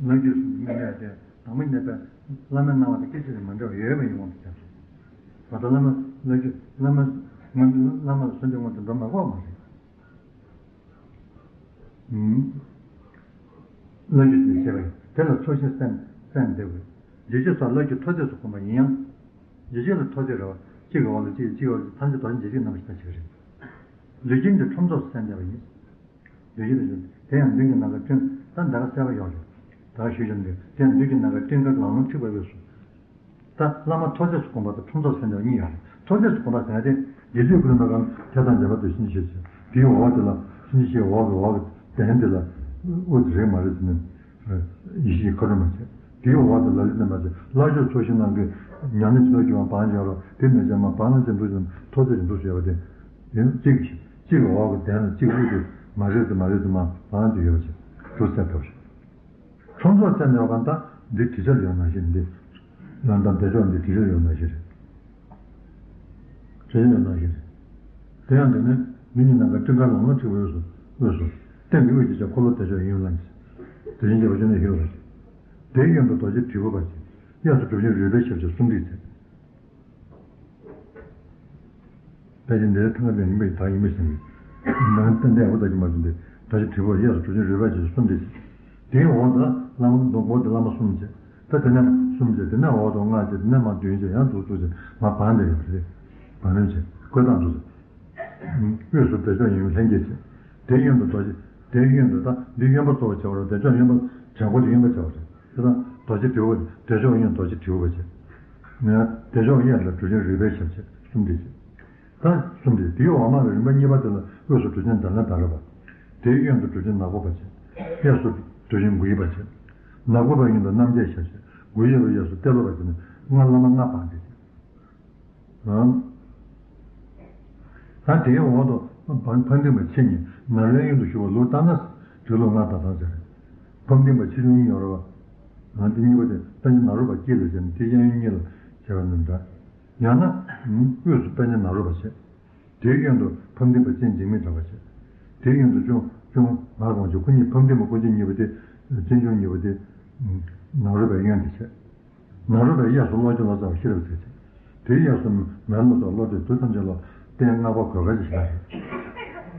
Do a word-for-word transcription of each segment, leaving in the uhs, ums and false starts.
ལོ་རྒྱུས་སུ་མི་གནས་ཏེ། དང་པོ་གནས་པའི་བླ་མའི་སྣང་བ་དང་སྐད་ཅིག་ལས་མ་འདྲ་བ་ཡོད་པ་ཡིན་དབང་དུ་བྱས་སོ། ད་ལྟ་བླ་མ་ལོ་རྒྱུས་བླ་མ་སྔོན་བླ་མ་ལ་སུན་ཏེ་སྔོན་དུ་འགྲོ་མ་དགོས་པ་མ་རེད། ལོ་རྒྱུས་ཞེས་བཤད་པ་ཡིན། དེ་ལ་ཚོགས་ཞིང་སེམས་སེམས་འདེབས་དགོས། འཇིགས་བྱེད་སོགས་ལོ་རྒྱུས་མཐོ་ཚད་སུ་གོམས་པ་ཡིན་ཡང་། འཇིགས་བྱེད་ལ་མཐོ་ཚད་རེད་བ། གཅིག་གི་འོག་ལ་གཅིག་གཅིག་གི་འོག་ལ་ཐམས་ཅད་རྡོ་རྗེ་འཇིགས་བྱེད་རྣམ་པར་ཤེས་པ་ཞིག་རེད། ལུས་ཅན་གྱི་ཁྲོམ་ཚོགས་སུ་སེམས་འདེབས་པ་ཡིན། ལུས་ཅན་གྱི་དེ་ཡང་མདུན་གྱི་ནམ་མཁའ་སྤྲིན་ད་འདི་ག་གསལ་པོ་ཡོད་རེད། ད་ཞུས་ཀྱང་འདི་དེ་ཡང་མདུན་གྱི་ནམ་མཁའ་སྤྲིན་དཀར་ལང་ལོང་འཁྲིགས་པའི་དབུས་སུ། ད་བླ་མ་མཐོ་ཚད་སུ་གོམས་པ་དང་ཁྲོམ་ཚོགས་སེམས་འདེབས་པ་གཉིས་ཡོད་རེད། མཐོ་ཚད་སུ་གོམས་པ་ཟེར་ན་དེ་རྗེ་བཙུན་ཀུན་ལེགས་མ་གང་ཐེག་དང་འཇམ་དཔལ་དུ་གཤིན་རྗེ་ཞེས་བྱ། དེའི་འོག་དེ་ལ་གཤིན་རྗེ་ཞེས་འོག་གི་འོག་གི་གདན་དེ་ལ་དབུ་དེ་རེད་མ་རེད་ཟེར་ནས། ཡེ་ཤེས་ཀྱི་མཁའ་འགྲོ་མ་བྱས། དེའི་འོག་ཏུ་ལ་ལུ་ཙམ་མ་བྱས། ལྷ་མཆོག་ཚོགས་ཞིང་རྣམས་ཀྱིས་ཉམས་ལེན་བྱེད་པར་གྱུར་པ་བང་ཞིང་རོ་དེ་མེད་ཅེས་མ་བང་ལ་ཅན་དུ་ཅན་མཐོ་ཚད་ཅན་དུ་ཞེས་པ་དེ། ཡིན་གཅིག་གཅིག་གི་འོག་གི་གདན་ལ་གཅིག་དབུ་དེ་མ་རེད་དེ་མ་རེད་དེ་མ་བང་དུ་ཡོད་ཅེས་གྲུ་གསལ་ཐོབ་ཤིང་། ཁྲོམ་ཚོགས་ཅན་ཡོད་གང་ལྟར་འདི་དྲི་ཆར་ཡོད་ན་ཞིག་འདི། ཡང་དང་བདེ་མཆོག་འདི་དྲི་ཆར་ཡོད་ན་ཞིག་རེད། དྲི་ཆར་ཡོད་ན་ཞིག་རེད། དེ་ཡང་དེ་ནི་མི་གཉིས་ནང་གི་སྤྲིན་དཀར་ལང་ལོང་འཁྲིགས་པའི་དབུས་སུ་དབུས་སུ། སྟེང་གི་དབུས་ཀྱི་ཆ་འཁོར་ལོ་བདེ་མཆོག་ཡིན་ལ། དེ་བཞིན་གཤེགས་པ་ཅི་ནས་ཞུ་བ། དེའི་གཡོན་དུ་རྡོ་རྗེ་དྲིལ་བུ་པ་ཅན། གཡས་སུ་གྲུབ་ཆེན་རོལ་པའི་ཞབས་ཕྱི་སུམ་བསྲེས་མཛད། ཕལ་ཆེར་འདིར་ཐང་ཀ་ལས་ཡིན་པའི་བདག་ཡིན་པའི་ཞིང་གི། ནང་ཏན་ཏན་འོ་ད་ཀྱི་མ་བྱུང་སྟེ། རྡོ་རྗེ་དྲིལ་བུ་གཡས་སུ་གྲུབ་ཆེན་རོལ་པའི་ཞབས་ཕྱི་སུམ་བསྲེས་མཛད། དེའི་འོག་ཏུ་བླ་མ་མདོ་སྒོ་དེ་བླ་མ་གསུམ་བྱས། ད་དེ་ནས་གསུམ་བྱས་དེ་ནས་འོག་ཏུ་ལྔ་བྱས་དེ་ནས་མ་བདུན་བྱས་ཡང་དུ་དུ་བྱས་མ་བང་དེ་ཡོད་རེད། བང་རིམ་བྱས་བཀོད་སྟངས་དུ། དབུས་སུ་བདེ་མཆོག་ཡོན་ལྷན་སྐྱེས་བྱས། དེའི་གཡོན་དུ་རྡོ་རྗེ། དེའི་གཡོན་དུ་ད་འདི་གཡོན་པ་གཙོ་བོ་བྱས་པ་རེད། བདེ་མཆོག་གཡོན་པ་བྱས་པ་དེ་གཡོན་པ་བྱས་པ་རེད། དེ་དང་རྡོ་རྗེ་དྲིལ་བུ་བདེ་མཆོག་གཡོན་རྡོ་རྗེ་དྲིལ་བུ་པ་བྱས། ནས་བདེ་མཆོག་གཡས་ལ་གྲུབ་ཆེན་རོལ་པའི་ཞབས་ཕྱི་སུམ་བསྲེས་བྱས། ད་གསུམ་བསྲེས་དེའི་འོག་མ་གི་རིམ་པ་གཉིས་པ་དེ་ལ་དབུས་སུ་གྲུབ་ཆེན་དཱ་ལ་དཱ་ར་པ། དེའི་གཡོན་དུ་གྲུབ་ཆེན་ནག་པོ་པ་བྱས། གཡས་སུ་གྲུབ་ཆེན་མགོ་ཡི་པ་བྱས། ནག་པོ་པའི་གཡོན་དུ་རྣམ་རྒྱལ་ཞབས་ཕྱི། མགོ་ཡི་པའི་གཡས་སུ་ཏེ་ལོ་པ་བྱས་ནས་ལྔ་བླ་མ་ལྔ་བང་སྟེ། ད་དེའི་འོག་ཏུ་ཕམ་ལྡིང་པ་ཆེ་གཉིས་ནཱ་རོའི་གཡོན་དུ་བཞུགས་པ་ལུགས་ལྟར་ན་དྲི་ལོ་ལྔ་དང་ཐང་ཟེར། ཕམ་ལྡིང་པ་ཆེ་ཆུང་གཉིས་ཡོད་རེད་བ། འདི་གཉིས་པ་དེ་ད་ནི་ནཱ་རོ་པ་དཀྱིལ་ལ་བྱས་ནས་དེ་གཡས་གཡོན་གཉིས་ལ་བྱས་པ་ནི་འདྲ། ཡང་ན་དབུས་སུ་པཎ་ཆེན་ནཱ་རོ་པ་བྱས། དེའི་གཡོན་དུ་ཕམ་ལྡིང་པ་སྤྱན་འཇིགས་མེད་གྲགས་པ་བྱས། དེའི་གཡོན་དུ་གཅུང་གཅུང་ངག་དབང་ཕྱུག་ཁོ་གཉིས་ཕམ་ལྡིང་པ་སྐུ་མཆེད་གཉིས་པ་དེ་སྤྱན་ཆུང་གཉིས་པ་དེ་ནཱ་རོ་པའི་གཡོན་དུ་བྱས། ནཱ་རོ་པའི་གཡས་སུ་ཀློག་སྦྱང་ལོ་ཙཱ་བ་ཤེས་རབ་ཟེར་ཅིང་། དེའི་གཡས་སུ་མེ་ལོང་ལོ་ཙཱ་བློ་གྲོས་དུས་ཐམས་ཅད་ལ་རྟེན་སྔགས་པ་གོས་དཀར་ཅན་ཞིག་ལ་རེད།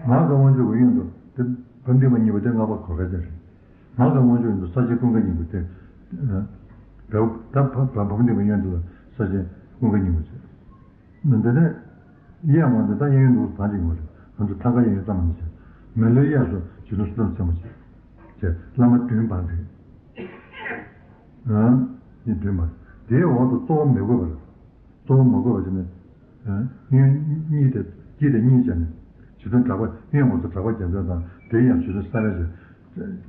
ངག་གི་དབང་ཕྱུག་གི་གཡོན་དུ་དེ་བུམ་སྡིངས་པ་གཉིས་པོ་དེ་སྔགས་པ་གོས་དཀར་ཅན་རེད། ངག་གི་དབང་ཕྱུག་གཡོན་དུ་ས་ཆེན་ཀུན་དགའ་སྙིང་པོ་དེ། བེའུ་ད་བ་བ་བུམ་སྡིངས་པ་གཡོན་དུ་ལ་ས་ཆེན་ཀུན་དགའ་སྙིང་པོ་ཟེར། འདི་ནས་གཡས་ངོས་འདི་དག་གཡས་གཡོན་དུ་ཐང་ཅིག་ངོས་རེད། ང་ཚོ་ཐང་ཀ་གཡས་གཡོན་ཙམ་མ་ནི་བྱས། མེ་ལོང་གཡས་སུ་རྗེ་བཙུན་བསོད་ནམས་ཆེན་པོ་བྱས། བྱས་བླ་མ་བདུན་བང་སྟེ། ཨང་། གཉིས་བདུན་པ། དེའི་འོག་ཏུ་གཙོ་བོ་མི་བསྐོས་པ་རེད། གཙོ་བོ་མི་བསྐོས་པ་བྱས་ནས། གཡོན་གཉིས་དེ་དཀྱིལ་དེ་གཉིས་བྱས་ནས། རྗེ་བཙུན་གྲགས་པ་གཡོན་ངོས་སུ་གྲགས་པ་རྒྱལ་མཚན་དང་དེའི་ཡང་རྗེ་བཙུན་ས་པཎ་བྱས།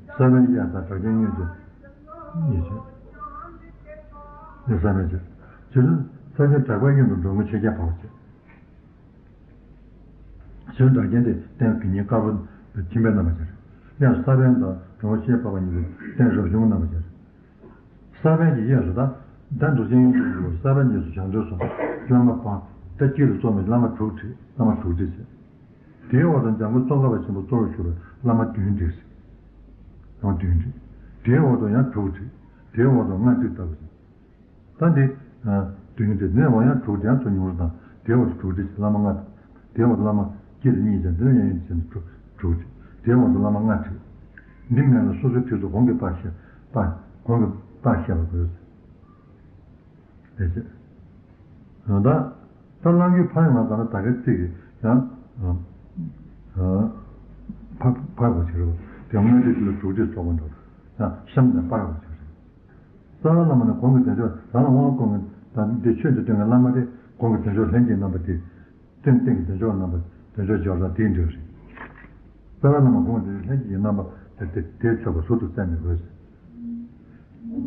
ས་པཎ་གཡས་དང་གྲགས་ཆེན་གཡོན་བྱས། གཉིས་བྱས། གཡོན་ས་པཎ་བྱས། རྗེ་བཙུན་ས་ཆེན་གྲགས་པ་གཡོན་དུ་འགྲོ་མགོན་ཆོས་རྒྱལ་འཕགས་པ་བྱས། ཞེས་གྲགས་ཆེན་དེ་རྟེན་དགེ་བསྙེན་དཀར་པོ་ཁྱིམ་པའི་རྣམ་པ་ཅན། དབྱར་ས་པཎ་དང་དྲུང་ཤེས་འཕགས་པ་གཉིས་ཀྱི་རྟེན་རབ་བྱུང་རྣམ་པ་ཅན། ས་པཎ་གྱི་གཡས་སུ་དང་། ད་འདུལ་བྱེད་གཡོན་དུ་ཡོད། ས་པཎ་གྱི་གཡས་སུ་བྱང་ཐོན་སོང་། བླ་མ་པ། ད་དཀྱིལ་དུ་གཙོ་མེད་བླ་མ་དྲུག་བྲིས། བླ་མ་དྲུག་བྲིས་ཟེར། དེའི་འོག་ཏུ་འཇམ་མགོན་ཙོང་ཁ་པ་ཆེན་པོ་གཙོ་བོར་གྱུར་པའི་བླ་མ་བདུན་བྲིས་ཟེར། བླ་མ་བདུན་བྲིས། དེའི་འོག་ཏུ་ཡང་དྲུག་བྲིས། དེའི་འོག་ཏུ་ལྔ་བྲིས་ལྟ་བུ་ཟེར། ད་འདི། བདུན་དེ་ནས་འོ་ཡང་དྲུག་དེ་ཡང་ཚུར་ཉུང་རུ་དང་དེའི་འོག་ཏུ་དྲུག་དེ་བླ་མ་ལྔ། དེའི་འོག་ཏུ་བླ་མ་དཀྱིལ་དུ་གཉིས་ཀྱང་དེ་ནས་ཡང་ཡང་བྱས་ནས་དྲུག་དྲུག་དེའི་འོག་ཏུ་བླ་མ་ལྔ་བྲིས། འདི་མེད་ལ་སོ་སོའི་དུས་སུ་གོང་གི་པ་ཤེས་པ། གོང་གི་པ་ཤེས་པ་དགོས། དེ་བྱས། ད་ད་གླང་གི་ཕ་ཡི་ང་ཚ་ན་ད་གའི་ཚིག་གི་ཡང་ཕ་ཕ་གོ་ཆེ་རུ་དེ་སྔོན་དུས་ལ་དྲུག་དྲུག་ཚོགས་པ་འགྲོ་ཡང་གཤམ་ནས་པ་གོ་ཆེ་རུ། རྩ་བའི་བླ་མ་ནི་གོང་གི་བདེ་མཆོག་རང་ལ་དབང་བསྐུར་མཁན་དང་འདི་ཆོས་འདི་སྟོན་མཁན་བླ་མ་དེ་གོང་གི་བདེ་མཆོག་ལྷན་སྐྱེས་རྣམ་པ་དེ། སྟེང་སྟེང་གི་བདེ་མཆོག་རྣམ་པ་བདེ་མཆོག་སྦྱོར་དང་དེའི་འབྲེལ་རེད། རྩ་བའི་བླ་མ་གོང་གི་ལྷན་སྐྱེས་རྣམ་པ་དེ་དེ་དེའི་མཆོད་པ་ཟུར་དུ་བསྩལ་མི་དགོས།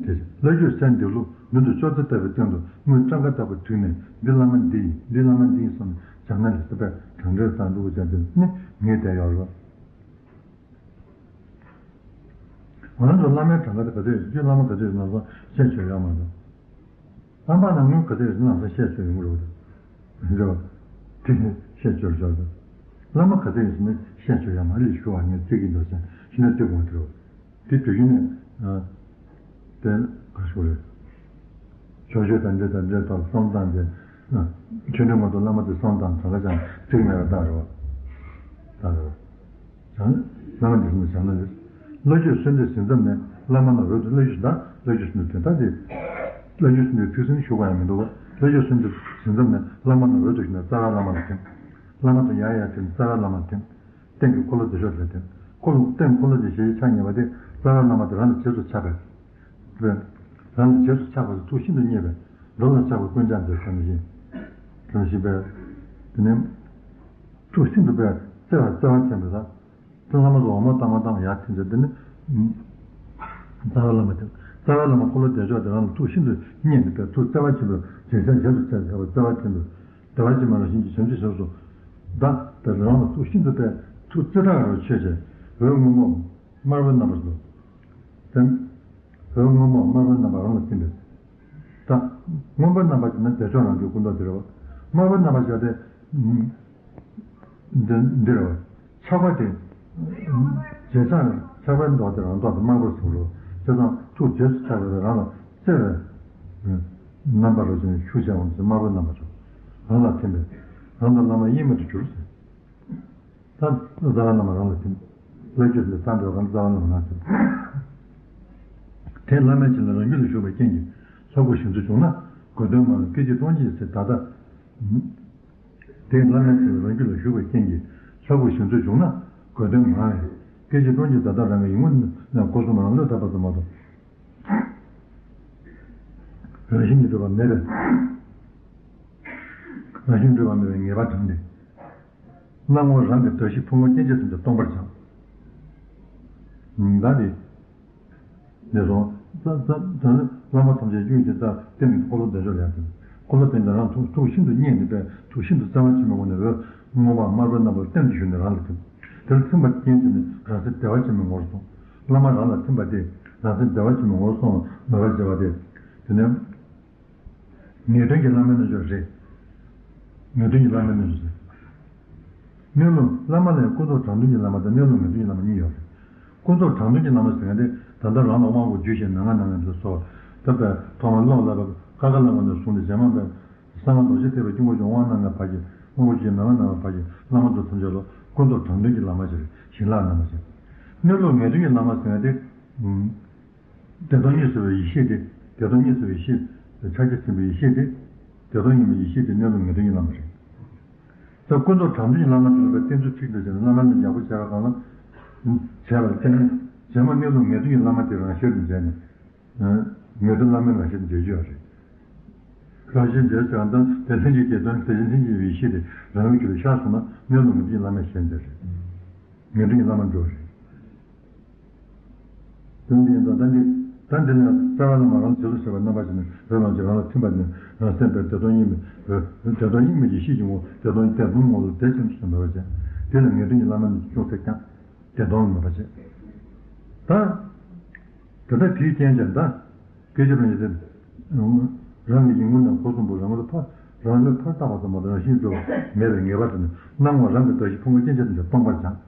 དེ་བླ་བརྒྱུད་སེམས་སྡེ་ལུགས་མདུན་དུ་ཅོག་ཙེ་བཏབ་པའི་སྟེང་དུ་དངུལ་སྤྲང་ཀ་ལྟ་བུ་བྲིས་ནས་འདི་བླ་མ་འདི་ཡིན་འདི་བླ་མ་འདི་ཡིན་བསམ་ནས་སྦྱང་ན་ལས་སྲིད་པའི་གྲངས་འདྲེན་དང་འདུ་བྱ་དེ་ནི་ངས་བསྡད་ཡོད་རེད། ང་རང་ཚོ་བླ་མའི་གྲངས་ཀ་དེ་ག་ཚོད་ཡོད་རྒྱུ་བླ་མ་ག་ཚོད་ཡོད་ན་སོང་བཤད་ཆོག་ཡོད་མ་རེད། རྣམ་པ་ནང་ངོས་ག་ཚོད་ཡོད་ན་སོང་བཤད་ཆོག་ཡོང་གི་རེད། རེད་བ། དེ་བཤད་ཆོག་ཆོག་རེད། བླ་མ་ག་ཚོད་ཡོད་ན་བཤད་ཆོག་ཡོད་མ་རེད་ཞུ་བ་ངས་བརྩི་གི་འདུག་ཟེར་ཞུ་ན་བརྩི་དགོས་འདུག་དེ་དུས་རྒྱུན་ནས། དེ་ག་ཞུ་རེད། ཕྱོགས་ཆོས་དང་འབྲེལ་དང་འབྲེལ་ཐོག་བསམ་སྟངས་དེ། ཆོས་འབྲེལ་མ་གཏོགས་བླ་མ་དེ་བསམ་སྟངས་གང་ག་ཅང་ཚིག་མེད་པ་ལྟ་རེད་བ། ལྟ་རེད་བ། བྱང་། བླ་མ་འདི་ཚོ་ནི་བྱང་ན་ཡོད། བླ་ཆོས་གསོལ་འདེབས་ཟིན་མཚམས་ནས་བླ་མ་རྣམས་འོད་དུ། བླ་ཆོས་ཟེར་ད་བླ་ཆོས་ཟེར་ནས་དོན་དག་དེ། བླ་ཆོས་ཟེར་ནས་ཚིག་ཟིན་ཞུ་བ་ཡང་མི་འདུག་བ། བླ་ཆོས་གསོལ་འདེབས་ཟིན་མཚམས་ནས་བླ་མ་རྣམས་འོད་དུ་ཞུ་ནས་རྩ་བའི་བླ་མ་ལ་ཐིམ། བླ་མ་དང་ཡང་ཡང་ཐིམ། རྩ་བའི་བླ་མ་ལ་ཐིམ། རྟེན་གྱི་འཁོར་ལོ་བདེ་མཆོག་ལ་ཐིམ། འཁོར་ལོ་རྟེན་འཁོར་ལོ་དེ་ཞེས་ཆགས་ཉེ་བ་དེ་རྩ་བའི་བླ་མ་དེ་རང་ལ་རྗེས་སུ་ཆགས་པས། རང་ལ་རྗེས་སུ་ཆགས་པ་དེ་ཐུགས་ཤིན་ཏུ་མཉེས་པས། འགྲོ་ལ་ཆགས་པ་ཀུན་བྱང་མཛད་ཟེར་ནས་བཞིན། དེ་ནས་བཞིན་པས། དེ་ནས་ཐུགས་ཤིན་ཏུ་པས་བརྩེ་བ་བརྩེ་བ་ཆེན་པོས་ད། བླ་མ་ཚོ་འོ་མ་བཏང་བ་བཏང་བ་ཡར་ཐིམ་ཚེ་འདི་ནི། རྩ་བའི་བླ་མ་དེ། རྩ་བའི་བླ་མ་འཁོར་ལོ་བདེ་མཆོག་དེ་རང་ལ་ཐུགས་ཤིན་ཏུ་མཉེས་ནས་པས་ཐུགས་བརྩེ་བ་ཆེན་པོས་རྗེས་ཆགས་རྗེས་སུ་ཆགས་བྱས་པ་བརྩེ་བ་ཆེན་པོས། བདེ་བ་ཅན་མ་ལ་བྱིན་གྱིས་བྱམས་ཀྱིས་བྱབས་སོ། ད་དེ་རང་ལ་ཐུགས་ཤིན་ཏུ་པས་ཐུགས་བརྩེ་དྲག་རུ་ཆོས་བྱས། འོད་སྔོན་པོ་དམར་པོའི་རྣམ་པར་བཟོ། དེ། འོད་སྔོན་པོ་དམར་པོའི་རྣམ་པ་རང་ལ་ཐིམ་པས། ད། སྔོན་པོའི་རྣམ་པ་དེ་ནི་བདེ་མཆོག་རང་གི་སྐུ་མདོག་དེ་རེད་བ། དམར་པོའི་རྣམ་པ་བྱས་ཏེ། འདི་འདི་རེད་བ། ཆགས་པ་དེ། རྗེས་ཆགས་ཆགས་པའི་མདོག་དེ་རང་མདོག་དེ་དམར་པོར་བཟོ་རོ། བྱས་ཙང་ཐུགས་རྗེས་སུ་ཆགས་པའི་རང་ལ་བརྩེ་བའི་རྣམ་པ་རུ་ཞིག་ཤུགས་ཆེ་བ་དེ་དམར་པོའི་རྣམ་པ་རེད། རང་ལ་ཐིམ་པས། རང་དང་བླ་མ་དབྱེར་མེད་དུ་གྱུར་ཟེར། ད་རྩ་བའི་བླ་མ་རང་ལ་ཐིམ། བླ་ཆོས་ལ་བསམ་པའི་སྒང་རྩ་བའི་བླ་མ་རང་ཐིམ། དེ་བླ་མའི་ཆོས་ལ་རང་རྒྱུད་ལ་ཞུགས་པའི་རྐྱེན་གྱིས་ལྷ་སྐུ་བཞེངས་ཚུལ་བྱུང་ན་དགོས་དོན་མང་བའི་སྐད་ཅིག་སྟོང་གཅིག་ཟེར་ད་ལྟ། དེ་བླ་མའི་ཆོས་ལ་རང་རྒྱུད་ལ་ཞུགས་པའི་རྐྱེན་གྱིས་ལྷ་སྐུ་བཞེངས་ཚུལ་བྱུང་ན་དགོས་དོན་མང་བས་སྐད་ཅིག་སྟོང་གཅིག་ད་ལྟ་རང་གི་ཡིད་ངོ་ནས་སྒོ་གསུམ་རང་བློས་ཐར་པ་ཙམ་མ་གཏོགས། རང་བཞིན་གྱིས་གྲུབ་པ་མེད་པས། རང་བཞིན་གྲུབ་པ་མེད་པའི་ངེས་པ་དྲངས་ཏེ། སྣང་ངོར་རང་གི་གདགས་གཞི་ཕུང་པོ་སྐྱེ་མཆེད་ཐམས་ཅད་སྟོང་པར་སྦྱངས། ད་ནི། འདི་སོང་། ད་ད་ད་ནི་བླ་མ་ཐམས་ཅད་དབྱུག་གི་ད་རྟེན་གྱི་འཁོར་ལོ་བདེ་མཆོག་ལ་ཡར་ཐིམ། འཁོར་ལོ་བདེ་མཆོག་རང་ཐུགས་ཐུགས་ཤིན་ཏུ་མཉེས་ནས་པས་ཐུགས་ཤིན་ཏུ་བརྩེ་བ་ཆེན་པོའི་སྒོ་ནས་འོད་སྔོན་པོ་དམར་པོའི་རྣམ་པ་རྟེན་དུ་ཞུགས་ནས་རང་ལ་ཐིམ། དེར་ཐིམ་པ་རྐྱེན་དེ་ནི་རང་སེམས་བདེ་བ་ཆེན་པོའི་ངོ་བོར་སོང་། བླ་མ་རང་ལ་ཐིམ་པ་དེ་རང་སེམས་བདེ་བ་ཆེན་པོའི་ངོ་བོར་སོང་བ་མོས་པར་བྱེད་པ་དེ། དེ་ནས། ངེས་དོན་གྱི་བླ་མའི་རྣལ་འབྱོར་རེད། ངེས་དོན་གྱི་བླ་མའི་རྣལ་འབྱོར་རེད། གནས་ལུགས་བླ་མ་ལ་ཡང་ཀུན་རྫོབ་དྲང་དོན་གྱི་བླ་མ་དང་གནས་ལུགས་ངེས་དོན་གྱི་བླ་མ་གཉིས་ཡོད་རེད། ཀུན་རྫོབ་དྲང་དོན་གྱི་བླ་མ་ཟེར་མཁན་དེ་ད་ལྟ་རང་ལ་དབང་བསྐུར་རྒྱུད་བཤད་ནང་ང་ནང་ངེས་དེ་སོགས་ད་ལྟ་ཐོག་མར་ཀློག་བསླབ་པ་ཀ་ཁ་ལ་ངོ་ནས་བཟུང་སྟེ་རྗེས་མ་པའི་གསང་སྔགས་རྡོ་རྗེ་ཐེག་པའི་དཀྱིལ་འཁོར་གཞུང་དབང་ནང་ང་བར་གྱི་དབང་བསྐུར་རྒྱུད་ནང་ང་ནང་ང་བར་གྱི་བླ་མ་ཚོ་ཐམས་ཅད་ལ་ཀུན་རྫོབ་དྲང་དོན་གྱི་བླ་མ་ཞེས་རེད། བྱིན་རླབས་བླ་མ་ཞེས། གནས་ལུགས་ངེས་དོན་གྱི་བླ་མ་ཟེར་མཁན་དེ། བདེ་སྟོང་གཉིས་སུ་བའི་ཡེ་ཤེས་དེ། བདེ་སྟོང་གཉིས་སུ་བའི་ཡེ་ཤེས། ཕྱག་རྒྱ་ཆེན་པོའི་ཡེ་ཤེས་དེ། བདེ་སྟོང་གཉིས་མེད་ཡེ་ཤེས་དེ་གནས་ལུགས་ངེས་དོན་གྱི་བླ་མ་རེད། ད་ཀུན་རྫོབ་དྲང་དོན་གྱི་བླ་མ་དེ་ལ་བརྟེན་ཚུལ་ཁྲིད་འདོད་བྱས་ན་བླ་མ་ནི་ཡག་པོ་བྱས་པ་གང་ལ། བྱས་པར་བརྟེན་ནས་རྗེས་མ་གནས་ལུགས་ངེས་དོན་གྱི་བླ་མ་དེ་རང་ཤེས་སུ་མཇལ་ནས། ངེས་དོན་བླ་མའི་རང་ཤེས་མཇལ་རྒྱུ་ཡོད་རེད། རང་ཤེས་མཇལ་ཟེར་བ་དང་དེ་ལྷན་ཅིག་སྐྱེས་དོན་དེ་བཞིན་ལྷན་ཅིག་ཡོད་པའི་ཡེ་ཤེས་དེ་རང་ལུགས་ཀྱི་ལ་ཤར་སོང་ན་གནས་ལུགས་ངེས་དོན་གྱི་བླ་མའི་ཤེས་མཇལ་རེད། ངེས་དོན་གྱི་བླ་མ་འགྲོ་བ་རེད། དོན་འདི་ཡིན་ཙང་ད་འདི་ད་འདི་ནས་རྩ་བའི་བླ་མ་རང་རྗེས་སུ་བྱེད་པ་རྣམ་པ་ཅན་ནི་རོ་ལངས་ཀྱི་རང་ལ་ཐིམ་པ་ནི་རང་སེམས་དཔའི་བདེ་སྟོང་གཉིས་མེད་བདེ་སྟོང་གཉིས་མེད་ཀྱི་ཡེ་ཤེས་ཀྱི་ངོ་བོ་བདེ་སྟོང་བདེ་སྟོང་ངོ་བོ་བདེ་ཆེན་པོ་ཞིག་མེད་པ་ཅན་དེ་ལ་ངེས་དོན་གྱི་བླ་མ་ནི་ཅུང་ཟད་ཀྱང་བདེ་སྟོང་མེད་པ་ཅན། ད་དེ་ལྟར་དེའི་རྐྱེན་ཀྱང་ད་སྐད་ཅིག་རང་ཉིད་དེ་རང་གི་ཡིད་ངོ་ནས་སྒོ་གསུམ་པོ་རང་ལ་ཕར་རང་ལ་ཕར་བཏགས་པ་ཙམ་མ་གཏོགས་རང་བཞིན་གྲུབ་པ་མེད་པའི་ངེས་པ་དེ་ནི་སྣང་བ་རང་གི་གདགས་གཞི་ཕུང་པོ་སྐྱེ་མཆེད་དེ་འདྲ་སྟོང་པར་སྦྱངས།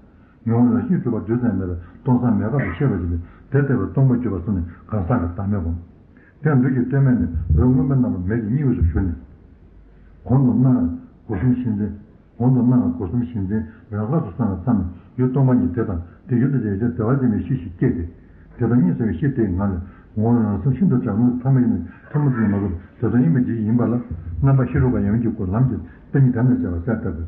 ངོ་བོ་རང་བཞིན་གྲུབ་པ་རྡུལ་ཙམ་མེད་པའི་སྟོང་སང་མེད་པ་དེ་ཤེས་པར་བྱས་ཏེ་དེ་ལྟ་བུའི་སྟོང་པར་གྱུར་པ་གསུམ་ནི་གང་ཟག་གི་བདག་མེད་སྒོམ། དེ་ལུས་ཀྱི་སྟོད་སྨད་ནས་འོད་སྔོན་པོའི་རྣམ་པ་མེ་ཡི་དབྱིངས་སུ་གྱུར་ནས། གོང་དུ་སྣང་བའི་སྒོ་གསུམ་གཞི་འཛིན། གོང་དུ་སྣང་བའི་སྒོ་གསུམ་གཞི་འཛིན་རང་དགར་དུ་སངས་པའི་མཚམས་ནས་ཡུལ་སྟོང་པ་ཉིད་དེ་དང་དེ་ཡུལ་དུ་བྱེད་ཡོད་ཅེས་བདེ་བ་ཅན་མའི་གཤིས་ཤིག་སྐྱེས་ཏེ། དེ་དང་གཉིས་སུ་བའི་གཤིས་དེའི་ངང་ལས་ངོ་བོ་རང་སེམས་ཤིན་ཏུ་དྲག་ནས་ཐ་མལ་ཡིན་ནས་ཐ་མལ་དུ་མ་གོམས་བདེ་སྟོང་དབྱིངས་མེད་ཅིག་ཡིན་པ་ལ་རྣམ་པ་ཤེས་རབ་པ་ཡོངས་ཀྱི་སྒོ་ལམ་གྱི་དཔེ་ཉིད་དམ་ལ་བྱས་པ་གསལ་བཏབ་པས།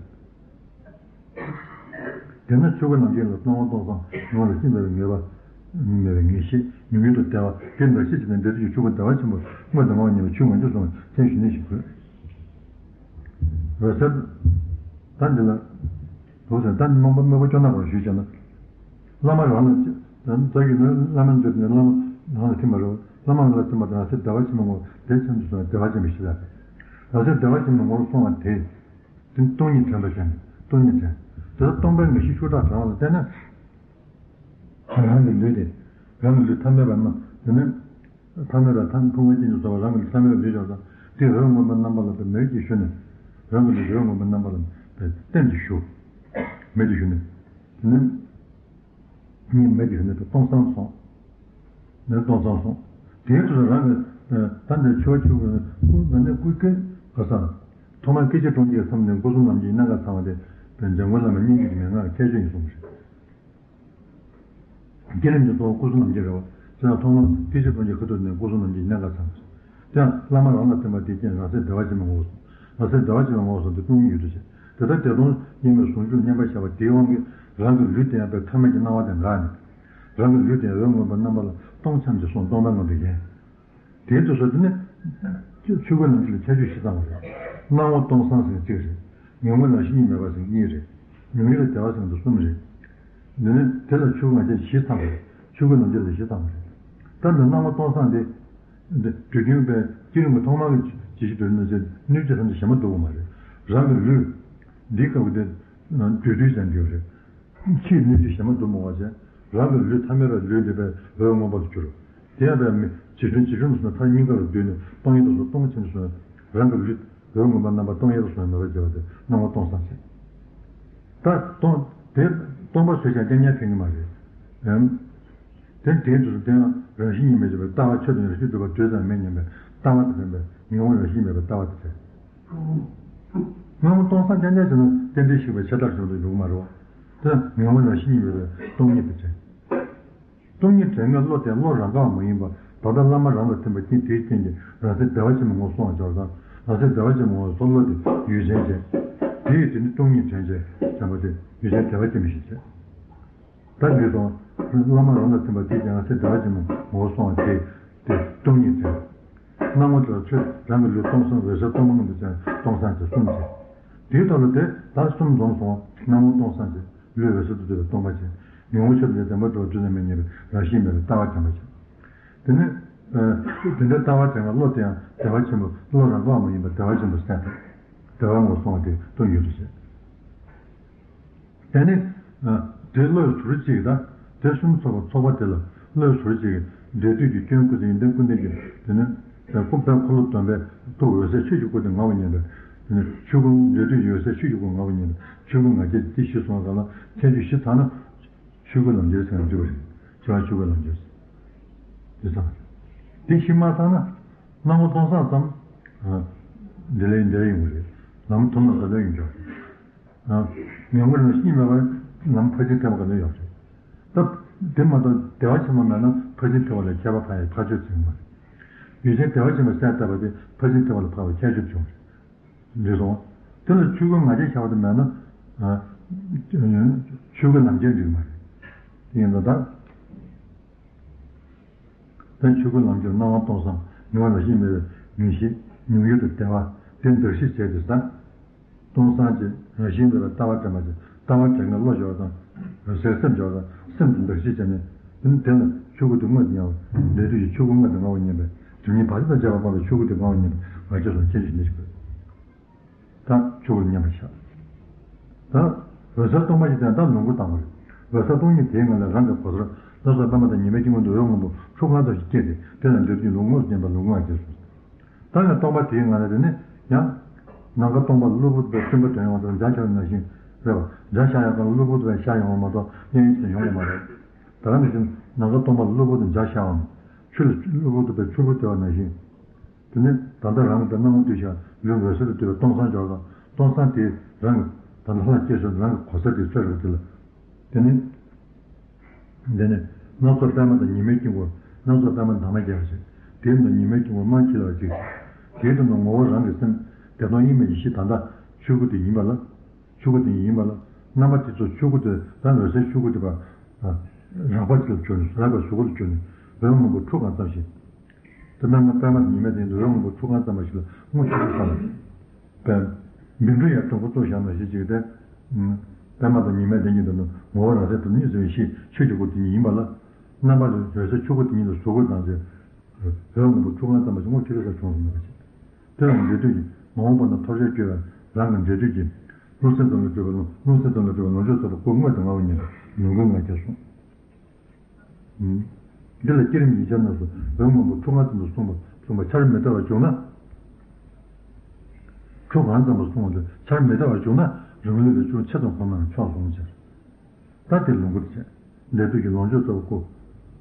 དེས་ན་ཆོས་སྐུ་ལམ་ཁྱེར་ལ་སྣང་བ་སྟོང་སང་ངོ་ལ་ཤེས་མེད་པའི་ངེས་པ། མེད་པའི་ངེས་ཤེས་ཉུང་ཉུང་དུ་བདེ་བ་དེ་འདྲ་ཤེས་བྱས་ནས་འབྲེལ་ཚུལ་གྱི་ཆོས་སྐུ་བདེ་བ་ཆེན་པོ་དངོས་དང་མ་བ་ཉེ་བའི་ཆོས་ངོ་སྤྲོད་སོང་བའི་མཚན་ཞུ་ནི་ཞིག་དགོས། འོད་གསལ། ད་འདི་ལ། འོད་གསལ་ད་ནི་རྨོངས་པ་དམོད་པ་སྐྱོ་ན་བར་ཞུས་བྱས་ན། བླ་མ་རང་ལ་ཅི། ད་ཡིན་ན་བླ་མ་འབྱོར་ནས་བླ་མ་རང་ལ་ཐིམ་པ་རེད། བླ་མ་ལ་ཐིམ་པ་དང་རང་སེམས་བདེ་བ་ཆེན་པོའི་ངོ་བོ་བདེ་ཆེན་དུ་སོང་བའི་བདེ་བ་ཅན་པའི་གཤིས་ལ། རང་སེམས་བདེ་བ་ཆེན་པོའི་ངོ་བོར་སོང་བ་དེ། དེ་སྟོང་ཉིད་དྲན་པ་བྱས་ནས་སྟོང་ཉིད་དྲན། དེ་ལ་སྟོང་པའི་ངེས་ཤེས་ཤུགས་དྲག་དྲན་པ་ལ་བརྟེན་ནས། རང་གི་ལུས་དེ། རང་གི་ལུས་ཐ་མལ་པ་རྣམས་དེ་ནི། ཐ་མལ་པ་ཐ་ཕུང་པོའི་རྐྱེན་གྱིས་བཟོས་པ་རང་གི་ལུས་ཐ་མལ་པའི་ལུས་ཀྱང་དང་དེ་འོད་སྔོན་པོའི་རྣམ་པ་ལ་དེ་མེད་ཀྱི་ཞུ་ནས། རང་གི་ལུས་འོད་སྔོན་པོའི་རྣམ་པ་ལ་དེ་བརྟེན་ཏེ་ཞུ། མེད་ཀྱི་ཞུ་ནས། དེ་ནི། གཉིས་མེད་ཀྱི་ཞུ་ནས་དེ་སྟོང་སང་སོང་། མེད་སྟོང་སང་སོང་། དེའི་དུས་སུ་རང་གི་ད་ལྟའི་ཆོས་ཆོས་ཀྱི་སྐུ་ད་ལྟའི་སྐུ་སྐུ་ག་ས། ཐོག་མར་སྐད་ཅིག་སྒྲོམ་གྱི་མཚམས་ནས་སྐུ་གསུམ་ལམ་གྱི་གནད་འགག་ཚང་བ་དེ་འཇམ་མགོན་བླ་མ་སྙིང་རྗེ་གི་མན་ངག་ཁྱད་ཆོས་ཡིན་གསུངས་པ་རེད། བསྐྱེད་རིམ་གྱི་གཙོ་བོ་སྐུ་གསུམ་ལམ་གྱི་རེད་བ། དེ་ཡང་ཐོག་མར་སྐད་ཅིག་སྒྲོམ་གྱི་ཁ་ཐུག་ནས་སྐུ་གསུམ་ལམ་གྱི་གནད་འགག་ཚང་བ་རེད། དེ་ཡང་བླ་མ་རང་ལ་བསྟེན་པ་དེ་རྐྱེན་རང་སེམས་བདེ་བ་ཆེན་པོའི་ངོ་བོ་སོང་། རང་སེམས་བདེ་བ་ཆེན་པོའི་ངོ་བོ་སོང་དེ་སྟོང་ཉིད་ཡུལ་དུ་བྱས། དེ་ལྟར་བདེ་སྟོང་དབྱེར་མེད་ཟུང་འཇུག་མཉམ་པར་བཞག་པ་དེའི་དབང་གིས་རང་གི་ལུས་དེ་ཡང་པའི་ཐ་མལ་གྱི་སྣང་བ་དེ་འགགས་ནས། རང་གི་ལུས་དེ་ཡང་འོད་མངོན་པ་རྣམ་པ་ལ་སྟོང་འཁྱམས་ཀྱི་སོང་སྟོང་པའི་ངང་དུ་ཡལ། དེའི་དུས་སུ་དེ་ནི་ཆོས་སྐུའི་ལམ་གྱི་ལ་ཁྱད་ཆོས་བཞི་ཚང་བ་རེད། སྣང་བ་སྟོང་སང་ཟེར་གཅིག་རེད། མྱོང་བ་རང་བཞིན་གཉིས་མེད་པ་ཟེར་གཉིས་རེད། མྱོང་བྱ་ལ་བདེ་བ་ཟེར་དུ་གསུམ་རེད། འདི་ནི་དེ་ལ་ཆོས་སྐུ་ང་རྒྱལ་བཞི་ཚང་བ་རེད། ཆོས་སྐུའི་ལམ་གྱི་ལ་བཞི་ཚང་བ་རེད། ད་འདི་སྣང་བ་སྟོང་སང་དེ། འདི་དུས་རྒྱུན་པའི་བསྐྱེད་རིམ་གྱི་ཐོག་མར་གྱི་ཇི་ཞིག་འདོད་མི་ཚེ་སྣོད་ཀྱི་ཐམས་ཅད་ཞེ་མ་སྡུག་པོ་མ་རེད། རང་གི་ལུས། འདི་སྐབས་ཀྱི་དེ། དུས་དུས་ཀྱང་འདུས་རེད། ཕྱིའི་སྣོད་ཀྱི་ཞེ་མ་སྡུག་མོ་བ་ཅན། རང་གི་ལུས་ཐ་མལ་པའི་ལུས་འདི་པའི་འོད་མངོན་པ་དུ་གྱུར། དེ་ཡང་པའི་མི་ཇི་བྱུང་ཇི་བྱུང་དུ་སོང་ཐག་སྙིང་ག་ལ་བསྡུས་ནས་སྟོང་ཉིད་དུ་སོང་སྟོང་ཆེན་དུ་སོང་། རང་གི་ལུས་འོད་མངོན་པ་རྣམ་པ་སྟོང་ཉིད་དུ་སོང་མེད་པར་བྱས་པ་དེ་སྣང་བ་སྟོང་སང་ཟེར། ད་སྟོང་དེ་སྟོང་པ་བཟོས་ཀྱང་རྐྱང་རྐྱང་ཕན་གྱི་མ་རེད། ཨེམ། དེ་དེའི་དུས་སུ་དེ་ཡང་རང་བཞིན་གཉིས་མེད་ཅེས་པའི་ལྟ་བ་ཆོས་དང་རང་བཞིན་གྲུབ་པ་དུས་ཙམ་མེད་སྙམ་པའི་ལྟ་བ་དེ་དྲན་པས་མྱོང་བ་རང་བཞིན་མེད་པའི་ལྟ་བ་དེ་དྲན། སྣང་བ་སྟོང་སང་རྐྱང་རྐྱང་བྱས་ན་རྟེན་འབྲེལ་ཞིག་པའི་ཆད་ལྟར་བྱུང་དུ་འཇུག་མ་རེད་བ། དེ་མྱོང་བ་རང་བཞིན་གཉིས་མེད་པའི་སྟོང་ཉིད་དེ་དྲན། སྟོང་ཉིད་དྲན་མཁན་བློ་དེ་བློ་རང་ག་བ་མ་ཡིན་པ། ད་ལྟ་བླ་མ་རང་ལ་བསྟེན་པ་གཅིག་དེའི་རྐྱེན་གྱིས་རང་སེམས་བདེ་བ་ཆེན་པོའི་ངོ་བོ་སོང་བ་འབྱོར་དང་། རང་སེམས་བདེ་བ་ཆེན་པོའི་ངོ་བོ་སོང་བློ་དེ་ཡུལ་ཅན་བྱས། དེ་ཡི་དེ་ནི་སྟོང་ཉིད་དྲན་བྱས་བྱམས་པ་དེ་ཡུལ་ཅན་བདེ་བ་ཆེན་པོ་ཞིག་བྱས། ད་འདི་དང་། བླ་མ་རང་ལ་བསྟེན་པ་དེ་ཀྱང་སེམས་བདེ་བ་ཆེན་པོའི་ངོ་བོ་སོང་བ་དེ། དེ་སྟོང་ཉིད་དེ། སྣང་བ་དེ་ལ་ཆོས་རང་གི་ལུས་སྟོང་སང་འོད་གསལ་སྟོང་པ་མངོན་དུ་བྱས་སྟོང་སང་དེ་གསུམ་བྱས། དེའི་ཐོག་ལ་དེ་ལྟར་གསུམ་འཛོམས་སོང་བ་སྣང་བ་སྟོང་སང་བྱས་ལུས་འོད་གསལ་དུ་འདུས་པའི་སྟོང་པ་བྱས། མྱོང་བ་ཆོས་དང་བདེན་པ་གྲུབ་པ་དུས་ཙམ་མེད་སྙམ་པའི་རང་བཞིན་མེད་པའི་ལྟ་བ་དྲན་པ་བྱས། དེ་ནས། དེ་འདྲའི་ལྟ་བ་དྲན་པའི་བློ་དེ་ཡང་བདེ་བ་ཆེན་པོ་བློ་རང་ག་བ་མ་ཡིན་པ་བདེ་བ་ཆེན་པོ་སེམས་དང་། བདེ་བའི་ངོ་བོ་སོང་བ་དེ་སྟོང་ཉིད་དུ་བྱས། དེ་ནི། དེ་བློའི་ཟུར་གཅིག་དང་། དེ་གསུམ་ཚོགས་པ་ཚོགས་པ་དེ་ལ་བློའི་ཟུར་གཅིག་གིས་འབྲས་དུས་ཀྱི་སྐྱོན་སྐུ་ཚེ་ཡོན་ཏན་ཀུན་ལྡན་གྱི་དེ་ནི། སྐུ་པའི་འཁོར་ལོ་སྡོམ་པའི་ཐུགས་འོད་གསལ་ཆོས་ཀྱི་སྐུ་དེ་ངང་བ་ཉིད་པས། དེ་ནི་ཆོས་སྐུ་འབྲས་དུས་ཀྱི་འོད་གསལ་ཆོས་ཀྱི་སྐུ་ངང་བ་ཉིད་པས་ཆོས་སྐུ་ང་རྒྱལ་དེ་བཞི་སོང་བ་ག་ལ་ཁྱད་ཆོས་བཞི་ཚང་ན། ཆོས་སྐུའི་ལམ་འབྱེད་ཟེར་ན་འགྲིག་པ་རེད། ཆོས་ལ་ཆོས་སྐུའི་ལམ་འབྱེད་ཟེར། དེ་ཙམ་རེད། དེ་ཤི་མ་ཚང་ན། སྣང་བ་སྟོང་སང་ཙམ། འདི་ལས་འདིར་ཡོང་གི་རེད། ལམ་དུམ་ལ་ག་ལ་ཡོང་ཆོག་མྱོང་བ་རང་བཞིན་མེད་པར་ལམ་ཕར་ཕྱིན་ཐེབས་པ་ག་ལ་ཡོང་རེད། ད་དེ་མ་གཏོགས་བདེ་བ་ཆེན་པོ་མེད་ན་ཕར་ཕྱིན་ཐེབས་པ་ལ་ཁྱད་པར་འཕགས་ཡས་འཕགས་ཆོས་ཚིག་མ་རེད། ཡུལ་ཅན་བདེ་བ་ཆེན་པོ་གསལ་བཏབ་པ་དེ་ཕར་ཕྱིན་ཐེབས་པ་ལ་འཕགས་པའི་ཁྱད་ཆོས་བྱུང་རེད། འདི་སོང་། དེ་ལ་ཆོས་སྐུའི་ང་རྒྱལ་ཤར་བ་དེ་མེད་ན། ཆོས་སྐུའི་ལམ་ཁྱེར་འགྲིག་མ་རེད། དེ་ཡིན་ཙང་ད། དེ་ཆོས་སྐུའི་ལམ་གྱི་སྣང་བ་སྟོང་སང་མྱོང་བ་རང་བཞིན་མེད་པའི་མྱོང་བཞི་མྱོང་ཡུལ་དུ་བདེ་བ་དེ་འདུ་ཤེས་བྱས་ཏེ་ཟ། སྟོང་སང་ཅེས་རང་བཞིན་མེད་པའི་ལྟ་བ་དྲན་པ་ཅེས་ལྟ་བ་དྲན་མཁན་བློ་སྦྱོར་དང་། འོད་གསལ་སེམས་སྦྱོར་དང་སེམས་དེ་འདུ་ཤེས་བྱས་ནས། དེ་ནི་དེ་ལ་ཆོས་སྐུ་དེ་དངོས་དང་མཉམ་པ། འབྲས་དུས་ཀྱི་ཆོས་སྐུ་དངོས་དང་མངའ་བ་མཉམ་པའི་དེ་ཉིད་བར་ཆད་དང་བཅས་པ་སྤངས་པའི་ཆོས་སྐུ་དེ་མངའ་བ་མཉམ་པའི་ང་རྒྱལ་སོགས་ཁྱད་ཆོས་འདི་ཞིག་དགོས། ད་ཆོས་སྐུ་མཉམ་པར་བཞག་ད་འོད་གསལ་སྟོང་པ་ཞིག་དེ་ད་ལོངས་སྐུར་བཏང་བ་རེད། འོད་གསལ་སྟོང་ཉིད་དེའི་ངང་ལས་རང་གི་གོ་སར་ལྷ་སོགས་པད་མ་དང་ཉི་མའི་དཀྱིལ་འཁོར་དུ་འོད་སྔོན་པོ་ཁྲུ་གང་ཙམ་ཞིག་སྐྱེས་ཏེ་དེ་ལ་འབྲས་དུས་ཀྱི་ལོངས་སྔོན་དུ་བརྟེན་པ་ལོངས་སྐུ་ང་རྒྱལ་སོགས། ད་ནི་སྟོང་པ་དེའི་ངང་ལས་དེ་ནི་ཡང་། ནམ་མཁའ་སྟོང་པ་ལ་གློ་བུར་དུ་སེམས་པ་དོན་ཡོང་བ་དང་འཇའ་ཤར་བ་ནང་བཞིན་རེད་བ། འཇའ་ཤར་ཡག་གང་ལ་གློ་བུར་དུ་ཤར་ཡོང་བ་མ་གཏོགས་གཡས་གཡོན་དུ་ཡོང་བ་མ་རེད། ད་ག་ནང་བཞིན་ནམ་མཁའ་སྟོང་པ་ལ་གློ་བུར་དུ་འཇའ་ཤར་བའམ། ཆུ་ལ་གློ་བུར་དུ་པའི་ཆུ་བུར་དེ་བ་ནང་བཞིན། དེ་ནི་ད་ལྟ་རང་གི་སྣང་བ་འདུས་ཤིང་ལུས་འོད་གསལ་དུ་འདུས་པའི་སྟོང་སང་སྦྱོར་དང་སྟོང་སང་དེ་རང་གི་ད་ལྟ་ལྷ་སྐྱེས་སོགས་རང་གི་གོ་ས་དེ་ཚོད་རེད་དེ་ལ། དེ་ནི། འདི་ནི། སྣ་ཚོགས་པད་མ་དང་ཉི་མའི་དཀྱིལ་འཁོར། སྣ་ཚོགས་པད་མ་འདབ་མ་བརྒྱ་ཞིག་དེའི་ནང་ཉི་མའི་དཀྱིལ་འཁོར་རྨང་ཆེ་ལ་གཅིག་དེའི་དོན་དུ་ངོ་བོ་རང་གི་སེམས་བདེ་སྟོང་དབྱེར་མེད་ཡེ་ཤེས་ད་ལྟ་ཆོས་སྐུ་དེ་ཡིན་པ་ལ། ཆོས་སྐུ་དེ་ཡིན་པ་ལ། རྣམ་པ་དེ་ཚོ་ཆོས་སྐུ་དེ་ད་འོད་གསལ་ཆོས་སྐུ་དེ་བ། རང་བབས་ཀྱི་ལ་བཅོས་ནས་རང་བབས་གཟུགས་སྐུ་ལ་བཅོས་ནས་འོད་སྔོན་པོ་ཁྲུ་གང་ཙམ་ཞིག་དེ་པད་མ་པད་མ་ཉི་མའི་སྟེང་དུ་འོད་སྔོན་པོ་ཁྲུ་གང་ཙམ་པ་ཞིག་ལ་དངོས་ཆོས་སྐུ་ས་ལ། པད། བཻ་ཌཱུརྱ་སྡོང་པོ་བཙུགས་བཞག་ན་ཞེས་བྱས་ཏེ། པད་མ་དང་ཉི་མའི་སྟེང་གི་དོན་དུ་ངོ་བོ་རང་གསལ་དུ་གཉིས་སུ་ཡེ་ཤེས་ཆོས་ཀྱི་སྐུ་དེ་ཉིད་ཡིན་པ་ལ། རྣམ་པ་ལ་འོད་གསལ་ཆོས་སྐུ་དེ་ཉིད་ལ་གཟུགས་སྐུ་དང་ཚེ། འོད་སྔོན་པོ་ཁྲུ་གང་ཙམ་པ་ཞིག་དངོས་ཆོས་སྐུ་ས་བྱུང་སོང་མེད་པ་ཞིག་དེ་ལ་འབྲས་དུས་ཀྱི་མ་འོངས་པ་ན་ཐོབ་བྱར་གྱུར་པའི་རང་གི་འབྲས་དུས་ཀྱི། རླུང་སེམས་ཙམ་ལ་གྲུབ་པའི་རླུང་རླུང་སེམས་ཙམ་ལ་གྲུབ་པའི་ལོངས་སྤྱོད་རྫོགས་པའི་སྐུ་དངོས་དང་མངའ་བ་མཉམ་པའི་ལོངས་སྐུའི་ང་རྒྱལ་གསུངས། འདི་ལ་བསྐྱེད་རིམ་ཡིག་ཆ་རྣམས་སུ་འོད་སྔོན་པོ་ཁྲུ་གང་ཙམ་དུ་གསུངས་པ་གསུངས་པ་ཆར་མི་ཐེབས་པར་བྱུང་ན། ཁྲུ་གང་ཙམ་པ་གསུངས་པ་དེ་ཆར་མི་ཐེབས་པར་བྱུང་ན་རང་ལུས་ལས་ཅུང་ཆེ་ཙམ་གོམས་ན་ཆོག་གསུངས་ཕྱིར། ད་དེ་ལོངས་སྐུ་དེ་བྱས། འབྲས་དུས་ཀྱི་ལོངས་སྤྱོད་རྫོགས་པའི་སྐུ།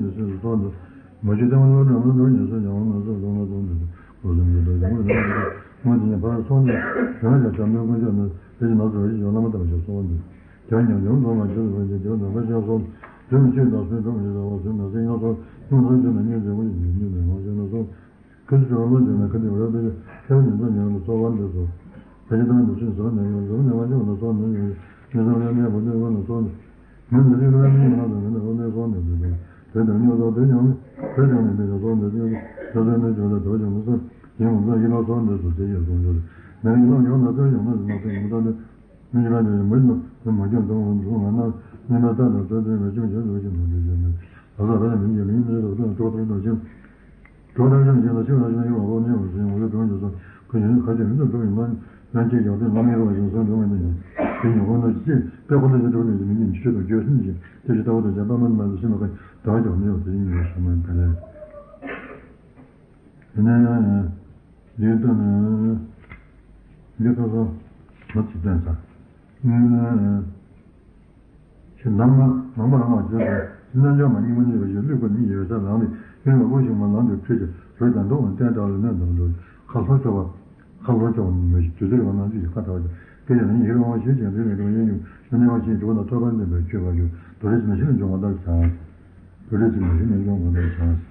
ཀྱི་སྲས་སུ་གསོལ་འདེབས། མ་གྱུར་ལྟ་བ་ནོར་འདྲ་མ་ནོར་ཉེས་སོགས་ཀྱང་། ང་ཚོ་གསོལ་བ་གསོལ་འདེབས་སོ། འོད་ཟེར་འདི་དག་ཀྱང་ངོ་དེ་ནས་ཕར་སོང་ནས། གཞན་ཡང་བྱམས་པའི་དཀོན་མཆོག་རྣམས། དེ་བཞིན་ང་ཚོར་ཡིད་བཞིན་བླ་མ་ལྟ་བུ་ཞིག་གསོལ་འདེབས། དེ་ཡང་ཉམས་ཆུང་འགྲོ་མ་བྱེད་པར་བྱེད། དེ་ནས་ནམ་མཁའ་ཤར་སོང་། དེ་ནས་ཆོས་དང་ཟས་གྲོགས་ཉེ་ཟ་བ་ཟོས་ན་ཟས་ཡང་སོང་། སྙུང་ཐང་ཆོད་ན་སྙུང་ཟས་ཀུན་གྱི་སྙུང་ཟས་མང་ཆོག་ན་སོང་། ཁ་ཆུ་གྲང་མོ་བྱུང་ན་ཁ་ཐུག་ར་བེ་ཁྱེད་ཉིན་ཐོ་ཉན་ལ་སོགས་པ་འདི་སོ། ད་ཅི་ཐང་དུ་ཕྱིན་ཟོར་ནས་ཡོང་ཟོར་ནས་མ་བྱུང་ན་སོང་ནས་ཡོང་། མི་ཚང་ལས་མེད་པ་ནས་ཡོང་ན་སོང་ནས། མི་འདི་རིགས་ལ་མི་མང་དུ་མི་འདི་ལོ་ནས་སོང་ནས་འདི་དང་། དེ་ལྟར་ཉོ་ཟོར་དེ་ཉོ་མི་དེ་ཉོ་མི་མི་ལ་སོང་ནས་དེ་ཉོ་དེ་ལ་ནས་ཇོ་ལ་དོ་ཅང་མི་སོང་། ཡིན་མོ་ཚོ་ཡིན་ལ་སོང་ནས་སོ་དེ་ཡོད་སོང་ཇོ་ལ་མི་ཡིན་ལ་ཡོང་ན་དེ་ཡོང་ན་མ་སོང་ཡིན་མོ་ད་ནས། མི་ཞིག་ལ་ཡང་མི་ནམ་དུ་མ་སྐྱོན་དང་འོང་འདུག་ང་ན་སྨིན་པ་ལྟ་དང་བསྟན་དོན་མི་སྐྱོན་ཞེས་ལོ་ཞིག་མ་འདུག་ཞེས་ནས། ད་ལྟ་ར་མིན་གྱི་མིང་ནི་རབ་ཏུ་གྲོགས་ལྟར་དུ་ཕྱིན། གྲོགས་ལྟར་ཕྱིན་ཞིང་ལ་ཤི་བ་ཞིག་ཡོང་བ་ནི་འོང་ཞིང་འོ་ལ་གྲོང་ཞིག་སོང་། ཁོ་ཡོན་ཁ་ཆེ་མི་ཚོ་འགྲོ་ཡིན་མ། ཡང་ཅིག་ཡག་དོན་ལམ་ཡོད་པ་ཞིག་སོང་འགྲོ་མི་འདུག་ཡང་དེ་ཉོ་གོ་ན་ཅི་དཔེ་ཁོ་ན་ཞིག་འགྲོ་ནས་མི་འདི་མི་ཤོད་དང་འགྱོད་སེམས་ཀྱིས་དེ་ཞིག་ལྟ་བུ་དང་བྱ་བ་མ་ནི་མ་ཟེར་ཤེས་མ་ཁ་དགའ་བ་ཀྱང་མི་ཡོང་དེ་ཡིན་ཡོད་ཞུ་མ་ཡིན་པ་ལས། དེ་ནས། ལས་དོན་ནི། ལས་ཀ་ལ་མ་ཚིག་བསྟན་ཚར། ཞེས་ནང་མ་ནང་མ་རང་མ་བྱོས་ཏེ་རྣལ་འབྱོར་མ་སྙིང་པོ་གཉིས་པ་ཞིག་བློས་བཀོད་ནི་ཡོད་ས་ལང་ནས་ཡུལ་མ་བུ་ཞིག་མ་ལང་དུ་ཁྲིད་ཀྱི་རོལ་དང་འགྲོ་བ་བསྟན་དགྲ་ལ་གནོད་དང་འགྲོ་ཁ་ལྷོ་ཕྱོགས་པ་ཁ་ལྷོ་ཕྱོགས་མི་ཞིག་དུས་ཚོད་ཡོང་ན་ཅིག་ཁ་བྲལ་བ་ཞིག་སྐད་ཡང་ཡིད་རང་བ་ཞིག་ཀྱང་དུས་ནས་འགྲོ་ཡིན་ཡུལ་ཤུ་ནས་བ་ཞིག་འགྲོ་ན་ཐོབ་པ་འདོན་པའི་ཆོས་པ་ཞིག་དུ་རེ་ཅིག་མ་ཞིག་འབྱུང་བ་ལྟར་བྱ། དུ་རེ་ཅིག་མ་ཞིག་འབྱུང་བ་ལྟར་བྱ།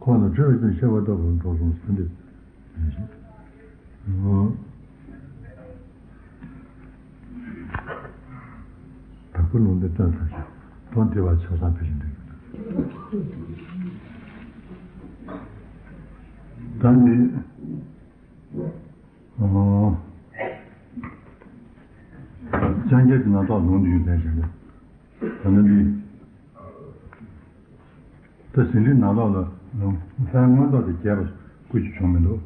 ཁོང་ལ་འཕྲོད་པའི་ཤེས་པ་ལྟ་བུར་འགྲོ་སོང་ཟེར་འདི། བདག་པོ་ལུང་འདི་སྟོན་ཚར་ཞིང་དོན་དེ་བ་ཆ་ཚང་ཕེ་ཞིང་འདུག་ད་ནི། ཅང་རྒྱལ་གྱི་རྣམ་ཐར་ལུང་འདི་ཡུལ་ལྡན་ཞིང་ལས། ད་ནི་འདི། ད་ཟིན་བྲིས་ནང་ལོགས་ལ་ལུང་ལྷའི་མངོན་རྟོགས་དེ་རྒྱས་པ་སྐུ་ཅི་བྱུང་མི་འདུག་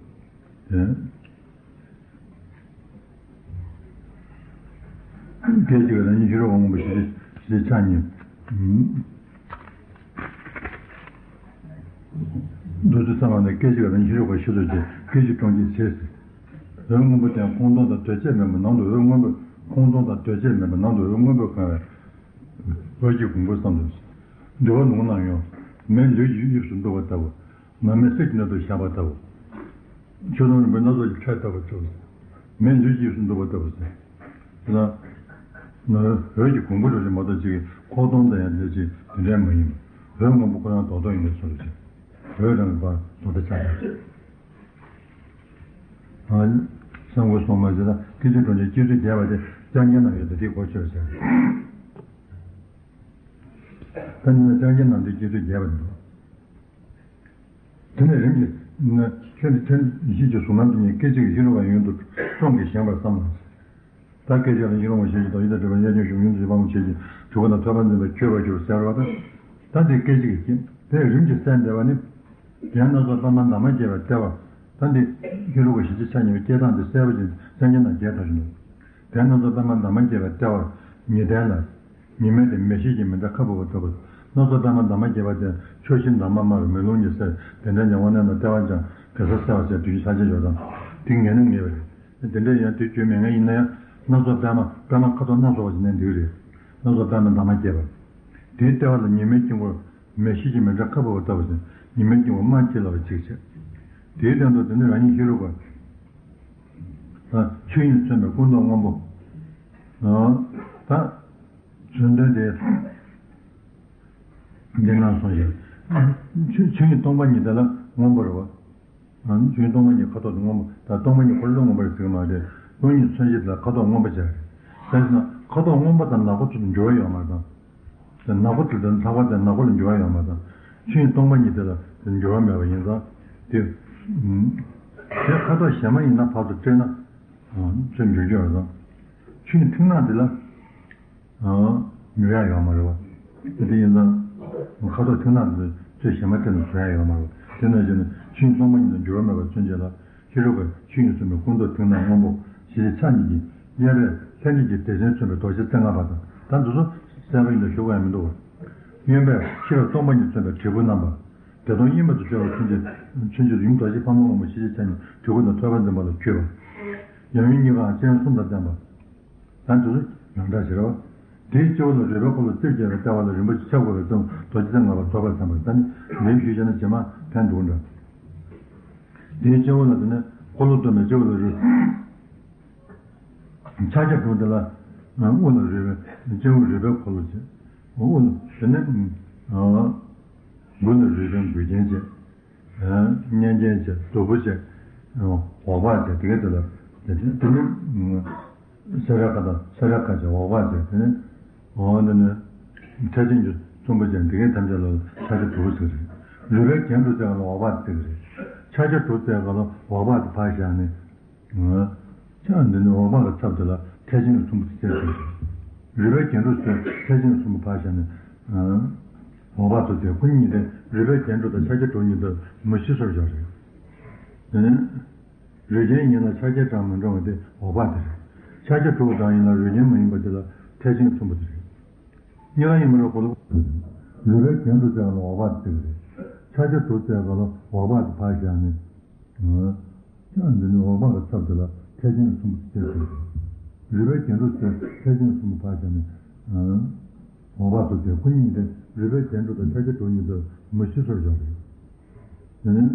དེ། སྐད་ཅིག་རང་བཞིན་ཤེས་རབ་དབང་པོ་ཞི་བདེ་ཞི་བདེ་ཕྱག་གཉིས། མདོ་ཚིག་ཙམ་པ་ནི་སྐད་ཅིག་རང་བཞིན་ཤེས་རབ་ཀྱི་ཤེས་རྟོགས་ཀྱི་སྐད་ཅིག་གྲོང་ཁྱེར་བྱེད་ཟེར། འོད་སྔོན་པོ་དེ་ཁོང་སྟོང་དང་གདོས་བཅས་མེད་པར་ནང་དུ་འོད་སྔོན་པོ། ཁོང་སྟོང་དང་གདོས་བཅས་མེད་པར་ནང་དུ་འོད་སྔོན་པོ་གང་བས། འོད་ཀྱི་གོང་བུ་བསམ་དུ། འདུལ་བ་ལུང་ནང་ཡང་། མེ་ལུས་ཀྱི་དབྱིབས་སུ་འདུག་པ་ལྟ་བུ། མར་མེ་གསེར་གྱི་སྣོད་དུ་བཞག་པ་ལྟ་བུ། ཆོས་དུང་རིང་པོའི་སྣ་ཚོགས་ཀྱི་ཕྲད་ལྟ་བུ་ལྟ་བུ། མེ་ལུས་ཀྱི་དབྱིབས་སུ་འདུག་པ་ལྟ་བུ་ཟེར། དེ་ན། འོད་ཀྱི་གོང་བུ་རེ་རེ་མ་གཏོགས་ཅིག་ཁོག་སྟོང་དང་ཡང་དེ་ཅིག་དེ་འདྲའི་མ་ཡིན་པ། འོད་སྔོན་པོ་ཁོ་རང་རྡོག་རྡོག་ཡིན་པའི་ཚུལ་ཅིག་འོད་རང་གི་བར་རྡོག་རྡོག་ཆགས་ཡོད། ཨ། གསང་སྔགས་སྲུང་མ་ཟེར་ན་སྐྱེ་ཚུལ་གྲོང་ཁྱེར་སྐྱེ་ཚུལ་རྒྱས་པ་དེ་ཅང་རྒྱལ་ནང་ཡོད་དེ་དེའི་སྐོར་ཆོས་ཟེར། ད་ནི་ཅང་རྒྱལ་ནང་དེ་སྐྱེ་ཚུལ་རྒྱས་པ་འདུག་དེ་ནས་རིམ་གྱིས་ནི་ཆོས་འདི་ཐུན་བཞི་གྱི་གཟུགས་རྣམ་དེ་ཉིད་སྐད་ཅིག་གིས་ཤེས་རབ་ཀྱི་ཡུན་དུ་ཀྲོང་གིས་བཞེངས་པར་བསམ་ལ། ད་སྐད་ཅིག་ལ་ཤེས་རབ་ཀྱི་ཤེས་ཀྱི་དོ་ཡི་དང་སྒྲིབ་པ་ཡེ་ཤེས་ཤུགས་ཡུན་དུ་ཕམ་བྱེད་ཀྱི་དྲི་བ་དང་ཐོས་པ་འཛིན་པའི་ཆོས་པ་གྱུར་ཟེར་བ་དང་། ད་འདི་སྐད་ཅིག་གིས་དེ་རིམ་གྱིས་གསལ་འདེབས་པ་ནི། རྒྱན་སྣ་ཚོགས་པདྨ་འདབ་མ་བརྒྱད་པའི་ལྟེ་བ། ད་འདི་ཤེས་རབ་ཀྱི་ཞི་བྱེད་ཕྱག་གཉིས་པའི་སྐྱེ་སྟངས་དེ་གསལ་པོ་ཅིག་སེམས་ཅན་རྣམས་རྒྱས་ཐག་ཆོད་འདུག་དེ་སྣ་ཚོགས་པདྨ་འདབ་མ་བརྒྱད་པའི་ལྟེ་བར་ཉི་ལྡན་ལ། ཉི་མའི་སྟེང་མེ་ཤེལ་གྱི་མེ་འདྲ་ཁ་སྦུབ་པ་ལྟ་བུ། སྣ་ཚོགས་པདྨ་འདབ་མ་བརྒྱད་པ་སྟེང་ཕྱོགས་བཞི་འདབ་མ་དམར་མེ་རླུང་གིས་སེལ་དེ་འདྲའི་ཉེ་བར་གནས་ན་ལྟེ་བ་ཀྱང་གེ་སར་གསལ་བར་བྱེད་བདུད་ཀྱི་ཆ་བྱད་འཇོག་དང་དེ་ངེས་ནི་ངེས་པ་རེད། དེ་འདྲ་ཡང་དེ་བརྗོད་མེད་ངེས་ཡིན་ན་ཡང་སྣ་ཚོགས་པདྨ་པདྨ་ཁ་དོག་སྣ་ཚོགས་པ་ཞིག་གནས་འདུག་རེད། སྣ་ཚོགས་པདྨ་འདབ་མ་བརྒྱད་པ། དེའི་ལྟེ་བ་ལ་ཉི་མའི་དཀྱིལ་འཁོར་མེ་ཤེལ་གྱི་མེ་འདྲ་ཁ་སྦུབ་པ་ལྟ་བུ་ཞིག་ཉི་མའི་དཀྱིལ་འཁོར་དམར་ཁྱི་ལ་བ་གཅིག་བྱས། དེའི་སྟེང་དུ་དེ་ནི་རང་ཉིད་ཤེས་རབ་ཀྱི་ཆོས་དབྱིངས་མཚོན་པའི་སྐུ་མདོག་སྔོན་པོ། ད་མཚོན་དོན་དེ་འདི་ནང་གསུངས་ཤིང་། ཆོས་དབྱིངས་སྟོང་པ་ཉིད་དེ་ལ་སྔོན་པོ་རེད་བ། ཆོས་དབྱིངས་སྟོང་པ་ཉིད་ཁ་དོག་དེ་སྔོན་པོ་ད་སྟོང་པ་ཉིད་ཁོ་རང་སྔོན་པོ་རེད་ཟེར་གྱི་མ་རེད། སྟོང་ཉིད་མཚོན་བྱེད་དེ་ལ་ཁ་དོག་སྔོན་པོ་ཅིག་རེད། བྱས་ན་ཁ་དོག་སྔོན་པོ་དང་ནག་པོ་ཚོ་འགྱུར་བ་ཡོད་མ་རེད་དང་། དེ་ནག་པོ་དེ་དང་ལྷག་པ་དེ་ནག་པོ་ལ་འགྱུར་བ་ཡོད་མ་རེད་དང་། ཆོས་དབྱིངས་སྟོང་པ་ཉིད་དེ་ལ་དེ་འགྱུར་བ་མེད་པ་ཡིན་ཙང་། དེ་དེ་ཁ་དོག་གཞན་མ་ཡིན་ན་ཕར་ཚུར་སྤྲད་ན་ཚུར་འགྱུར་རྒྱུ་རེད་དང་། ཆོས་དབྱིངས་མཐིང་ནག་དེ་ལ། ཨང་། ཉོ་ཡ་ཡོད་མ་རེད་བ། དེ་ཡིན་ཙང་། ཁ་དོག་མཐིང་ནག་དེ་ཚོས་གཞན་མ་སྟེང་དུ་བཟོ་ཡ་ཡོད་མ་རེད་བ། དེ་ནང་བཞིན་ཆོས་དབྱིངས་སྟོང་པ་ཉིད་དུ་འགྱུར་བ་མེད་པར་མཚོན་བྱེད་ལ། ཤེས་རབ་ཀྱི་ཆོས་ཉིད་མཚོན་པའི་སྐུ་མདོག་མཐིང་ནག་སྔོན་པོ་ཞི་བྱེད་ཕྱག་གཉིས་ཀྱིས་གཡས་པས་ལྷན་སྐྱེས་ཀྱི་སྡེ་ཚན་མཚོན་པའི་རྡོ་རྗེ་རྩེ་ལྔ་པ་དང་། ད་འདི་ཚོ་གསལ་པོ་ཡིན་པའི་ཞུ་དགོས་ཡ་མི་འདུག་བ། གཡོན་པས་ཤེས་རབ་སྟོང་པ་ཉིད་མཚོན་པའི་དྲིལ་བུ་བསྣམས་པ། བདེ་སྟོང་དབྱིངས་མེད་དུ་གསལ་བ་མཚོན་བྱེད་མཚོན་བྱེད་དུ་ཡུམ་རྡོ་རྗེ་ཕག་མོ་སྔོན་པོ་ཞི་བྱེད་ཕྱག་གཉིས་དྲིལ་བུ་དང་ཐོས་པ་འཛིན་པ་ལ་འཁྱུད་པ། ཡང་ཡུམ་གཉིས་ཀའང་སྤྱན་གསུམ་དང་ལྡན་པ། ད་འདི་ཚོ་ཡང་དག་ཞེས་རེད་བ། དེའི་སྤྱི་བོ་ལ་རུས་པའི་འཁོར་ལོ་རྩིབས་བརྒྱད་པའི་ལྟེ་བ་ལ་རིན་པོ་ཆེ་ཆ་བགོས་པའི་རྩེ་མོ་རྡོ་རྗེ་རྩེ་ལྔ་པ་རྫོགས་པར་མཚན་པ་ད་ནི་ལེའུ་ཞུས་བྱས་ན་རྗེས་མ་ཕན་འདུག་འདྲ། དེའི་སྤྱི་བོ་ལ་དེ་ནས་འཁོར་ལོ་སྡོམ་པའི་སྤྱི་བོ་ལ་རུས། ཕྱག་རྒྱ་དྲུག་དེ་ལ་དབུ་ལ་རུས་པའི་སྤྱི་བོ་རུས་པའི་འཁོར་ལོ་བྱས། དབུ་ལ་དེ་ནས་མགུལ་ལ་རུས་པའི་མགུལ་རྒྱན་བྱས། སྙན་རྒྱན་བྱས་གདུ་བུ་བྱས། འོག་པག་བྱས་དེ་གའི་དེ་ལ་དེ་དེ་ནི་སེ་ར་ཁ་དང་སེ་ར་ཁ་བྱས་འོག་པག་བྱས་དེ་ནི་འོ་འདི་ནི་ཕྲ་ཕྱིན་གྱི་ཚོམ་བུ་བྱས་དེ་གའི་ཐམས་ཅད་ལ་ཕྱག་རྒྱ་དྲུག་ཟེར་རེད། རུས་པའི་རྒྱན་དྲུག་བརྩེགས་ལ་འོག་པག་བརྩེགས་རེད། ཕྱག་རྒྱ་དྲུག་བརྩེགས་ལ་འོག་པག་དེ་ཕར་བཞག་ནས། ཕྱག་འདི་ནི་འོག་པག་གི་ཚབ་དེ་ལ་ཐལ་ཆེན་གྱི་ཚོམ་བུ་དེ་བརྩེགས་ཟེར། རུས་པའི་རྒྱན་དྲུག་ཟེར་ཐལ་ཆེན་གྱི་ཚོམ་བུ་ཕར་བཞག་ནས། འོག་པག་ཏུ་བརྩེགས་ཁོ་གཉིས་དེ་རུས་པའི་རྒྱན་དྲུག་དང་ཕྱག་རྒྱ་དྲུག་གཉིས་དེ་མུ་བཞི་སོར་བཞག་རེད། དེ་ནས་རུས་རྒྱན་ཡིན་ལ་ཕྱག་རྒྱའི་གྲངས་མི་འདྲ་བ་དེ་འོག་པག་དེ་རེད། ཕྱག་རྒྱ་དྲུག་གི་གྲངས་ཡིན་ལ་རུས་རྒྱན་མ་ཡིན་པ་དེ་ལ་ཐལ་ཆེན་གྱི་ཚོམ་བུ་དེ་རེད། གཉིས་ཀ་ཡིན་པ་རེད་གོ་ལོ། རུས་པའི་རྒྱན་དྲུག་བརྩེགས་ལ་འོག་པག་དེ་བརྩེགས་རེད། ཕྱག་རྒྱ་དྲུག་བརྩེགས་ལ་འོག་པག་དེ་ཕར་བཞག་ནས། ཨ། ཕྱག་འདི་ནི་འོག་པག་གི་ཚབ་དེ་ལ་ཐལ་ཆེན་གྱི་ཚོམ་བུ་དེ་བརྩེགས་ཟེར། རུས་པའི་རྒྱན་དྲུག་ཟེར་ཐལ་ཆེན་གྱི་ཚོམ་བུ་ཕར་བཞག་ནས། ཨ། འོག་པག་ཏུ་བརྩེགས་ཁོ་གཉིས་དེ་རུས་པའི་རྒྱན་དྲུག་དང་ཕྱག་རྒྱ་དྲུག་གཉིས་དེ་མུ་བཞི་སོར་བཞག་རེད། དེ་ནས་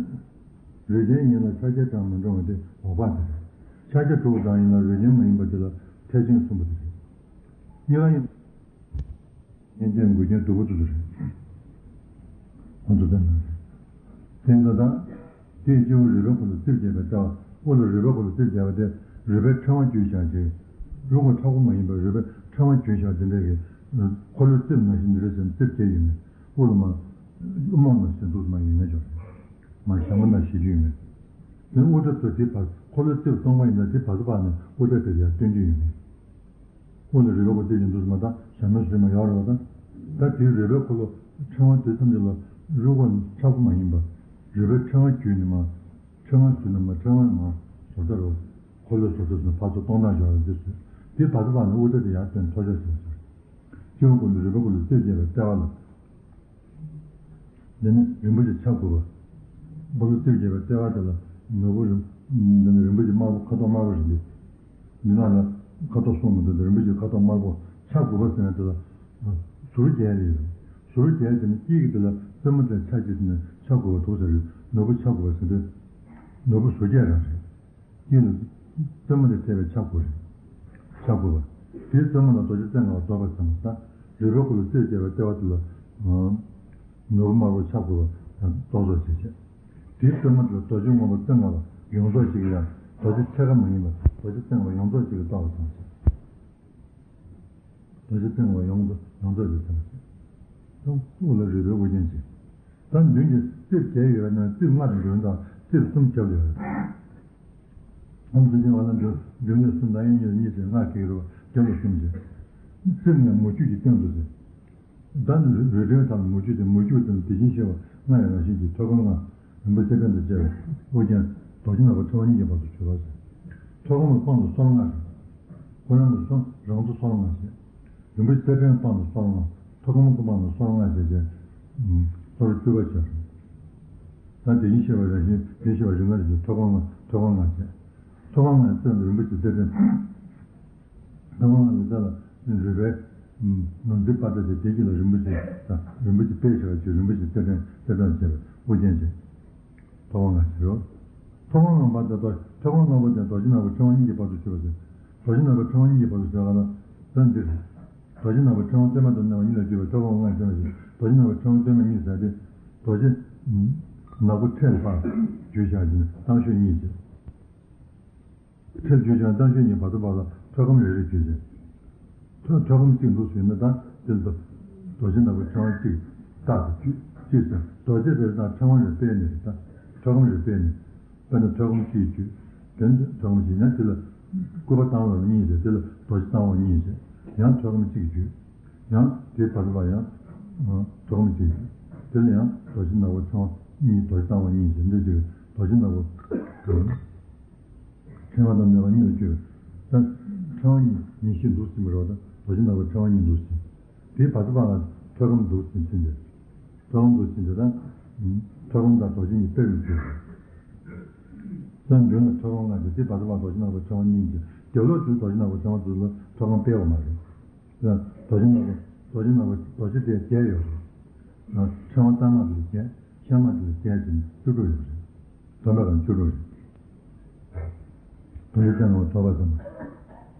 རུས་རྒྱན་ཡིན་ལ་ཕྱག་རྒྱའི་གྲངས་མི་འདྲ་བ་དེ་འོག་པག་དེ་རེད། ཕྱག་རྒྱ་དྲུག་གི་གྲངས་ཡིན་ལ་རུས་རྒྱན་མ་ཡིན་པ་དེ་ལ་ཐལ་ཆེན་གྱི་ཚོམ་བུ་དེ་རེད། གཉིས་ཀ་ཡིན། སྙན་རྒྱན་མགུལ་རྒྱན་གདུ་བུ་དེ་ཚོ་རེད། ཁོ་ཚོ་ལྟ་ན་རེད། དེ་ཚོ་དང་། དེའི་སྤྱི་བོ་རུས་པའི་འཁོར་ལོ་རྩིབས་བརྒྱད་པའི་ལྟེ་བ། དབུ་ལ་རུས་པའི་འཁོར་ལོ་རྩིབས་བརྒྱད་པ་དེ་རུས་པའི་ཕྲེང་བ་བརྒྱུས་བཞག་ཅིང་། རུས་ཁོག་མཐའ་སྐོར་མ་ཡིན་པར་རུས་པའི་ཕྲེང་བ་བརྒྱུས་བཞག་དེ་འདྲ་གི། འཁོར་ལོའི་རྩིབས་ནང་བཞིན་འདི་འདྲ་ཞིག་རྩིབས་བརྒྱད་ཡོད་མེད། དབུ་ལ་མར། དབུ་མ་ནང་བཞིན་འདུག་མ་ཡོད་མེད་ཅོག་རེད། མར་ཞྭ་མོ་ནང་བཞིན་ཡོད་མེད། དེ་དབུ་སྐྲ་ཚོ་དེ་བར་འཁོར་ལོའི་རྩིབས་སྟོང་པ་ཡིན་ན་དེ་བར་དུ་བར་ནས་དབུ་སྐྲ་དེ་ཡར་བཏོན་རྒྱུ་ཡོད་མེད། དབུ་ལ་རུས་པའི་འཁོར་ལོ་རྩིབས་བརྒྱད་འདུག་མ་གཏོགས་ཞྭ་མོའི་རྩིབས་མ་ཡོད་རེད་བ་ད། ད་དེའི་རུས་པའི་འཁོར་ལོ་ཕྲེང་བ་དེ་ཐམས་ཅད་ལ་རུས་ཁོག་མཐའ་སྐོར་མ་ཡིན་པར་རུས་པའི་ཕྲེང་བ་བརྒྱུད་ནས་མར། ཕྲེང་བ་བརྒྱུད་ནས་མར་ཕྲེང་བ་མར་ཟུར་ལྟར་རོ། འཁོར་ལོ་ཟུར་ལྟར་སོང་ནས་ཕར་ཚུར་སྟོང་ཐག་བཞག་རེད་འདི་ཟེར། དེ་བར་དུ་བར་ནས་དབུ་སྐྲ་དེ་ཡར་བཏོན་ཐོར་ཅོག་བྱས་སོང་། སྤྱི་བོ་ཀུན་ཏུ་རུས་པའི་ཀུན་ཏུ་རྩིབས་བརྒྱད་པའི་ལྟེ་བ་ལ། འདི་ནི་རིན་པོ་ཆེ་ཆ་དགུ་པ། སྤུ་ལུ་རྩིབས་བརྒྱད་པའི་ལྟེ་བ་དེ་ལ་ནོར་བུ་རིན། འདི་ནི་རིན་པོ་ཆེ་དམར་པོ་ཁ་དོག་དམར་པོ་རེད། འདི་ནང་ལ་ཁ་དོག་གསུམ་མི་འདུག་རིན་པོ་ཆེ་ཁ་དོག་དམར་པོ་ཆ་དགུ་པ་ཟེར་ན་དེ་ལ་ཟུར་བརྒྱད་རེད། ཟུར་བརྒྱད་དེ་ནི་དཀྱིལ་གྱི་དེ་ལ་རྩེ་མོ་དེ་ཆ་གཅིག་ཟེར་ནས་ཆ་དགུ་པ་འདུག་ཟེར་རེད། ནོར་བུ་ཆ་དགུ་པ་ཟེར་དུས་ནོར་བུ་ཟུར་བརྒྱད་རང་རེད། དཀྱིལ་ལ་རྩེ་མོ་དེ་ཐེབས་པའི་ཆ་དགུ་རེད། ཆ་དགུ་པ། དེའི་རྩེ་མོ་ལ་རྡོ་རྗེ་རྩེ་ལྔ་པ་རྫོགས་པར་བསམ་པ་དང་། རུས་པའི་ཀུན་ཏུ་རྩིབས་བརྒྱད་པའི་ལྟེ་བ་དེ་ལ། ནོར་བུ་དམར་པོ་ཆ་དགུ་པ་དང་རྡོག་རྡོག་བྱས་བྱས། དེའི་རྩེ་མོ་དེ་ལ་རྡོ་རྗེ་སྔོན་པོ་རྩེ་ལྔ་པ་ཡོངས་རྫོགས་ཤིག་ཡང་རྡོ་རྗེ་ཕྱེད་ཀ་མ་ཡིན་པ་རྡོ་རྗེ་རྩེ་ལྔ་པ་ཡོངས་རྫོགས་ཤིག་གིས་རྟོགས་པར་བསམ་བྱས། རྡོ་རྗེ་རྩེ་ལྔ་པ་ཡོངས་རྫོགས་ཡོངས་རྫོགས་ཀྱི་སེམས་ལ། དབུ་ལ་རུས་པའི་དབུ་རྒྱན་བྱས། ད་མདུན་གྱི་རྩིབས་བརྒྱད་ཡོད་པའི་ནང་རྩིབས་ལྔ་དང་མདུན་དང་རྩིབས་གསུམ་རྒྱབ་ཡོད་རེད། ཨམ་སྲུ་ཅན་བ་ལ་འདུག་མདུན་ནས་གསུམ་དང་གཡས་གཡོན་གཉིས་ཏེ་ལྔ་གི་རུ་རྒྱབ་ལ་གསུམ་བྱས། རྩིབས་ནས་མུ་ཁྱུད་ཀྱིས་སྟེང་དུ་བྱས། ད་ནི་རུས་སྒྲེང་དང་མུ་ཁྱུད་དེ་མུ་ཁྱུད་དེ་ནི་དེ་བཞིན་གཤེགས་པ་ལྔ་ཡི་རང་བཞིན་གྱི་ཐོད་སྐམ་ལྔ། རིན་པོ་ཆེ་སྤྲིན་དང་བཅས་པའི་དབུ་རྒྱན་རྡོ་རྗེ་ནག་པོ་ཕྲེང་བ་སྙིང་གི་བར་དུ་གྱུར་པ་ཟེར། ཐོད་སྐམ་ལ་དཔངས་ལ་སོར་ལྔ་རེད། ཁོ་རང་གི་སོར་རང་མཚོ་སོར་ལྔ་བྱས། རིན་པོ་ཆེ་སྤྲིན་དཔངས་ལ་སོར་ལྔ། ཐོད་སྐམ་ལ་དཔངས་ལ་སོར་ལྔ་བྱས་བྱས། སོར་བཅུ་པ་བྱས། ད་དེ་བཞིན་གཤེགས་པ་རང་བཞིན་དེ་བཞིན་གཤེགས་པ་རིགས་ལྔ་རེ་བཞིན་ཐོད་སྐམ་ལྔ་ཐོད་སྐམ་ལྔ་བྱས། ཐོད་སྐམ་ལྔ་ཡི་རྩེ་ལ་རིན་པོ་ཆེ་སྤྲིན། ཐོད་སྐམ་ལྔ་ལ་རྩ་ལ་རུས་པའི་ནོར་རྩིབས་པ་ཏྲ་བྱས། དེ་དཀྱིལ་ལ་རིན་པོ་ཆེ་དང་རིན་པོ་ཆེ་དཔེ་བྱས་པ་བཅས་རིན་པོ་ཆེ་རྩེ་སྤྲིན་རྩེ་སྤྲིན་བྱས་པའི་དབུ་རྒྱན་བྱས། ཐོད་སྐམ་ལྔ་བྱས་རོ། ཐོད་སྐམ་ལྔ་པ་དེ་དག་ཐོད་སྐམ་ལྔ་པོ་དེ་རྡོ་རྗེ་ནག་པོ་ཕྲེང་བ་སྙིང་གི་བར་དུ་གྱུར་པ་ཟེར། རྡོ་རྗེ་ནག་པོ་ཕྲེང་བ་སྙིང་གི་བར་དུ་གྱུར་པ་ལ་དོན་འདི་རེད། རྡོ་རྗེ་ནག་པོ་ཕྲེང་བ་ལྟེ་བ་དང་མནན་པ་གཉིས་ལ་གྱུར་པའི་ཐོད་སྐམ་ལྔ་ཡི་སྟེང་ནས་བཞིན་རྡོ་རྗེ་ནག་པོ་ཕྲེང་བ་ལྟེ་བ་གཉིས་ཟེར་ཏེ། རྡོ་རྗེ་ནག་པོ་ཕྲེང་བ་བརྒྱུད་བཞག་ཅིང་སྟངས་ཤོས་གཉིས་བྱས། ཁྲིར་བརྗོད་ཀྱང་གཏམ་བཤད་གཉིས་བར་དུ་བར་ལ་ཐོད་སྐམ་རེ་རེ་བརྗོད་ཅིང་། ཐོད་ཐོད་སྐམ་གཅིག་འདུག་ཟེར་ན་ད་དེ་ལ་རྡོ་རྗེ་ནག་པོ་ཕྲེང་བ་གཅིག་རྟག་ཏུ་བརྗོད་ཅེས་ཟེར། རྡོ་རྗེ་རེ་རེ་དང་ཕྲེང་བ་རེ་སྤེལ་ནས་རེད། ད་ཐོད་སྐམ་རེ་སྤེལ་ནས་དཔེར་ན་ཐོད་སྐམ་གཅིག་བརྗོད། དེ་ནས་ཐོད་སྐམ་གཅིག་ཡང་དེ་ལ་སྐུད་པ་བཏང་བ་གཉིས་བྱས། དེ་ལ་རྡོ་རྗེ་བཏང་བ་གཉིས་བྱས། ཡང་ཐོད་སྐམ་གཅིག་བརྗོད། ཡང་དེའི་བར་དུ་བར་ཡང་ཐོད་སྐམ་གཅིག་བརྗོད། དེ་ལ་ཡང་རྡོ་རྗེ་ནག་པོ་ཕྲེང་བ་གཉིས་རྡོ་རྗེ་བཏང་བ་གཉིས་བྱས། འདི་བརྗོད། རྡོ་རྗེ་ནག་པོ། ཕྲེང་བ་དང་མནན་པ་གཉིས་ལ་བརྗོད། ད་ཕྲེང་བ་གཉིས་གཉིས་བཞི་འདུག་ཟེར་མི་རོ། ད་རྡོ་རྗེ་ནག་པོ་ཕྲེང་བ་གཉིས་འདུག་ཟེར། དེའི་བར་དུ་བར་ལ་ཐོད་སྐམ་འདུག་ཟེར་ཕྱིན་ཏེ། ཐོད་སྐམ་འདུག་ཟེར་ཏེ་ད། ཐོད་སྐམ་དང་རྡོ་རྗེ་གཉིས་དཔེ་རུ་བརྗོད། ད་མདུན་ལ་ཐོད་སྐམ་ལྔ་བྱས། དེའི་བར་དུ་བར་རྡོ་རྗེ་ནག་པོ་ཕྲེང་བ་གཉིས་བྱས། རྒྱབ་ལོགས་དུ་རྡོ་རྗེ་ནག་པོ་ཕྲེང་བ་དེ་ལ་ཐོད་སྐམ་སྤེལ་བ་མ་རེད། ད་རྡོ་རྗེ་ནག་པོ་རྡོ་རྗེ་ནག་པོ་རྡོ་རྗེ་དེ་བརྒྱད་ཡོད་རེད། ཕྲེང་བ་རྩ་ལྔ་དེ་ལ་བརྒྱད། ཤ་མ་དེ་ལ་བརྒྱད་བྱས་ནས་བཅུ་དྲུག་ཡོད་རེད། བསྡོམས་པ་གང་བཅུ་དྲུག་རེད། རྡོ་རྗེ་རྩེ་ལྔ་པ་ཐོད་པ་ཙམ།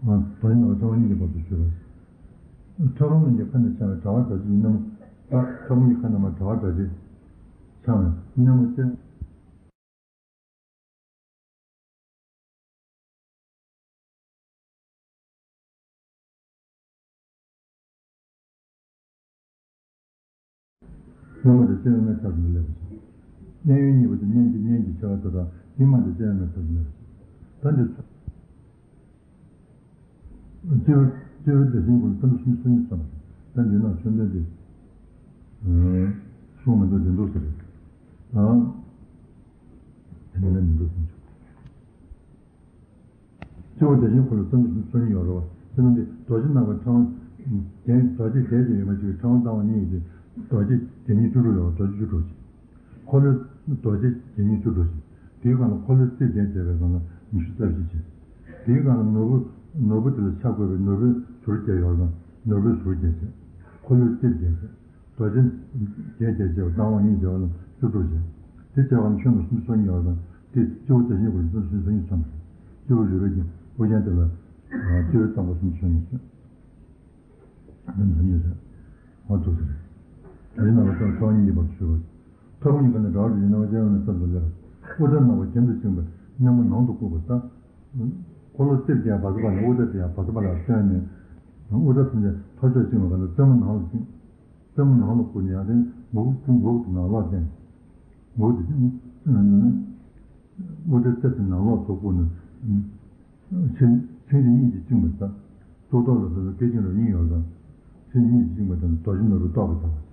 རྡོ་རྗེ་ནག་པོ་ཕྲེང་བ་གཉིས་ཀྱི་བར་དུ་གྱུར་པ། ཐོད་སྐམ་གཉིས་ཀྱི་ཁ་ནས་འཆང་བའི་དྲ་བ་སྒྲ་གཅིག་གི་སྣེ་མོ། ད་ཐོད་སྐམ་གཉིས་ཀྱི་ཁ་ནས་མར་དྲ་བ་སྒྲ་གཅིག་འཆང་བའི་སྣེ་མོ་སྟེ། སྔོན་མ་དེ་སྤྱི་ཡོངས་མའི་ཚབ་ཏུ་སླེབས་པ་དང་། གཡས་གཡོན་གཉིས་པོ་དེ་གཉེན་གྱི་གཉེན་གྱི་ཆེ་བ་དེ་དང་། སྙིང་མ་དེ་སྤྱི་ཡོངས་མའི་ཚབ་ཏུ་སླེབས་པ་དང་། ད་འདི་ཚོ། སྤྱི་བོ་སྤྱི་བོའི་བདེ་ཆེན་ཀུན་ལ་ཙམ་དུ་སུམ་ཅུ་སོ་གཉིས་བརྩམས་པ་རེད། ད་འདི་ན་མཚོན་དོན་དེ། གསུང་མི་འདུག་དེ་འདུག་ཟེར་རེད། ཨང་། དེ་ནི་ལན་འདུག་སུམ་ཅུ། སྤྱི་བོ་བདེ་ཆེན་ཀུན་ལ་ཙམ་དུ་སུམ་ཅུ་སོ་གཉིས་ཡོད་རེད་བ། དེ་ནི་འདི་རྡོ་རྗེ་ནག་པོ་ཕྲེང་བ། རྒྱན་རྡོ་རྗེ་བརྒྱད་ཀྱི་ཡོད་མ་ཅིག་ཕྲེང་བ་བཏང་བ་གཉིས་ཀྱི་རྡོ་རྗེ་བརྒྱད་གཉིས་བཅུ་དྲུག་ཡོད་རེད་བ། རྡོ་རྗེ་བཅུ་དྲུག་ཅིག་འཁོར་ལོའི་རྡོ་རྗེ་བརྒྱད་གཉིས་བཅུ་དྲུག་ཅིག་དེའི་སྒང་ལ་འཁོར་ལོའི་རྩིབས་བརྒྱད་བྱས་པའི་སྒང་ལ་ཉི་ཤུ་རྩ་བཞི་བྱས། དེའི་སྒང་ལ་ནོར་བུ་ནོར་བུ་དེ་ལ་ཆ་བགོས་པའི་ནོར་བུའི་ཟུར་བརྒྱད་ཡོད་ལ་ནོར་བུའི་ཟུར་བརྒྱད་བྱས། འཁོར་ལོའི་རྩིབས་བརྒྱད་བྱས། རྡོ་རྗེ་བརྒྱད་བརྒྱད་བྱས་པ་བཏང་བ་གཉིས་བྱས་པ་ལ་བཅུ་དྲུག་བྱས། དེ་བྱས་པ་ལ་ཁྱོན་ལ་སུམ་ཅུ་སོ་གཉིས་ཡོད་ལ་དེ་སྤྱི་བོ་བདེ་ཆེན་ཀུན་ལ་ཙམ་དུ་སུམ་ཅུ་སོ་གཉིས་བརྩམས་པ་རེད། སྤྱི་བོ་རུས་པའི་རྒྱན་དབུ་རྒྱན་དེ་ལ་སྤྱི་བོའི་རྩ་འཁོར་སུམ་ཅུ་སོ་གཉིས་བརྩམས། ལམ་བཟང་ཉེས་སོང་། འོ་འདུག་ཟེར། རྡོ་རྗེ་ནག་པོ་ཕྲེང་བ་གཉིས་ཀྱི་བར་དུ་གྱུར་པ། ཐོད་སྐམ་གཉིས་ཀྱི་ཁ་ནས་དྲ་བ་སྒྲ་གཅིག་སྣང་བ་སྤྱི་ཡོངས་མའི་ཚབ་ཏུ་སླེབས་པ། དབུ་སྐྲ་ནག་པོ་གྱེན་དུ་བཅིངས་པའི་སྣེ་མོ་ནང་དུ་བཀུག་པ་དང་། འཁོར་ལོ་རྩིབས་བརྒྱད་བར་དུ་བར་ནས་དབུ་སྐྲ་དེ་ཡང་བར་དུ་བར་ལ་བཏོན་ནས། དབུ་སྐྲ་ཐམས་ཅད་ཐོར་ཅོག་བཅིངས་པའི་སྒང་ལ་རྩེ་མོ་ནང་ལ་བཅིངས། རྩེ་མོ་ནང་ལ་བཀུག་ནས་ཡང་དེ་ངུ་ངུ་ངུ་ནང་ལོག་བསྟན། ངུ་དེ་དབུ་སྐྲའི་རྩེ་དེ་ནང་ལོག་ཏུ་བཀུག་ནས། མཚན་མཚན་གཉིས་ཀྱིས་བཅིངས་པ་དང་། གཙུག་ཏོར་ལ་སོགས་པའི་སྐེད་བཅིངས་རོ་གཉིས་ཡོད་ཙང་། མཚན་གཉིས་ཀྱིས་བཅིངས་པ་དང་རྡོ་རྗེ་ནོར་བུས་བཏོགས་པའི་ཚབ།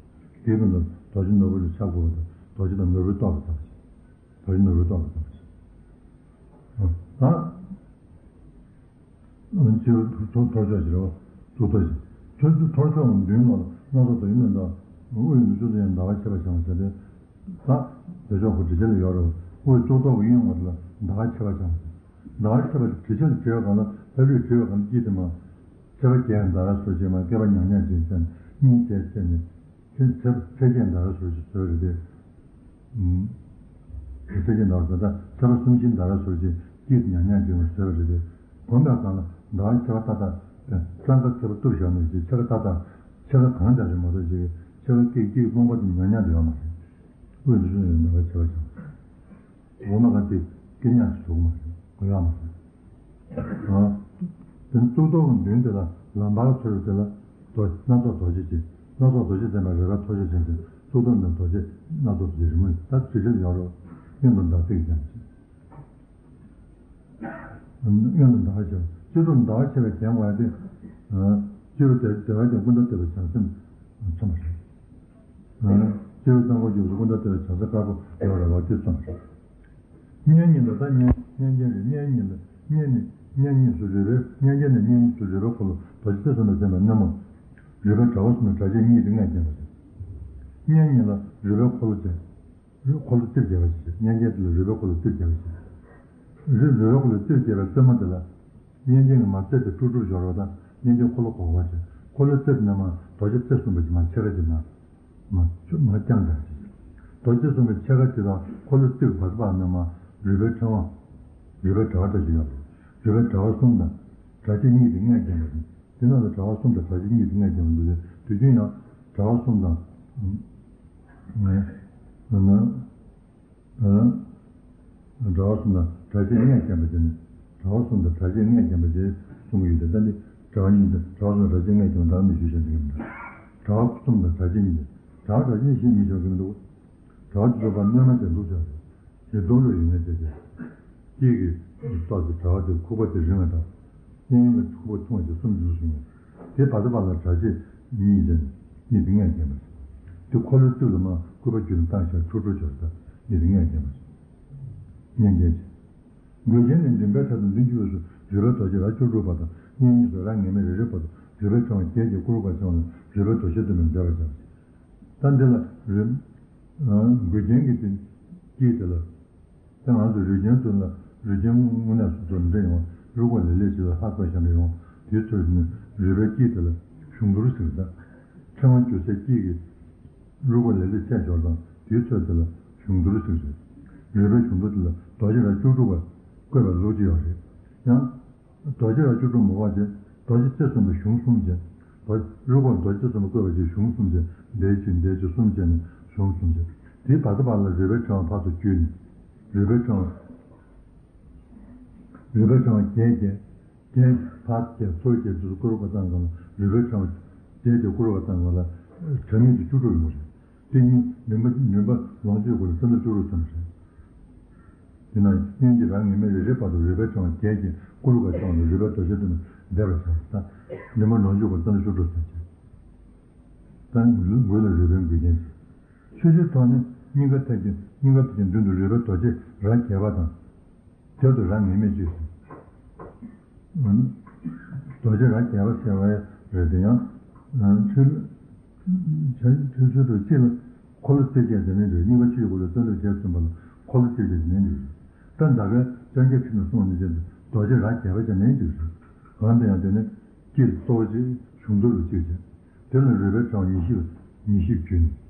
དེའི་སྟེང་དུ་རྡོ་རྗེ་ནོར་བུ་ལ་ཆ་བགོས་པ་དང་རྡོ་རྗེ་དང་ནོར་བུས་བཏོགས་པའི་ཚབ། རྡོ་རྗེ་ནོར་བུས་བཏོགས་པའི་ཚབ། ད། སྤྱི་བོ་ཐོར་ཅོག་ཅིག་རེད་བ། གཙུག་ཏོར་ཞིག་ཐོར་ཅོག་མདུན་ལ་སྣ་ཚོགས་རྡོ་རྗེ་རྣམས་དང་། དབུས་ན་ཅོག་ཙེ་ཡང་ཟླ་བ་ཁྱད་པར་འཆང་བ་ཟེར་ཏེ། ད་བདེ་མཆོག་གོ་འགྲེལ་ཆེན་ལ་ཡོད་རེད་བ། དབུས་གཙུག་ཏོར་གྱི་གཡོན་ངོས་ལ་ཟླ་བ་ཁྱད་པར་འཆང་བ་ཟེར། ཟླ་བ་ཁྱད་པར་འགྲེལ་ཆེན་ལ་བྲིས་པའི་སྒང་ལ་ལྷ་ལུས་བྲིས་པའི་སྒང་ལ་དཀྱིལ་དེ་མ། ཁྱད་པར་བརྒྱད་ཟླ་བ་སོར་ཕྱེད་མ། བསྐལ་པ་མྱ་ངན་ཅན་ཟེར་གཉིས་བྱས་བྱས་ནས། ཚེ་ཚེ་ཚེ་བརྒྱད་ཟླ་བ་སོར་ཕྱེད་བཟོས་རེད་དེ། ཚེ་བརྒྱད་ཟླ་བ་སོར་ད་ཚེ་བ་གསུམ་བཞི་ཟླ་བ་སོར་ཕྱེད་དཀྱིལ་དུ་མྱ་ངན་ཅན་བཟོས་པ་རེད་དེ། གོམས་པའི་སྒང་ལ་ཟླ་བ་ཕྱེད་ཀ་ཏག་ཏག་ཙང་ཀ་ཚེ་བ་གཏུབ་བཞག་ནས་ཀྱི་ཕྱེད་ཀ་ཏག་ཏག་ཕྱེད་ཀ་གང་འདྲ་རེད་མ་གཏོགས་ཀྱི་ཕྱེད་ཀ་དཀྱིལ་དཀྱིལ་རླུང་བ་དེ་མྱ་ངན་དུ་ཡོད་མ་རེད། དབུས་སུ་ཡོད་ཟླ་བ་ཁྱད་པར་འཆང་། འོ་མ་ག་དེ་སྐད་ཉག་ཅིག་འདུག་མ་རེད། གོ་ཡག་མ་རེད། ཨ། དེ་ནི་གཙུག་ཏོར་གྱི་མདུན་དེ་ལ་ལམ་བར་འཚོལ་བའི་དེ་ལ་རྡོ་སྣ་ཚོགས་རྡོ་རྗེ་ཅན། སྣ་ཚོགས་རྡོ་རྗེ་བརྟེན་པའི་རོལ་པའི་ཐོར་ཅོག་ཅན་ཟེར། གཙུག་ཏོར་ནས་རྡོ་རྗེ་སྣ་ཚོགས་རྡོ་རྗེ་རི་མོ་ད་དྲི་ཆབ་ཡོད་རོ། གཡོན་དུ་ཟླ་གཟེར་ཅན། གཡོན་དུ་ཟླ་བ་ཅན། སྤྱི་གཙུག་ཟླ་བ་ཆེ་བའི་རྒྱན་ངོ་ཡ་དེ། སྤྱི་བོ་དེ་བདེ་བ་ཅན་ཀུན་ཏུ་བདེ་བའི་བྱང་སེམས་མཚོན་པ་རེད། སྤྱི་བོའི་རྩ་འཁོར་བཅུ་པོ་ཀུན་ཏུ་བདེ་བའི་བྱང་སེམས་དཀར་པོ་ཡོད་རེད་བ། དེ་མཚོན་པ་རེད། གཉེན་ཉེ་ལ་ད་གཉེན་གཉེན་གཉེན་རེད། གཉེན་ཉེ་ལ་གཉེན་ནི་གཉེན་གཉིས་སུ་རོལ་པའི་གཉེན་གཉེན་ནི་གཉེན་གཉིས་སུ་རོལ་པའི་འཁོར་ལོ་རྡོ་རྗེ་རྩེ་གསུམ་ལ་བརྟེན་པའི་སྣེ་མོ། རོལ་པའི་དྲ་བ་གསུམ་ལ་སྒྲ་གཅན་གཉིས་ཏེ་ལྔས་བརྒྱན་པ་རེད། གཉེན་ཉེ་ལ་རོལ་པའི་འཁོར་ལོ་བཅས། རོལ་འཁོར་ལོ་རྩིབས་བརྒྱད་པ་ཞིག་བྱས། གཉེན་གཉེན་དེ་ལ་རོལ་པའི་འཁོར་ལོ་རྩིབས་བརྒྱད་པ་ཞིག་རོལ་རོལ་པའི་འཁོར་ལོ་རྩིབས་བརྒྱད་པའི་རྩེ་མོ་དེ་ལ། གཉེན་གཉེན་གྱི་མ་རྩེ་དེ་དཀྲུག་དཀྲུག་ཤོར་བ་དང་། གཉེན་གཉེན་འཁོར་ལོ་གོག་པ་བྱས། འཁོར་ལོའི་རྩེ་དེ་ནས་མ་རྡོ་རྗེ་རྩེ་གསུམ་པ་ཞིག་མ་ཕྱེད་ཀ་ཅིག་མ། མ་ཆུ་མ་རྐྱང་དང་ཞིག་རྡོ་རྗེ་གསུམ་པའི་ཕྱེད་ཀ་དེ་དང་འཁོར་ལོའི་རྩིབས་བར་དུ་བར་ནས་མ་རོལ་པའི་ཕྲེང་བ། རོལ་པའི་དྲ་བ་འདྲ་ཞིག་ཡོད་རེད། རོལ་པའི་དྲ་བ་གསུམ་དང་། སྒྲ་གཅན་གཉིས་ཏེ་ལྔས་བརྒྱན་པ་རེད། དེ་ནང་ལ་དྲ་བ་གསུམ་དང་སྒྲ་གཅན་གཉིས་ཏེ་ལྔས་བརྒྱན་པ་འདུག་སྟེ། དུས་རྒྱུན་ཡང་དྲ་བ་གསུམ་དང་། ཨ། དྲ་བ་གསུམ་དང་སྒྲ་གཅན་ལྔས་བརྒྱན་པ་དེ་ནི། དྲ་བ་གསུམ་དང་སྒྲ་གཅན་ལྔས་བརྒྱན་པ་ཞེས་གསུང་གི་ཡོད་དེ། ད་འདི་དྲ་བ་གཉིས་དང་དྲ་བ་གསུམ་དང་སྒྲ་གཅན་ལྔས་བརྒྱན་པ་བདག་མི་ཞུ་བྱ་འདི་གམ། དྲ་བ་གསུམ་དང་སྒྲ་གཅན་གཉིས་ཏེ། དྲ་བ་སྒྲ་གཅན་ཞེས་མི་བྱ་གི་མི་འདུག་དྲ་བ་དེ་ཚོ་ཕར་སྣོན་མ་བྱས་འདུག་ཟེར། ཞེས་སྡོམ་ལུགས་ཡོད་ངེས་བྱས་ཏེ། དཀྱིལ་གྱི་རྟགས་ཀྱི་དྲ་བ་དེ་ཁུག་པ་དེ་རིང་བ་དང་། གཡས་གཡོན་ལ་ཁུག་པ་ཐུང་བ་བཅས་གསུམ་འདུག་གསུངས་ནས། དེ་བར་དོ་བར་ལ་སྒྲ་གཅན་གཉིས་ཅན་གཉིས་ཏེ་ལྔས་བརྒྱན་པ་ཞིག་དེ་འཁོར་ལོའི་རྩིབས་ལ་མར་སྐུད་པ་བརྒྱུད་ནས་བཏང་བཞག་ཆུ་སྒྲོ་འཇོག་ད་གཉིས་ཏེ་ལྔས་བརྒྱན་པ་ཞིག་གཉེན་གཉེན་ཞིག་མགུལ་རྒྱན་ནི་མགྲིན་པའི་ཕྲ་དང་བདུན་ཅུ་པོ་སུ་རོལ་པའི་རྡོ་རྗེ་རྭ་བཅུ་དྲུག་པ་དང་། གཉེན་གཉིས་སུ་རྭ་ངེས་མེད་རེ་རེ་བར་དུ་རོལ་པའི་ཕྲེང་བ་བརྒྱད་ཀྱིས་བསྐོར་བར་བྱ་བ་ལ་རོལ་པའི་རྡོ་རྗེ་སྟོན་པས་མཛད་པར་བྱ། ད་འདི་ལ་རོལ། མགུལ་རྒྱན་གྱི་དེ་དཀྱིལ་དེ་ལ། ད་ང་ཚོ་རོལ་རྒྱན་ཚོ་ལ་རོལ་རྒྱན་དངོས་གནས་སུ་ཚོ་འདྲ་ཡོང་། རུས་ཁོག་ལས་ལས་ཅིག་ལ་ལྷག་པ་ཞེ་འདྲ་ཡོང་། དེའི་ཚོད་ནི་རོལ་པའི་དཀྱིལ་དེ་ལ་གཞུང་དུར་ཟེར། ད་ཕྲེང་བ་རྒྱུ་སའི་དཀྱིལ་གྱི་རུས་ཁོག་ལས་ལས་ཆད་ཞོར་དང་དེའི་ཚོད་དེ་ལ་གཞུང་དུར་ཟེར་རེད། རོལ་པའི་གཞུང་དུར་དེ་ལ་རྡོ་རྗེ་རྭ་བཅུ་དྲུག་པ་བཀོད་པའི་ལུགས་ཅིག་ཡོད་རེད། ཡང་། རྡོ་རྗེ་རྭ་བཅུ་དྲུག་མ་བར་བྱས། རྡོ་རྗེ་རྩེ་གསུམ་པའི་གཞུང་གསུམ་བྱས། རྡོ་རུས་ཁོག་རྡོ་རྗེ་རྩེ་གསུམ་པ་བཀོད་པ་བཅས་གཞུང་གསུམ་བྱས། འདས་ཕྱི་འདས་ཕྱི་གསུམ་བྱས་ནས་གཞུང་གསུམ་བྱས། དེའི་བར་དོ་བར་ལ་རོལ་པའི་ཕྲེང་བ་ཕར་ཚུར་བརྒྱུད་ནས། རོལ་པའི་ཕྲེང་བ། རོལ་པའི་ཕྲེང་བ་བརྒྱད་བརྒྱད། བརྒྱད་ཕར་བརྒྱད་ཚུར་བརྒྱད་དུ་བསྐོར་བ་བཏང་གང་ལ་རོལ་པའི་ཕྲེང་བ་བརྒྱད་དེ་བསྐོར་བ་བཏང་གང་ལ། དྲ་མིག་དེ་བཅུ་དྲུག་ཡོང་གི་རེད། དེ་ཉིད་མགྲིན་པ་མགྲིན་པ་ལོངས་སྤྱོད་སྐོར་ལ་ཙནྡྲ་བཅུ་དྲུག་ཙམ་རེད། དེ་ན་གཡོན་གྱི་རྭ་ངེས་མེད་རེ་རེ་བར་དུ་རོལ་པའི་ཕྲེང་བ་བརྒྱད་ཀྱིས་བསྐོར་བ་བྱས་ནས་རོལ་པའི་རྡོ་རྗེ་སྟོན་པས་མཛད་པར་བྱ་བ་དང་། མགྲིན་པ་ལོངས་སྤྱོད་སྐོར་ཙནྡྲ་བཅུ་དྲུག་ཙམ་བྱས། ད་འོད་ལ་རོལ་པའི་མགུལ་རྒྱན་ཞིག་ཆོས་སྤྱོད་ཐོག་ནས་སྙིང་ག་ཐད་ཀྱི་སྙིང་ག་ཐད་ཀྱི་མདུན་དུ་རོལ་པའི་རྡོ་རྗེ་རྭ་བརྒྱད་པ་དང་། དེ་དུ་རྭ་ངེས་མེད་བཅས་སོ། རྡོ་རྗེ་རྭ་བརྒྱད་པ་ཟེར་བ་རེད་དེ་ཡང་། ཆོས་ཆོས་ཆོས་སུ་གཅིག་ལ་འཁོར་ལོ་རྩིབས་བརྒྱད་དེ་ནས་འདུག་སྙིང་ག་ཆོས་ཀྱི་འཁོར་ལོ་རྩ་འདུལ་བྱས་ཟིན་པ་ལ་འཁོར་ལོ་རྩིབས་བརྒྱད་དེ་ནས་འདུག་ད་ད་ག་སྤྱང་ཀའི་ཁྲིད་ནས་གསུངས་ནས་བྱས་རྡོ་རྗེ་རྭ་བརྒྱད་པ་བྱས་ནས་འདུག་གང་དུ་ཡང་དེ་ནས་དཀྱིལ་གཙོ་བོ་གཅིག་གཞུང་དུར་རུ་གཅིག་བྱས། དེ་ལ་རོལ་པའི་ཕྲེང་བ་ཉི་ཤུ་ཉི་ཤུ་བརྒྱུད་ནས།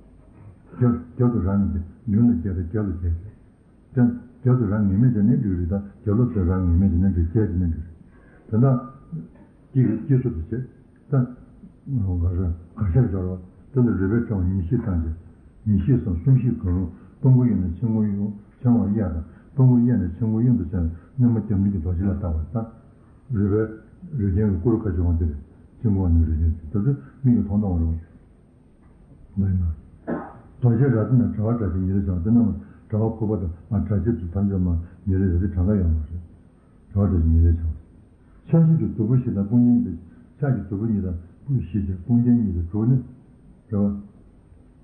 རྒྱབ་རྒྱབ་ཏུ་རྭ་ངེས་ཀྱི་མདུན་ལ་བརྒྱད་དང་རྒྱབ་ལ་བརྒྱད་བྱས། དེ་རྒྱབ་ཏུ་རྭ་ངེས་མེད་བྱས་ནས་འགྲིག་རེད། ད་རྒྱབ་ལོགས་དུ་རྭ་ངེས་མེད་བྱས་ནས་འགྲིག་རྒྱས་བྱས་ནས་འགྲིག་རེད། དེ་འདྲ་སྐྱེ་སྐྱེ་སུ་དུ་བྱེད། ད་ག་རེ་ག་ཤར་སྦྱོར་བ་དེ་ལ་རོལ་པའི་ཕྲེང་བ་ཉི་ཤུ་བཏང་བྱས། ཉི་ཤུ་སམ་གསུམ་བཞི་གང་རུང་དཔུང་པ་གཡོན་ནས་ཆེན་པོ་གཡོན་ཆེན་པོ་གཡས་དང་དཔུང་པ་གཡས་ནས་ཆེན་པོ་གཡོན་དུ་བྱས་ནས་བསྣོལ་མ་རྒྱབ་མདུན་གྱི་རྡོ་རྗེ་ལ་བཏགས་པ་དང་། རོལ་པའི་རོལ་རྒྱན་གྱི་སྐུ་རུ་ཁ་བྱུང་བ་འདི་རེད། ཆེན་པོ་བ་ནི་རོལ་རྒྱན་ཞིག་ད་ཚོད་མིག་གིས་མཐོང་མཐོང་བ་རུང་། ལོས་ན། རྡོ་རྗེ་རྭ་དེ་ན་དྲ་བ་སྒྲ་གཅན་ཉེ་ལས་བྱུང་བ་དེ་རྣམས་དྲ་བ་ཁུག་པ་དང་མ་སྒྲ་གཅན་དུ་ཐམས་ཅད་མ་ཉེ་ལས་རེ་དེ་གྲངས་ཀ་ཡོད་མ་རེད། དྲ་བ་སྒྲ་གཅན་ཉེ་ལས་བྱུང་བ། ཕྱག་བཞི་དུ་དུམ་བུ་བཞི་དང་དཔུང་རྒྱན་གཉིས་དང་ཕྱག་གི་དུམ་བུ་གཉིས་དང་དཔུང་བཞི་བྱས་དཔུང་རྒྱན་གཉིས་དང་དྲུག་ནི། རེད་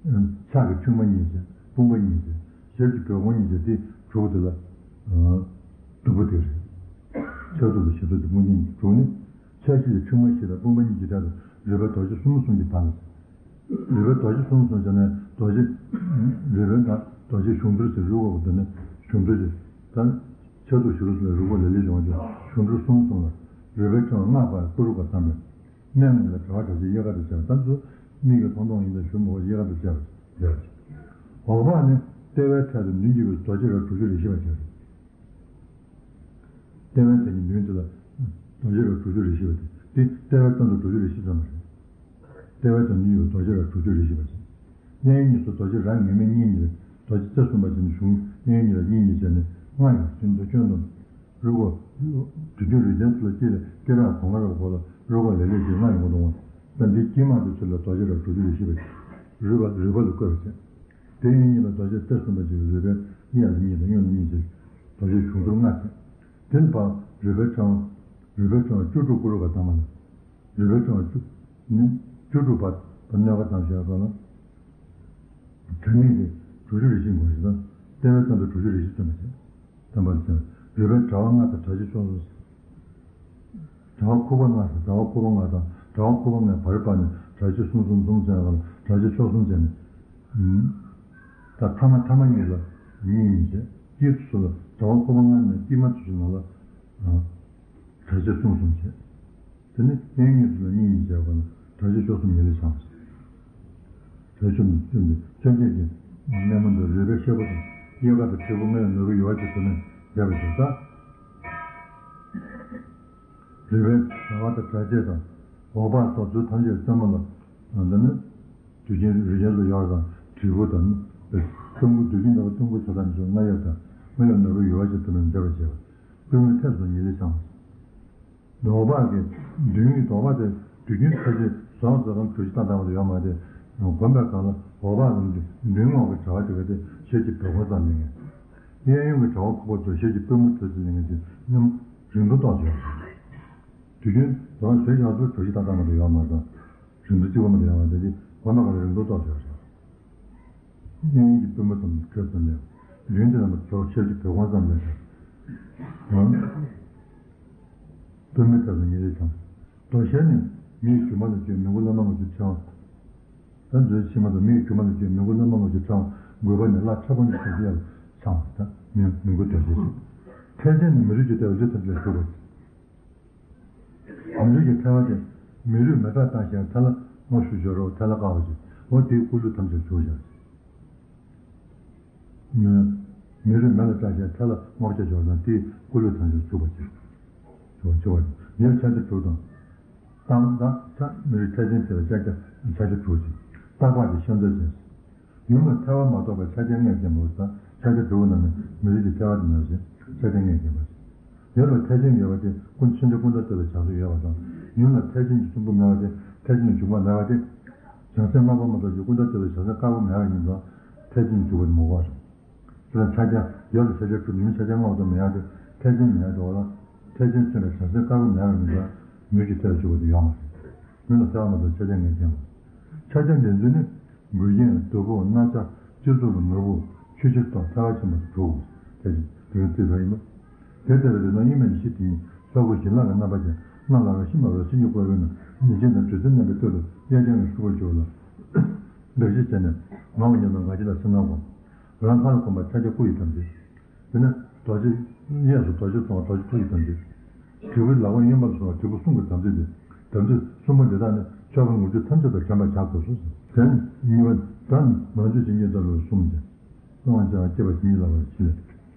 བ། ཕྱག་གི་མཆིལ་མ་གཉིས་བྱས་དཔུང་པ་གཉིས་བྱས་ཞབས་ཀྱི་བོལ་གོང་གཉིས་བྱས་དེ་དྲུག་དེ་ལ། དུམ་བུ་དེ་རེད། ཕྱག་དྲུག་ཏུ་ཞབས་དྲུག་ཏུ་དཔུང་རྒྱན་གཉིས་དྲུག་ནི། ཆ་བཞི་ལས་ཕྲེང་བ་བཞི་དང་དཔུང་པ་གཉིས་ཀྱི་གྲས་སུ་རོལ་པའི་རྡོ་རྗེ་གསུམ་གསུམ་གྱི་བར་ལ། རོལ་པའི་རྡོ་རྗེ་གསུམ་གསུམ་བྱས་ནས་རྡོ་རྗེ། རོལ་པའི་དང་རྡོ་རྗེ་གཞུང་མཐུར་ཟེར་རུས་པ་བོ་འདི་ནི་གཞུང་མཐུར་གྱི། ད་ཆ་འདུག་ཞུ་རུ་སོང་ལ་རུས་པ་ལ་ལས་བྱུང་བ་ཅུང་གཞུང་མཐུར་གསུམ་གསུམ་ལ། རོལ་པའི་ཕྲེང་བ་ལྔ་པ་ཀུ་རུ་པ་ཙམ་པས། གནས་ལྔ་ལ་དྲ་བ་དྲ་ཕྱེད་གཡས་དཀར་དུ་བྱས་པ་ད་ཚོ་མིག་གིས་མཐོང་མཐོང་ཡིན་ད་ཞུ་མོ་གཡས་དཀར་དུ་བྱས་པ་ཡོད། འོག་པ་ནི་ལྟེ་བའི་ཐད་དུ་མདུན་གྱི་རྡོ་རྗེ་རབ་དྲུག་ཅུ་རེ་བཞི་པ་བྱས། ལྟེ་བའི་ཐད་ཀྱི་མདུན་དེ་ལ་རྡོ་རྗེ་རབ་དྲུག་ཅུ་རེ་བཞི་པ་བྱས། འདི་ལྟེ་བའི་སྟེང་དུ་དྲུག་ཅུ་རེ་བཞི་ཙམ་པ་རེད། ལྟེ་བའི་ཐད་མདུན་གྱི་རྡོ་རྗེ་རབ་དྲུག་ཅུ་རེ་བཞི་པ་བྱས། གཡས་གཡོན་གཉིས་སུ་རྡོ་རྗེ་རང་ངེས་མེད་གཉིས་གཉིས་རེད། རྡོ་རྗེ་རྩེ་གསུམ་པ་བྱས་ནས་གཞུང་གཡས་གཡོན་གཉིས་ལ་གཉིས་གཉིས་བྱས་ནས་ལྔ་ཡོད་ཟིན་དུ་སྐྱོན་དུ། རུས་ཀོ། དུས་རྒྱུན་རུས་ཆེན་ཚུལ་ལ་སྐྱེ་ལ་སྐྱེ་རག་གོང་ཁ་རག་གོ་ལ་རུས་ཀོ་ལས་ལས་ཀྱི་ལྔ་ཡོང་གི་འདུག་བ། ད་འདི་དཀྱིལ་མ་དུ་ཚུལ་ལ་རྡོ་རྗེ་རབ་དྲུག་ཅུ་རེ་བཞི་པ། རུས་པ་རུས་པ་ལ་བཀོད་པ་བྱས། དེ་ཡིན་གཉིས་ལ་རྡོ་རྗེ་རྩེ་གསུམ་པ་ཅིག་རུས་པའི་གཡས་ལ་གཉིས་དང་གཡོན་ལ་གཉིས་ཅིག་རྡོ་རྗེ་གཞུང་མཐུར་ལྔ་བྱས། དེ་ལ་ཕར་རུས་པའི་ཕྲེང་བ། རུས་པའི་ཕྲེང་བ་བཅུ་དྲུག་ཀུ་རུ་པ་དང་མ་ལ། རུས་པའི་ཕྲེང་བ་བཅུ། ནི་བཅུ་དྲུག་པ་དང་སྣོད་ཀ་དང་ཞེས་པ་ལ། དྲ་མིག་དེ་དྲུག་ཅུ་རེ་བཞི་འགོར་ཞིང་དང་ལྟེ་བའི་སྟེང་དུ་དྲུག་ཅུ་རེ་བཞི་སྟོན་པ་བྱས། སྟོན་པ་ལ་བྱས། རུས་པའི་དྲ་བ་ལྔ་དང་དྲ་ཕྱེད་ཕྱོགས་གསུམ། དྲ་བ་ཁུག་པ་ལྔ་དང་དྲ་བ་ཁུག་པ་ལྔ་དང་དྲ་བ་ཁུག་པ་ལྔའི་བར་བར་ནས་དྲ་ཕྱེད་གསུམ་གསུམ་གསུམ་བྱས་པ་ལ་དྲ་ཕྱེད་ཕྱོགས་གསུམ་བྱས་ནས། ད་ཐ་མ་ཐ་མ་གཉིས་ལ་གཉིས་གཉིས་བྱས། དཀྱིལ་དུ་སུ་ལ་དྲ་བ་ཁུག་པ་ལྔ་ནས་དཀྱིལ་མ་དུ་སུ་ནང་ལ། དྲ་ཕྱེད་གསུམ་གསུམ་བྱས། དེ་ནས་གཡས་གཡོན་གཉིས་སུ་ལ་གཉིས་གཉིས་བྱས་པ་ལ་དྲ་ཕྱེད་ཕྱོགས་གསུམ་ཉེ་ལས་བྱང་། དྲ་ཕྱེད་གསུམ་བྱས་ཏེ་སེམས་བསྐྱེད་ཀྱི་སྣེ་མོ་འདི་རུས་པའི་ཤེལ་སྒོ་དང་གཡས་ཁ་དང་དྲིལ་བུ་ལྔ་ཡི་ནོར་བུ་ཡུ་བ་ཅན་དུ་ནས་མཛད་པ་ཞིག་ལྟ། རུས་པའི་དྲ་བ་དང་དྲ་ཕྱེད་དང་འོག་པ་སོགས་ཚུལ་ཐམས་ཅད་རྩེ་མོ་ལ། འདི་ནི་དུས་རྒྱུན་རུས་ཆེན་ཚུལ་ཡོངས་དང་དྲིལ་བུ་དང་། སྟོང་སྐུ་དུས་རྒྱུན་ལྟ་བུ་སྟོང་སྐུ་ཆ་ཚང་ཚུལ་ལྔ་ཡོད་དང་ལྔ་ཡི་ནོར་བུ་ཡུ་བ་ཅན་དུ་ནས་མཛད་པ་ཞིག་ལ། པུས་མོའི་ཐད་སུ་ཉེ་ལས་བྱང་། འོག་པ་གི་མདུན་གྱི་འོག་པ་དེ་དུས་རྒྱུན་ཚེ་ཕྱི་ཟོག་ཟོག་གམ་གྲུ་བཞི་ཏག་ཏག་མ་གཏོགས་ཡོད་མ་རེད། དགོན་པའི་སྒང་ལ་འོག་པ་གི་མདུན་ངོས་ཀྱི་དྲ་བ་དེ་ག་དེ་ཞལ་གྱི་བོད་ཁོང་ཙམ་ཡིན་ངེས། གཡས་གཡོན་གྱི་དྲ་བ་ཁུག་པ་ཚོ་ཞལ་གྱི་པུས་མོ་གྲུ་བཞི་ཡིན་ངེས་ཀྱི་མཉམ་རིང་ཐུང་ཏོག་ཙམ་ཡོད་རེད། དུས་རྒྱུན་ཟོག་ཟོག་ཡག་ཚུལ་གྲུ་བཞི་ཏག་ཏག་མ་གཏོགས་ཡོད་མ་རེད། རིང་ཐུང་གཅིག་པ་མ་གཏོགས་ཡོད་མ་རེད་དེ་དགོན་པའི་སྒང་ལ་རིང་ཐུང་ཏོག་ཙམ་ཡོད་རེད། གཡས་གཡོན་གྱི་པུས་མོ་ཙམ་གྲུ་ཙམ་ལས། མདུན་དེ་རྣམ་པ་ཚོ་ཞལ་གྱི་བོད་ཁོང་ཙམ་ལས། པུས་མོའི་ཐད་སུ་ཉེ་ལས་བྱང་། རྡོ་ཞལ་ནི་མིའི་རྒྱུ་མ་ལ་བརྗོད་མི་མགོ་ལ་མ་ལོག་ཅིང་ཕྲེང་བ། ད་མཛོད་ཕྱི་མ་དང་མིའི་རྒྱུ་མ་ལ་བརྗོད་མི་མགོ་ལ་མ་ལོག་ཅིང་ཕྲེང་བ་དགོས་པ་ནི་བླ་ཕྲ་བ་ནི་ཞལ་གྱི་ཡར་ཕྱང་བ་དང་མི་མི་མགོ་རྡོ་ཞལ་ཞེས། ཐལ་ཆེན་ནི་མི་རུས་ཀྱི་ལྟེ་བ་ལུས་ཐམས་ཅད་ལ་བཞུགས་པ། མི་རུས་ཀྱི་ལྟེ་བ་དེ་མི་རུས་མེ་སྟག་བཏང་ཞིང་ཐལ་ལ་སྔོ་ཞུ་སྦྱོར་རོ་ཐལ་ལ་དཀར་བ་ཞིག་འོ་དེའི་སྐུ་ལུས་ཐམས་ཅད་བཞུགས་ཤིང་། མི་མི་རུས་མེ་ལ་བཏང་ཞིང་ཐལ་ལ་སྔོ་སྦྱར་སྦྱོར་ན་དེའི་སྐུ་ལུས་ཐམས་ཅད་བཞུགས་པ་ཞིག་བཞུགས་བཞུགས་པ་ཡང་ཕྱག་རྒྱ་དྲུག་དང་། བཏང་བཏང་ཕྱག་མི་རུས་ཐལ་ཆེན་དེ་ལ་ཕྱག་རྒྱ་ཕྱག་རྒྱ་དྲུག་ཅིག་བཏགས་པ་དེ་ཤམ་ཐབས་ཅན། ཡུམ་ལ་ཐལ་བ་མ་གཏོགས་པའི་ཕྱག་རྒྱའི་སྔགས་བརྒྱན་པ་དང་ཕྱག་རྒྱ་དྲུག་པོ་རྣམས་ནི་མི་རུས་ཀྱི་ལྟེ་བ་དེ་རྣམས་ཀྱི་ཕྱག་རྒྱའི་སྔགས་བརྒྱན་པ། ཡུམ་ལ་ཐལ་ཆེན་ཡོད་པ་དེ་ཀུན་མཁྱེན་ཀུན་ཐར་ལྟ་བུའི་བྱང་སེམས་ཡོད་པ་དང་། ཡུམ་ལ་ཐལ་ཆེན་གྱི་གསུང་འབུམ་མེད་པ་དེ་ཐལ་ཆེན་གྱི་འབྱུང་པ་མེད་པ་དེ། བྱང་སེམས་ལྔ་པོ་མ་གཏོགས་ཀྱི་ཀུན་ཐར་ལྟ་བུའི་བྱང་སེམས་དཀར་པོ་མེད་པ་ཡིན་ཙང་ཐལ་ཆེན་གྱི་འབྱུང་པ་དེ་མི་དགོས་པ་རེད། དེ་ལ་ཕྱག་རྒྱ་ཡབ་ལ་ཕྱག་རྒྱ་དྲུག་ཡུམ་ཕྱག་རྒྱ་ལྔ་པོ་དང་མེད་ཡ་དེ་ཐལ་ཆེན་མེད་དོ་ལ། ཐལ་ཆེན་མཚོན་པའི་བྱང་སེམས་དཀར་པོ་མེད་པ་མིན་ཙང་མི་རུས་ཀྱི་ལྟེ་བར་གྱུར་པ་དེ་ཡོད་མ་རེད། མི་ལ་ལྟེ་བ་མ་གཏོགས་ཕྱག་རྒྱ་ངེས་བསྟན་པ། ཕྱག་རྒྱ་འདོན་ཚུལ་ནི། མགུལ་རྒྱན་གདུ་བུ་སྣ་ཆ་སྤྱི་གཙུག་གི་ནོར་བུ་ཆུ་སྐྱེས་སོགས་ཐལ་བ་ཆེན་པོ་དྲུག་ཐལ་ཆེན་དེ་རིང་ཚིག་ཐོག་ཡིན་པ། དེ་ལྟ་བུའི་རིགས་ནང་གཉིས་མེད་ཀྱི་གཞི་དེ་ཉིད་ས་ཁུག་བཞི་ལྷག་གི་རྣམ་པ་ཅན་སྣ་ལ་ར་ཤི་མ་ར་སི་ཉི་བཀོད་པའི་ནང་ཉིན་བྱེད་དང་དུས་ཚོད་མནན་པའི་སྟོད་དུ་གཡས་བརྐྱང་ནས་ཤུགས་པར་གྱུར་ལ། ལག་བཞི་བྱས་ནས་ངང་བ་ཉམས་ལ་ང་རྒྱལ་དང་སེམས་སྣང་བསྒོམ། རང་ལྷར་བསྒོམ་པ་ཕྱག་རྒྱ་སྐུ་ཡི་དམ་ཚིག་དེ་ནས་རྡོ་རྗེ། གཡས་སུ་རྡོ་རྗེ་སོང་བ་རྡོ་རྗེ་སྐུ་ཡི་དམ་ཚིག་དྲིལ་བུ་ལག་པ་གཡོན་པ་ལ་སོང་བ་དྲིལ་བུ་གསུང་གི་དམ་ཚིག་སྟེ། དམ་ཚིག་གསུམ་པོ་འདི་དག་ནི་ཆོ་ག་ལྔ་བཅུ་ཐམས་ཅད་དང་དྲན་པར་བྱ་དགོས་སོ། དེ་ནས་གཉིས་པ་དང་མང་ཚུལ་ཇི་སྙེད་ལྟར་ལ་གསུམ་སྟེ། གསང་བ་བྱ་བ་སྐྱེས་པ་ཇི་སྙེད་ལ་བར་བཞི།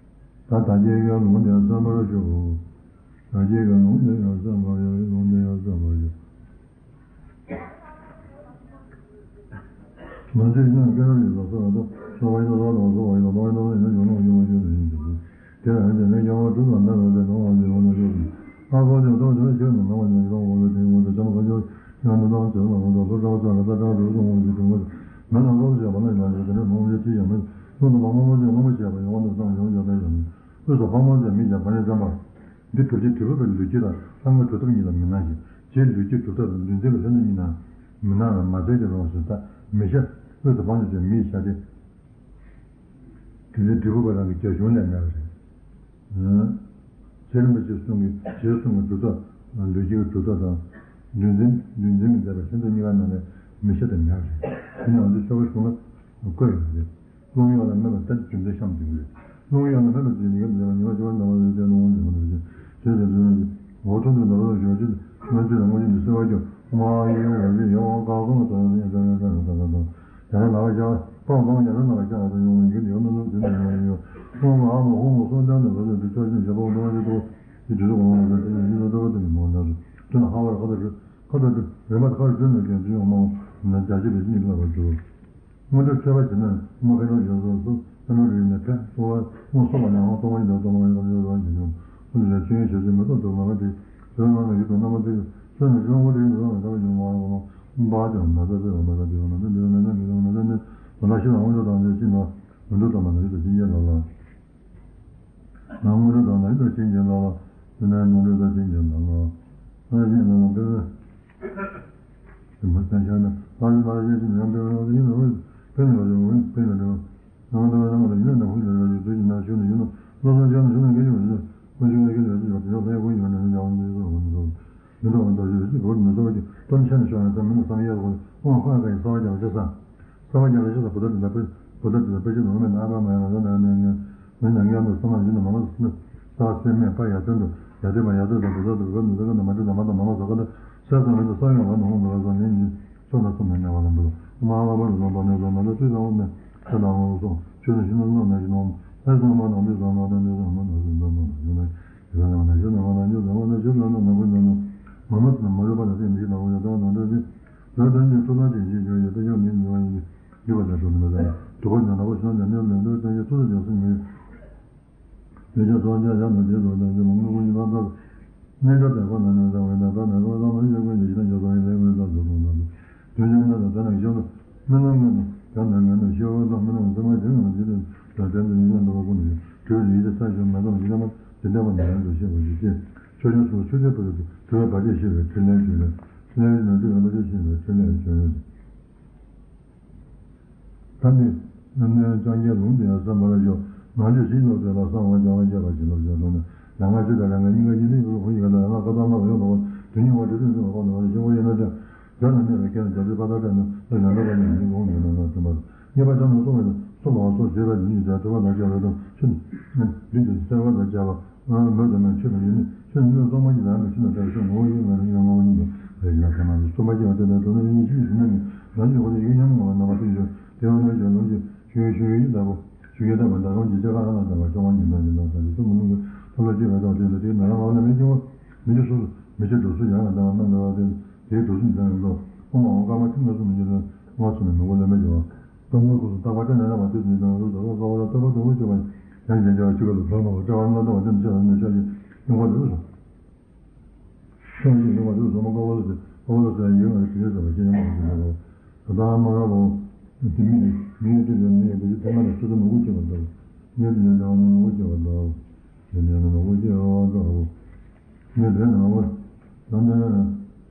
ད་བདག་བསྐྱེད་ཀྱི་ལུང་དེ་ཡང་བསམ་པར་ཞུ། བདག་བསྐྱེད་ཀྱི་ལུང་དེ་ཡང་བསམ་པར་ཞུ། ལུང་དེ་ཡང་བསམ་པར་ཞུ། མ་ཚད་ཀྱང་སྐད་རང་གི་ལ་སོགས་ལ་སོགས་པ་ཡིན་ན་ལ་ལ་སོགས་པ་ཡིན་ན་མ་ཡིན་ན་ཡིན་ན་ཡོང་ན་ཡོང་བ་ཡོད་ནས་ཡིན་ཀྱང་། དེ་ལ་ཡང་དེ་ནས་ཡོང་བ་དུ་ལ་མེད་ལ་དེ་ནང་ལ་ཡོང་ན་ཡོད་ཀྱང་། ཨ་སོགས་ཀྱང་སོགས་དེ་ཆོས་ནི་ནང་བ་ཉིད་ཀྱང་འོང་ལ་དེ་ཡོང་དེ་ཅང་ག་ཅོ་ཡང་དུ་དང་ཅང་ལ་ང་ཚོ་ལྷོ་བྲག་ཚོ་ལ་ད་ཅང་རུ་སོང་བ་ཞིག་དུ་མ་མེད་ལ་སོགས་བྱས་པ་ན་ཡང་དེ་ནས་མང་བའི་ཚིག་ཡང་མེད། སོགས་དུ་མ་མང་བ་ཅན་མང་བ་བྱས་པ་ཡང་བ་དུ་བཏང་ཡང་ཡང་མེད་ཡང་མེད། དབུས་སུ་ཕག་མོ་ཅན་མི་ཡང་བ་ནི་བརྩམ་པ། འདི་གྲུབ་ཆེན་དྲིལ་བུ་པའི་ལུས་དཀྱིལ་ལ་ལྷ་ལྔ་གྲུབ་མཐའ་གཉིས་ལ་མི་སྣང་ཞིང་། རྗེའི་ལུས་དཀྱིལ་གྲུབ་མཐའ་དང་ལུས་འཛིན་པའི་ལྷ་ལྔ་གཉིས་ན་མི་སྣང་བས་མ་བྱས་ཀྱི་རང་བཞིན་ལྟ་མི་ཤར། དབུས་སུ་འཕགས་མ་ཅན་མི་ཡི་ཤ་སྟེ། དེ་ནི་དྲིལ་བུ་པ་རང་གི་རྒྱ་གཞུང་ལས་མེད་པ་རེད། རྗེ་རིན་པོ་ཆེ་གསུང་གི་རྗེའི་གསུང་གི་གྲུབ་མཐའ། ལུས་ཀྱི་གྲུབ་མཐའ་དང་། འདུལ་འཛིན། འདུལ་འཛིན་གྱི་མཛད་པ་ཤིན་ཏུ་གཉིས་ཀ་ནང་ནས་མི་ཤེས་དང་ཉག་རེད། དེ་ནས་ང་ཚོའི་ཆོ་ག་གཞུང་ལ་བཀོད་ཡོད་རེད། རླུང་གཡོགས་ལ་སྨན་པ་ལྟར་རྒྱུ་མཚན་གཤམ་དུ་ཡོད། རླུང་གཡོགས་ལ་སྨན་པ་ལྟར་ཉི་ཤར་འཛིན་པ། ཉི་མ་བྱེ་བ་ནམ་མཁའ་ལ་ཡོད་དེ་རླུང་འོང་འཛིན་པ་ནམ་ཞིག་དེ་ལས་འཛིན་པ་འོ་ཐུག་ཏུ་ནོར་ལ་ཞོག་ཅིག་སྨན་བཅོས་ལ་དངོས་གཞི་འདི་གསོལ་བ་སྐྱོར། ཨོཾ་ཨཱཿཡེ་ཧོ་ཡེ་ཡེ་ཧོ་ཀ་ཀོ་ལ་སོགས་ལ་ཡེ་ས་ཡེ་ས་ཡེ་ས་ཡེ་ས་ཡེ་ས། ཡང་ན་ལག་པ་བཞག་པའམ་སྤང་ཡང་ན་ལག་པ་བཞག་པ་དང་ཡོང་བའི་ཡིད་ཀྱི་ཡོད་ན་ནོར་འཛིན་པ་ཡོང་བ་ཡིན། ཨོཾ་ཨཱཿཧཱུྃ་ཧཱུྃ་སོགས་ལྡན་ནས་བཟོ་བཅོས་འདི་ཆོག་ཤིང་བྱེད་པ་འོ་ཐུག་ཅིག་ཏུ་ཡིད་དུ་འོང་བ་ལ་དེ་ཡིན་ན་ལྟ་བ་དེ་ཡིན་མོ་འདྲ་སོ། དེ་ལ་ཧ་བར་ཧ་ད་རུ། ཁ་ཐོར་ཏེ་རིམ་པ་ཁར་བསྐྱོད་ནས་ཀྱང་འདི་ཡོང་མ་འོང་ན་རྒྱ་ཆེ་བའི་གཉིད་ལ་བར་འགྱུར། སྔོན་འགྲོའི་མཆོད་པ་བྱེད་ན་མ་ཕན་ཐོགས་ཡོད་སོགས་སུ་ཨ་ནུ་རིགས་ནས་ཕན་གསོལ་བ་སྔོ་སོགས་པ་ནས་ཧང་སྟོང་བ་ཡིན་དང་སྟོང་བ་ཡིན་དང་ཡོད་རང་གི་ཡོང་། ཨ་ནུ་ལས་ཆོས་ཡིན་ཞེས་བྱེད་མི་ཐོག་ཏུ་མ་ཕན་ཏེ་བོད་ནང་ལ་ཡུལ་དུ་རྣམ་པ་ཚོས་བསོད་ནམས་ཤོང་བོ་རིགས་ནས་རང་ལ་ཐོབ་ཡོང་མ་རང་མ་འབའ་ཀྱང་མ་ཐོབ་པའི་འོ་མ་ཐོབ་ཡོང་ན་འདི་ཡོང་ན་འདི་ཡོང་ན་འདི་ཡོང་ན་འདི་ཡོང་ན་འདི་ཡོང་ན་འདི་ཡོང་ན་འདི་ཡོང་ན་འདི་ཡོང་ན་འདི་ཡོང་ན་འདི་ཡོང་ན་འདི་ཡོང་ན་འདི་ཡོང་ན་ནང་དངོས་གྲུབ་དང་ནང་གྲུབ་ཅན་གྱི་ལ་ལ། དེ་ནས་ནང་གྲུབ་དང་ཅན་གྱི་ལ་ལ། ལྷ་ཡི་ལ་ལ་དཔེ། དེ་མ་བསྟན་ཤར་ན་ལྷ་ཡི་ལ་ཡི་ཞིག་ཡང་དེ་ལ་ཡིན་ལ་དཔེ་ལ་ཡང་དཔེ་ལ་ཡང་དཔེ་ལ་ཡང་ནང་དུ་ཡང་ལ་ཡིན་ན་ཧུ་ལ་ཡང་དུ་ཡིན་ན་ཤུ་ན་ཡིན་ན་བློ་བཟང་ཅན་ན་ཤུ་ན་ག་ཡོད་ཡིན་ན་ཀུན་ཤུ་ན་ག་ཡོད་ཡིན་ན་ཡང་དེ་ཡང་ལྷ་ཡི་ཀུན་ཡོད་ན་ཡང་དེ་ཡང་དེ་ཡང་དེ་ཡང་། མི་འདྲ་བ་འདྲ་ཞིག་རེད། ཅེས་བོར་མི་གསོ་བ་ཀྱི་སྟོན་ཆ་ནས་ཤོར་ཡང་ཚེ་མི་ནུབ་བསམ་ཡས་ཀྱི་དབང་ཁག་གི་གསོ་བ་རྒྱག་ལ་ཅི་ས། གསོ་བ་རྒྱག་ལ་ཅི་ས་བུ་ཐ་དི་ད་པེ་བུ་ཐ་དི་ད་པེ་ཅི་ནང་མེད་ན་པ་མ་ཡང་ན་ན་ན་ན་ན་ཡང་ནུ་སོ་མ་ཡིན་ན་མ་མ་སི་ནི་ས་སེ་མེ་པ་ཡ་ཏན་དུ་ཡ་ཏེ་མ་ཡ་ཏེ་ད་བུ་ཐ་དི་བུ་ཐ་དི་ད་ན་མ་ཏི་ད་མ་ཏི་མ་མ་ས་ཀ་ད་ས་ས་མེ་ཏི་ས་ཡང་བ་ནི་ཧོང་དུ་ལ་ས་མེ་ནི་སོ་ན་སོ་མེ་ནེ་བ་ལ་འབུ་མ་བ་བ་ལ་ལོ་ད་ནེ་ལོ་ན་ད་ཏི་ད་འོ་ནེ་ས་ད་འོ་སོ་ཆུ་ནི་ཤི་ནི་ལོ་ན་ཤི་ནོ་ཨེ་ས་མ་ན་ནི་ས་མ་ན་ནི་ས་མ་ན་ཤི་ནོ་ན་ཤི་ནོ། ད་ནི་སྣོད་ནི་སངས་རྒྱས་ལུང་དེ་ཡང་བསམ་པར་ཤོག་ང་ཚོས་ཅི་སློབ་དེ་ལ་བསམ་པ་བྱང་བ་རྒྱས་པ་ཞིག་སློབ་ཞིག་སློབ་ནས་ལས་ངན་ཅི་དང་ལས་ངན་སྙིང་ག་ཉིད་དུ་ཡོད་པའི་ཁོང་ཡི་ག་ལ་ཡང་ན་ཁ་ཐག་མ་ག་ཡོད་པ་དུ་ཉིད་བ་དུ་ཐུན་ཚོད་པ་ཁོང་དུ་བ་ཤིང་བོ་ཡིན་ན་ཀྱང་རྒྱ་ལ་གནས་པའི་སྐད་ནི་རྒྱ་མཚོའི་པ་ད་སྤྲད་ན་ལ་ཡང་འདྲ་བ་ཉིད་ཀྱི་ངོ་བོ་ཉིད་ལ་ན་ཐུན་པ་དང་གཉིས་པ་བྱང་དུ་སོང་བས་སོ་ལ་བ་སོ་བྱེད་པ་ཉིད་ཀྱི་དྲན་ཐུབ་པ་ལ་སྐྱེ་བའི་དོན་ཆེ་ནི་འདི་ཀྱི་གསལ་བ་དང་བཅས་པ། མོས་དང་མོས་ཆོས་དང་ཡིན་ནི་ཆོས་ནི་སྟོང་པ་ཉིད་དང་མི་ཕྱི་ན་ལྟར་ཆོས་ངོ་བོ་ཡིན་མེད་ལ་ཡིན་ངོ་བོ་ཉིད་དུ་རེ་ཞིག་ལ་ཐ་མ་ནི་སྟོང་པ་སྐྱེ་བ་དེ་ལྟར་དོན་ནི་ཡིན་ཕྱིར་ཞིག་ན་ནི་རང་ཉིད་ཁོ་ནས་ཡིན་སྙམ་ངོ་བ་རྣམ་པ་ཕྱིན་ཆོས་དེ་བ་ནི་ཀྱང་ལུང་གིས་ཞུ་ཡི་ཞུ་ཡི་ལྟ་བུ་ཞུ་ཡི་ལྟ་བུ་འདྲ་རུང་གི་སྐྱེ་རྒ་ན་འཆི་བ་སྐྱོ་བ་ཉིད་དང་ཉིད་དང་དང་གི་གསུང་མི་ལུང་གི་ཐོབ་ལ་སྐྱེ་བའི་ཐོག་དེ་ལ་དེའི་ནང་ལ་ངོ་ལ་མི་སྐྱེ་བ་མི་སྐྱེ་སོ་སོ་མི་སྐྱེ་འགྲོ་སོ་ཡང་ལ་འདའ་བ་རྣམ་འདའ་བ་དེ་དེའི་འགྲོ་སོ་ཡི་འདའ་བའི་བློ་ཨོ་མ་འོ་ཀ་མ་ཐིག་ན་སོ་མི་སྐྱེ་ལ་ངོ་སོ་ནས་མི་གོ་ལ་མི་སྐྱེ་བ། སྟོང་པ་ཁོ་ན་རྟག་པ་སྟེ་ན་ར་བ་དེ་ནི་དང་རུ་དང་རུ་ཀ་བ་ལ་རྟག་པ་དང་པོ་སྐྱེ་བ་ཡང་ཡང་བྱ་བ་ཅི་ག་ལ་ཐོག་མ་ལ་ལྟ་བ་རྣམ་ལྟ་བ་དེ་ནི་ཆ་ལ་ནི་ཆ་ཡི་ཡོང་བ་དེ་རུ་སོང་། ཆ་ཡི་ཡོང་བ་དེ་རུ་སོང་མ་ཀ་བ་ལ་དེ་ཀ་བ་ལ་སོང་ཡང་ཡོད་ན་དེ་ཡོད་ཟེར་བ་ཞེས་ཡང་མ་ཟེར་ན་རོ། ད་ལྟ་མ་ར་བ་དེ་མི་དེ་མི་ཡོད་དེ་ཡོད་མི་ཡོད་དེ་ཐེངས་མ་ལ་སུ་དང་མི་དགོས་སྐྱེ་བ་འདྲ་བོ། མི་དེ་ཡོད་ན་མི་དགོས་སྐྱེ་བ་འདྲ་བོ། དེ་ནས་ན་མི་དགོས་སྐྱེ་བ་འདྲ་བོ། མི་དེ་ན་བ་ད་ནི་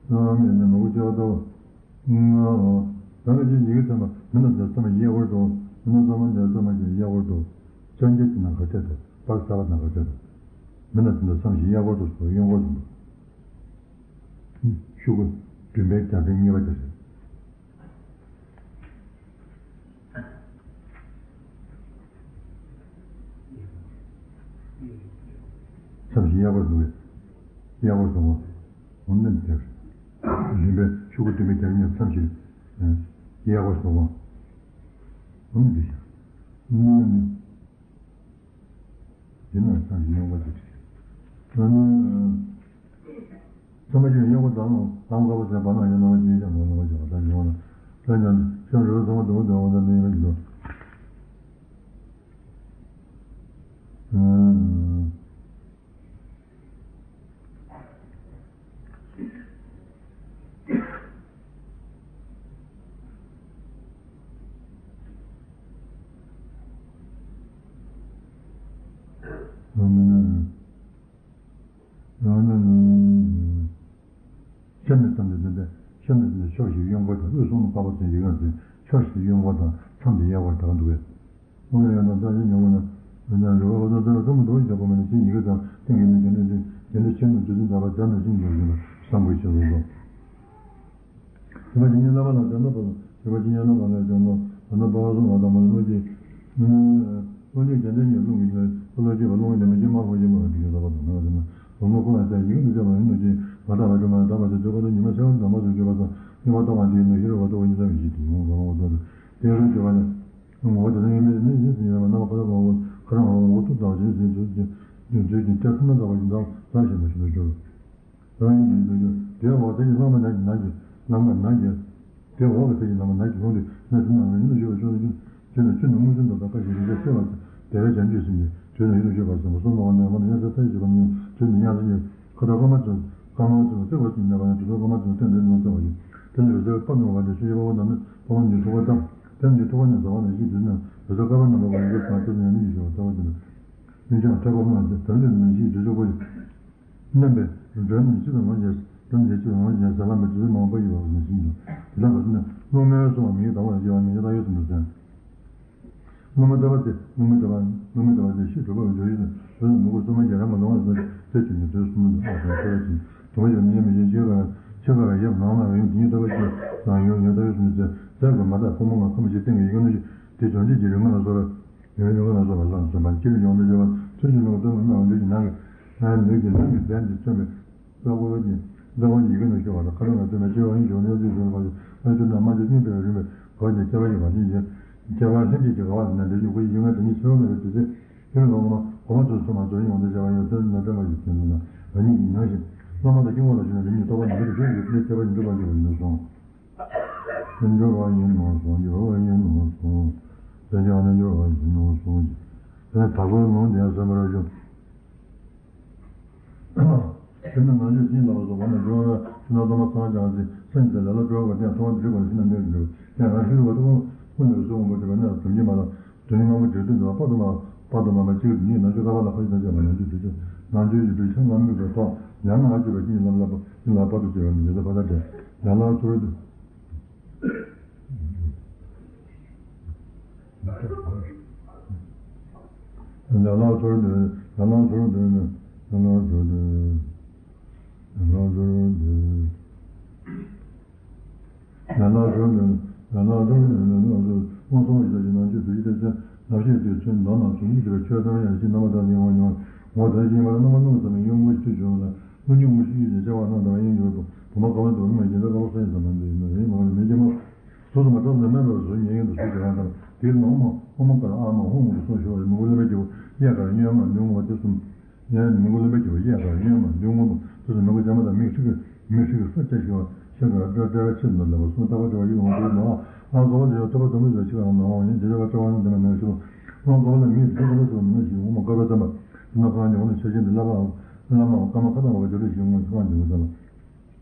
ན་མི་ནི་མི་དགོས་སྐྱེ་བ་འདྲ་བོ། ང་། ད་ག་ཅིག་ཡི་གེ་ཚང་མ་མི་ན་ཟེར་ཚང་མ་གཡས་སྐོར་དུ། མི་ན་ཚང་མ་ཟེར་ཚང་མ་གི་གཡས་སྐོར་དུ། ཅང་གི་ཅི་ན་ག་ཚད་དུ་པར་གསར་པ་ན་ག་ཚད་དུ། མི་ན་ཚང་མ་གི་གཡས་སྐོར་དུ་སོ་གཡོན་སྐོར་དུ། ཤུ་གུ་བདུན་པའི་རྒྱབ་ཕྲེང་གཉིས་པ་དེ་རེད། མཚམས་བཞི་གཡས་སྐོར་འདུག་གས། གཡས་སྐོར་བཟང་བོ། འོ་ན་འདིར། བདུན་པའི་ཤུ་གུ་བདུན་པའི་རྒྱབ་གཉིས་མཚམས་བཞི། གཡས་སྐོར་བཟང་བོ། འོ་ན་འདི་བཞག་གནོན་ནི། འདི་ན་མཚམས་བཞི་གཡོན་སྐོར་དུ་བྲིས། འོ་ན། ཚད་མ་བཞི་གཡོན་སྐོར་དང་དང་དཀར་པོ་ཟེར་བ་ན་ཡང་ན་བ་ཅན་ཡང་ན་བ་ཅན་བ་དང་ཡང་ན། ད་ཡང་ཤ་རུ་ཚང་མ་དུ་བ་དང་བ་དང་ནི་ཡང་ན་བཞི་དང་། ཤ་མེད་ཙམ་དུ་འཛིན་པས་ཤ་མེད་ཙམ་དུ་ཕྱོགས་བཞིར་གཡོན་སྐོར་དང་དབུས་གསུམ་དཀར་པོ་ཅན་གྱི་ཡོན་ཏན་ཕྱོགས་བཞིར་གཡོན་སྐོར་དང་མཚམས་ཀྱི་གཡས་སྐོར་དག་འདུག་པས། དངོས་ཡོད་ན་ལྟ་ཞིང་ཉོན་མོངས་ན། མི་འདའ་རུ་བ་ལ་ལྟ་ལྟ་ལ་ཐུན་མོང་དུ་བཞག་པ་མ་ནི་ཕྱིའི་ཡི་གེ་དང་སྟེང་གི་ནི་དེ་འདྲ་དེ། དེ་འདྲ་ཕྱིར་ནི་དུས་ཚོད་འདས་པ་དེ་ནང་བཞིན་འགྱུར་བཞིན་པ་བསམ་དགོས་ཤེས་སོ་སོ། བྱས་པ་ཇི་སྙེད་བསླབ་པ་ལ་བྱང་ཐོབ་པ་དང་། བྱས་པ་ཇི་སྙེད་བསླབ་པ་ལ་བྱང་ཐོབ་ད་ལྟ་སྤ་བ་གསུམ་ལ་དང་པོ་ལ་སློབ་ཀྱི། སློབ་ཀྱི་རྒྱན་ལྡན་གྱི་རླུང་གི་ཉོན། སློབ་ཀྱི་བ་རླུང་གི་ལྡན་མིན་གྱི་དམར་པོ་ཡིན་པ་འདི་ཡོད་ལ་བ་དང་ནང་བཞིན་ལ། རོ་མོ་ཀུན་ལ་བྱ་ཡི་གེ་འདི་བྱ་བ་ཡིན་ནོ། ཅེས་མ་དག་པ་སྒྲོལ་མ་དག་པ་དེ་འདོད་པ་དང་ཉི་མ་ཤར་བ་དང་མ་སུ་གྱུར་པ་དང་གཉིས་པ་རྟོག་པ་དེ་ཡིན་ནོ། ཤེས་རབ་པ་རྟོགས་པ་གཉིས་ཆར་མི་ཤེས་ཏེ་ཡོང་བ་ལ་འོ་ཚོ་དེ་རུ་སྦྱོར་བ་ནི། ངོ་བོ་དེ་ལ་ཡོད་མེད་ནི་ཡིན་ཟིན་ཡོད་པ་རྣམ་པ་ཁ་དོག་ཁ་བོ་ཁ་རང་ཁ་བོ་འོ་ཐུག་དང་ཞེས་ཟིན་དུས་ཀྱི་དུས་ཀྱི་སྐྱབས་ཐུབ་ན་དག་པ་ཞིག་འདྲ་ལ་ཞེས་པ་ཞིག་ཏུ་སྦྱོར། རང་ཉིད་ཀྱི་ཡིན་དུ་སྦྱོར། དེའི་འོག་དེ་ཡི་ལྷག་མ་ནག་གི་ནག་གི་ལྷག་མ་ནག་གི། དེའི་འོག་གི་དེ་ཡི་ལྷག་མ་ནག་གི་ལྷུང་དེ་ནག་ཐུབ་ན་རང་ཉིད་ལ་ཞེས་པ་ཤོག་ནི་ཀྱི་དུས་ནི་ཆུ་ནི་མུ་ཆུ་འདུག་དང་ཀ་ཞིག་རིག་པའི་ཤེས་པ་དེ་བས་ཀྱང་འདུས་ཟིན་གྱི་དུས་ནི་ཡིན་དུ་སྦྱོར་བ་ཟིན་པ་སོགས་མ་བ་ནས་མ་ནི་ཡང་ས་མཐའ་ཞེས་པ་ནི་དུས་ནི་ཡང་ས་ཀྱི། ཁ་དོག་དཀར་དམར་ཚོས་དཀར་དམར་ཚོས་བརྩེགས་པ་ཅིག་གནས་པ་ཡང་དུས་ཚོད་དཀར་དམར་ཚོས་རྟེན་འབྲེལ་ནང་བརྩེགས་པ་ཡིན། དེ་ནི་འོད་གསལ་དཔག་ཏུ་མེད་པ་དེ་ཆོས་ཅན་དཔག་པ་རྣམས་ནི་དཔག་པ་ཉིད་ཐུག་པ་དང་། དེ་ནི་ཐུག་པ་ཉིད་ཟ་བ་ནང་བཞིན་དུས་ནི་འོད་གསལ་དཀར་པོ་རྣམ་པ་གང་ཡིན་པ་དང་དེ་ནི་ཉིད་ཞེས་པ་ལྟ་བུ་དེ་ནི། མིང་ཆེན་ཐེག་པ་སྨོན་ལམ་དེ་དམ་ཆོས་ནང་བཞིན་དུས་ཚོད་པོ་ཡིན། མནན་པས་སྒྲོན་ནི་སྤྱི་དང་ལོངས་སྤྱད། སྒྲོན་ནི་སྤྱི་དང་ལོངས་སྤྱད་ཟེར་ལམ་པའི་དུས་ཚོད་མང་པོ་ཡིན་པ་ནང་བཞིན་དུ། དེ་དག་ག་ནི་རླུང་མེ་སོགས་མིང་གི་བདག་པོ་ལ་སྐྱེ་བ་ནི་ཡེ་དག་ཡོད་ཟིན་པར་ཟེར། རླུང་མེ་ལྟ་བ་སྟེ། རླུང་མེ་ལྟ་བ། རླུང་མེ་ལྟ་བ་སྟེ་ཤེས་གྲུབ་པ་གི་སྦྱོར་ཡུལ་དུ་འོད་མི་འགུལ་སོ་མ་རྒྱ་ར་མ་ལོང་བ་སོགས་ཀྱི་ཚེ་ཆུད་ནས་དུས་གསུམ་དུ་ཨ་ཟེར་ཁྱད་པར་ཅན། དུ་མ་ཡོད་ནི་ཡོད་མི་ཡོད་ཅེས་པ་ཆེ་དགའ་བའི་ཡབ་ནང་ན་ཡུམ་དེ་ཉིད་ལྟ་བ་སྐྱེ་ཡང་ཡོད་ཡོད་ལྟ་བའི་གསུམ་ཚེ་ཚེ་གོ་མ་དག་ཕོ་མོ་ལ་ཁམས་ཀྱི་སྟེང་གི་ཡི་གེ་ནི་དེ་བྱང་ཆུབ་ཀྱི་རིགས་ལྔ་ལ་སོགས་པ་ཡོད་ཡོད་ལ་སོགས་པ་ལ་སོགས་པ་སྐྱེ་བའི་ཡོང་དུ་བྱེད་པ་ཐུན་གྱི་ལུགས་ལྟ་བུ་སྨྲ་བ་ལུས་ཀྱི་ནང་གི་ལུས་ཀྱི་ནང་གི་རྒྱན་གྱིས་མཚོན་པའི། གཙོ་བོ་གི་གཙོ་བོ་ཡི་གེ་ནས་ཤོར་བ་དང་ཁ་ནང་ལ་ཐོན་པའི་སྐྱེ་བ་ཡིན་ཞུགས་ནས་དུས་གསུམ་པ་ཞིག་ཨ་ཐུར་ན་མ་ཅིག་སྙིང་དུ་རིམ་པས་གོ་ནས་སྐྱེ་བ་ཡི་བ་ཅན་ཞིག་སྐྱེ་བ་ལྷན་སྐྱེས་ཀྱི་དགའ་བ་ན་འདྲེ་ཞུགས་པའི་ཡིད་ངན་དེ་ཉིད་ཆེ་བ་མེད་པའི་དུས་ཚེ་ཕྱི་རོལ་གོང་མ་གོང་མ་ཚོས་ཚོད་མ་ཚོར་ཡིན་འོང་དུ་བྱ་བ་ཡོད་ཚད་ན་དྲན་པ་ཞིག་དེ་ནི་ན་རང་ཉིད་ཀྱི་ཉོན་ཞིང་བླ་མ་དང་སྐྱེ་བོ་ལ་ཞུགས་ནས་རིམ་གྱིས་རྟོགས་པ་ནི་འདི་རུ་བྱོན་ཞིང་དེ་ཁྱད་པར་ཞིག་འགྲུབ་པར་འགྱུར་བ་ཡིན་ནོ་གསུངས། འགྱུར་བ་ཡིན་ནོ་གསུངས། འགྱུར་བ་ཡིན་ནོ་གསུངས། དེ་ཀྱང་ནི་འགྱུར་བ་ཡིན་ནོ་གསུངས། དེ་ནི་དྭགས་པོའི་ལུང་དེ་ཡང་གསན་པར་ཞུ། དེ་ནི་ནང་ཆོས་སྦྱིན་ལ་བ་སོགས་བར་ན་འབྱུང་བའི་ཕྱི་ནང་ལྟ་མ་སངས་ཀྱང་སྲིད་སེམས་ཀྱི་ལས་ལ་སྤྲོ་བ་དེ་ཡང་ཐོག་མ་འདི་རིག་པ་ལ་ཕྱི་ནང་གནས་ཀྱི་འགྲོ་ཡང་རང་ཤེས་རིག་པ་ཐོག་མ་ཀུན་ནས་སོ་སྐོང་པོ་བྱེད་པ་ནི་དུམ་གྱིས་མ་ལ་དོན་སྙིང་མང་པོ་འབྲེལ་དུ་འདུག་པ། དཔག་ཏུ་མ་དཔག་ཏུ་མ་མ་གཅིག་ཏུ་ཉིད་ནང་ཆོས་ཀ་བ་ལ་ཁ་ཅིག་དང་བཅས་པ་ནང་ཆོས་དུས་ཆེན་ནང་ཆོས་ཀྱི་དུས་ཆེན་ལ་དམིགས་པའི་ཐོག་ཡང་ན་ང་བཅས་པ་ཀུན་གྱི་ལམ་ལ་ཡིན་ལ་དཔག་ཏུ་བཅས་པ་ནི་ཡོད་ཚད་ཕ་མཐའ་བྲལ་ཡང་ལ་ཚུར་དུ། ཡང་ལ་ཚུར་དུ། ཡང་ལ་ཚུར་དུ། ཡང་ལ་ཚུར་དུ། ཡང་ལ་ཚུར་དུ། ཡང་ལ་ཚུར་དུ། ཡང་ལ་ཚུར་དུ། ཡང་ལ་ཚུར་དུ། མངོན་སུམ་ཡིད་ལ་ཡིན་ནང་ཆོས་དུས་ཀྱི་དེ་ཚེ་ལ་ཕྱེད་དུས་ཚོད་འདོམ་ན་ཚུར་མི་ཐུབ་པའི་ཆོས་ཐམས་ཅད་ཡང་ཞིག་རྣམ་པར་དག་ནས་ཡོང་བ་མྱོང་བ་དོན་ཞིག་ཡིན་པ་ལ་རྣམ་པ་སྣང་བ་ཙམ་ཡང་ཡོང་དགོས་ཤིག་དུས་བྱུང་བ་ལ། ཀུན་འབྱུང་དངོས་གཞི་ཡིད་ཀྱི་སྐྱེ་བ་རྣམས་དང་ཡིན་འགྱུར་བ། བུམ་པ་ཁ་བ་དུ་མ་ཡིན་ད་ལྟ་བ་ས་ཡི་ས་མ་འདི་ཡིན་ནོ་ཡིན་མ་ལ་མི་སྐྱེ་མ། གཟུགས་སུ་མ་གྲགས་ནས་དམན་པ་ལ་གཟུགས་ཉིད་ཡིན་དུ་གཟུགས་ཀྱི་རང་དང་དེའི་ནང་མ་ཧོ་མ་ཀར་ཨ་མ་ཧོ་མ་གི་གསུང་ཞུ་བ་ལས་མི་མགོ་ལོན་པའི་སྐྱེ་བོ་གཡས་ཀར་གཡོན་མ་མདུན་ངོ་བ་དེ་གསུམ། ཡང་མི་མགོ་ལོན་པའི་སྐྱེ་བོ་གཡས་ཀར་གཡོན་མ་མདུན་ངོ་མ་དེ་གསུམ་མི་མགོ་བྱ་མ་དང་མིག་ཧྲིག་གི་མིག་ཧྲིག་གི་ས་སྐྱ་ཞུ་བ་ཤ་ཀར་སྐྲ་སྐྲ་ཆེ་ནོ་ལ་བ་གསུམ་ལྟ་བ་བྲལ་བ་ཡིད་འོང་དེའི་ནང་ཨ་གོ་བ་ལ་ཡང་ཐོད་པ་དུམ་བུ་ཞིག་ལ་ཆེ་བ་ནང་ཡང་དེ་ལ་བ་ཀྲ་བ་ནི་དེ་མ་ནང་ཞུ་བ་ཨ་གོ་བ་ལ་མིག་ཧྲིག་གི་ལ་སོ་མི་ནང་ཞུ་འོ་མ་དཀར་པོ་ཙམ་པ་དེ་ན་གང་ཉོ་ནི་ཆ་ཆེན་དེ་ལ་བ་ཨ་ལ་མ་ཀ་མ་ཁ་དང་བ་བ་ཇོ་རི་ཞིག་ངོ་ཆུང་བ་འདི་མོ་ཙམ་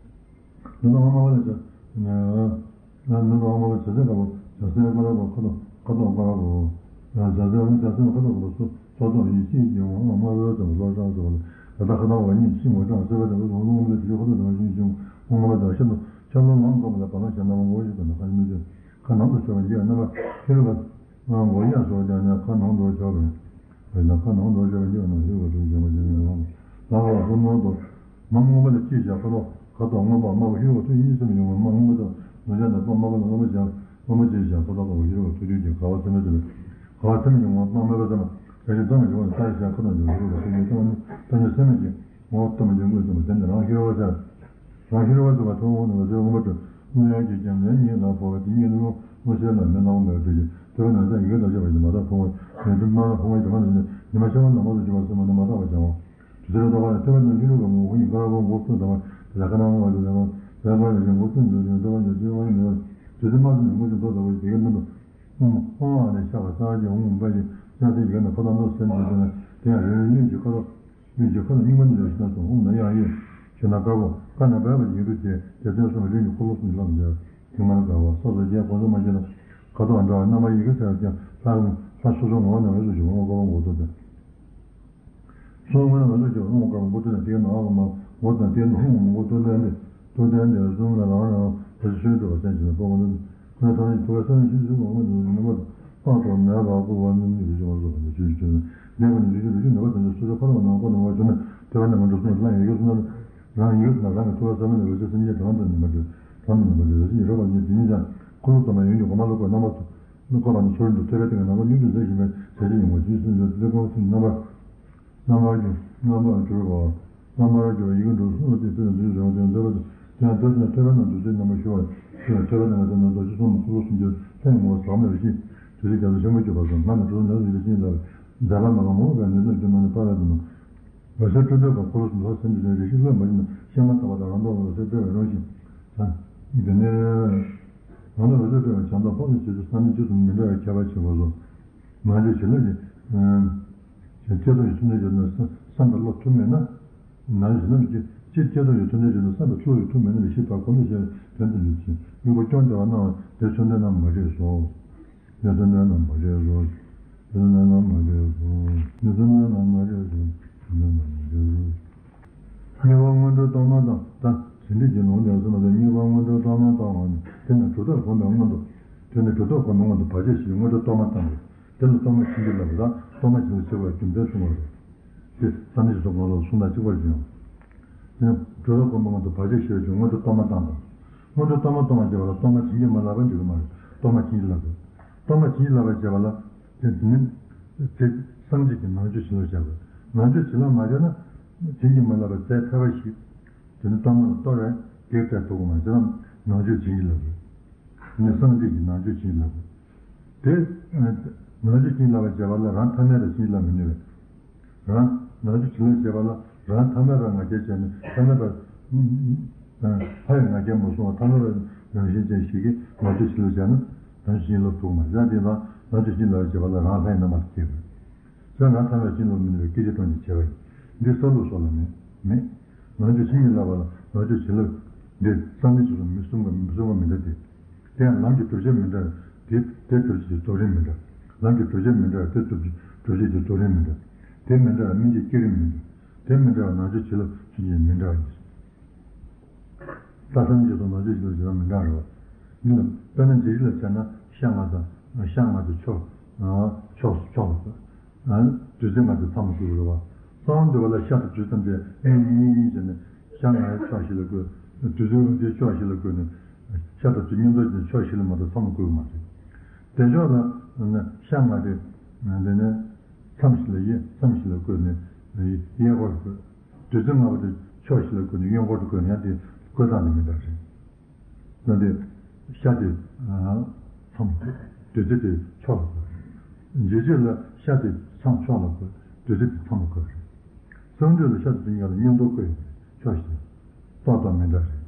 པ། འདི་ལ་ཨ་མ་བ་ལ་ཆ། ཡང་ནུ་དང་ཨ་མ་ལ་བྱ་སེ་ཀ་པོ་བྱ་སེ་ཀ་ར་པོ་ཁ་དོག་ཁ་དོག་ཀ་ར་པོ། ཡང་བྱ་སེ་བ་ནི་བྱ་སེ་ཁ་དོག་ཀ་པོ་སོ་སོ་ཐོག་ཡིད་ཤེས་ཀྱི་འོང་ཨ་མ་བའི་ཙམ་ལོ་ཀྲང་ཙམ་ལ་ད་ལྟ་ཁ་དོག་བ་ཉིད་ཤིང་འོ་ཀྲང་སེ་བ་དང་ལོ་ལོང་ལ་དེ་ཁ་དོག་དང་ཤིང་ཤིང་འོང་མ་ལ་དང་ཤ་ལོ་ཤ་ལོ་ལམ་ཀ་པོ་ལ་བ་ལ་ཤ་ན་མ་འོ་ཡི་དང་ཁ་ནི་མི་ཚེ་ཁ་ནང་དུ་ཤོར་བ་ཡི་ཨ་ན་མ་ཤེས་རུ་བ་ང་འོ་ཡ་སོ་ཡ་ན་ཁ་ནང་དུ་ཤོར་བ། ཡང་ན་ཁ་ནང་དུ་ཤོར་བ་ཡི་ཨ་ན་ཤེས་རུ་བ་དུ་ཡང་མ་ཤེས་རུ་བ་ལ་བ་ལ་ལོ་ནང་དུ། མ་མངོན་པ་ལ་སྐྱེས་བཞག་ཁ་དོག་ཁ་དོག་མངོན་པ་དམར་པོ་ཧེ་བ་ཐུགས་ཡིད་སེམས་ཡོང་བ་མ་མངོན་པ་དང་ནོར་བྱ་དང་དཔའ་དམར་པོ་ལ་རློན་པ་བཞག་རློན་པ་སྐྱེས་བཞག་ཁ་དོག་དམར་པོ་ཧེ་བ་ཐུགས་རྒྱུད་ཀྱི་དགའ་བ་སེམས་མེད་དུ་དགའ་བ་སེམས་ཡོང་བ་དམར་མོས་པ་ཙམ་བྱ་ཞིང་ཙམ་ཡོང་བ་ལྟ་བཞག་ཁ་དོག་ཡོང་ཧེ་བ་ཐུགས་རྒྱུད་ཙམ་ནི་ཐམས་ཅད་སེམས་མེད་ཀྱི་ངོ་བོ་ཐུགས་མ་བྱུང་དངོས་ཙམ་པ་དེ་ནི་རང་ཧེ་བ་ཟེར། རང་ཧེ་བ་ཟེར་བ་ཐུགས་དབང་ནི་འོད་གསལ་དབང་པོ་དུ་མངོན་ཡང་གྱི་ཀྱང་ལན་ཉིད་ལ་འཕོ་བ་དེ་ཉིད་ནི་མངོན་གསལ་ལ་མེད་སྣང་བ་མེད་པ་དེ་ཡིན། དེ་བས་ན་ས་ཡི་གེ་དང་བཅས་པ་ཡིན་མ་ཐག་འཕོ་བ་ཡང་དུ་མ་འཕོ་བ་ཡང་དུ་མ་ནི་ཉི་མ་ཤར་བ་ནང་མ་དུ་འགྱུར་བ་སེམས་མ་ནི་མ་དག་པ་བྱའོ། དུས་ཚོད་ལ་བརྟག་པ་ནི་ལྟེ་བ་ནི་ཤེས་རབ་ཀྱི་ངོ་བོ་ཉིད་ཀ་ར་བ་འགོག་ཚུལ་དང་བ་ལ་ཁ་ནང་བ་ལ་ལ་ལ་ཁ་ནང་བ་འགོག་ཚུལ་འདོད་ཀྱང་ལྟེ་བ་ཉིད་ལྟེ་བ་ཉིད་མེད་པ་དུས་ཚོད་མ་ཚུད་ནས་མགོ་ཅིག་མདོ་ལྟ་བུ་དེ་གའི་རྣམ་པ་ཨོཾ་ཨོཾ་ཨ་ནི་ཤ་བ་སངས་རྒྱས་ཨོཾ་བྷ་ཡི་ཤ་ཚའི་ཡི་གེ་ནི་ཁོ་ཐག་མདོ་སེམས་ཀྱི་དོན་ལ་དེ་ཡང་རེ་རེ་གཉིས་ཀྱི་ཁ་དོག་གཉིས་ཀྱི་ཁ་དོག་རྙིང་པ་ནི་ལས་ཤིན་ན་སོང་ཨོཾ་ན་ཡང་ཡོད་ཞེ་ན་དཀར་པོ་ཀ་ན་བབས་པ་ཡིན་རུ་དེ་དེ་དོན་གསུམ་རིམ་གྱིས་འཁོར་ལོ་གསུམ་གྱི་ལམ་མཇལ། དེ་མ་དགའ་བ་ས་སོགས་རྒྱས་གོང་ཚོད་མ་བྱས་ན་ཁ་དོག་འདྲ་བ་རྣམ་པ་ཡི་གེ་ཟེར་ཀྱང་ལྷ་ལྷ་སོ་སོའི་ངོ་བོ་ནི་འོད་གསལ་གྱི་ངོ་བོ་ཀ་བ་འགོག་ཐུབ་པས། སོ་སོའི་ངོ་བོ་ནི་འོད་གསལ་གྱི་ངོ་བོ་ཀ་བ་འགོག་ཐུབ་ནས་དེའི་ནང་ཨ་ག་མ་འོད་དང་དེའི་ནང་ཧཱུྃ་མ་འགོག་ཐུབ་ནས་ནི་ཐུབ་བསྟན་དེ་གསུམ་ལ་རང་རང་འོད་གསལ་གྲུབ་པ་སེམས་ཀྱི་ནང་པོ་ངོ་ནི་ཁོ་ཐག་ནི་ཐུབ་པ་སེམས་ཀྱི་ཤེས་བྱེད་ཀྱི་ངོ་བོ་ནི་ནི་མ་དཔག་ཏུ་མེད་པ་བསྐུལ་བ་རྣམས་ནི་རིག་བྱེད་མ་སོགས་པ་ནི་ཆོས་ཀྱི་ཆོས་ནི་གནས་པ་ནི་རིག་བྱེད་རིག་བྱེད་ནུས་པ་དང་ཆོས་སོ་སོའི་ཁ་དོག་ནང་ཁོ་ནང་བ་བྱུང་ནས། ཐོས་པ་ནི་ངན་འགྲོ་གསུམ་ལ་ཡང་ཡོད་ན། རང་ཡོད་ན་རང་གི་ཐོས་པ་ཟབ་མོ་ལ་འོད་གསལ་སེམས་ཅན་གང་དང་ཉམ་པར་འདོད། གང་དང་ཉམ་པར་འདོད། འོད་གསལ་ཡིད་རབ་པ་ཉིད་དེ་ཉིད་ཀྱང་འཁོར་ལོ་སྟོང་པ་ཡོངས་ཀྱི་འོག་མ་ལ་བཀོད་རྣམ་པ་ཚོ། བཀོད་པ་ནི་ཚུལ་ཁྲིམས་དང་ཐོས་པའི་སྟེང་གི་རྣམ་པ་མྱུར་དུ་མཛད་བཞིན་པའི་ཞལ་བཞི་ཡོངས་པ་ཇི་སྲིད་འདིར་ལེགས་པར་ཚིམ་རྣམ་པར། རྣམ་པར་གྱུར། རྣམ་པར་གྱུར་པ། རྣམ་པར་གྱུར་པ་ཡི་གེ་འགྲོ་གསུམ་ཨོ་ཏི་ཚུལ་ཁྲིམས་དང་ཐོས་པའི་སྟེང་གི་རྣམ་པ་ཚོ། དེ་ཡང་ཐོས་པ་ཐོས་པ་རྣམས་འདུ་ཚེ་རྣམ་པར་ཤོར་བ། ཐོས་པ་ཐོས་པ་དང་ང་ཚོ་རྣམ་རྟོག་ཅི་གསུངས་པ་འཁོར་ལོ་སུམ་ཅུ་ལྷའི་ངོ་བོ་ཟབ་མོའི་ཞིང་། དུས་ཚོད་རྒྱ་མཚོ་ཆེན་པོ་གྱུར་པ་སོགས་ང་ནི་གྲུབ་ནས་ལུས་ལ་ཕྱིན་ལ། མཛད་པ་མ་ལ་མོས་པའི་ནུས་སྟོབས་བདུན་མ་ནི་འཕར་བའི་དུ་མ། འོད་གསལ་སྤྲོས་བྲལ་དང་འཁོར་ལོ་སུམ་ཅུ་ལྷ་སྲིན་འདི་ལས་རིགས་ཤེས་བློས་མ་ཕྱིན་ན་ཤེས་མ་ཐག་པ་དང་རང་སྟོང་ལ་འོད་གསལ་སྤྲོས་པའི་རང་བཞིན་དང་། དེ་ནས་རང་ལ་འོད་གསལ་སྤྲོས་པའི་བྱང་ཐབས་འཕགས་པའི་ཞལ་ཆུ་ས་ནི་རྗེས་སུ་མི་འབྲལ་བའི་ཁྱད་པར་ཕྱེ་བ་སོགས། ནང་ཆོས་བྱིན་རླབས་ཀྱི་ཀྱི་བསྐྱེད་རྫོགས་ཀྱི་ཐུགས་འདོད་བྱེད་ན་བསམ་པའི་བློ་ཐུབ་མེད་ན། ནང་ཆོས་བྱིན་རླབས་ཀྱི་ཀྱི་བསྐྱེད་རྫོགས་ཀྱི་ཐུགས་འདོད་བྱེད་ན་བསམ་པའི་བློ་ཡི་ཐུབ་མེད་ན་ལས་ཤེས་པ་འཁོར་ལོ་ཞེས་པའི་དོན་དུ་འཇུག་ཅིང་དམིགས་པ་སྐྱོ་བདེ་བ་སྣང་བ་དེ་མཚོན་དོན་རྣམས་མ་འདྲེས་སོ། དེ་མཚོན་དོན་རྣམས་མ་འདྲེས་སོ། དེ་མཚོན་དོན་རྣམས་མ་འདྲེས་སོ། དེ་མཚོན་དོན་རྣམས་མ་འདྲེས་སོ། དེ་མཚོན་དོན་རྣམས་མ་འདྲེས་སོ། དམིགས་པ་སྔོན་འགྲོའི་གཏོར་མ་བཏང་། ད་ཟིན་བྲིས་ཀྱི་ལུང་ལས་གསུངས་པ་ལྟར་དམིགས་པ་སྔོན་འགྲོའི་གཏོར་མ་བཏང་བ་ནི་དེ་ནི་གྲུབ་མཐའ་བསྒོམ་པའི་སྔོན་དུ། དེ་ནི་གྲུབ་མཐའ་བསྒོམ་པའི་སྔོན་དུ་བར་ཆད་ཞི་བའི་སྔོན་འགྲོའི་གཏོར་མ་བཏང་བས། དེ་ལ་གཏོར་མ་བྱིན་གྱིས་བརླབས་པ་དང་གཏོར་མ་བྱིན་རླབས་ཆེ་བའི་རྒྱུ་མཚན་གསུངས་པ་རེད། དེ་ས་གནས་སོགས་ཀྱང་ལོག་གསུང་དང་གཅིག་པར་བྱུང་། དེ་ནི་གྲུབ་མཐའ་བསྒོམ་པའི་སྔོན་དུ་བར་ཆད་ཞི་བའི་ཆེད་སྔོན་འགྲོའི་གཏོར་མ་བཏང་དང་། སྔོན་འགྲོའི་གཏོར་མ་གཏོང་བར་བྱེད་པ་ལ་གཏོར་མ་བྱིན་གྱིས་མ་བརླབས་པར་འགྲིག་གི་མ་རེད། གཏོར་མ་བྱིན་གྱིས་བརླབས་དགོས། གཏོར་མ་བྱིན་གྱིས་བརླབས་པར་བྱེད་པ་ལ། དེ་དེ་ནི། དེ་སངས་རྒྱས་ཀྱི་ནང་མཆོད་བྱིན་རླབས་བྱ་དགོས། ནང་མཆོད་བྱིན་རླབས་མ་བྱས་ན། བྱིན་གྱིས་མ་བརླབས་པའི་རྫས་ཕལ་པ་ཞིག་དེ་ནི་གཏོར་མ་ལ་གཏོར་བས་བགེགས་བསྐྲད་ཐུབ་ཀྱི་མ་རེད། དེ་རྣམས་ནང་མཆོད་བྱིན་གྱིས་བརླབས་དགོས། དེ་ནི་སངས་རྒྱས་ཀྱི་ནང་མཆོད་བྱིན་གྱིས་བརླབས་དགོས། དེ། ནང་མཆོད་བྱིན་གྱིས་བརླབས་པར་བྱེད་པ་ལ་རང་ཐ་མལ་པ་བྱིན་གྱིས་བརླབས་མི་ནུས་པས། རང་ནང་མཆོད་བྱིན་རླབས་བྱེད་པ་ལ་རང་ཐ་མལ་པའི་ང་རྒྱལ་བྱས་ནས་ཐ་མལ་པ། ལྷ་ཡི་ང་རྒྱལ་མ་བཟུང་བ་ཐ་མལ་པའི་རང་བཞིན་ཅན་ཞིག་གིས་ནང་མཆོད་བྱིན་རླབས་བྱས་ན་ནང་མཆོད་བྱིན་རླབས་ཐུབ་མ་རེད། དེ་ལ་ནང་མཆོད་བྱིན་རླབས་བྱེད་པ་ལ་རང་ལྷ་ཡི་རྣམ་པར་སྐྱེ་དགོས། བྱས་ན་ཐ་མལ་བྱིན་རླབས་མི་ནུས་པའི་སྐད་ཅིག་གྲངས་ཀྱི་བྱེད་པ་ཡིན། འདི་ས་ལུགས་སོགས་ལ་མེད། མེད། ནང་མཆོད་བྱིན་གྱིས་བརླབས་པ་ལ་ནང་མཆོད་བྱིན་རླབས་འདི་བསམ་གཏན་ཆོས་གསུམ་མི་གསུམ་ག་མི་གསུམ་ག་མི་འདྲ་སྟེ། དེ་ཡང་ལམ་གྱི་སྒྲུབ་བྱེད་མི་འདྲ། དེ་དེ་སྒྲུབ་བྱེད་ཀྱི་རྫོགས་རིམ་མི་འདྲ། ལམ་གྱི་སྒྲུབ་བྱེད་མི་འདྲ། དེ་སྒྲུབ་བྱེད་སྒྲུབ་བྱེད་ཀྱི་རྫོགས་རིམ་མི་འདྲ། དེ་མི་འདྲ་བ་སྨིན་བྱེད་བསྐྱེད་རིམ་མི་འདྲ། དེ་མི་འདྲ་བ་ནང་མཆོད་བྱིན་རླབས་ཚུན་ཆད་མི་འདྲ་བ་ཡིན། ད་སངས་རྒྱས་སོགས་ནང་མཆོད་བྱིན་རླབས་བྱེད་སྟངས་མི་འདྲ་རེད་བ། འདི་ལ་དཔེར་ན་འཇིགས་བྱེད་ལ་བྱས་ན་ཤ་ལྔ་དང་ཤ་ལྔ་དེ་ཕྱོགས་ཕྱོགས་སུ་ཕྱོགས་ལ་བཀོད། བདུད་རྩི་ལྔ་དེ་མཚམས་ལ་བཀོད་རེད་བ། གསང་བ་འདུས་པ་ལ་ཤ་དང་བདུད་ཐམས་ཅད་གཉིས་གཉིས་གཉིས་བྱས་ནས་ཤ་ལྔ་ཡང་ཕྱོགས་བཞི་ལ་བཀོད། བདུད་རྩི་ལྔ་དེ་ཕྱོགས་བཞི་ལ་བཀོད་ནས་ཤ་དང་བདུད་མཉམ་དུ་བྱས་ནས་ཕྱོགས་བཞི་ལ་མ་གཏོགས་མཚམས་ལ་བཀོད་ཀྱི་མ་རེད། བདེ་མཆོག་ལ་ཤ་ལྔ་དེ་དེ་ནས་མཚམས་བཞི་ལ་གཡས་མཚམས་བཞི་ལ་བཀོད་ནས་གཡས་སྐོར་བཀོད། བདུད་རྩི་ལྔ་པོ་དེ་ཕྱོགས་བཞི་ལ་བཀོད་ནས་གཡོན་སྐོར་དུ་བཀོད་ན་ཡང་དེ་བཀོད་སྟངས་དེ་མི་འདྲ་རེད། ད་དེ་ཤ་དེ་མཚམས་བཀོད། བདུད་རྩི་དེ་ཕྱོགས་ལ་བཀོད། འཇིགས་བྱེད་ལ་ཤ་དེ་མཚམས་ཕྱོགས་ལ་བཀོད། བདུད་རྩི་དེ་མཚམས་ལ་བཀོད་རེད། གསང་འདུས་ལ་ཤ་དེ་ཚུན་ཆད་ལ་མཉམ་དུ་བཀོད་ཡོད་རེད། ཕྱོགས་བཞི་ལ་ཏོག་ཏོག་མི་འདྲ་རེད།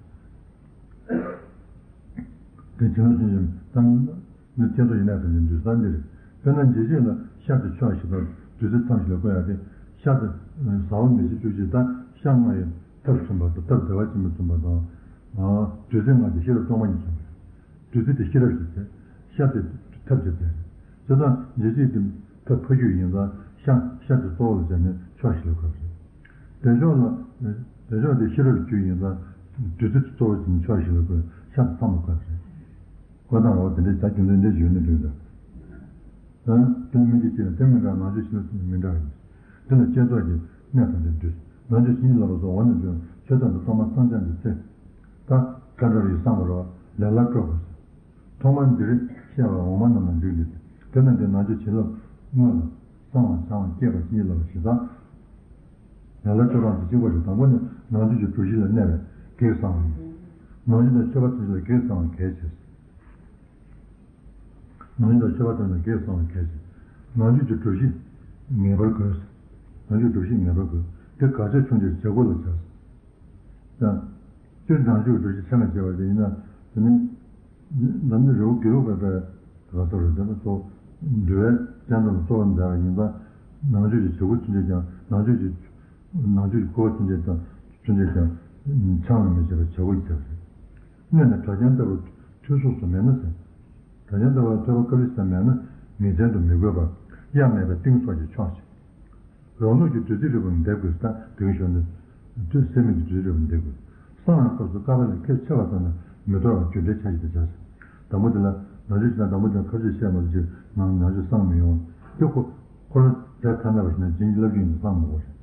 དེ་བྱིན་རླབས་ཆེན་ཡིན་ཙང་། ནི་བསྐྱེད་རྫོགས་ཡིན་ན་ཐམས་ཅད་འདུས་ས་འདི་རེད། དཔེར་ན་འཇིགས་བྱེད་ལ་ཤ་དེ་ཕྱོགས་བཞི་དང་བདུད་རྩི་མཚམས་བཞི་ལ་བཀོད་ཡ་དེ། ཤ་དེ་ཟ་བ་མི་བྱེད་བཅུ་གཅིག་དང་ཤ་ལྔ་ཡི་ཐབས་ཟིན་པ་དང་ཐབས་བདེ་བ་ཆེན་པོ་ཟིན་པ་དང་། བདུད་རྩི་ལྔ་དེ་ཤེས་རབ་སྟོང་པ་ཉིད་ཟིན་པ་རེད། བདུད་རྩི་དེ་ཤེས་རབ་ཀྱི་རྫས། ཤ་དེ་ཐབས་ཀྱི་རྫས་རེད། དེ་དང་འཇིགས་བྱེད་དེ་ཐབས་ཕ་རྒྱུད་ཡིན་ཙང་ཤ་ཤ་དེ་གཙོ་བོ་ལ་བྱས་ནས་ཕྱོགས་བཞི་ལ་བཀོད་པ་རེད། བདེ་མཆོག་ལ། བདེ་མཆོག་དེ་ཤེས་རབ་ཀྱི་རྒྱུད་ཡིན་ཙང་། བདུད་རྩི་གཙོ་བོ་ཡིན་ཕྱོགས་བཞི་ལ་བཀོད། ཤ་དང་མཚམས་ལ་བཀོད་རེད། བཀོད་སྟངས་འོ་དེ་འདྲའི་ད་རྒྱུ་མཚན་འདི་ཞུས་ནས་འགྲིག་འདུག་ད་དེ་ནི་སྨིན་བྱེད་ཀྱི་དེ་མི་འདྲ། ནང་མཆོད་བྱིན་རླབས་མི་འདྲ་བ་ཡིན། དེ་ལ་བསྐྱེད་རྫོགས་ཀྱི་གནད་དང་ལྡན་དུས། ནང་མཆོད་བྱིན་གྱིས་བརླབས་པ་སོགས་འོག་ནས་འབྱུང་ཆོས་ཐམས་ཅད་གཏོར་མ་གསང་རྒྱ་འདི་ཚེ། ད་ག་འདྲ་བའི་གསང་བ་རེད་བ། ལས་སླ་སྤྲོས་པ། ཐོག་མར་འདིར་བཤད་པ་འོག་མ་རྣམས་ལ་འགྲིག་འདི། དེ་ན་འདི་ནང་མཆོད་བྱིན་རླབས་སྔོན་ལ་གསང་བ་བྱང་བ་བསྐྱེད་པ་བྱིན་གྱིས་བརླབས་པ་ཞེས་དང་། ལས་སླ་སྤྲོས་པ་དང་གཅིག་པ་རེད། དང་པོ་ནི་ནང་མཆོད་ཀྱི་སྒྲུབ་གཞི་ལ་གནས་པས་བགེགས་གསང་བ་ཡིན། ནང་མཆོད་དང་མཆོད་པ་ཐམས་ཅད་ལ་བགེགས་གསང་བ་གལ་ཆེ། ནང་མཆོད་དང་མཆོད་པ་ཐམས་ཅད་ལ་བགེགས་གསང་བ་གལ་ཆེ། ནང་མཆོད་ཀྱི་སྒྲུབ་གཞི་ངེས་པར་དགོས། ནང་མཆོད་སྒྲུབ་གཞི་ངེས་པར་དགོས། དེ་དགག་བྱ་ཆུང་ཆུང་བྱེད་སྒོ་ལ་བྱ། ཡང་། སྤྱིར་ནང་མཆོད་སྒྲུབ་གཞི་ཆ་ལ་བྱེད་པ་དེ་ཡིན་ན། དེ་ནི། ནམ་ནི་རི་བོ་དགེ་ལུགས་པའི་པའི་ག་ས་རུ་དེ་ནི་གཙོ། འདུལ་བའི་སྤྱན་ལམ་གཙོ་བོ་འདྲ་བ་ཡིན་ཙང་། ནང་མཆོད་ཀྱི་བྱེད་སྒོ་ཆུང་ཆུང་ཀྱང་ནང་མཆོད་ཀྱི། ནང་མཆོད་ཀྱི་ཁུ་བ་ཆུང་ཆུང་ཀྱང་ཆུང་ཆུང་ཀྱང་ཆང་ལ་མི་བྱེད་པའི་བྱེད་སྒོ་ཡིན་ཙང་རེད། སྔོན་ནས་གྲྭ་རྐྱང་ལྟ་བུ་ཐོས་བསམ་སོགས་མེད་ན་ཟེར། གྲྭ་རྐྱང་ལྟ་བུ་ཐོས་པ་དཀའ་ལས་ཤིག་མེད་ན་ངེས་ཅན་དུ་མི་དགོས་པར་གཡའ་མེད་པའི་གཏིང་སོགས་ཀྱིས་ཆོག་ཅིང་། རང་ལུགས་ཀྱི་བདུད་རྩི་རིལ་བུ་འདེབས་དགོས་ཟེར། དེ་གི་ཞོར་ནས་བདུད་སེལ་མི་གི་བདུད་རྩི་རིལ་བུ་འདེབས་དགོས། གསང་བའི་སྐབས་སུ་བསྐལ་པ་ལས་ཁེབས་ཆེ་བ་ཙམ་ལས་མི་དོར་བར་རྒྱུན་འབྲས་ཆ་ཞིག་ཏུ་བྱ་ཟེར། དང་པོ་དེ་ལ་ནང་མཆོད་བྱེད་སྟངས་དང་པོ་དེ་ལ་ཁ་མཆོད་བཤད་མ་ཐུབ་ཅིག་ནང་ནང་མཆོད་གསང་མི་ཡོང་། དེ་ཁོ་ཁོ་རང་རྫས་ཐ་མལ་པ་ཞིག་ན་བྱིན་གྱིས་བརླབས་རྒྱུ་ཡིན་གསང་མི་དགོས་ཟེར།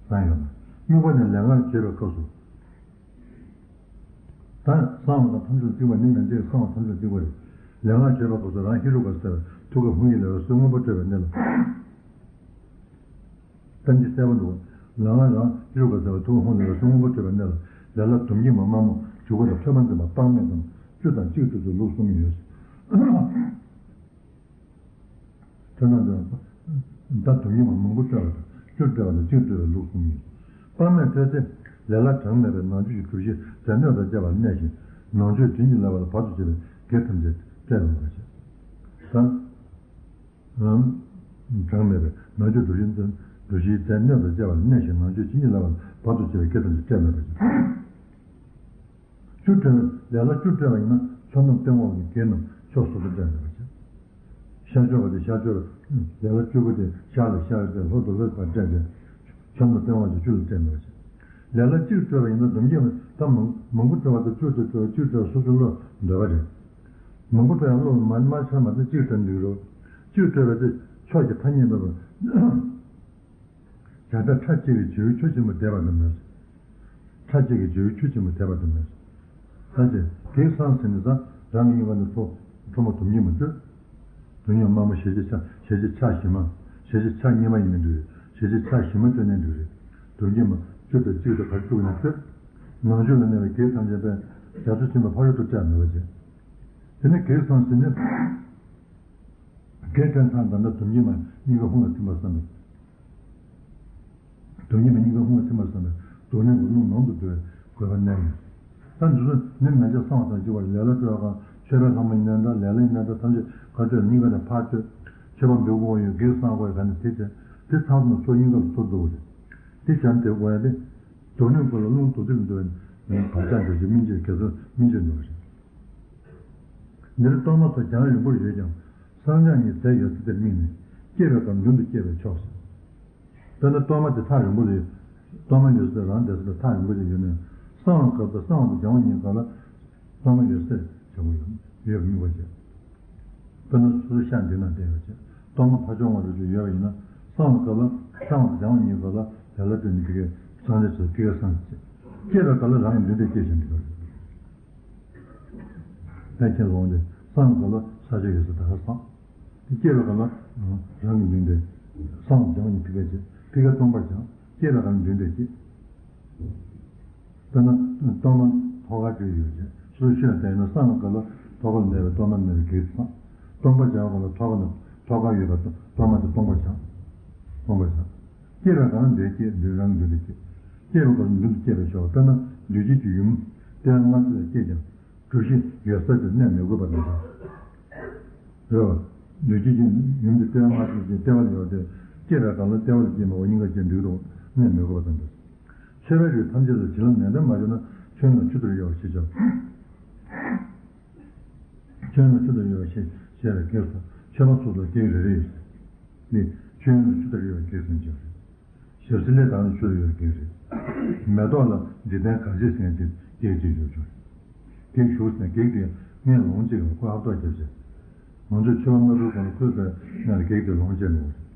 གསང་ཡོད་ན། དམིགས་པ་ནི་ལས་ངན་བྱེད་པའི་སྐབས་སུ། ད་གསང་བ་དང་ཐམས་ཅད་གཅིག་པ་ནི་མན་ཆད་གསང་བ་ཐམས་ཅད་གཅིག་པ་རེད། ལས་ངན་བྱེད་པའི་སྐབས་སུ་རང་ཧེ་རུ་ཀ་ཟེར་བའི་ཐུགས་ཀ་ཧཱུྃ་ཡིག་ལ་བའི་གསེར་སྔོན་པོ་སྤྲོས་པའི་གནས་ལ། གཏན་གྱི་གསལ་པོ་འདུག་ལས་ངན་རང་ཧེ་རུ་ཀ་ཟེར་བའི་ཐུགས་ཀ་ཧཱུྃ་ལ་བའི་གསེར་སྔོན་པོ་སྤྲོས་པའི་གནས་ལ། ལས་སླ་དུམ་གྱིས་མ་དམར་མོ་བྱུག་པ་དང་ཐོད་པ་འཛིན་པ་དཔག་མེད་དང་བཅུ་དང་གཅིག་སྤྲོས་ཚུལ་ལུགས་གསུམ་ཡོད། ཐོས་ན་འདོད་ད་དུ་ཉིད་མ་མང་པོ་སྤྲོས་པ་དང་བཅུ་སྤྲོས་པ་དང་གཅིག་སྤྲོས་པའི་ལུགས་གསུམ་ཡིན། དཔག་མེད་ཐོས་ཚེ་ལས་སླ་གྲངས་མེད་པའི་ནང་ཆོས་ཀྱི་སྒྲུབ་གཞི་རྫས་སྣོད་དང་བཅས་པ་ལ་གནས་ཤིང་ནང་ཆོས་བྱིན་གྱིས་བརླབས་པ་ལ་བར་དུ་གཅོད་པའི་གེགས་ཐམས་ཅད་བསྐྲད་པར་མ་བྱེད། ད་གྲངས་མེད་པའི་ནང་ཆོས་སྒྲུབ་གཞི་སྒྲུབ་གཞིའི་རྫས་སྣོད་དང་བཅས་པ་ལ་གནས་ཤིང་ནང་ཆོས་བྱིན་གྱིས་བརླབས་པ་ལ་བར་དུ་གཅོད་པའི་གེགས་ཐམས་ཅད་བསྐྲད་མ་བྱེད། བཅུ་སྤྲོས་ལས་སླ་བཅུ་སྤྲོས་པ་ཡིན་ན་ཕྱོགས་རྣམས་སྟོན་པ་གི་གེགས་རྣམས་ཕྱོགས་སོ་སོར་བསྐྲད་མེད་པར་བྱེད། ཤར་ཕྱོགས་པ་དེ་ཤར་ཕྱོགས་ལས་སླ་བཅུ་པོ་དེ་ཤར་ལ་ཤར་བསྐྲད་ལྷོ་དང་ལྷོའི་བར་བསྐྲད་དེ་ཕྱོགས་རྣམས་སྟོན་པ་གི་བཅུ་ལ་བསྐྲད་མེད་པར་བྱེད། ལས་སླ་གཅིག་སྤྲོས་པ་ཡིན་ན་སྡོམ་རྒྱུན་ད་མང་མང་པོ་སྤྲོས་པ་དང་བཅུ་དང་སྤྲོས་པ་གཅིག་སྤྲོས་སོ་སོ་བློ་འདོད་པ་རེད། མང་པོ་སྤྲོས་ཡང་བློ་མ་མ་ཆར་མ་ཚད་གཅིག་སྤྲོས་འདུག་རོ། གཅིག་སྤྲོས་པ་དེ་ཕྱོགས་ཀྱི་ཐ་སྙད་མེད་པར། བྱ་བྲལ་ཕྲ་གཅིག་གི་བྱེའུ་ཆུ་ཆེན་པོ་འདེབས་པ་དང་མོས། ཕྲ་གཅིག་གི་བྱེའུ་ཆུ་ཆེན་པོ་འདེབས་པ་དང་མོས། ད་ཅི་གེགས་སང་ཟིན་ནས་ད་རང་གི་སྙིང་ག་ནས་ཁྲོ་ཁྲོ་མོ་དུམ་གྱིས་མ་སྤྲོས། དུམ་གྱིས་དམར་མོ་ཞལ་གྱི་ཕྱག་ཞལ་གྱི་ཕྱག་ཞི་མ་ཞལ་གྱི་ཕྱག་གཉིས་མ་ཡིན་ནའི་འགྲིག་རེད། ཞལ་གྱི་ཕྱག་ཞི་མ་སྤྲོས་ནའི་འགྲིག་རེད། དུམ་གྱིས་མ་སྤྲོས་པའི་གཅིག་ཏུ་གར་བཅུག་ནས་སྤྲོས། ནང་ཆོས་ལ་གནས་པའི་གེགས་ཐམས་ཅད་པས་རྒྱ་མཚོ་ཆེན་པོ་ཕ་རོལ་ཏུ་བསྐྲད་མེད་པ་བྱེད། དེ་ནས་གེགས་སང་ཟིན་ནས། གེགས་བསྐྲད་ཚར་ད་ལྟ་དུམ་གྱིས་མ་སྙིང་ག་ཧཱུྃ་ལ་ཐིམ་པར་བསམ་པས། དུམ་གྱིས་མ་སྙིང་ག་ཧཱུྃ་ལ་ཐིམ་པར་བསམ་པས་སྡུག་བསྔལ་གྱི་རླུང་ནང་དུ་བསྡུ་བའི་དགོས་པ་གནས་མེད། ད་འདི་ཚོ་ནི་མན་ཆད་གསང་བ་དང་གཅིག་པ་ལས་སླ་སྤྲོས་པ་གང་མཆོད་པའི་ལྷ་མོའི་གནས་འདྲ་ལས་སླའི་གནས་འདྲ་ཐམས་ཅད་ག་སྤྲོས་སྙིང་ག་ནས་ཕར་སྤྲོས། མཆོད་པ་འབུལ་དགོས་ཡོད་གེགས་སང་དགོས་ཡོད་ག་ནས་དེ་བྱས་དེ་ཚང་མ་ཚོ་སྙིང་ག་ལ་ཚོ་འདུག་རེད། དེ་བྱས་དེ་དགོས་ཡ་དེ། སྡུག་བསྔལ་ཀུན་ལ་རླུང་རྡུལ་གཅིག་ལ་འདུ་བའི་བག་ཆགས་འདྲ་ཞིག་སྨིན་བྱེད་དགེ་ཚོགས་སྨིན་བྱེད་འདུག་རེད། འདིར་གཏོར་མ་སོགས་རྒྱང་རིང་པོར་ཡོད་ཀྱང་། གསང་སྦྱངས་ཉིད་རྫས་ཡོད་ཚད་དེར་དམིགས་ནས་བསྐྱེད་པའི་སྐབས་མདུན་དུ་བསྐྱེད་པས་ཆོག་ཟེར། དཔེར་ན་གཏོར་མ་དེ་ཐག་རིང་པོ་ལ་ཡོད། གཏོར་མ་ཡོད་ཚད་རང་བསྡད་ས་དང་ཐག་རིང་པོ་ཅིག་ཡོད་ནའི། གསང་བའི་སྐབས་དང་གསང་བ་དང་སྦྱང་བ་གཉིས་སྐབས་ལ་གཏོར་མ་ཡོད་ཚད་བྱེད་དགོས་ཡོད་ཡོད་པའི་དམིགས་པ་བྱེད། དཔེར་ན་སོ་སོ་ཤག་འདི་ན་བསྡད་ཡོད་ཅེས་གཏོར་མ་ཕར་ཕྱོགས་ངོས་རུ་ཅིག་ཡོད་པ་ཡིན་ན། གསང་བའི་སྐབས་ལ་གསང་བ་དང་སྦྱང་བ་གཉིས་སྐབས་ལ་ལས་སླ་སྤྲོས་ནས་ཕ་གིར་གསང་སྦྱངས་བྱས་ཕ་གིར་གསང་བྱེད། བསྐྱེད་པའི་སྐབས་ལ་རང་གི་མདུན་དེར་བསྐྱེད་བཞིན་འདུག་པས་ཁྱེད་ལོངས་ཏེ་གསང་བའི་སྐབས་ལ་ས་ཆ་ཡོད་ས་ད་ག་གསང་། དེ་བསྐྱེད་པའི་སྐབས་ལ་རང་གི་མདུན་དེར་གསང་བ་སྦྱང་བ་གཉིས་ཕ་གིར་བྱེད་ཕ་གིར་སྟོང་པར་སྦྱང་། བསྐྱེད་པའི་སྐབས་ལ་མདུན་དེར་བསྐྱེད། དཔེར་ན་གཏོར་མ་ཐོག་ཁར་བྲིས་ཡོད་ཅེས་སོ་སོ་ཤོད་བསྡད་ན་གསང་བའི་སྐབས་ལ་ཐོག་ཁར་གནས་པའི་གཏོར་མ་གནས་པའི་གེགས་སང་། སྟོང་པར་སྦྱང་བའི་སྐབས་ལ་ཐོག་ཁར་ནས་ཐོག་ཁར་ཡོད་པའི་གཏོར་མ་དེ་སྟོང་པར་སྦྱང་། སྟོང་པར་སྦྱང་། བསྐྱེད་པའི་སྐབས་ལ་མདུན་བསྐྱེད་མདུན་རང་གི་མདུན་དུ་བསྐྱེད། བསྐྱེད་པའི་སྐབས་ལ་མདུན་དུ་བསྐྱེད་པས་ཆོག་དཔེར་ན་འདུས་བྱས་ཀྱི་ཡུམ་ལྟེ་བ་ལྔ་བཅུ་ལ་བསྐྱེད་ཀྱང་སྒྲུབ་གཞི་ཡོད་ས་དེར་གནས་མི་དགོས་པ་དང་འདྲ། རེད་བ། འདུས་བྱས་ཀྱི་ཡུམ་དེ་ལྟེ་བ་ལྔ་བཅུ་ལ་བསྐྱེད་ལྟེ་བ་ལ་ཡོད་དེ་བསྐྱེད་པའི་སྐབས་ལ་ལྟེ་བ་ལ་བསྐྱེད་མི་དགོས་སྙིང་ག་བསྐྱེད་འགྲིག་འདུག་གནས་མི་དགོས་པ་དང་འདྲ། མཆོད་པའི་རིགས་ཐམས་ཅད་ལ་བྱིན་རླབས་ནན་ཏན་མ་བྱུང་ན་མཆོད་ཡོན་ལ་ཆུ་ལྟར་གཡོ་བ་ཞེས་བྱ། མཆོད་ཡོན་ལ་ཆུ་ལྟར་གཡོ་བ་ཞེས་བྱ་བའི་གེགས་སོ། མཆོད་པ་སོགས་ལ་གེགས་རེ་རེ་ཡོད། ནི་མཆོད་ཡོན་ལ་ཆུ་ལྟར་གཡོ་བའི་གེགས་སུ་འགྱུར། ཞབས་བསིལ་ལས་དང་ནི་ཆུ་ལ་གཡོ་བའི་གེགས་རེད། མེ་ཏོག་ལ་འཇིག་རྟེན་གར་བྱེད་ཟེར་མཁན་དེ་གེགས་ཅིག་ཡོད་ཀྱང་། གེགས་ཞུགས་ཟེར་གེགས་དེ་སྔས་ལོངས་སྤྱད་ཀྱང་ཁོས་ཧབ་ཐོག་རྒྱབ་བྱས། ང་ཚོས་མཆོད་པ་དམར་པོའི་སྒང་ལ་བཀོད་པའི་སྔས་ལ་གེགས་དེ་ལོངས་སྤྱད་མི་དགོས།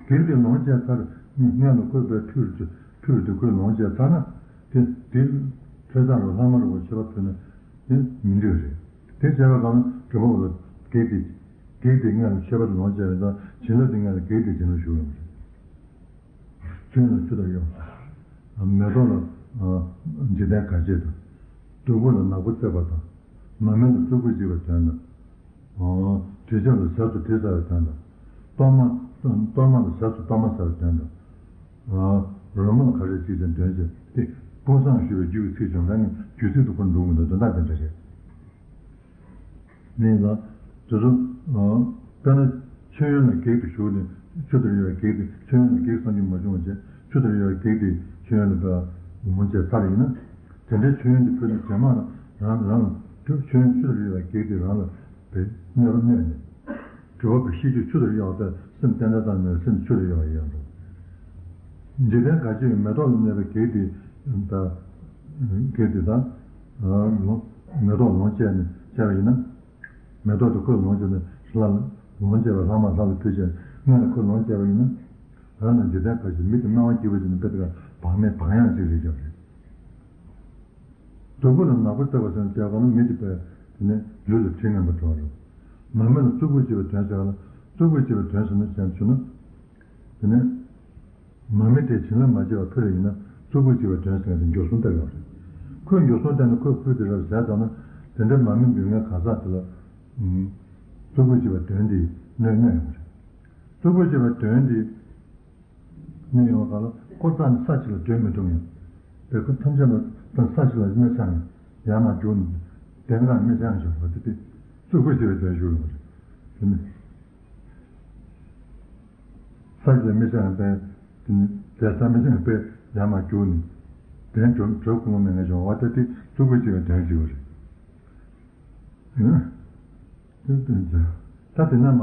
གེགས་དེ་ལོངས་སྤྱད་ཚར་སྔས་ལ་བཀོད་པའི་ཁྲུས་ཁྲུས་དེ་ཁོས་ལོངས་སྤྱད་ཚར་ན་དེ་དེ་ཁྲུས་ཚར་རུ་ལྷག་མ་རུ་བ་མཆོད་པ་ཕུལ་ན་དེ་མི་འགྲིག་རེད། དེ་བྱས་པའི་སྒང་ལ་གྲུབ་པ་བ་ལ་གེགས་དེ་གེགས་དེ་སྔས་ལ་མཆོད་པ་དེ་ལོངས་སྤྱད་པའི་སྒང་བྱིན་རླབས་དེ་སྔས་ལ་གེགས་དེ་བྱིན་རླབས་ཞུགས་ཡོང་གི་རེད། ཆུ་ཡོན་ལ་ཆུ་ལྟར་གཡོ་བ། མེ་ཏོག་ལ་འཇིག་རྟེན་གར་བྱེད་དང་། བདུག་སྤོས་ལ་ནག་པོ་བརྩེགས་པ་དང་། མར་མེ་ལ་བཙོ་བཀོད་བྱེད་པའི་དོན་དང་། དྲི་ཆབ་ལ་ཟས་སུ་དྲི་ཟ་བའི་དོན་དང་། གཏོར་མ་གཏོར་མ་ལ་ཟས་སུ་གཏོར་མ་ཟ་བའི་དོན་དང་། རོལ་མོ་ལ་ག་རེ་བྱེད་ཀྱང་དོན་བྱེད་དེ་དཔག་བསམ་ཞུ་བའི་རྒྱུད་ཀྱི་ཚིག་ཀྱང་རང་གི་རྒྱུད་ཚིག་ཏུ་ཁོ་འགྲོ་མི་འདུག་དོན་དག་དེ་འདྲ་རེད། ནས་ལ། དེ་ཚོ། དཔེར་ན། མཆོད་ཡོན་ལ་གེགས་དེ་ཞུགས་ནས་ཆུ་དེར་ཡོད་པའི་གེགས་དེ་མཆོད་ཡོན་ལ་གེགས་སམ་རྒྱུ་མ་བྱུང་བ་བྱས་ཆུ་དེར་ཡོད་པའི་གེགས་དེ་མཆོད་ཡོན་ལ་ལོངས་སྤྱད་ཚར་ཡིན་ན། དེ་འདྲའི་མཆོད་ཡོན་དེ་ཕུལ་ནས་རྗེས་མ་ལ་རང་རང་ལ་མཆོད་ཡོན་ཆུ་དེར་ཡོད་པའི་གེགས་དེ་རང་ལ་བས་གནོད་པ་གནོད་ནས། གྲུབ་པ་བའི་ཤེས་རྒྱུད་ཆུ་དེར་གཡོ་བ་ལྟར་སེམས་ཏན་ཏན་བཏང་ནས་སེམས་ཆུ་དེར་གཡོ་བ་ཡིན་ཡང་འགྲོ། འཇིག་རྟེན་གར་བྱེད་ཀྱི་མེ་ཏོག་ལ་གནས་པའི་གེགས་དེ་དང་། གེགས་དེ་དང་། མེ་ཏོག་ལོངས་སྤྱད་ནས་བྱས་པ་ཡིན་ན། མེ་ཏོག་དེ་ཁོས་ལོངས་སྤྱད་ནས་ལྷ་ལོངས་སྤྱད་པའི་ལྷག་མ་ལྷ་ལ་ཕུལ་བྱས་སྔོན་ལ་ཁོས་ལོངས་སྤྱད་པ་ཡིན་ན། རང་ལ་འཇིག་རྟེན་གར་བྱེད་མི་དེ་སྣང་བ་སྐྱིད་པོ་བྱས་ནས་དཔེ་དེ་ག་ བག་མེད་བག་ཡངས་ཅིག་རེད་ཀྱང་རེད། སྡུག་པོ་ལ་ནག་པོ་བཏབ་པ་ཟེར་ན་བྱས་པ་ན་མི་དེ་པས་དེ་ནས་ལུས་ལ་དྲི་ངན་པ་འགྲོ་བ་རེད། མ་རྨོས་ལ་གཙུག་ཕུད་ཅེས་པའི་དོན་བྱས་པ་ན་གཙུག་ཕུད་ཅེས་པའི་དོན་ཟེར་ན་བྱས་ན་བྱུང་ན། དེ་ནས། མ་རྨོས་ཏེ་བྱིན་རླབས་མ་བྱས་པ་ཕུལ་བ་ཡིན་ན་གཙུག་ཕུད་ཅེས་པའི་དོན་ཟེར་ཏེ་འགྱུར་སོང་བཏབ་ཡོད་རེད། ཁོས་འགྱུར་སོང་བཏབ་ནས་ཁོས་ཕུལ་ཏེ་རབ་ཟས་བཏང་ན་དེ་འདྲའི་མ་རྨོས་འབུལ་མཁན་གང་ཟག་དེ་ལ། གཙུག་ཕུད་ཅེས་པའི་དོན་དེ་གནོད་གནོད་ཡོང་བ་རེད། གཙུག་ཕུད་ཅེས་པའི་དོན་དེ། གནོད་ཡོང་བ་གང་ལ་ཁོ་རྩ་ནས་ས་གཅིག་ལ་སྡོད་མི་ཐུབ་མཁན། དེ་ཁོ་ཐམས་ཅད་ལ་རྩ་ས་གཅིག་ལ་མི་ཚང་མཁན་ཡར་མར་རྒྱུག་ནས་གདན་ཁ་མི་ཚང་བཞིན་པ་དེ་དེ་གཙུག་ཕུད་ཅེས་པའི་དོན་ཞུ་ཡོང་བ་རེད། དེ་ནི། ས་གཅིག་ལ་མི་ཚང་བས་དེ་ནི་རྒྱལ་ས་མི་ཚང་བས་ཡར་མར་རྒྱུག་ནས་གདན་གྲོལ་གྲོལ་ཁུངས་ལུང་མེད་མཁན་བྱུང་བ་དེ་དེ་གཙུག་ཕུད་ཅེས་པའི་དོན་ཞུ་བ་རེད། ད་དེ་ན་མ།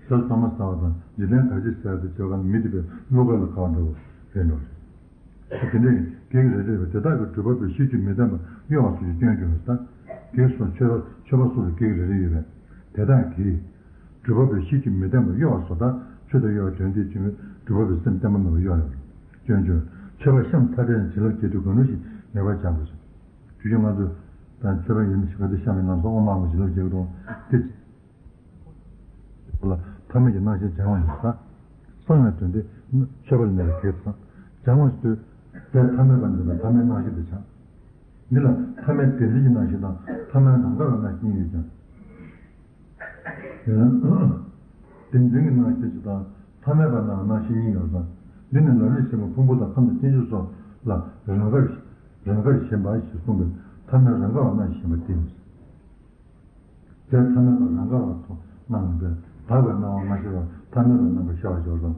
ཟས་ཚང་མ་ཟ་བ་དང་འཇིག་རྟེན་ག་ཅི་ཟ་དེ་བྱེད་པ་ནི་མི་དེ་པས་བློ་དཀར་ལ་དགའ་བ་འདྲ་བོ་རེད་འགྲོ་རེད། དེ་འདྲའི་བགེགས་རེ་རེ་བས་དེ་དག་གི་སྒྲུབ་པ་པོའི་གཤིས་རྒྱུད་མི་ལྡན་པ་གཡོ་བ་སོགས་ཀྱི་སྐྱོན་བྱུང་བས་ད། བགེགས་སོགས་ཆོས་པ་ཆོས་པ་སོགས་ལ་བགེགས་རེ་རེ་ཡོད་པས་དེ་དག་གིས། སྒྲུབ་པ་པོའི་གཤིས་རྒྱུད་མི་ལྡན་པ་གཡོ་བ་སོགས་དང་ཆོས་དང་གཡོ་བའི་དོན་དེ་བྱུང་བས་སྒྲུབ་པ་པོའི་སེམས་བརྟན་པོ་མེད་པར་གཡོ་ཡང་སྐྱོན་བྱུང་། ཆོས་པ་བཤམས་མཐའ་བྲལ་ནས་བྱིན་རླབས་བགྱིད་དུས་གང་རུང་ཞིག་ངེས་པར་བྱ་དགོས་སོ། དུས་རྒྱུན་ང་ཚོས་ད་ཆོས་པ་ཡིན་ཞིག་ག་དུས་བཤམས་པའི་ལམ་སང་ཨོཾ་ཨཱཿཧཱུྃ་བྱིན་རླབས་བགྱིད་དགོས་དེ། ལ་ཐ་མལ་གྱི་སྣང་ཞེན་སྦྱང་བ་ཡིན་ས། གསང་བའི་དོན་དེ་ཆོས་པ་ལ་གནས་པའི་གེགས་སམ། སྦྱང་བ་ཞིག་དུས་རྫས་ཐ་མལ་པ་འདི་དང་ཐ་མལ་སྣང་ཞེན་དེ་སྦྱང་། འདི་ལ་ཐ་མལ་བདེན་འཛིན་གྱི་སྣང་ཞེན་དང་ཐ་མལ་རང་ག་བའི་སྣང་ཞེན་གཉིས་ཡོད་ཀྱང་། བདེན་འཛིན་གྱི་སྣང་ཞེན་གཅིག་དང་ཐ་མལ་པ་རྣམས་སྣང་ཞེན་གཉིས་ཡོད་ཙང་། འདི་ནི་ལམ་རིམ་ཆེན་མོ་ཕུང་པོ་དང་ཁམས་དང་སྐྱེ་མཆེད་སོགས་ལ་རང་གར་རང་གར་ཞེན་པ་ཞེས་གསུངས་པས་ཐ་མལ་རང་ག་བ་སྣང་ཞེན་པ་སྟེ། རྫས་ཐ་མལ་པ་རང་ག་བ་ཐོག་སྣང་བ་དག་པའི་སྣང་བ་མ་ཤར་བར་ཐ་མལ་པའི་རྣམ་པར་ཤར་བར་སྦྱོར་ཙང་།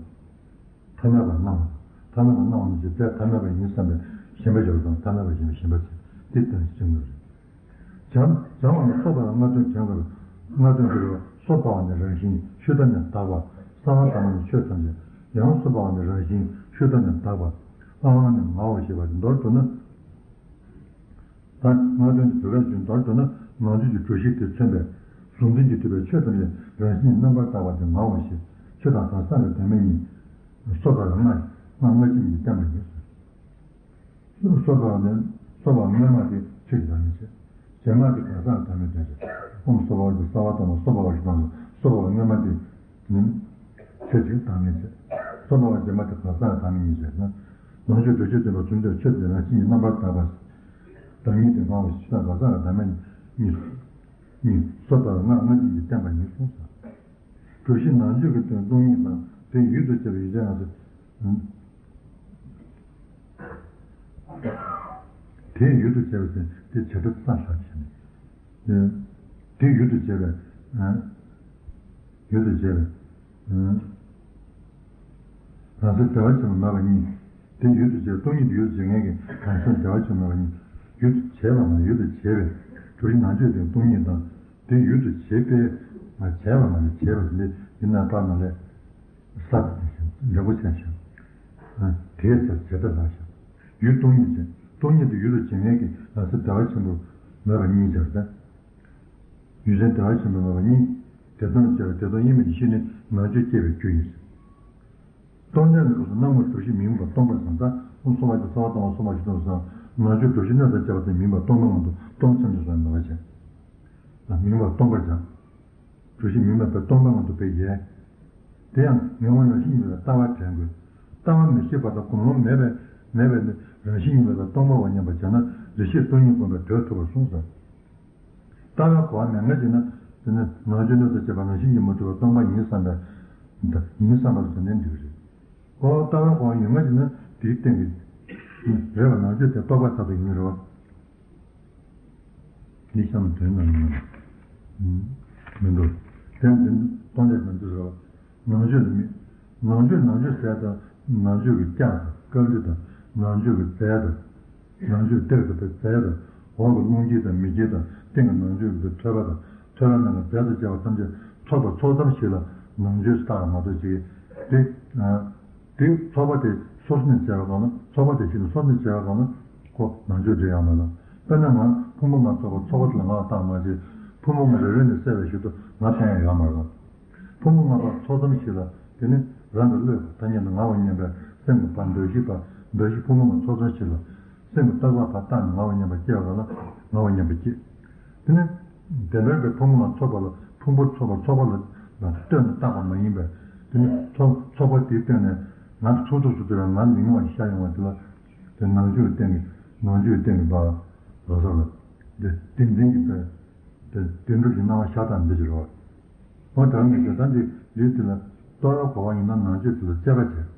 ཐ་མལ་པར་སྣང་བ། ཐ་མལ་པར་སྣང་བ་ནི་རྫས་ཐ་མལ་པ་ཡིན་བསམ་པའི་ཞེན་པ་སྦྱོར་ཙང་ཐ་མལ་པ་ཞེན་པ་ཞེན་པ་ཚེ་འདི་ལྟར་བྱེད་དགོས། སྦྱང་སྦྱང་བ་ལ་སོ་ཐར་ལྔ་སྟོན་དྲན་དགོས། ལྔ་སྟོན་དེ་རུ་སོ་ཐར་བ་ནི་རང་བཞིན་ཆོས་ཐམས་ཅད་དག་པ། ས་ལ་ཐ་མ་ནི་ཆོས་ཐམས་ཅད། ཡང་སོ་ཐར་བ་ནི་རང་བཞིན་ཆོས་ཐམས་ཅད་དག་པ། ཨ་ཧང་ནི་ངའོ་ཞེས་པ་མདོར་བསྡུ་ན། ད་ལྔ་སྟོན་གྱི་བོད་སྐད་བརྗོད་མདོར་བསྡུ་ན་ནང་བཅུད་ཀྱི་གྲུ་བཞི་དེ་མཚོན་པའི་གཟུང་འཛིན་གྱིས་སྒྲིབ་པའི་ཆོས་ཐམས་ཅད་རང་བཞིན་རྣམ་པར་དག་པ་དེ་ངའོ་ཞེས་ཆོས་དང་གང་ཟག་གི་དོན་མེད་གཉིས། སོ་ཐར་ལྔ་ལྔ་ལྔ་བཞིན་གྱིས་བསྟན་པ་ཡིན། སོ་ཐར་ནི་སོ་ཐར་དངོས་མ་དེ་ཆོས་ཀྱི་བདག་ཉིད་བྱས། རྗེས་མ་དེ་གང་ཟག་གི་བདག་མེད་དོན་བྱས། ཨོཾ་སོ་ཐར་ཏེ་སརྦ་ཐར་མ་སོ་ཐར་ཞེས་དང་སོ་ཐར་དངོས་མ་དེ་ནི་ཆོས་ཀྱི་བདག་མེད་བྱས། སོ་ཐར་རྗེས་མ་དེ་གང་ཟག་གི་བདག་མེད་ཉིད་བྱས་ན། ནང་ཆོས་གྲུ་བཞི་སྟོན་པ་ཚུལ་འདིར་ཆོས་དེ་རང་བཞིན་གྱིས་རྣམ་པར་དག་པ། བདག་ཉིད་དེ་ངའོ་ཞེས་དང་གང་ཟག་གི་བདག་མེད་ཉིད་གཉིས། སོ་ཐར་ལྔ་ལྔ་བཞིན་གྱིས་བསྟན་པ་ཡིན་གསུངས་སོ། གྲུ་བཞི་ནང་བཅུད་ཀྱི་དོན་སྟོང་ཉིད་དང་དེ་ཡུལ་དུ་བྱས་པའི་ཡུལ་ཅན་ང་ཚོ། དེ་ཡུལ་དུ་བྱས་པའི་དེ་བྱེ་བྲག་ཙམ་ལ་བྱས་ནས། དེ་ཡུལ་དུ་བྱས་པའི། ཡུལ་དུ་བྱས་པའི། རང་སེམས་བདེ་བ་ཆེན་པོ་མེད་པ་གཉིས། དེ་ཡུལ་དུ་བྱས་སྟོང་ཉིད་དུ་ཡུལ་དུ་བྱེད་མཁན་གྱི་རང་སེམས་བདེ་བ་ཆེན་པོ་མེད་པ་གཉིས། ཡུལ་དུ་བྱས་པ་མ་ཡུལ་དུ་བྱས་པའི་གྲུ་བཞི་ནང་བཅུད་དེ་སྟོང་ཉིད་དང་། དེ་ཡུལ་དུ་བྱེད་པས། བྱས་པ་མ་ལས་བྱས་པ་ལས་ཡིན་ན་པ་མ་ལས། ས་དེ་བཞིན་འབྲས་བུ་ཆ་ཞིང་། དེའི་ཚེ་བྱེ་བྲག་ལ་བཞག་ཡུལ་སྟོང་ཉིད་ཅན། སྟོང་ཉིད་དུ་ཡུལ་དུ་བྱེད་མཁན་གྱི་ལ་སེ་བདེ་བ་ཆེན་པོ་མེད་པ་གཉིས་སྦྱར་ཏེ། ཡུལ་ཅན་བདེ་བ་ཆེན་པོ་མེད་པ་གཉིས། དེ་སྟོང་བྱས་པ་དེ་སྟོང་ཡིན་མིན་གྱི་ཤེས་ནི་ནང་བཅུད་སྐྱེ་བའི་རྒྱུ་ཡིན། སྟོང་ཆ་ནི་སྐབས་སུ་སྣང་ངོར་གྲུ་བཞི་མི་མངོན་པར་སྟོང་པར་བསམ་ད་ཨོཾ་སོ་ཐར་ཏེ་སརྦ་ཐར་མ་སོ་ཐར་ཞེས་སྟོན་པ་སང་ནང་བཅུད་གྲུ་བཞི་སྣོད་དང་བཅས་པ་དེ་མིན་པར་སྟོང་པའི་ངང་དུ་སྟོང་ཙམ་གྱི་བཟོ་ཡང་མེད་པ་བྱས། མིན་པར་སྟོང་པར་སྦྱང་། གྲུ་བཞི་མིན་མེད་པའི་སྟོང་པའི་ངང་དུ་སྦས་ཡས། དེ་ཡང་ངེས་པ་རང་བཞིན་གཉིས་པའི་ལྟ་བ་དྲན་དགོས། ལྟ་བ་མི་ཤེས་པ་དང་གོམས་ལོང་མེད་པའི་མེད་པའི་རང་བཞིན་གཉིས་པའི་ལ་སྟོང་པ་བ་མཉམ་པར་བྱས་ན་རེ་ཞིག་སྟོང་ཉིད་སྒོམ་པས་གྲོལ་ཐུབ་པར་གསུངས་སོ། ལྟ་བའི་གོ་བ་མེད་ང་བྱས་ན་དེ་ནི་ནང་བཅུད་སྣོད་དང་བཅས་པ་རང་བཞིན་གྱིས་མ་གྲུབ་པ་སྟོང་པ་ཡིན་བསམ་པའི་ཡིན་བསམ་པར་བྱས་ནས་འདུས་རེད། གོ་བ་ལྟ་བའི་གོ་བ་ཡོད་ང་བྱས་ན་དེའི་སྟེང་གི་རེད་བ་ནང་བཅུད་དེ་རྟོག་པ་ལྟ་བུ་ཡིན་རེད་བ། འདི་གཤམ་དོན་ནང་ཡིན་ནམ། མི་འདུག་དེ་འདི་སྟོང་ཆ་དོན་དུ་རོ། ནང་བཅུད་ལ་མི། ནང་བཅུད་ནང་བཅུད་ཟས་དང་ནང་བཅུད་ཀྱི་སྐྱག་དང་དཀར་ལི་དང་ནང་བཅུད་ཀྱི་རྫས་དང་། ནང་བཅུད་སྟེགས་དང་པའི་རྫས་དང་འོག་གི་རླུང་འཁྱིལ་དང་མེ་འཁྱིལ་དང་སྟེང་གི་ནང་བཅུད་ཀྱི་ཐོད་པ་དང་ཐོད་པ་ནང་གི་རྫས་དང་བཅས་པ་ཐམས་ཅད་ཚོགས་པ་ཚོགས་ཙམ་ཞིག་ལ་ནང་བཅུད་བཏགས་མ་གཏོགས་ཅིག་དེ། དེ་ཚོགས་པ་དེ་སོ་སོ་ནས་བྱས་པ་གང་ན་ཚོགས་པ་དེ་བཞིན་དུ་སོ་སོ་ནས་བྱས་པ་གང་ན་ཁོ་ནང་ཆོས་འདྲེ་ཡང་མ་ལ། དཔེར་ན་ང་ཕུང་པོ་ལྔ་ཚོགས་པ་ཚོགས་པ་དེ་ལ་ང་བཏགས་མ་བྱས། ཕུང་པོ་ལྔ་རེ་རེ་ནས་གསལ་བའི་ཞིག་ཏུ་ང་བཏགས་ཡང་ཡོད་མ་རེད། ཕུང་པོ་ལྔ་པ་ཚོགས་ཙམ་ཞིག་ལ་དེ་ནི་རང་གི་བློས་ཐ་སྙད་དུ་ང་བ་མཉམ་པའི་སེམས་ཀྱི་བར་འདོད་ཞི་བ། འབའ་ཞིག་ཕུང་པོ་ལ་ཚོགས་ཙམ་ཞིག་ལ། སེམས་ཀྱི་རྟོག་པ་ཕར་བཏགས་ནས་ངར་བ་སྙམ་པ་སྐྱེ་བ་ལ་ངར་བ་སྙམ་པ་སྐྱེ། དེ་ནས་བདེན་པར་གྱི་ཕུང་པོ་ལ་ཚོགས་པ་ལ་ཕུང་པོ་ཚོགས་པ་ཚོགས་པ་ལ་ལྟོས་ནས་བཏགས་པ་མ་ཡིན་པས། དེ་ནི་ཚོགས་ཚོགས་པ་དེའི་སྟེང་ནས་ང་ཚོགས་ཚོགས་སུ་གྱུར་པའི་ངར་ལིང་བ་ཤར་ཡོང་བ་དེ་ལ། དེ་ནང་བཅུད་སྟེང་གི་ནང་བཅུད་སྟེང་གི་བ་ལ་སོགས་ལ། དེ་བདེན་འཛིན་གྱི་བས། དེ་བདེན་གྲུབ་ཀྱི་སྣང་བ་ཤར་སྟངས་འདི་ཅི་རེད་བ། འོ་དེ་མི་ཤེས་ད་འདི་འདི་དེ་ལ་རྟོགས་པ་གོ་བ་ཡིན་ན་ནང་བཅུད་དེ་ལ་དཔྱད་པ་བྱེད།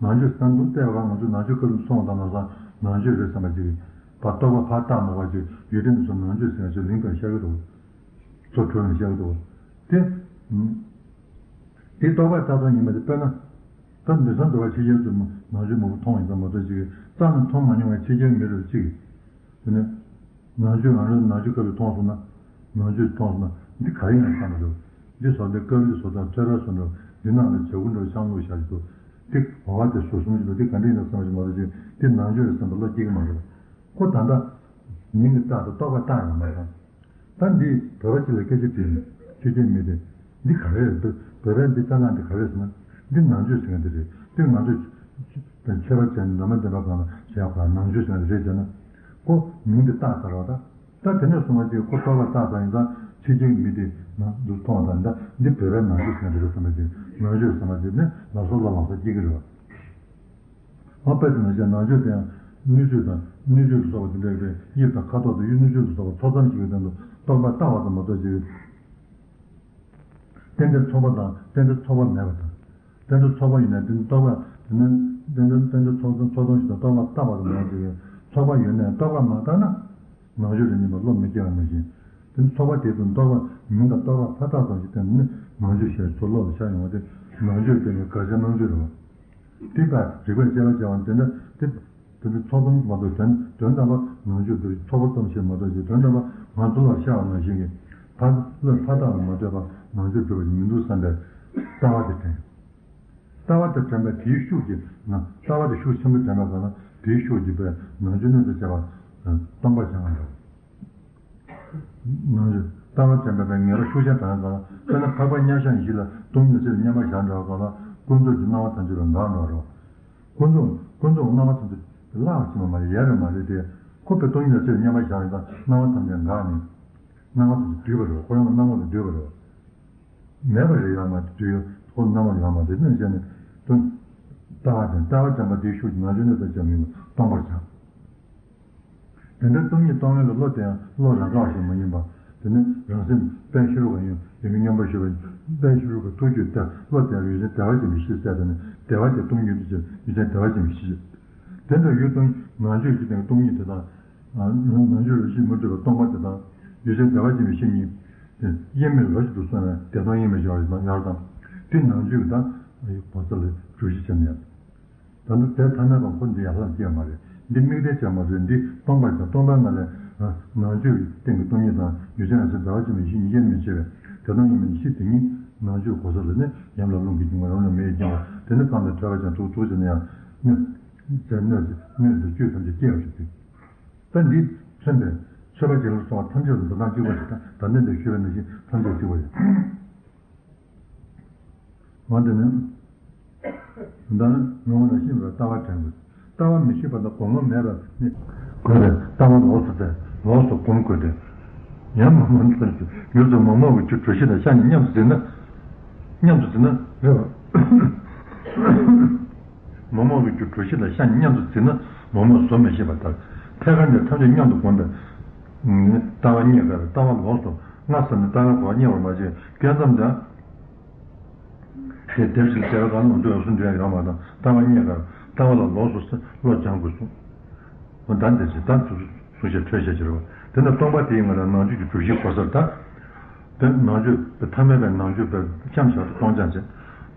ནང་བཅུད་བསམ་བློ་བལྟས་པ་ང་ཚོ་ནང་བཅུད་སྐབས་སུ་སོང་དང་ལམ་སང་ནང་བཅུད་རེད་བསམ་པ་ཅིག་བ། རྟོག་པ་ཕར་བཏགས་མ་བ་ཅིག་ཡུལ་དེ་ནས་སོང་ནང་བཅུད་ཟེར་ཡ་ཅིག་ལིང་པར་ཤར་གི་འདུག་ཚོ་གྲོལ་ནས་ཤར་གི་འདུག་དེ་དེ་རྟོག་པ་ལྟ་སྟངས་ཡིན་པ་དེ་དཔེར་ན། ད་འདི་སང་འདུལ་བ་ཕྱི་རྒྱལ་དུ་ནང་བཅུད་མང་པོ་མཐོང་ཡིན་ཙང་མ་གཏོགས་ཅིག་རྩ་ནས་མཐོང་མ་མྱོང་བའི་ཕྱི་རྒྱལ་མི་རེ་གཅིག་དེ་ནས་ནང་བཅུད་ང་རང་ནང་བཅུད་སྐབས་ལ་མཐོང་སོང་ན། ནང་བཅུད་མཐོང་སོང་ན་འདི་ག་རེ་ཡིན་ན་བསམ་པ་འདུག་འདི་བཟོ་འདི་དཀར་འདི་བཟོ་དང་ཐོད་ར་བཟོ་འདྲ་འདི་ནང་ལ་བྱ་ཀུ་འདྲ་ཤང་བླུགས་བཞག་གི་འདུག་འདི་གོ་བ་དེ་ཟུར་གསུམ་གྱི་འདུག་འདི་ག་འདྲ་ཡིན་ན་བསམ་པ་ཞིག་མ་གཏོགས་ཅིག་འདི་ནང་བཅུད་རེད་བསམ་པ་བློ་སྐྱེ་གི་མ་རེད། ཁོ་ད་ལྟ་མིང་གི་རྟགས་དང་རྟོག་པ་རྟགས་ཡང་མ་རེད། ད་འདི་བོད་པ་ཅིག་ལ་སྐད་ཆ་དྲིས་ནས་ཆོས་རྒྱལ་མི་དེ་འདི་ག་རེ་རེད། བོད་པའི་འདི་ལྟ་ན་འདི་ག་རེ་ཟེར་ན། འདི་ནང་བཅུད་ཟེར་མཁན་འདི་རེད། འདི་ང་ཚོས་ཁྱད་པར་བྱས་ནས་ལམ་མ་བདེན་པ་གང་ལ་བྱས་པ་ནང་བཅུད་ཟེར་མཁན་འདི་རེད་ཟེར་ན། ཁོ་མིང་འདི་བཏགས་ཚར་བ་ད། ད་དེ་ནས་བཟུང་བ་ཅིག་ཁོ་རྟོག་པ་བཏགས་ཚར་ཡིན་ཙང་ཆོས་རྒྱལ་མི་དེ་ནང་དུ་མཐོང་བ་དང་ད་འདི་བོད་པའི་ནང་བཅུད་ཟེར་མཁན་འདི་རེད་བསམ་པ་ཅིག་ནང་བཅུད་ཟེར་མ་ཅིག་ནི་ལམ་སང་བློ་ལམ་སང་སྐྱེ་གི་རེད་བ། ཨ་དཔེ་དེ་ནང་བཞིན་ནང་བཅུད་དེ་ཡང་སྣོད་བཅུད་དང་སྣོད་བཅུད་ལ་སོགས་པ་དེ་འདྲ་བའི་དབྱིབས་དང་ཁ་དོག་དང་དབྱིབས་སྣོད་བཅུད་ལ་སོགས་པ་ཚོགས་ཙམ་ཞིག་གི་སྟེང་དུ་རྟོག་པ་བཏགས་པ་ཙམ་མ་གཏོགས་ཅིག་རྟེན་འབྲེལ་ཚོགས་པ་དང་རྟེན་འབྲེལ་ཚོགས་པ་མེད་པ་དང་། རྟེན་འབྲེལ་ཚོགས་པ་ཡིན་ན་དེ་ནི་རྟོག་པ་དེ་ནི་རྟེན་འབྲེལ་རྟེན་འབྲེལ་ཚོགས་ཚོགས་ཚོགས་ཙམ་ཞིག་དང་རྟོག་པ་བཏགས་པ་ཙམ་མ་གཏོགས་ཅིག་ཚོགས་པ་ཡོད་ནའང་རྟོག་པ་མ་བཏགས་ན། ནང་བཅུད་རེ་གཉིས་པ་བློ་མི་སྐྱེ་བ་ནང་བཞིན། དེ་ནི་ཚོགས་པ་དེ་ཚོ་རྟོག་པ་མིང་དང་རྟོག་པ་ཕར་བཏགས་ཙམ་ཞིག་སྟེང་ནས་ནང་བཅུད་ཞེས་ཚུར་བློ་ལ་ཤར་ཡོང་བ་དེ་ནང་བཅུད་དེ་ནི་དགག་བྱ་སྣང་ཚུལ་རེད་བ། དེ་ལྟར་རིགས་པས་དཔྱད་པ་བྱ་བ་དེ་འདྲ་དེ་དེ་ཚོགས་ཙམ་མ་གཏོགས་དོན་དོན་དམ་པ་ནང་བཅུད་དུ་ཚོགས་པ་ཙམ་ཞིག་མ་གཏོགས་ཀྱི་དོན་དམ་པ་ང་ཚོ་ལ་ཤར་བ་ནང་བཞིན་གྱི་ཕར་བློས་ཕར་བཏགས་ལ་མ་ལྟོས་པ་ནང་བཅུད་གྲུབ་པ་ཞིག་མི་འདུག་བསམ་པའི་ལྟ་བ་དེ་དྲན། ལྟ་བ་དེ་དྲན་པས་དེའི་ཤུགས་ཀྱིས་ན་ལྟ་བ་དེ་ཤུགས་ཆེན་པོ་དྲན་པ་ཙམ་ལ་དེའི་ཤུགས་ཀྱིས་པའི་ནང་བཅུད་སྣོད་དུ་བྱས་པ་སྟོང་པར་བྱ་བ་འདྲ། ནང་བཞིན་ལྟ་བ་དྲན་པའི་ངེས་པ་ཤུགས་ཆེན་དྲངས་ཙང་དཔེར་ན་འཕགས་པ་མཉམ་གཞག་ཡེ་ཤེས་ལ་སྟོང་ཉིད་ལ་ཕྱིར་མཉམ་པར་བཞག་འདྲ་བ་གང་ལ་ཀུན་རྫོབ་ཀྱི་སྣང་བ་ཐམས་ཅད་ལ་འགག་འགྲོ་བ་རེད། ཀུན་རྫོབ་ཀུན་རྫོབ་སྣང་བ་ཐམས་ཅད་བརླག་པ་ཕྱིན་པ་མ་རེད་ཡལ་བ་མ་རེད་དེ། ཁོ་པའི་སྟོང་ཉིད་ལ་ཕྱིར་མཉམ་པར་བཞག་ཡིན་ཙང་སྣང་བ་ཐམས་ཅད་འགག་ནས། སྣང་བ་ཐམས་ཅད་འདུས་པ་རེད། ཁོ་རང་གི་སྣང་བ་ལ་འདུས་པ་རེད། མེད་པ་རེད་ཡོད་མ་རེད་དུས་ཁོ་སྣང་བ་ཡོད་མ་རེད་ནས་བྱས་ནས་དོན། ལྟ་བ་དང་ལྟ་བ་དྲན་པ་དེའི་ཤུགས་ཀྱིས་ནང་བཅུད་སྣོད་དུ་བྱས་མིན་ལ་སྟོང་པར་བྱ། དེ་འདྲའི་སྟོང་ཉིད་སྟོང་ལོག་གི་བློ་དེ་ཡང་བློ་རང་ག་བ་ཞིག་མ་ཡིན་པ། དེ་ནི་རང་སེམས་དཔལ་ཤེས་རབ་ཀྱི་ཡོན་ཏན་མཉམ་པར་ཞུགས་པའི་དཔལ་ཤེས་རབ་ཀྱི་ཐུགས་རྒྱུད་དེ་བློ་དེ་ཡང་ཡུལ་ཅན་བདེ་བ་ཅན་གྱི་གཤིས་གསལ་དེ་ནི་བདེ་བ་དེ་སྟོང་ཉིད་དུ་བྱེད་ཡུལ་ཅན་བདེ་བ་ཅན་གྱི་གཤིས། དེ་འདྲ་ཡུལ་སྟོང་ནང་བཅུད་ཀྱི་སྟེང་སྟོང་ཉིད་དེ་དང་། ནང་བཅུད་རང་བཞིན་མ་གྲུབ་པའི་སྟོང་པ་དེ་དང་། ཡུལ་ཅན་བདེ་བ་ཅན་གྱི་གཤིས་གཉིས། དབྱེར་མེད་རོ་གཅིག་ཏུ་སོང་བས་བདེ་སྟོང་དབྱེར་མེད་ཤེས་པ་ཞིག་དང་ཡང་དང་། དེ་ནང་བཅུད་དང་གོ་ས་ལ་གྲུབ་གཞི་བྱས་ནས། ད་ནི་དེ་ཐ་མལ་པ་ཁོ་འདི་ཡར་ལངས་སྐྱེ་བ་མ་རེད། འདི་དམིགས་གཏད་བྱས་མ་རེད། འདི་སྟོང་པ་བྱ་སྟོང་པའི་ངང་ལས་ནང་བཅུད་ཀྱི་སྟེང་གི་སྟོང་ཉིད་དང་ཡུལ་ཅན་རང་བཞིན་བདེ་བ་ཅན་གྱི་གཤིས་གཉིས་དབྱེར་མེད་ཕྱེ་བས་བདེ་སྟོང་དབྱེར་མེད་གཤིས་དེ་ཉིད་ནང་བཅུད་གོ་ས་ལ་ནི་ཡམས་ལ་རླུང་གིས་འགྱིང་བ་རང་ལ་མེ་ཡིས་འགྱིང་བ་དེ་ནི་གང་དུ་ཐོས་པ་ཀྱང་དུག་དུག་བྱས་ན་ཡང་ནི། ཟས་སྣོད་སྣོད་དུ་བཅུད་ཐམས་ཅད་སྐྱེ་བར་བྱེད་དེ། ད་འདི་མཚོན་པའི་མཆོད་པ་བྱིན་རླབས་གསོལ་བ་ཐམས་ཅད་ལ་འགྲོ་སྟངས་གཅིག་པ་ཞིག་དང་ད་ལྟ་འདིར་ཞུས་པ་ནང་བཞིན་ཐམས་ཅད་གཅིག་པ་ཡིན། འོན་ཏེ་ནི། ད་ནི་ངོ་བོ་ལ་ཤེས་པའི་ལྟ་བ་དྲན་དགོས། ལྟ་བ་མི་ཤེས་པ་དང་སྒོམ་ངོ་མེད་པ་ནི། དགོས་པའི་ལྟ་བ་ལོགས་སུ་བཙལ་ལོགས་སུ་སྒོམ་དགོས་ཏེ། ཡང་མ་མ་འཛིན་ཞིང་ཡུལ་དུ་མོག་མོག་གི་རྒྱུ་གྲུ་བཞི་དང་ཤ་ཉེ་མཉམ་དུ་འཛིན་ན། མཉམ་དུ་འཛིན་ན་རེད་བ། མོག་མོག་གི་རྒྱུ་གྲུ་བཞི་དང་ཤ་ཉེ་མཉམ་དུ་འཛིན་ན་མོག་མོག་བཟོ་མི་ཤེས་པ་ལྟར། ཐད་ཀར་ནི་ཐམས་ཅད་མཉམ་དུ་བསྒོམས་པས། ལྟ་བ་རྙེད་དཀའ་བས་ལྟ་བ་ལོགས་སུ་སྔ་ས་ནས་ལྟ་བའི་གོ་བ་རྙེད་པར་མ་བྱས་སྐྱེ་མཚམས་དང་། དེ་དེབ་ཞིག་ལ་བྱས་པའི་སྒང་ལ་འོ་འདུག་ཡོང་སུ་འདུག་ཡང་ཡོད་མ་དང་ལྟ་བ་རྙེད་དཀའ་བས་ལྟ་བ་ལ་ལོགས་སུ་བློ་སྦྱང་དགོས་གསུངས། འོ་ད་འདི་ཞིག་ད་དུ་གསུང་བཤད་འཕྲོས་བཤད་ཀྱི་རེད་བ། དེ་ནས་སྟོང་པ་དེའི་ངང་ལ་ནང་བཅུད་ཀྱི་གྲུ་བཞི་གོ་སར་ད། དེ་ནང་བཅུད་པའི་ཐ་མལ་པའི་ནང་བཅུད་པའི་ཤམ་བཞག་སྟེ་སྟོང་སྦྱང་བྱས།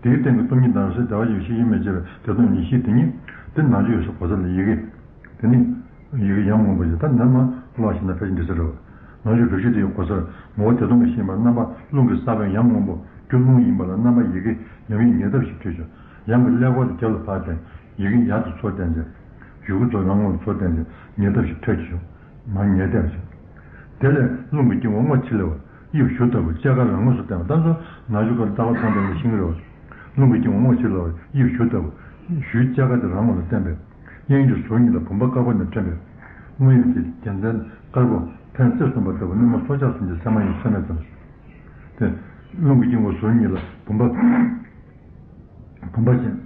དེའི་སྟེང་གི་སྟོང་ཉིད་དང་སེམས་བདེ་བ་ཡེ་ཤེས་དབྱེར་མེད་བྱས་པའི་བདེ་སྟོང་ཡེ་ཤེས་དེ་ཉིད་དེ་ནང་བཅུད་ཡེ་ཤེས་གོ་ས་ལ་ཡི་གེ། དེ་ནི་ཡི་གེ་ཡམ་སྔོན་པོ་ཞིག་ད་ནམ་མ་ཀློག་ཤེས་ན་ཕལ་ཆེར་འགྲིག་ས་རེད་བ། ནང་བཅུད་གྲུ་བཞི་དེ་ཡི་གོ་སར་ངོ་བོ་བདེ་སྟོང་གི་ཤེས་པ་རྣམ་པ་རླུང་གིས་བསགས་པའི་ཡམ་སྔོན་པོ་སྐྱོ་རླུང་ཡིན་པ་ལ་རྣམ་པ་ཡི་གེ་ཡམ་ཡིག་ཉེ་འདབས་ཤིག་ཐོས་བྱུང་། ཡམ་གྱི་ཀླད་ཀོར་དེ་རྒྱབ་ལ་ཕར་བསྟན། ཡི་གེ་ཡར་དུ་ཚུར་བསྟན་ཅིང་། ཡུལ་གྱི་རྫོགས་ཡང་ངོ་ལ་ཚུར་བསྟན་ཅིང་ཉེ་འདབས་ཤིག་ཐོས་ཀྱི་བྱུང་། མར་ཉེ་འདབས་ཤིག་དེ་ལས་རླུང་གི་དཀྱིལ་འཁོར་སྔོ་ཕྱི་ལ་བ་དབྱིབས་གཞུ་ལྟ་བུ་སྐྱེ་རྒ་རང་ངོས་སུ་བསྟན་པ་ད་ཚོ་ནང་བཅུད་ཀྱི་ལྟ་བ་མཐོང་སྟངས་ལ་ཤེས་ཀྱི་རེད་བ། རླུང་གི་དཀྱིལ་འཁོར་སྔོ་ཕྱི་ལ་བ་དབྱིབས་གཞུ་ལྟ་བུ་གཞུའི་སྐྱེ་རྒ་དེ་རང་ངོས་ལ་བསྟན་པས། གཡས་གཡོན་གྱི་ཟུར་གཉིས་ལ་བུམ་པ་དཀར་པོ་ནས་ཐོན་པའི་རླུང་གཡབ་ཀྱི་རྒྱལ་མཚན་དཀར་པོ་ཕན་ཚེ་གསུམ་པ་ལྟ་བུ་སྣེ་མོ་སྲོག་ཆགས་སུམ་ཅུ་ཚད་མ་ཡིས་ཚད་མས་ཙམ། དེ་རླུང་གི་དཀྱིལ་འཁོར་ཟུར་གཉིས་ལ་བུམ་པ། བུམ་པ་ཅན།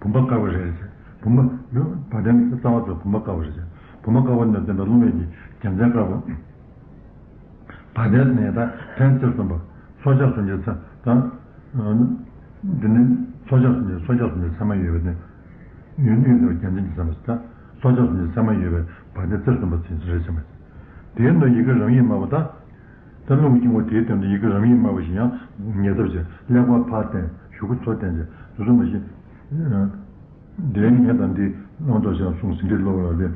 བུམ་པ་དཀར་པོ་རེ་རེ་བྱས། བུམ་པ་ཡོད་བ་དན་རྩ་བ་ཚོ་བུམ་པ་དཀར་པོ་རེ་བྱས། བུམ་པ་དཀར་པོ་ནས་ཐོན་པའི་རླུང་གཡབ་ཀྱི་རྒྱལ་མཚན་དཀར་པོ། བ་དན་ནས་ད་ཕན་ཚེ་གསུམ་པ། སྲོག་ཆགས་སུམ་ཅུ་ཚད་དང་། འདི་ནི་སྲོག་ཆགས་སུམ་ཅུ། སྲོག་ཆགས་སུམ་ཅུ་ཚད་མ་ཡོད་པའི་ནི། ཡུན་ཡུན་དུ་རྒྱལ་མཚན་གྱི་ཚད་མ་ཟེར། སྲོག་ཆགས་སུམ་ཅུ་ཚད་མ་ཡོད་པའི་བ་དན་རྩེ་གསུམ་པ་ཚན་རེ་ཆེན་པོ། དེའི་ནང་ཡི་གེ་རང་ཡིག་དམར་པོ་དང་། ད་རླུང་གི་དཀྱིལ་འཁོར་དེའི་སྟེང་དུ་ཡི་གེ་རང་ཡིག་དམར་པོ་ཞིག་ཡང་ཉེ་ཐབས་ཀྱི་ལེགས་པར་ཕར་བསྟན། གཞུག་གུ་ཚུར་བསྟན་བྱས་འདུག་སོང་མ་གཞི། དེའི་ངས་དང་འདི་ཀློང་རྡོལ་ཞིག་གསུངས་ཟིན་བྲིས་ཀློག་ལ་དེ།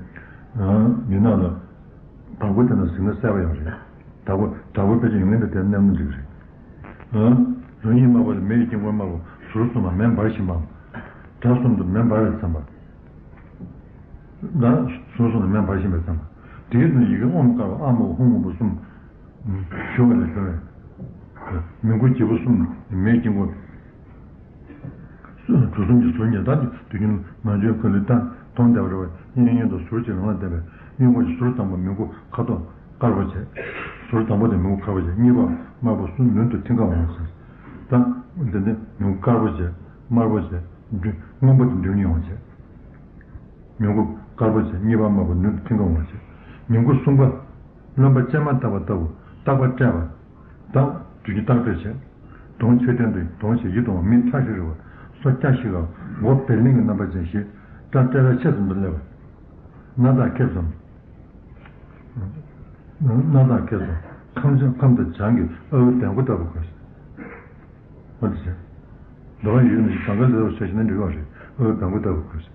འདི་ནང་ལ། བདག་པོ་དེ་ན་ཟིན་ན་གསལ་བ་ཡང་རེད། བདག་པོ་བདག་པོ་ཕལ་ཆེར་ཡོང་མིན་དང་དེར་མནན་ན་འགྲིག་གི་རེད། རང་ཡིག་དམར་པོ་ལ་མེ་ཡི་དཀྱིལ་འཁོར་དམར་པོ་ཟུར་གསུམ་ལ་མེ་འབར་བཞིན་པའམ། དགྲ་གསུམ་དུ་མེ་འབར་བའི་མཚན་པ། ཟུར་གསུམ་ལ་མེ་འབར་བཞིན་པའི་མཚན་པ། དེའི་ནང་ཡི་གེ་ཨོཾ་དཀར་པོ་ཨ་དམར་པོ་ཧཱུྃ་སྔོན་པོ་གསུམ། ཞུ་བ་ལས་བྱུང་བའི། མི་མགོ་སྒྱེད་པུ་གསུམ་མེའི་དཀྱིལ་འཁོར། གྲུ་གསུམ་གྱི་ཟུར་གཉིས་དང་དུས་རྒྱུན་ནང་ཆོས་ཁ་ལུས་དང་མཐོང་བདེ་བ་རེད་བ། གཡས་གཡོན་དུ་ཟུར་གཅིག་རང་ལ་བསྟན་པའི་གཡོན་སྐོར་གྱི་ཟུར་དང་པོ་མི་མགོ་ཁ་དོག་དཀར་པོ་བྱས། ཟུར་དང་པོ་དེ་མི་མགོ་དཀར་པོ་བྱས། གཉིས་པ་དམར་པོ་གསུམ་མདུན་དུ་མཐིང་ག་འོང་ཟེར། ད་འདི་ནི་མི་མགོ་དཀར་པོ་བྱས། དམར་པོ་བྱས། མདུན་སྔོན་པོ་དེ་མདུན་ནས་འོང་བྱས། མི་མགོ་དཀར་པོ་བྱས། གཉིས་པ་དམར་པོ་མདུན་དུ་མཐིང་ག་འོང་བྱས། མི་མགོ་གསུམ་པ། རློན་པ་སྤྱན་མ་བཏབ་པ་ལྟ་བུ་རྟག་པ་སྤྲད་པ་དང་། དུས་ཀྱི་རྟག་སྤྲོད་བྱས། དོན་ཆོས་སྟོན་དུ་དོན་བྱེད་ཡིད་དུ་འོང་མི་ཁྲ་ཤིག་རེ་བ། སོ་སྐྱ་ཤིག་ག་མགོ་བེར་ལིང་གི་རྣམ་པ་ཅན་ཞིག་སྐྲ་སྤྲེལ་བ་ཆེ་ཙམ་དུ་སླེབས་པ། སྣ་ཐག་ཁེབས་ཙམ། སྣ་ཐག་ཁེབས་ཙམ། ཁམ་ཁམ་དང་བྱང་གི་ཨ་བའི་བེམ་པོ་ལྟ་བུ་དགོས། འོ་དེ་བྱས། འདོད་པ་ཡོད་ནི་གང་ག་ལས་རོགས་བྱ་ཞིག་ན་འགྲིག་པ་རེད། ཨ་བའི་བེམ་པོ་ལྟ་བུ་དགོས།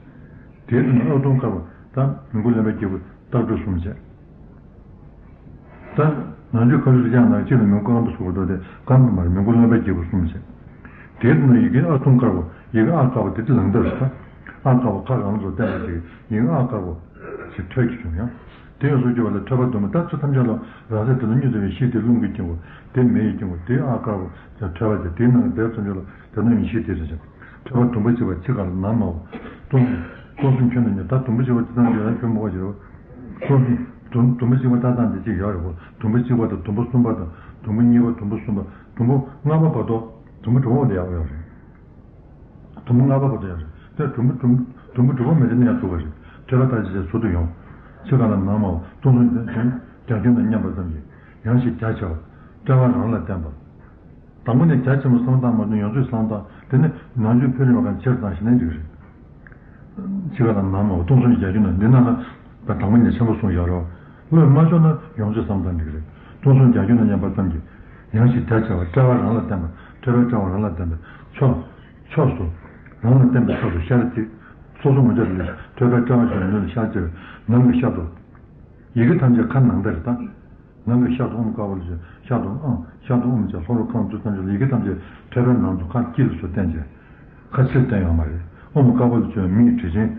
དེའི་ནང་ཨ་དུང་དཀར་པོ་དང་མི་མགོ་རློན་པ་སྐྱེས་བུ་རྟག་སྤྲོད་གསུམ་བྱས། ད་ནང་ཆོས་ཁ་ལུས་སུ་ཡང་ན་གཅིག་ལ་མི་མགོ་སྐམ་པོ་ཟུག་པོ་འདུག་སྟེ་སྐམ་པོ་མ་རེད། མི་མགོ་རློན་པ་སྐྱེས་བུ་གསུམ་བྱས། དེའི་ནང་ཡི་གེ་ཨ་དུང་དཀར་པོ། ཡི་གེ་ཨ་དཀར་པོ་དེ་ལང་དར་ས། ཨ་དཀར་པོ་ཁ་རང་ཚོ་བསྟན་པ་ཅིག་ཡི་གེ་ཨ་དཀར་པོ་ཞིག་ཐོད་ཀྱི་བྱུང་ཡང་། དེ་ཡང་སོ་སྐྱོ་བ་ལ་ཐོད་པ་དུམ་བུ། ད་ཚོ་ཐམས་ཅད་ལ་རང་སེམས་དེ་ལ་གཉིས་འཛིན་པའི་གཞི་དེ་རླུང་གི་དཀྱིལ་འཁོར། དེ་མེ་ཡི་དཀྱིལ་འཁོར། དེ་ཨ་དཀར་པོ་དེ་ཐོད་པ་དེ། དེའི་ནང་གི་དེ་ཚོ་ཚོ་ལ་དེ་ནང་གི་གཞི་དེ་རེད་ཅིང་། ཐོད་པ་དུམ་བུ་གཅིག་པ་ཕྱི་ཁ་ལ་ནང་དམར་པོ། སྟོང་གསུམ། སྟོང་གསུམ་ཁྱོན་ནས་ཉིད། ད་དུམ་བུ་གཅིག་པ་དེ་ཚང་གི་ཡང་ཁྱོན་མོ་བ་ཞིག་རེད། སྟོང་གསུམ། དུམ་དུམ་བུ་གཅིག་པ་ལྟ་སྟངས་དེ་གཅིག་ཡོད་རེད་གོ། དུམ་བུ་གཅིག་པ་དང་དུམ་བུ་གསུམ་པ་དང་དུམ་བུ་གཉིས་པ། དུམ་བུ་གསུམ་པ། དུམ་བུ་ལྔ་པ་བར་དུ། དུམ་བུ་དྲུག་པ་དེ་ཡག་པོ་ཡོད་རེད། དུམ་བུ་ལྔ་པ་བར་དུ་ཡོད་རེད། དེ་དུམ་བུ་དུམ་དུམ་བུ་དྲུག་པ་མེད་དེ་ནས་ཡང་ཚུགས་པ་རེད། ཐོད་པ་ལྟ་ཅི་བྱས་ཟུར་དུ་ཡོང་། ཕྱི་ཁ་ལ་ནང་དམར་པོ། སྟོང་གསུམ་རྒྱ་ཁྱོན་དང་མཉམ་པ་ཙམ་གྱིས་ཡང་ཞིག་རྒྱ་ཆེ་བ། དཔྲལ་བ་རང་ལ་བསྟན་པ། དང་པོ་ནས་རྒྱ་ཆེན་པོ་བསམ་བློ་བཏང་མ་ཐུབ་ན་ཡང་ཚུལ་བསམ་བློ་བཏང་། དེ་ནས་ནང་ཆོས་ཕུད་རིང་བ་གང་ཆེར་བཏང་ཞིག་ན་འགྲིག་རེད། ཕྱི་ཁ་དང་ནང་དམར་པོ། སྟོང་གསུམ་རྒྱ་ཁྱོན་ན། འདི་ནང་ལ་དང་པོ་ནས་ཆེན་པོ་གསུངས་བཞག་རོགས། བློས་མ་ཤོར་ན་ཡང་ཚུལ་བསམ་བློ་བཏང་འགྲིག་རེད། སྟོང་གསུམ་རྒྱ་ཁྱོན་ན་མཉམ་པ་ཙམ་གྱིས་ཡང་ཞིག་རྒྱ་ཆེ་བ། དཔྲལ་བ་རང་ལ་བསྟན་པ། ཐོད་པའི་དཔྲལ་བ་རང་ལ་བསྟན་པ། ཕྱོགས་ཕྱོགས་སུ་རང་ལ་བསྟན་པའི་ཕྱོགས་སུ་ཤར་གཅིག། སོ་སོ་ངོ་ཅག་ལས་ཐོད་པའི་དཔྲལ་བ་ཞོན་ནུ་ལ་ཤར་གཅིག། ནང་གི་ཤར་དུ། ཡི་གེ་ཐམས་ཅད་ཁ་ནང་ལྟར་དང་། ནང་གི་ཤར་དུ་ཨོཾ་དཀར་པོ་ལ་བྱོན། ཤར་དུ་ཨང་། ཤར་དུ་ཨོཾ་བྱས། ལྷོ་རུ་ཁམས་གཙུག་ཐམས་ཅད་ལ། ཡི་གེ་ཐམས་ཅད་ཐོད་པའི་ནང་དུ་ཁ་དཀྱིལ་སུ་བསྟན་བྱས། ཁ་ཕྱིར་བསྟན་ཡོད་མ་རེད། ཨོཾ་དཀར་པོ་ལ་བྱོན། མིག་དྲི་ཆེན།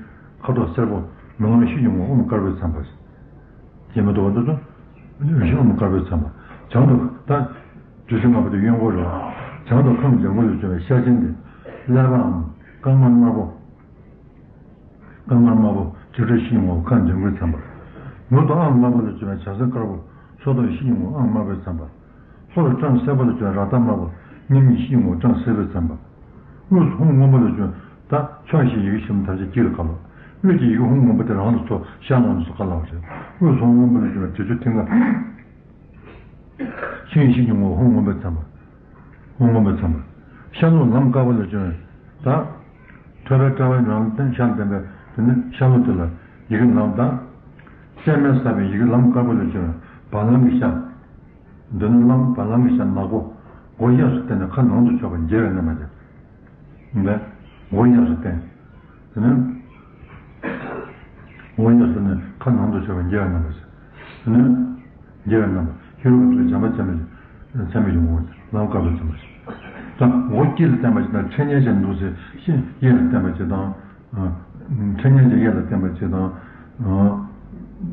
ཁ་དོག་སེར་པོ། མེ་ལོང་བཞི་ཡོང་བ་ཨོཾ་དཀར་པོའི་མཚན་པ། ཡེ་མ་དོ་བ་འདི་ཚོ་བཞི་ཨོཾ་དཀར་པོའི་མཚན་པ། བྱང་དུ་ད་དྲི་ཆུ་ལྔ་པོ་དེ་གཡོན་སྐོར་རེད། བྱང་དུ་ཁམས་ལྗང་གུ་ལ་བྱོན་པའི་ཤ་ཆེན་དེ་ཀླད་པའམ་རྐང་མར་དམར་པོ། རྐང་མར་དམར་པོ། དྲི་བྲོ་བཞི་ཡོང་བ་ཁ་ལྗང་གུའི་མཚན་པ། ནུབ་ཏུ་ཨམ་དམར་པོ་ལ་བྱོན་པའི་བྱ་སེར་དཀར་པོ། སོ་ཐོག་བཞི་ཡོང་བ་ཨམ་དམར་པོའི་མཚན་པ། ལྷོ་རུ་བཀྲམ་སེར་པོ་ལ་བྱོན་པའི་རཀྟ་དམར་པོ། གཉེར་མིག་བཞི་ཡོང་བ་བཀྲམ་སེར་པོའི་མཚན་པ། དབུས་སུ་ཧཱུྃ་སྔོན་པོ་ལ་བྱོན། ད་ཕྱོགས་བཞིའི་ཡི་གེ་བཞི་པོ་ཐམས་ཅད་དཀྱིལ་ལ་ཁ་ལོ། དབུས་ཀྱི་ཡི་གེ་ཧཱུྃ་སྔོན་པོ་དེ་རང་དུ་ཚོ་ཤར་ནང་དུ་སུ་ཁ་ལ་བ་རེད། དབུས་སུ་ཧཱུྃ་སྔོན་པོ་ལ་བྱོན་པའི་དྲི་ཆུ་མཐིང་ག། ཤིང་ཡིན་ཤིང་ཡིན་ངོ་ཧཱུྃ་སྔོན་པོའི་མཚན་པ། ཧཱུྃ་སྔོན་པོའི་མཚན་པ། ཤར་ལྷོ་ལམ་དཀར་པོ་ལ་བྱོན། ད། ཐོད་པའི་དཔྲལ་བའི་ནང་ལ་བསྟན། ཤར་ལ་བསྟན་པའི་དེ་ནི་ཤར་ལྷོ་དེ་ལ་ཡི་གེ་ལམ་དང་། སྲན་མས་བསགས་པའི་ཡི་གེ་ལམ་དཀར་པོ་ལ་བྱོན། བ་ལང་གི་ཤ། འདི་ནི་ལམ་བ་ལང་གི་ཤ་ནག་པོ། མགོ་གཡས་སུ་བསྟན་ནས་ཁ་ནང་དུ་ཕྱོགས་པའི་འགྱེལ་བའི་རྣམ་པ་སྟེ། འདི་མགོ་གཡས་སུ་བསྟན། དེ་ནས་མགོ་གཡས་སུ་ནས་ཁ་ནང་དུ་ཕྱོགས་པའི་འགྱེལ་བའི་རྣམ་པ་ཞིག། དེ་ནས་འགྱེལ་བའི་རྣམ་པ། ཧེ་རུ་ཀ་ཐུགས་རྗེ་བྱམས་པ་ཆེན་པོའི་ཚད་མའི་ཡུམ་ངོ་ལམ་དཀར་པོའི་ཚད་མ་ཞིག། ད་མགོ་དཀྱིལ་ལ་བསྟན་པ་ཞིག་དང་། ཕྲེང་ཉལ་ཅན་འདུག་ཟེར། གཡས་ལ་བསྟན་པ་ཞིག་དང་། ཕྲེང་ཉལ་ཅན་གཡས་ལ་བསྟན་པ་ཞིག་དང་།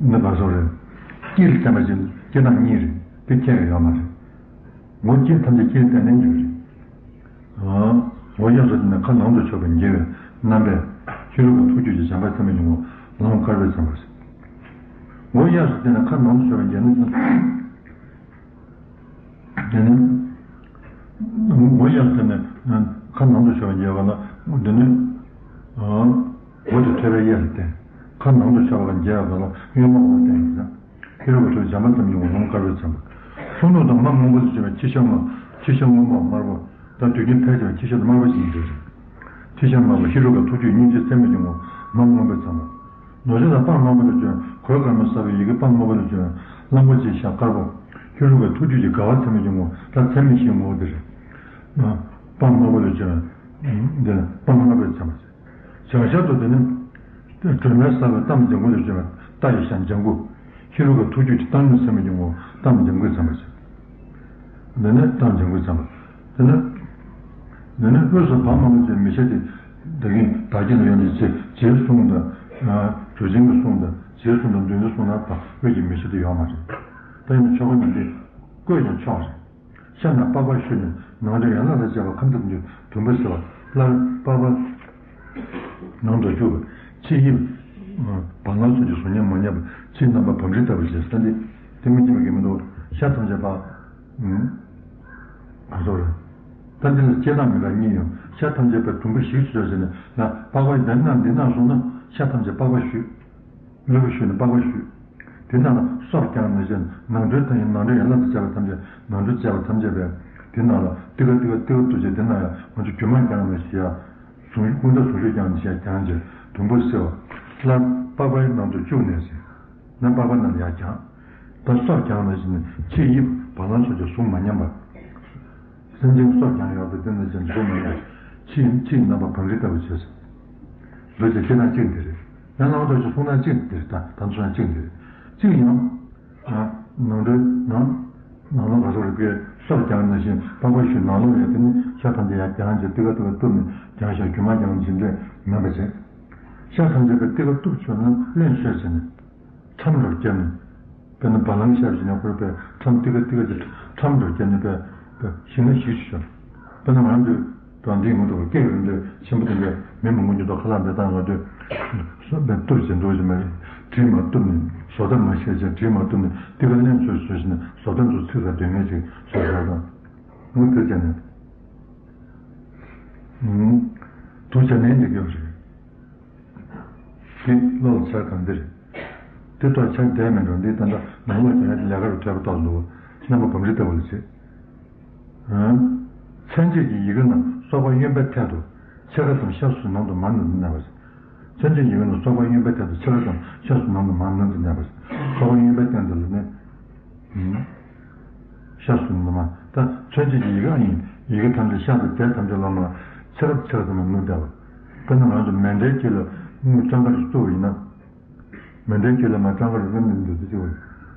འདི་ག་སོགས་རེད། དཀྱིལ་ལ་བསྟན་པ་ཞིག། དཀྱིལ་ནང་གཉིས་རེད། དེ་ཁྱད་ཡོད་མ་རེད། མགོ་དཀྱིལ་ཐམས་ཅད་དཀྱིལ་བསྟན་ནས་འགྱུར་རེད། མགོ་གཡས་སུ་བསྟན་ནས་ཁ་ནང་དུ་ཕྱོགས་པའི་འགྱེལ་བའི་རྣམ་པས། ཧེ་རུ་ཀ་ཐུགས་རྗེ་ཆེ་བྱམས་པ་ཆེན་པོའི་ཡུམ་ངོ་ ལམ་དཀར་པོའི་ཚན་པ་ཟེར། མགོ་གཡས་སུ་བསྟན་ནས་ཁ་ནང་དུ་ཕྱོགས་པའི་འཇའ་ནི། དེ་ནི། མགོ་གཡས་སུ་བསྟན་ནས་ཁ་ནང་དུ་ཕྱོགས་པའི་འཇའ་ག་ལ། དེ་ནི། མགོ་དེ་ཐོད་པའི་གཡས་ལ་བསྟན། ཁ་ནང་དུ་ཕྱོགས་པའི་འཇའ་ག་ལ་གཡོན་མ་འོག་ལ་བསྟན་ཡིན་ན། ཧེ་རུ་ཀ་ཐུགས་རྗེ་བྱམས་པ་ཐམས་ཅད་འོད་སྲུང་དཀར་པོའི་ཚན་པ། ལྷོ་ནུབ་དང་མ་སྔོན་པོ་ལ་བྱེད་པའི་ཁྱི་ཤ་དམར། ཁྱི་ཤ་སྔོན་པོ་དམར་པོ། ད་དུས་རྒྱུན་ཕལ་ཆེར་ཁྱི་ཤ་དམར་པོ་ཞིག་ཡིན་འདུག་ཟེར། ཁྱི་ཤ་དམར་པོ་ཧེ་རུ་ཀ་ཐུགས་རྒྱུད་སྙིང་རྗེ་ཚད་མེད་ཀྱི་ངོ་བོ་མ་སྔོན་པོའི་ཚན་པ། རྡོ་རྗེ་དང་པདྨ་དམར་པོ་ལ་བྱོན། གོས་དཀར་མོ་ཟ་བའི་ཡི་གེ་པདྨ་དམར་པོ་ལ་བྱོན། གླང་པོ་ཆེའི་ཤ་དཀར་པོ། ཧེ་རུ་ཀ་ཐུགས་རྒྱུད་ཀྱི་དགའ་བ་ཚད་མེད་ཀྱི་ངོ་བོ་ད་ཚད་མེད་བཞིའི་ངོ་བོ་དེ་རེད། པདྨ་དམར་པོ་ལ་བྱོན། འདི་ནི་པདྨ་དམར་པོའི་ཚན་པ་ཟེར། བྱང་ཤར་དུ་དེ་ནི། སྒྲོལ་མའི་ས་བའི་སྟག་མོ་ལྗང་གུ་ལས་བྱུང་བའི་སྟག་ཡི་ཤ་ལྗང་གུ། ཧེ་རུ་ཀ་ཐུགས་རྒྱུད་ཀྱི་སྟག་མོ་ཚད་མེད་ཀྱི་ངོ་བོ་སྟག་མོ་ལྗང་གུའི་ཚན་པ་ཟེར། འདི་ནི་སྟག་ལྗང་གུའི་ཚན་པ། དེ་ནི། འདི་ནི་དབུས་སུ་བ་མང་པོ་ཅན་མི་ཤ་སྟེ། ད་གིན་བདག་གི་ལ་ཡོན་ཏན་ཅེས་རྗེས་གསུངས་དང་། གྲུབ་ཆེན་གྱིས་གསུངས་དང་རྗེས་གསུངས་དང་མདུན་གྱིས་གསུངས་ན་ད་དབུས་ཀྱི་མི་ཤ་དེ་ཡོད་མ་རེད། ད་ཡིན་ན་ཆོ་ག་ནང་འདི་བཀོད་ཀྱང་ཆོག་རེད། ཤ་རྣམས་པགས་པར་བཤུས་ནས་ནང་དོན་ཡན་ལག་ལ་སྦྱར་བ་ཁམས་ཐུབ་ཀྱི་དུམ་བུ་ཟེར་བ་སླར་པགས་པ་ནང་དུ་བཅུག་པ། ཕྱི་དབྱིབས་བ་ལང་ཚོ་གི་གཟུགས་བརྙན་མ་ཉམས་པ། ཕྱིའི་རྣམ་པ་བང་སྒྲིག་ལྟ་བུ་ཞེས་ཟེར་ཏེ། དེ་མི་སྐྱེ་བ་གི་མི་འདུག་ཤ་ཐམས་ཅད་པ། ག་ཚོད་རེད། ད་འདི་ལ་སྐྱེ་དང་མི་འགག་གཉིས་ཡོད། ཤ་ཐམས་ཅད་པའི་དུམ་བུ་ཞིག་ཚོད་ཟེར་ནས་ལ་པགས་པ་འདི་ན་འདི་ན་སོང་ན་ཤ་ཐམས་ཅད་པགས་པ་བཤུས། ལུས་པོ་བཤུས་ནས་པགས་པ་བཤུས། དེ་ནང་ལ་སོར་བརྐྱངས་ནང་བཞིན་ནང་ཁྲོལ་ཐ་སྙད་ནང་ཁྲོལ་ཡན་ལག་ཏུ་བྱ་བ་ཐམས་ཅད་ནང་ཁྲོལ་བྱ་བ་ཐམས་ཅད་པས་དེ་ནང་ལ་ཏི་ཀ་ཏི་ཀ་ཏི་ཀ་ཏུ་བྱས་དེ་ནང་ཡང་ང་ཚོ་རྒྱུ་མ་བརྐྱངས་ནང་བཞིན་ཡ། གཟུངས་ཀུན་ད་གཟུངས་གཞུག་བརྐྱངས་ནང་བཞིན་ཡ་བརྐྱངས་བྱས་དུམ་བུར་བསྲེ་བ། སླར་པགས་པའི་ནང་དུ་བཅུག་ནས་ཟིན། ན་པགས་པ་རྣམས་ཡར་བརྐྱངས། ད་སོར་བརྐྱངས་ནང་བཞིན་ཕྱི་དབྱིབས་བ་ལང་ཚོ་གི་གཟུགས་མ་ཉམས་པ། སེམས་ཅན་སྲོག་ཀྱང་ཡོད་པའི་དེ་ནང་བཞིན་འགྲོ་མི་ཉན། ཕྱིའི་ཕྱིའི་རྣམ་པ་བང་རི་ལྟ་བུ་བྱས་སོ། འདུ་བྱེད་ཕྱི་ནང་གཅིག་འདི་རེད། ཡང་ནང་དོན་གྱི་གསུང་ནང་གཅིག་འདི་རེད། ད་ད་ཚོ་ནང་གཅིག་འདི་རེད། གཅིག་ཡང་། ནང་དོན་ནང་། ནང་ལོགས་ག་སོགས་རིག་པའི་སྲོག་ཀྱང་ནང་བཞིན་པགས་པ་བཤུས་ནང་ལོགས་ཡོད་དེ་ནི་ཤ་ཐམས་ཅད་ཡར་བརྐྱངས་བྱས་ཏི་ཀ་ཏི་ཀ་གཏུབ་ནས་བརྐྱངས་ཤག་རྒྱུ་མ་བརྐྱངས་ནང་བཞིན་ལས་མེད་པ་བྱས། ཤ་ཐམས་ཅད་པའི་ཏི་ཀ་གཏུབ་ཆོག་ན་ལན་ཤོད་བྱས་ནས། ཁྲམ་རུ་བརྒྱབ་ནས། དཔེར་ན་བ་ལང་ཤ་བཞིན་ཡང་ཁོར་པའི་ཁྲམ་ཏི་ཀ་ཏི་ཀ་གི་ཁྲམ་རུ་བརྒྱབ་ནས་པའི་པའི་ཞིང་ན་ཞིག་ཆུ་ཤོར། དཔེར་ན་ང་ཚོས་དོན་འདིའི་ངོ་ཐོག་སྐད་རིམ་པས་ཆེན་པོ་དེ་འདྲའི་མི་མང་པོ་ཉིད་དུ་ཁ་ལག་འདི་དང་ང་ཚོས་སོ་པའི་གཏུབ་བྱེད་འདུག་ཅེས་མ་རེད། གྲིས་མ་གཏུབ་ནས་བཟོ་ལྟ་མ་བཤད་ཅེས་གྲིས་མ་གཏུབ་ནས་ཏི་ཀ་ལན་ཚོས་བཟོས་ཤིང་བཟོ་ལྟ་ཚོ་ཚིག་ལ་དོན་ངེས་ཅིག་བཟོས་ཤོར་དང་། ངོ་དེ་བྱས་ནས། དུ་བྱ་ནན་འདི་སྐྱོབ་རེད། དེ་བློ་ལ་འཆར་གང་འདིར། དེ་ལྟར་འཆར་བསྡད་མེད་འགྲོ་འདི་ད་ལྟ་ནང་ལོགས་ཀྱང་ཡང་ལས་ཀ་རུ་འཕྲད་པ་ཏོག་འདུག་རྣམ་པ་བང་རི་ལྟ་བུ་ལ་བྱེད། མཚན་བཅས་ཀྱི་ཡི་གེ་རྣམས་སོགས་པ་གཡོན་པའི་ཐད་དུ་ཕྱེད་ཀ་ཙམ་ཤ་ཟུར་ནང་དུ་མར་ནུར་ཏེ་གནས་པ། མཚན་བཅས་ཀྱི་ཡི་གེ་རྣམས་སོགས་པ་གཡོན་པའི་ཐད་དུ་ཕྱེད་ཀ་ཙམ་ཤ་ཟུར་ནང་དུ་མར་ནུར་ཏེ་གནས་པ། སོགས་པ་གཡོན་པའི་སྟེང་དུ་ལ་ནི། ཤ་ཟུར་ནང་དུ་མར། ད་མཚན་བཅས་ཀྱི་ཡི་གེ་ཨ་ཡིན། ཡི་གེ་ཐམས་ཅད་ཤ་དང་དེ་ཐམས་ཅད་ལ་མར་ཕྱེད་ཀ་ཕྱེད་ཀ་ཙམ་མར་ནུར་བསྡད་པ། དཔེར་ན་ང་ཚོ་མཎྜལ་གྱི་ལ་དངུལ་སྤྲང་ཀ་རེ་བཙུགས་པ་ཡིན་ན། མཎྜལ་གྱི་ལ་མར་སྤྲང་ཀ་རེ་ལ་མི་འདུག་ཅེས་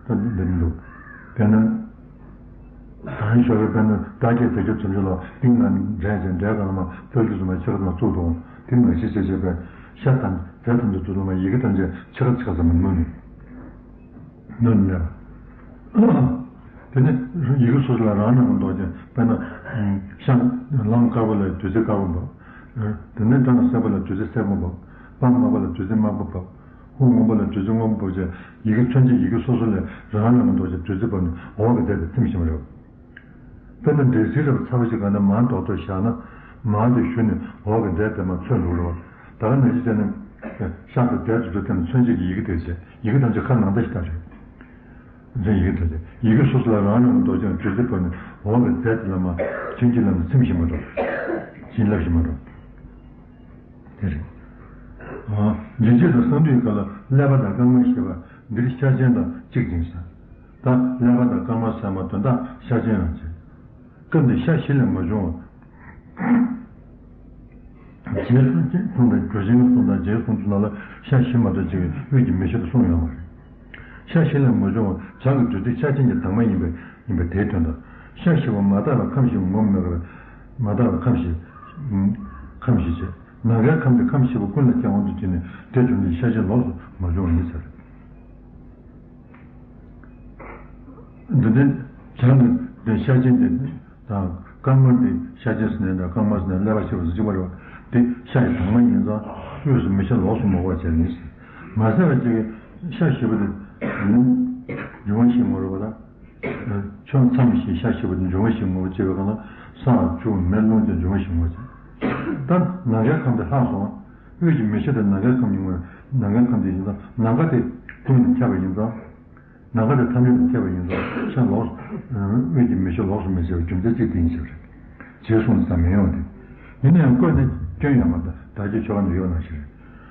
པ་ད་འདི་མི་འདུག་དཔེར་ན། ད་ཡིན་ཞོར་བའི་དཔེར་ན་བདག་བསྐྱེད་དེ་ཚོ་ཚུན་ཆད་ལ་ཏིང་ནང་འདྲེན་བྱས་འདྲེན་གང་ལ་མར་སྤྲོ་བསྡུ་ཚུལ་མ་ཕྱེད་ཀ་ཙམ་བཙུགས་འདུག་དེ་མ་གཞི་བྱས་བྱས་པའི་ཤ་དང་དེ་ཐམས་ཅད་ཚུལ་ལ་མར་ཡི་གེ་ཐམས་ཅད་ཕྱེད་ཀ་ཕྱེད་ཀ་ཙམ་མར་ནུར་ནས། ནོར་མེད་པ། དེ་ནི་ཡི་གེ་སོ་སོ་ལ་རང་རང་གི་མདོག་ཅན་དཔེར་ན། ཤ། ལམ་དཀར་པོ་ལ་བདུད་རྩི་དཀར་པོ་འབབ། དེ་ནས་སྦྲང་སེར་པོ་ལ་བདུད་རྩི་སེར་པོ་འབབ། པདྨ་དམར་པོ་ལ་བདུད་རྩི་དམར་པོ་འབབ། ཧཱུྃ་སྔོན་པོ་ལ་བདུད་རྩི་སྔོན་པོ་འབབ་བྱས་ཡི་གེ་མཚོན་བྱེད་ཡི་གེ་སོ་སོ་ལས་རང་རང་གི་མདོག་ཅན་བདུད་རྩི་འབབ་ནས་འོག་གི་སྡེར་དེ་ཚིམ་བཞིན་པ་རེད། དཔེར་ན་འབྲས་སིལ་རབ་ཚ་བ་ཞིག་ག་ནས་མར་རྡོག་རྡོག་བཞག་ན་མར་དེ་ཞུ་ནས་འོག་གི་སྡེར་དེ་མར་ཚོས་འགྲོ་རེད་བ། ད་ག་ནང་བཞིན་བྱས་ནས་ཤ་དང་དེ་ཚོ་ཚོ་དེ་ནི་མཚོན་བྱེད་ཀྱི་ཡི་གེ་དེ་བྱས་ཡི་གེ་ཐམས་ཅད་ཁ་ནང་ལྟ་ཞིག་ལྟ་རེད། འཛིན་ཡི་གེ་ཐམས་ཅད་ཡི་གེ་སོ་སོ་ལ་རང་རང་གི་མདོག་ཅན་བདུད་རྩི་བབས་ནས་འོག་གི་རྫས་དེ་ལ་མར་བྱིན་གྱིས་བརླབས་ནས་ཚིམ་བཞིན་པ་དང་། བྱིན་རླབས་བཞིན་པ་དང་། དེ་རེད། ཨ། འབྱུང་བྱེད་དང་གསང་འདུས་ཀ་ལ་ཀླད་པ་དང་རྐང་མ་ཞེས་པ་འདིར་ཤ་ཆེན་དང་གཅིག་ཅིང་ཟེར། ད་ཀླད་པ་དང་རྐང་མ་ཟེར་མ་དོན་དག་ཤ་ཆེན་རང་བྱེད། སྐབས་འདིར་ཤ་བཞི་ལས་མ་བྱུང་བ། རྗེས་སུ་གསུངས་དང་རྒྱུ་རྐྱེན་གསུངས་དང་རྗེས་གསུངས་ཚུལ་ནང་ལ་ཤ་བཞི་མ་གཏོགས་གཅིག་གིས་དབུས་ཀྱི་མི་ཤ་དེ་གསུངས་ཡོད་མ་རེད། ཤ་བཞི་ལས་མ་བྱུང་བ་བྱ་གི་བདུད་རྩི་ཤ་ཆེན་གྱི་དྭངས་མ་ཡིན་པས་ཡིན་པས་དེའི་དོན་དང་། ཤ་བཞི་པོ་མ་དག་པའི་ཁམས་བཞི་པོ་ངོམས་མེད་པར། མ་དག་པའི་ཁམས་བཞི། ཁམས་བཞི་བྱས། ནམ་མཁའི་ཁམས་དེ་ཁམས་བཞི་པོ་ཀུན་ལ་སྐྱེ་དབང་དུ་བྱས་ནས་དེ་བྱུང་ནས་ཤ་ཆེན་ལོགས་སུ་མ་བྱུང་བ་ཡིན་ཟེར། འདི་ནི་བྱང་གི་འདི་ཤ་ཆེན་འདི་དང་རྐང་མ་འདི་ཤ་ཆེན་ཟེར་ནས་དང་རྐང་མ་ཟེར་ནས་ཀླད་པ་ཤེས་པ་ཟེར་གཅིག་པ་རེད་བ། འདི་ཤ་ཡི་དྭངས་མ་ཡིན་ཙང་དབུས་སུ་མི་ཤ་ལོགས་སུ་མ་གོ་བ་བྱས་ནས། མ་ཟད་པ་ཅིག་གི་ཤ་ཞིམ་པོ་དེ་འབྱུང་བ་ཞིག་མ་རུང་བ་ལ། ཕྱོགས་མཚམས་བཞི་ཤ་ཞིམ་པོ་དེ་འབྱུང་བ་ཞིག་མ་རུང་བ་ཅིག་གི་སྒང་ལ་ས་ཆུ་མེ་རླུང་དེ་འབྱུང་བ་ཞིག་མ་རུང་བ་ཅིག་ད་ནམ་མཁའི་ཁམས་དེ་ལྷག་སོང་། དབུས་ཀྱི་མེ་ཤ་དེ་ནམ་མཁའི་ཁམས་ཉུང་བ། ནམ་མཁའི་ཁམས་དེ་ཡིན་ཙང་ནམ་མཁའ་དེ་ཀུན་ནས་ཁྱབ་པ་ཡིན་ཙང་། ནམ་མཁའ་དེ་ཐམས་ཅད་དུ་ཁྱབ་པ་ཡིན་ཙང་ཤ་ལོགས་སུ། དབུས་ཀྱི་མེ་ཤ་ལོགས་སུ་མི་བྱེད་པའི་རྒྱུ་མཚན་གཅིག་དེ་ཡིན་ཞེས་པ་རེད། ཞེས་གསུངས་ཙམ་མི་ཡོང་སྟེ། ཡིན་ན་ཡང་བཀོད་ནས་སྐྱོན་ཡོད་མ་རེད། བདག་གི་ཆོ་ག་ནི་ཡོད་ན་ཞེས་རེད།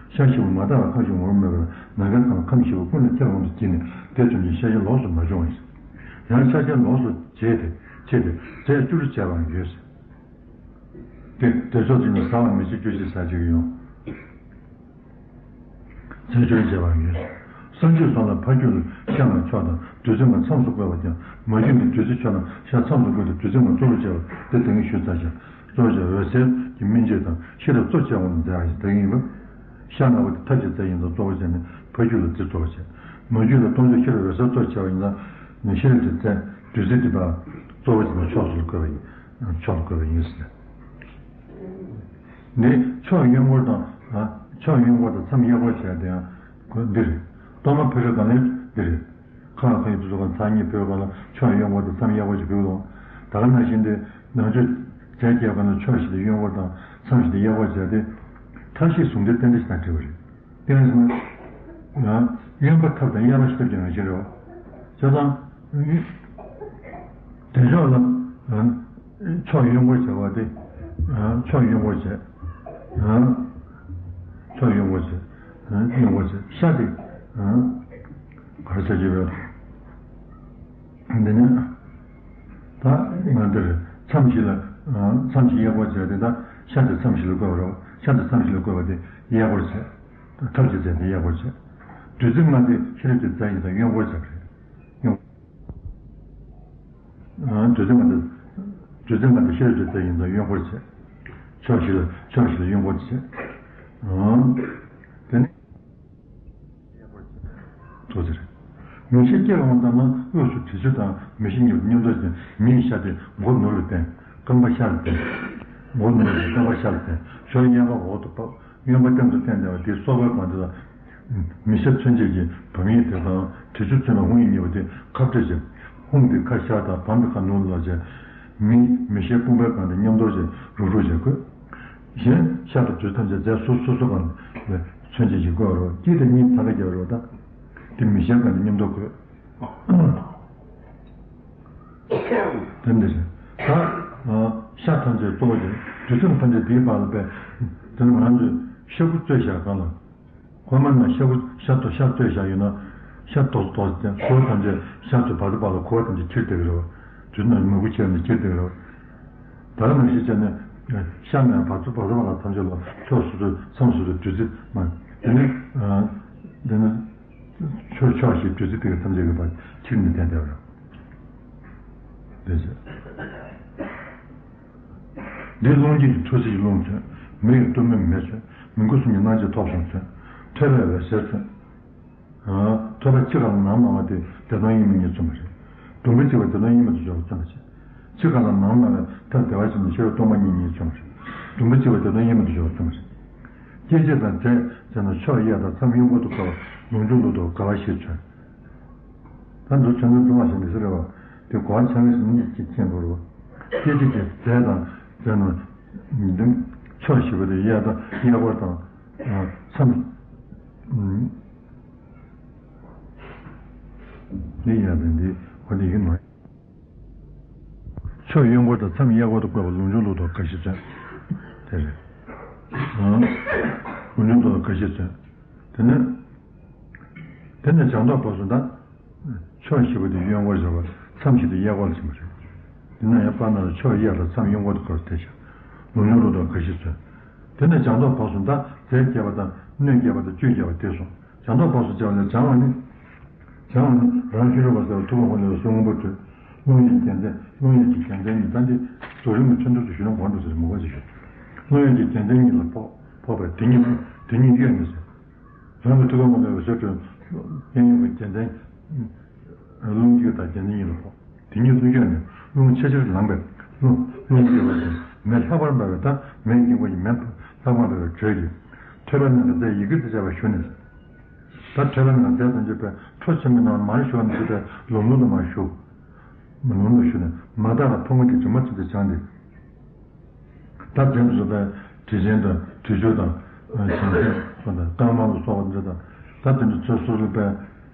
ཤ་ཞིམ་པོ་མ་དག་པའི་ཁམས་ཞིག་མ་རུང་མེད་པར་ནམ་མཁའི་ཁམས་ཁམས་ཞིམ་པོ་ཀུན་ལ་ཁྱབ་འོང་དུ་བགྱིས་ནས་དེ་ཙམ་གྱིས་ཤ་ཤ་ལོགས་སུ་མ་བྱུང་བ་ཡིན། ཡང་ཤ་ཤ་ལོགས་སུ་བྱེད་དེ་ཕྱེ་སྟེ་རྫས་བཅུ་དྲུག་བྱས་པའང་ཡོད། དེ་དེ་ཕྱོགས་གཅིག་ནས་ཟ་བ་མི་བྱེད་རྒྱུ་ཞིག་ཟ་བྱེད་ཀྱི་ཡོང་། རྫས་སྦྱོར་བྱས་པ་ཡིན། སྲན་ཆུ་སོགས་ལ་ཕ་རྒྱུད་ལ་ཤ་ང་མཆོག་དང་བདུད་རྩི་ང་མཚམས་སུ་བཀོད་པ་ཀྱང་མ་རྒྱུད་ནས་བདུད་རྩི་མཆོག་དང་ཤ་མཚམས་སུ་བཀོད་དེ་བདུད་རྩི་ང་གཙོ་བོར་བྱས་པ་དེ་ད་གིན་ཞུས་ཚར་ཞིང་། གཙོ་བོར་བྱས་འོད་གསལ་གྱི་སྨིན་བྱེད་དང་ཤེས་རབ་གཙོ་བྱས་འོང་དུ་མཛད་པ་ཞིག་ད་གིན་ཡིན་པ། ཤ་ལྔ་པོ་དེ་ཐབས་ཀྱི་རྫས་ཡིན་ཙང་གཙོ་བོར་བྱས་ནས་ཕ་རྒྱུད་ལ་རྫི་གཙོ་བོར་བྱས། མ་རྒྱུད་ལ་སྟོང་ཆ་ཤེས་རབ་འོད་གསལ་གཙོ་བྱས་པ་ཡིན་ཙང་ནི་ཤེས་རབ་ཀྱི་རྫས་བདུད་རྩི་དེ་དག་གཙོ་བོར་བྱས་ནས་ཕྱོགས་སུ་བཀོད་པ་ཡིན། ཕྱོགས་སུ་བཀོད་པ་ཡིན་ཟེར། འདི་ཕྱོགས་གཡོན་སྐོར་དང་། ཕྱོགས་གཡོན་སྐོར་དང་མཚམས་གཡས་སྐོར་བྱས་དེ་ཡང་འདི་རེད། གཏོར་མ་ཕུལ་བའི་སྒང་ལ་འདི་རེད། ཁ་ཁ་ཡི་དུ་ཚོ་གང་ཚང་གཉིས་ཕུལ་བའི་སྒང་ལ་ཕྱོགས་གཡོན་སྐོར་དང་མཚམས་གཡས་སྐོར་གྱིས་ཕུལ་བ་དང་། ད་ག་ནང་བཞིན་དུ་ནང་ཆོས་རྫས་བརྒྱད་པ་ལ་ཕྱོགས་བཞི་དེ་གཡོན་སྐོར་དང་མཚམས་བཞི་དེ་གཡས་སྐོར་བྱས་ཏེ། མཐའ་བཞི་ཟུང་འབྲེལ་རྟེན་འབྲེལ་ཞིག་དང་འབྲེལ་བ་རེད། དེ་ཡང་གཡོན་པ་ཐབས་དང་གཡས་པ་ཤེས་རབ་ཀྱི་རང་བཞིན་རེད་བ། བྱས་ཙང་། དེ་ཕྱོགས་ལ། ཕྱོགས་གཡོན་སྐོར་བྱ་བ་དེ། ཕྱོགས་གཡོན་སྐོར་བྱས། ཕྱོགས་གཡོན་སྐོར་བྱས། གཡོན་སྐོར་བྱས་ཤ་དེ། ག་རེ་ཟ་གི་རེད། འདི་ནི། ད་ང་འདིར་མཚམས་བཞི་ལ། མཚམས་བཞི་གཡས་སྐོར་བྱས་ཏེ་ད་ཤ་དེ་མཚམས་བཞི་ལ་བཀོད་པ་རེད། ཤ་དེ་མཚམས་བཞི་ལ་བཀོད་པ་དེ་གཡས་སྐོར་བྱས། ཐབས་ཀྱི་རྫས་དེ་གཡས་སྐོར་བྱས། བདུད་རྩི་ལྔ་དེ་ཤེས་རབ་ཀྱི་རྫས་ཡིན་ཙང་གཡོན་སྐོར་བྱས་པ་རེད། གཡོན། བདུད་རྩི་ལྔ་དེ། བདུད་རྩི་ལྔ་དེ་ཤེས་རབ་ཀྱི་རྫས་ཡིན་ཙང་གཡོན་སྐོར་བྱས། ཕྱོགས་བཞི་ལ་ཕྱོགས་བཞི་ལ་གཡོན་སྐོར་བྱས། དེ་ནས། ཐུགས་ཟེར། མེ་ཤ་སྐྱེ་བ་ལྟར་ན་དབུས་སུ་དྲི་ཆུ་དང་མེ་ཤ་གཉིས་མཉམ་འདོར་ཅིང་མེའི་ཤ་དེ་མགོ་ནུབ་ལ་བསྟན། རྐང་པ་ཤར་ལ་བསྟན། མགོ་ནུབ་ལ་བསྟན། རྐང་པ་ཤར་ལ་བསྟན། ཕྱོགས་གཡས་པ་འོག་ཏུ་ཕབ། གཡོན་པ་སྟེང་དུ་བསྟན་བསྡད་པ་དེའི་སོ་པའི་སྒང་དེ་ལ། མེ་ཤ་མཚོན་བྱེད་ཀྱི་བམ་ཡིག་དེ་དང་དྲི་ཆུ་མཚོན་པའི་ཧཱུྃ་ཡིག་གཉིས་པོ་དེ་ཁ་སྤྲོད་ཅིང་ཧཱུྃ་དེ་ཁ་ཤར་དང་བམ་དེ་ཁ་ནུབ་ལ་བྱས། མེ་མེ་ཤའི་དཔུང་པའི་སྒང་དེ་མཉམ་འདོར་བྱས་རུག་རུག་བྱས་བཀོད། གཞན་ཤ་དང་དྲི་ཐམས་ཅད་རྫས་སོ་སོ་སོ་སྒང་ལ་མཚོན་བྱེད་ཀྱི་བཀོད་རོ་དཀྱིལ་དེ་གཉིས་ཐ་ཀ་རྒྱབ་རོ་ད། དེ་མེ་ཤའི་སྒང་དེ་མཉམ་འདོར་བཀོད། དེ་འདི་རེད། ད། ཤ་ཐམས་ཅད་གཙོ་བོ་དེ་དུས་མཚམས་ཐམས་ཅད་འདིའི་བར་ལ་པས། དེ་ནི་ང་ཚོས་ཤ་ཁུ་བཙོས་བཞག་སྒང་ལ། ཁོ་མ་ན་ཤ་ཁུ་ཤ་ཏོ་ཤ་བཙོས་བཞག་ཡོད་ན། ཤ་ཏོག་ཏོག་ཅན་ཁུ་བ་ཐམས་ཅད་ཤ་ཚོ་བར་དུ་བར་ལ་ཁུ་བ་ཐམས་ཅད་ཁྱེར་བསྡད་ཀྱི་རེད་བ། དུས་ན་མི་ཁུ་ཁྱེར་ནས་ཁྱེར་བསྡད་ཀྱི་རེད་བ། ད་ག་ནང་བཞིན་བྱས་ནས་ཤ་ནས་བར་དུ་བར་དུ་བར་ལ་ཐམས་ཅད་ལ་ཕྱོགས་སོ་སོའི་མཚམས་སོ་སོའི་བདུད་རྩི་མ། དེ་ནི། དེ་ནི། ཕྱོགས་ཕྱོགས་བཞིའི་བདུད་རྩི་དེ་ག་ཐམས་ཅད་ཀྱི་བར་ཁྱེར་ནས་བསྡད་བསྡད་པ་རེད། དེ་བྱས། འདིས་རླུང་སྐྱེས་ཀྱི་ཐུར་སེལ་གྱི་རླུང་མཚོན། མེ་ཡི་གཏོར་མའི་མེ་མཚོན། མི་མགོ་གསུམ་གྱི་སྣང་མཆེད་ཐོབ་སོང་མཚོན། ཐོད་པའི་འོད་ཟེར་མཚོན། ཐོད་པ་ཕྱི་ཁ་ལ་ནང་སྣང་བ་དེ་བདེ་སྟོང་དབྱིངས་མི་གཉིས་མཚོན་པ་རེད། དུམ་བུ་གཅིག་པ་བདེ་སྟོང་དབྱིངས་མེད་དུ་འཇོག་པ་མཚོན་པ་བྱས། ཕྱི་ཁ་ལ་ནང་སྣང་བའི་ཐབས་བདེ་བ་ཅན་དང་ཤེས་རབ་སྟོང་པ་ཉིད་གཉིས་མཚོན་པ་རེད། དུམ་བུ་གཅིག་པ་བདེ་སྟོང་དབྱིངས་མེད་དུ་འཇོག་པ་མཚོན་པ་རེད། སྐྱེ་མཆེད་དང་རྫས་བྱས་ན་ཕྱོགས་གཡས་དང་མཚམས་གཡོན་སྐོར་དུ་བཀོད་པ་ལུགས་འབྱུང་ལུགས་ལྡོག་དགའ་བ་བཞི་མཚོན། ད་འདི་ཚོ་ཚོན་ཚོན་བརྡུང་བ་ཞིག་འདི་ཟེར་རེད་བ། དེ་གོ་བ་ཆགས་མེད་ཟིན་གྱི་མཁྱེན་དགོས་རེད་བ། སྐད་ཅིག་གིས་རྫས་དང་རྫས་རྣམས་འདི་ཕྱོགས་བཞི་པ་དེ་གཡས་དང་གཡས་སྐོར་དང་མཚམས། འདི་ཡང་འདི་འདི་འོ་འདི་ཡིན་ནོ། ཕྱོགས་གཡོན་སྐོར་དང་མཚམས་གཡས་སྐོར་དུ་བཀོད་པ་ལུགས་འབྱུང་ལུགས་ལྡོག་དགའ་བཞི་མཚོན། དེ་རེད། ལུགས་འབྱུང་ལུགས་ལྡོག་དགའ་བཞི་མཚོན། དེ་ནས། དེ་ནས་བྱང་ལྡོག་ཕབ་སོང་ད། ཕྱོགས་བཞི་པོ་དེ་གཡོན་སྐོར་བྱ་བ། མཚམས་བཞི་དེ་གཡས་སྐོར་ལ་ཕྱིན་པ་རེད། དེ་ན་ཡང་པར་ན་ལ་ཕྱོགས་གཡས་ལ་མཚམས་གཡོན་སྐོར་དུ་བཀོད་དེ་བྱ། ལུགས་འབྱུང་ལུགས་ལྡོག་དགའ་བཞི་མཚོན། དེ་ནས་བྱང་ལྡོག་ཕབ་སོང་ད་རྫས་བརྒྱད་པ་དང་སྣོད་བརྒྱད་པ་དང་བཅུད་བརྒྱད་པ་དེ་སོང་། བྱང་ལྡོག་ཕབ་སོང་བྱ་བ་ལས་བྱང་བ་ནི། བྱང་བ་ནི་རང་ཤེས་རབ་པ་ཟེར་བ་ཐུབ་པ་ཧོ་ལས་སོ་སྔོན་པོ་སྤྲོས། རླུང་གཡས་ཀྱི་རྒྱལ་མཚན་རླུང་གཡས་ཀྱི་རྒྱལ་མཚན་ཉིད་ད་འདི་རྫོགས་རིམ་གྱི་ཐུན་མཐུན་དུ་ཞུས་ན་གོང་དུ་ཟེར་མི་དགོས་ཅིག་ཞུ། རླུང་གཡས་ཀྱི་རྒྱལ་མཚན་ཉིད་ལ་ཕོག་ཕོག་པས་དེ་ཉིད་དེ་ཉིད་གཡོས་ནས་ཟེར། རང་གི་ཐུགས་ཀ་མ་ལས་པའི་ཟེར་དུས། གཡས་གཡོན་གྱི་རྒྱལ་མཚན། རླུང་རྒྱུད་དང་རྒྱལ་མཚན་ཉིད་ལ་ཕོག་དེ་ཉིད་རླུང་གཡོས་ནས་རླུང་ཆེ་ཆེར་ལངས་པས་རླུང་རླུང་རྒྱུད་པ་དང་མེ་ལྷག་པར་འབར་བའི་ད་མེ་སྙིང་པོ་ཡི་མེ་ལྷག་པར་འབར་བའི་དྲོད་ཀྱིས། ཐོད་པའི་ནང་གི་རྫས་ཡི་གེ་དེ་བྱ་བ་ཞུ་ནས། ད་ཐོས་པ་ནང་རྫས་དང་འཇུག་པའི་འཕྲོ་ཆེན་པོའི་ནང་མར་ཞུགས་པ་ནས་ཞུགས་པའི་ལམ་ལུགས་ལ་མར་ཞུགས། མ་ལུང་ལ་ཞུགས་ནས་མ་དག་པ་མཐོང་གི་དྲི་མ་ཚུན་ཚོད་སྦྱངས་ཏེ། ད་དེ་ཚོ་པའི་དྲི་ཆེན་དང་དྲི་ཆུ་དང་། ཞིང་ཆེན་སོགས་དང་རྐང་མ་ལ་སོགས་པ་འདི་དང་། ད་དེ་འདྲ་ཚོ་སོ་སོ་པའི་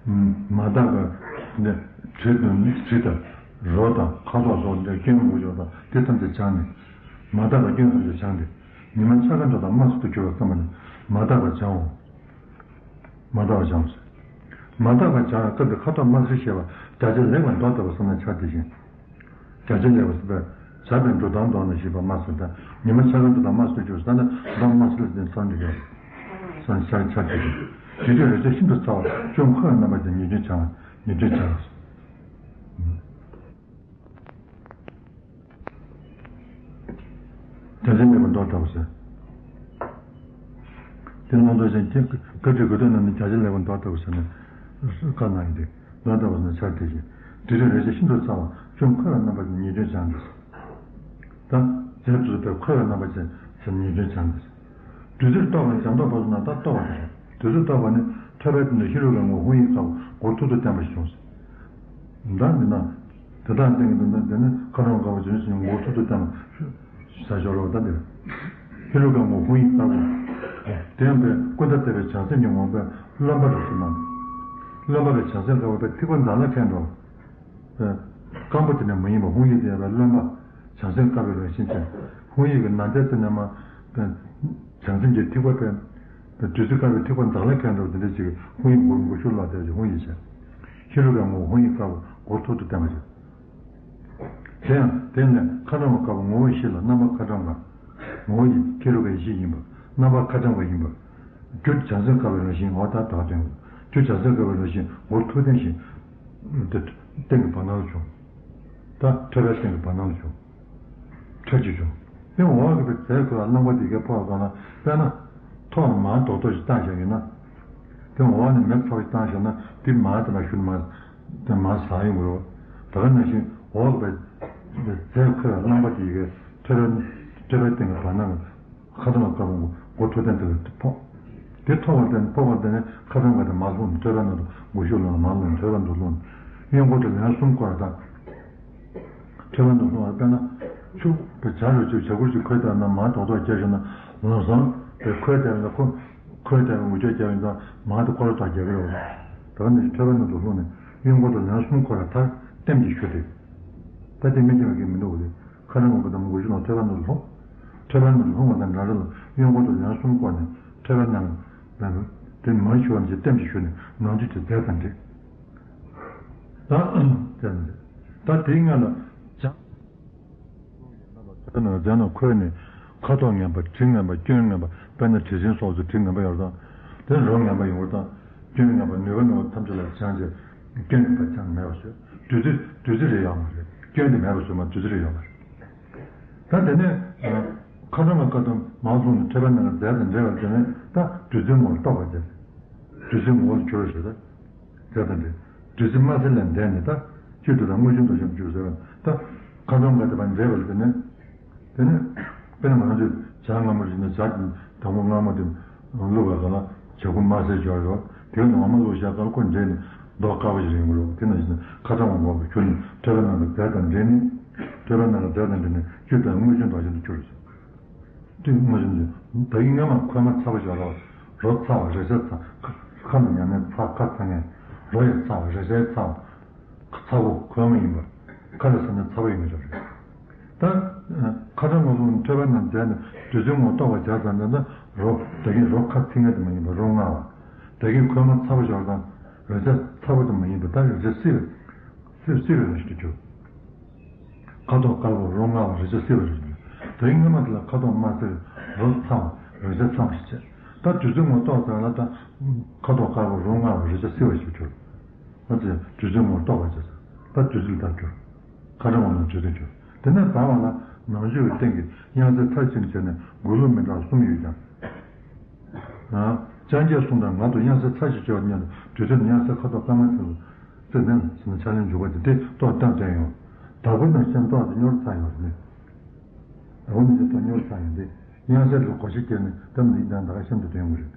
མ་དག་པའི་འདི་དྲི་དང་དྲི་དང་རོ་དང་ཁ་དོག་སོགས་འདི་སྐྱོན་མང་པོ་ཡོད་པ་དེ་ཐམས་ཅད་སྦྱངས་ནས། མ་དག་པའི་སྐྱོན་ཐམས་ཅད་སྦྱངས་ཏེ། ཉི་མ་འཆར་ཀ་འགྲོ་དང་དམར་སུ་འགྱུར་བར་བསམ་པ་ནི་མ་དག་པ་སྦྱང་ངོ་། མ་དག་པ་སྦྱང་ཟེར། མ་དག་པ་སྦྱང་བའི་སྐབས་དེ་ཁ་དོག་དམར་སེར་ཤེས་པ་བརྒྱ་ཆ་ལེགས་པར་མདོར་བསྡུས་པ་བསམ་ན་ཆ་དེ་བཞིན། བརྒྱ་ཆ་ལེགས་པ་ཟེར་བས་བྱ་བའི་འགྲོ་སྟངས་མདོར་ན་ཤེས་པ་དམར་སེར་དང་ཉི་མ་འཆར་ཀ་འགྲོ་དང་དམར་སུ་འགྱུར་ས་ན་མདོར་དམར་སེར་ལ་བརྟེན་བསམ་གྱི་ཡོད། བསམ་ཆ་ཆ་དེ་བཞིན། དེ་དུས་རེ་ཆ་ཤིན་ཏུ་ཚ་བ་ཅུང་ཁོལ་བའི་རྣམ་པ་དེ་ཉེར་སྐྱོན་སྦྱང་བ་ཉེར་སྐྱོན་སྦྱང་བ། བརྒྱ་ཆ་ལེགས་པར་མདོར་བསྡུས་པ་ཟེར། དེ་ནང་དུ་ཞིང་ཁྱེད་བཀའ་ཁྲིད་དགོས་དོན་རྣམས་ནི་བརྒྱ་ཆ་ལེགས་པར་མདོར་བསྡུས་པ་ཟེར་ནས་བཀའ་གནང་ཡོད་དེ། མདོར་བསྡུས་པ་ཟེར་ན་ཆ་དེ་བཞིན། དེ་དུས་རེ་ཆ་ཤིན་ཏུ་ཚ་བ་ཅུང་ཁོལ་བའི་རྣམ་པ་དེ་ཉེར་སྐྱོན་སྦྱང་དགོས། ད་རྫས་དེ་ཚོ་པའི་ཁོལ་བའི་རྣམ་པ་ཅན་ཟེར་ཉེར་སྐྱོན་སྦྱང་དགོས། བདུད་རྩིར་གཏོགས་པ་ནི་བྱམས་མདོག་ཕར་ཚུར་ན་ད་གཏོགས་པ་དེ་རེད། བདུད་རྩིར་གཏོགས་པ་ནི་ཐོས་པའི་དོན་དུ་ཧེ་རུ་ཀའི་ངོ་བོ་ཧཱུྃ་ཡིག་དཀར་པོ་མགོར་ཐུར་དུ་བསྟན་པ་ཞིག་བྱུང་ཟེར། ད་འདི་ན། དེ་དག་སྟེང་གི་འདི་ན་འདི་ནི་མཁའ་འགྲོ་མ་དཀར་པོ་འབྱོན་ཞིང་མགོ་ཐུར་དུ་བསྟན་པ་ཟེར་ཞོར་ལ་ད་འདིར། ཧེ་རུ་ཀའི་ངོ་བོ་ཧཱུྃ་ཡིག་དཀར་པོ། དེ་ཡང་པའི་ཀུན་ད་ལྟ་བའི་བྱང་སེམས་ཀྱི་ངོ་བོས་རློན་པ་རུ་སྣང་། རློན་པ་པའི་བྱང་སེམས་དཀར་པོ་པའི་ཐིགས་པ་འཛག་ལ་ཁད་འགྲོ། སྐམ་པོ་དེ་ནས་མ་ཡིན་པ་ཧཱུྃ་ཡིག་དེ་ཡང་པའི་རློན་པ་བྱང་སེམས་དཀར་པོའི་རང་བཞིན་ཅན། ཧཱུྃ་ཡིག་གི་ནང་དེ་ཚོ་ནས་མ། བྱང་སེམས་ཀྱི་ཐིགས་པ་པའི། བདུད་རྩི་དཀར་པོའི་ཐིགས་པ་འཛག་ལ་ཁད་འགྲོ་དེ་འདྲ་ཅིག་ཧཱུྃ་ཡིག་མགོར་མགོ་ཤུར་ལ་བསྟན་ཞིང་ཧཱུྃ་ཡིག་བྱས། ཧེ་རུ་ཀའི་ངོ་བོ་ཧཱུྃ་ཡིག་དཀར་པོ་མགོར་ཐུར་དུ་བསྟན་པ་བྱས། དེ་ཡང་དེ་ནས་མཁའ་འགྲོ་མ་དཀར་པོ་ངོ་བོ་ཡེ་ཤེས་ལ་རྣམ་པ་ཁ་གྲངས་པ། ངོ་བོ་ཡེ་ཧེ་རུ་ཀ་ཡེ་ཤེས་ཡིན་པ། རྣམ་པ་ཁ་གྲངས་པ་ཡིན་པ། རྒྱུ་བྱང་སེམས་དཀར་པོའི་རང་བཞིན་འོ་ད་དག་སྟོན། རྒྱུ་བྱང་སེམས་དཀར་པོའི་རང་བཞིན་མགོར་ཐུར་བསྟན་ཞིང་། དེ་སྟེང་གི་བར་སྣང་ལ་བྱུང་། ད་ཐོས་པའི་སྟེང་གི་བར་སྣང་ལ་བྱུང་། ཁྲ་ཆུ་བྱུང་། དེ་འོག་གི་པའི་རྫས་ཁོ་ལ་རྣམ་པ་དེ་གའི་ཕོག་གང་ལ་དཔེར་ན། ཐོག་ལ་མར་རྡོག་རྡོག་ཞིག་བཏང་བཞག་ཡོད་ན། དེ་འོག་ནས་མེ་ཚ་བོ་ཞིག་བཏང་བཞག་ན་དེ་མར་དེ་ལ་ཤུར་མར། དེ་མར་ཟག་ཡོང་གི་རེད། ད་ག་ནང་བཞིན་འོག་གི་པའི་རྫས་ཁོ་ལ་རྣམ་པ་དེ་གའི་ཐོས་པའི་ཐོས་པའི་སྟེང་གི་བར་སྣང་གི་ཁ་ཚང་ལ་དཀར་པོ་མགོ་ཐུར་བསྟན་དེ་ལ་ཕོག་དེ་ཐོག་པར་བརྟེན་ཕོག་པར་བརྟེན་ནས་ཁ་ཚང་ག་དེ་མར་ལྷུང་ནས་ཐོས་པའི་ནང་དུ་མགོ་ཤུར་ལྷུང་ནས་མར་ལྷུང་ནས་ཐོས་པའི་ནང་དུ་ལྷུང་ནས་གཡོན་སྐོར་དེ་ལན་གསུམ་བསྐོར་བ་དང་། ཐོས་པའི་ནང་ལྷུང་བ་དཔེར་ན། ཆུ་བྱ་རུ་ཆུ་བྱ་གུར་གྱི་ཁོལ་བཏབ་ན་མར་རྡོག་རྡོག་རྒྱབ་བཞག་ན་ལམ་སང་དེ་ཁོལ་བཏབ་ན་ཁོ། ཁོལ་བཏབ་ནས་འུར་ཅག་རྒྱབ་ཡོང་ཙང་མར་དེ་སྐོར་ར་རྡོག་རྒྱབ་ཀྱི་རེད་བ། ད་ག་ནས་ཐོས་པའི་ནང་དུ་ལྷུང་ནས་གཡོན་སྐོར་དུ་ལན་གསུམ་བསྐོར་བ་མཐར་ལྟེམ་གྱིས་ཞུ་སྟེ། ད་དེ་མི་སྐྱེ་བ་གི་མི་འདུག་གི་རེད། ཁ་རང་ངོ་བོ་དང་མགོ་ཤུ་ལ་ཐོས་པའི་ནང་དུ་ལྷུང་། ཐོས་པའི་ནང་དུ་ལྷུང་བ་དང་འདྲ་འདྲ་ལ་གཡོན་སྐོར་དུ་ལན་གསུམ་བསྐོར་ནས་ཐོས་པའི་ནང་ལ་དེ་མར་ཞུ་བ་ནས་ལྟེམ་གྱིས་ཞུ་ནས་ནང་རྒྱུད་ཀྱི་རྫས་དང་འདྲེས། ད་རྫས་དང་འདྲེས། ད་དེའི་སྔ་ལ་བྱང་། ཐོས་པའི་ནང་རྫས་རྣམས་ཁོལ་ནས་ཁ་དོག་ངན་པ་དྲི་ངན་པ་སྐྱོན་ངན་པ་དཔེར་ན་དྲི་ཆེན་སོགས་སུ་དྲི་ངན་པ་ཡོད་དང་། དེ་རོ་ངན་པ་ཡོང་བ་དང་། སྐྱོན་ངན་པ་ནུས་པ་ནུས་པ་ཐམས་ཅད་ལ་སྦྱངས་བྱས་སྐྱོན་ངན་པ་ཅང་མེད་པ་བཟོས། བདུད་རྩི་བདུད་རྩི་རེ་ཡོད་མ་རེད། སྐྱོན་དེ་མེད་པ་བཟོས་མ་བདུད་རྩི་རེ་ཡོད་མ་རེད། ད་དེ་ནས་ཁ་སང་ལ་ཁ་ཏོན་མང་གསུངས་ནས་ཐོས་པ་ནང་གི་རྫས་དང་འབྲེལ་བ་དེ་ནས་ད་བདུད་རྩི་ངོ་བོར་རྟོགས་པ་བྱས། བདུད་རྩི་ངོ་བོར་གྱུར་ཞེས་ད། རྫས་དང་འབྲེལ། བདུད་རྩི་དམར་སེར་ལས་འདས་ནས་ད། བཅུད་དུ་དང་དངོས་བྱུང་དུ་བྱུང་གྱུར་ཟེར་བ་ད། ཁ་སང་ག་དེ་བ་འདྲེས་པ་ལ་དེ་ནས། དེ་ནས། དཔེར་ན་ང་ཚོས་ཇ་མངར་མོ་ཞིག་ན་ཇ་དང་པོ་མངར་མོ་དེ། བླུགས་པ་ག་ལ་ཇ་ཁུ་དམར་སེར་སྦྱོར་རོ། དེ་ནས་འོ་མ་བླུགས་བཞག་ག་ལ་ཁོ་འདྲེས་ནས་མདོག་དཀར་པོ་ཞིག་རེད་ཡོང་གི་རེད། དེ་ནང་བཞིན་ཁ་སང་འོ་མ་བ་གྱུར་ནས་ཐོས་པ་ནང་གི་རྫས་དང་འདྲེས་ནས། ཐོས་པ་ནང་གི་རྫས་དང་འདྲེས་ནས་བཅུད་དང་དངོས་བྱུང་དུ་བྱུང་དུ་གྱུར་ཟེར། དུས་སྔ་ཕྱི་ནས་ད་གིན་སྔ་མ་ཁོལ་མ་ཚ་པོ་ཞིག་ལ་རོ་ཚ་བ་རེག་བྱ་ཚ། ཁ་ལ་ཉར་ནས་ཚ་ཁ་ཚ་ངེས། རོ་ཡང་ཚ་བ་རེག་བྱའི་ཚ་བ། ཚ་བོ་ཁོལ་མ་ཡིན་པ། ཁ་ལ་ཟ་ན་ཚ་བོ་ཡིན་པ་འདྲ་རེད། ད། ཁ་སང་ང་ཚོ་ཐོས་པ་ནང་མཛད་ནས་བདུད་རྩི་ངོ་རྟོགས་པ་བྱ་ཙམ་ན་ད་རོ་ད་གིན་རོ་ཁ་ཚིག་ངན་དེ་མ་ཡིན་པ་རོ་མངར་བ། ད་གིན་ཁོལ་མ་ཚ་བོ་ཞིག་དང་རེག་བྱ་ཚ་བོ་དེ་མ་ཡིན་པ་ད་རེག་བྱ་བསིལ་བ། བསིལ་བསིལ་བའི་རང་བཞིན་དུ་གྱུར། ཁ་དོག་དཀར་པོ་རོ་མངར་བ་རེག་བྱ་བསིལ་བ་རེད། དེའི་སྔ་མ་དེ་ལ་ཁ་དོག་དམར་སེར་རོ་ཚ་བ་རེག་བྱ་ཚ་བ་ཞེས་བྱ། ད་བདུད་རྩི་ངོ་ཏོག་ཙམ་ལ་ད། ཁ་དོག་དཀར་པོ་རོ་མངར་བ་རེག་བྱ་བསིལ་བ་ཞིག་གྱུར། ཨ་ཙི་བདུད་རྩི་ངོ་ཏོག་པ་བྱས་ད་བདུད་རྩི་ལྟར་གྱུར། ཁ་སང་འོ་ན་བདུད་རྩི་གྱུར། དེ་ནས་ད་བ་ལ་ནང་ཆོས་ཀྱི་སྟེང་གི་དབྱངས་གསལ་མཐར་ཕྱིན་བྱས་ནས་འགུག་ལུགས་མི་འདྲ་བ་གསུམ་ཡོད་ཀྱང་། ཨ། སྤྱན་རས་གཟིགས་དང་ང་དང་དབྱངས་གསལ་ཚར་གཅིག་བྱས་པ་ཉིད་དུ་བདུད་རྩི་དབྱངས་གསལ་ཁ་དོག་དཀར་དམར་ཚིམ་པ། རྩི་ནས་ཟིན་ན་ཕྱག་ལེན་འཇུག་པ་དེ་དེ་ཏོག་ཙམ་བསྟན་ཡོང་། བདག་པོ་ནང་བཞིན་ཏོག་ཙམ་སྙོར་ཚར་ཡོང་རེད། བདག་པོ་ནང་བཞིན་ཏོག་སྙོར་ཚར་ཡོང་དེ། དབྱངས་གསལ་ལ་གོ་ཤེས་སྐྱེས་ནས་གཏམ་འདི་དང་ད་ག་གཤམ་དུ་འདོན་དགོས་རེད།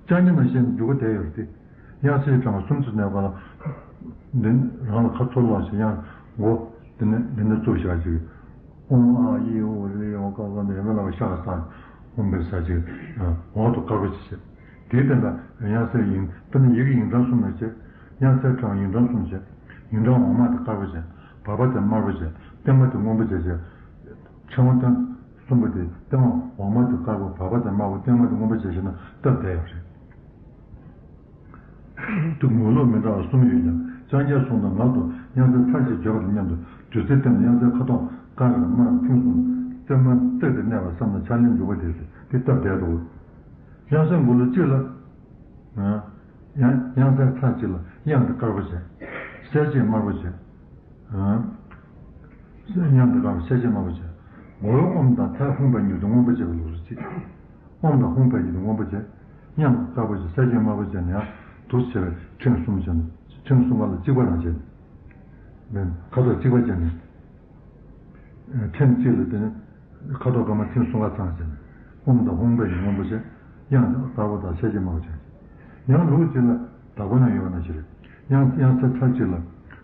སྤྱན་རས་གཟིགས་ནང་བཞིན་འཇུག་པ་དེ་ཡོད་རེད་དེ། དབྱངས་གསལ་གྲངས་གསུམ་ཚུར་གནས་པ་ལ། འདི་རང་ལ་ཁ་ཚུར་ལོག་ཞིག་ཡང་མགོ་འདི་ནས་འདི་ནས་བཙུགས་བཞག་ཅིག་ཨོཾ་ཨཱཿཡེ་ཨོཾ་ལི་ཨོཾ་ཀ་ཀ་འདི་ཡང་མེད་ལ་བ་ཤ་ག་ས་ཧཱུྃ་ཕཊ་ས་ཅིག་འོག་ཏུ་དཀར་པོ་ཅིག་བྱས། དེའི་སྟེང་ལ་དབྱངས་གསལ་དབྱིངས་དཔེར་ན་ཡི་གེ་དབྱིངས་གྲངས་གསུམ་ལ་བྱས། དབྱངས་གསལ་གྲངས་དབྱིངས་གྲངས་གསུམ་བྱས། དབྱིངས་གྲངས་འོག་མ་དེ་དཀར་པོ་བྱས། བར་པ་དེ་དམར་པོ་བྱས། སྟེང་མ་དེ་སྔོན་པོ་བྱས་བྱས། ཕྲེང་བ་དང་གསུམ་པོ་དེ་སྟེང་མ་འོག་མ་དེ་དཀར་པོ་བར་པ་དེ་དམར་པོ་སྟེང་མ་དེ་སྔོན་པོ་བྱས་བྱས་ན་སྟབས་བདེ་ཡོད་རེད། ཏུ་ངོ་ལོག་མི་འདྲ་བ་གསུམ་ཡོད་ཀྱང་སྤྱང་ཀྱང་གསུང་དང་ངག་ཏུ་དབྱངས་གསལ་ཚར་གཅིག་བརྗོད་པ་དང་མཉམ་དུ་བདུད་རྩི་སྟེང་དུ་དབྱངས་གསལ་ཁ་དོག་དཀར་དམར་མཐིང་གསུམ་རྩེ་མོ་བཏེག་སྟེ་གནས་པར་བསམ་ན་ཕྱག་ལེན་འཇུག་པ་དེ་ཟེར་དེ་སྟབས་བདེ་འདུག་དབྱངས་གསལ་མགོ་ལོག་གཅིག་ལ། ཡང་དབྱངས་གསལ་ཚར་གཅིག་ལ་དབྱངས་དེ་དཀར་པོ་བྱས། གསལ་བྱེད་དམར་པོ་བྱས། དབྱངས་དེ་དཀར་པོ་གསལ་བྱེད་དམར་པོ་བྱས། མགོ་བོའི་ཨོཾ་དང་མཐའི་ཧཱུྃ་ཕཊ་གཉིས་དེ་སྔོན་པོ་བྱས་པའི་ལུགས་སུ་གཅིག་ཨོཾ་དང་ཧཱུྃ་ཕཊ་གཉིས་དེ་སྔོན་པོ་བྱས། དབྱངས་དཀར་པོ་བྱས་གསལ་བྱེད་དམར་པོ་བྱས་ནས་ཡང་དུ་བྱས་པའི་ཕྲེང་གསུམ་བྱས་ནས་ཕྲེང་གསུམ་པ་ལ་གཅིག་པ་རང་བྱས་ནས། ཁ་དོག་གཅིག་པ་བྱས་ནས། ཕྲེང་གཅིག་ལ་བརྟེན་ནས་ཁ་དོག་དཀར་དམར་མཐིང་གསུམ་ཀ་ཚང་བྱས་ནས་ཨོཾ་དང་ཧཱུྃ་ཕཊ་གཉིས་སྔོན་པོ་བྱས། དབྱངས་དཀར་པོ་དང་གསལ་བྱེད་དམར་པོ་བྱས། ཡང་ལུགས་གཅིག་ལ་བདག་པོ་ན་ཡོད་པ་ནང་བཞིན་རེད། དབྱངས་དབྱངས་གསལ་ཚར་གཅིག་ལ་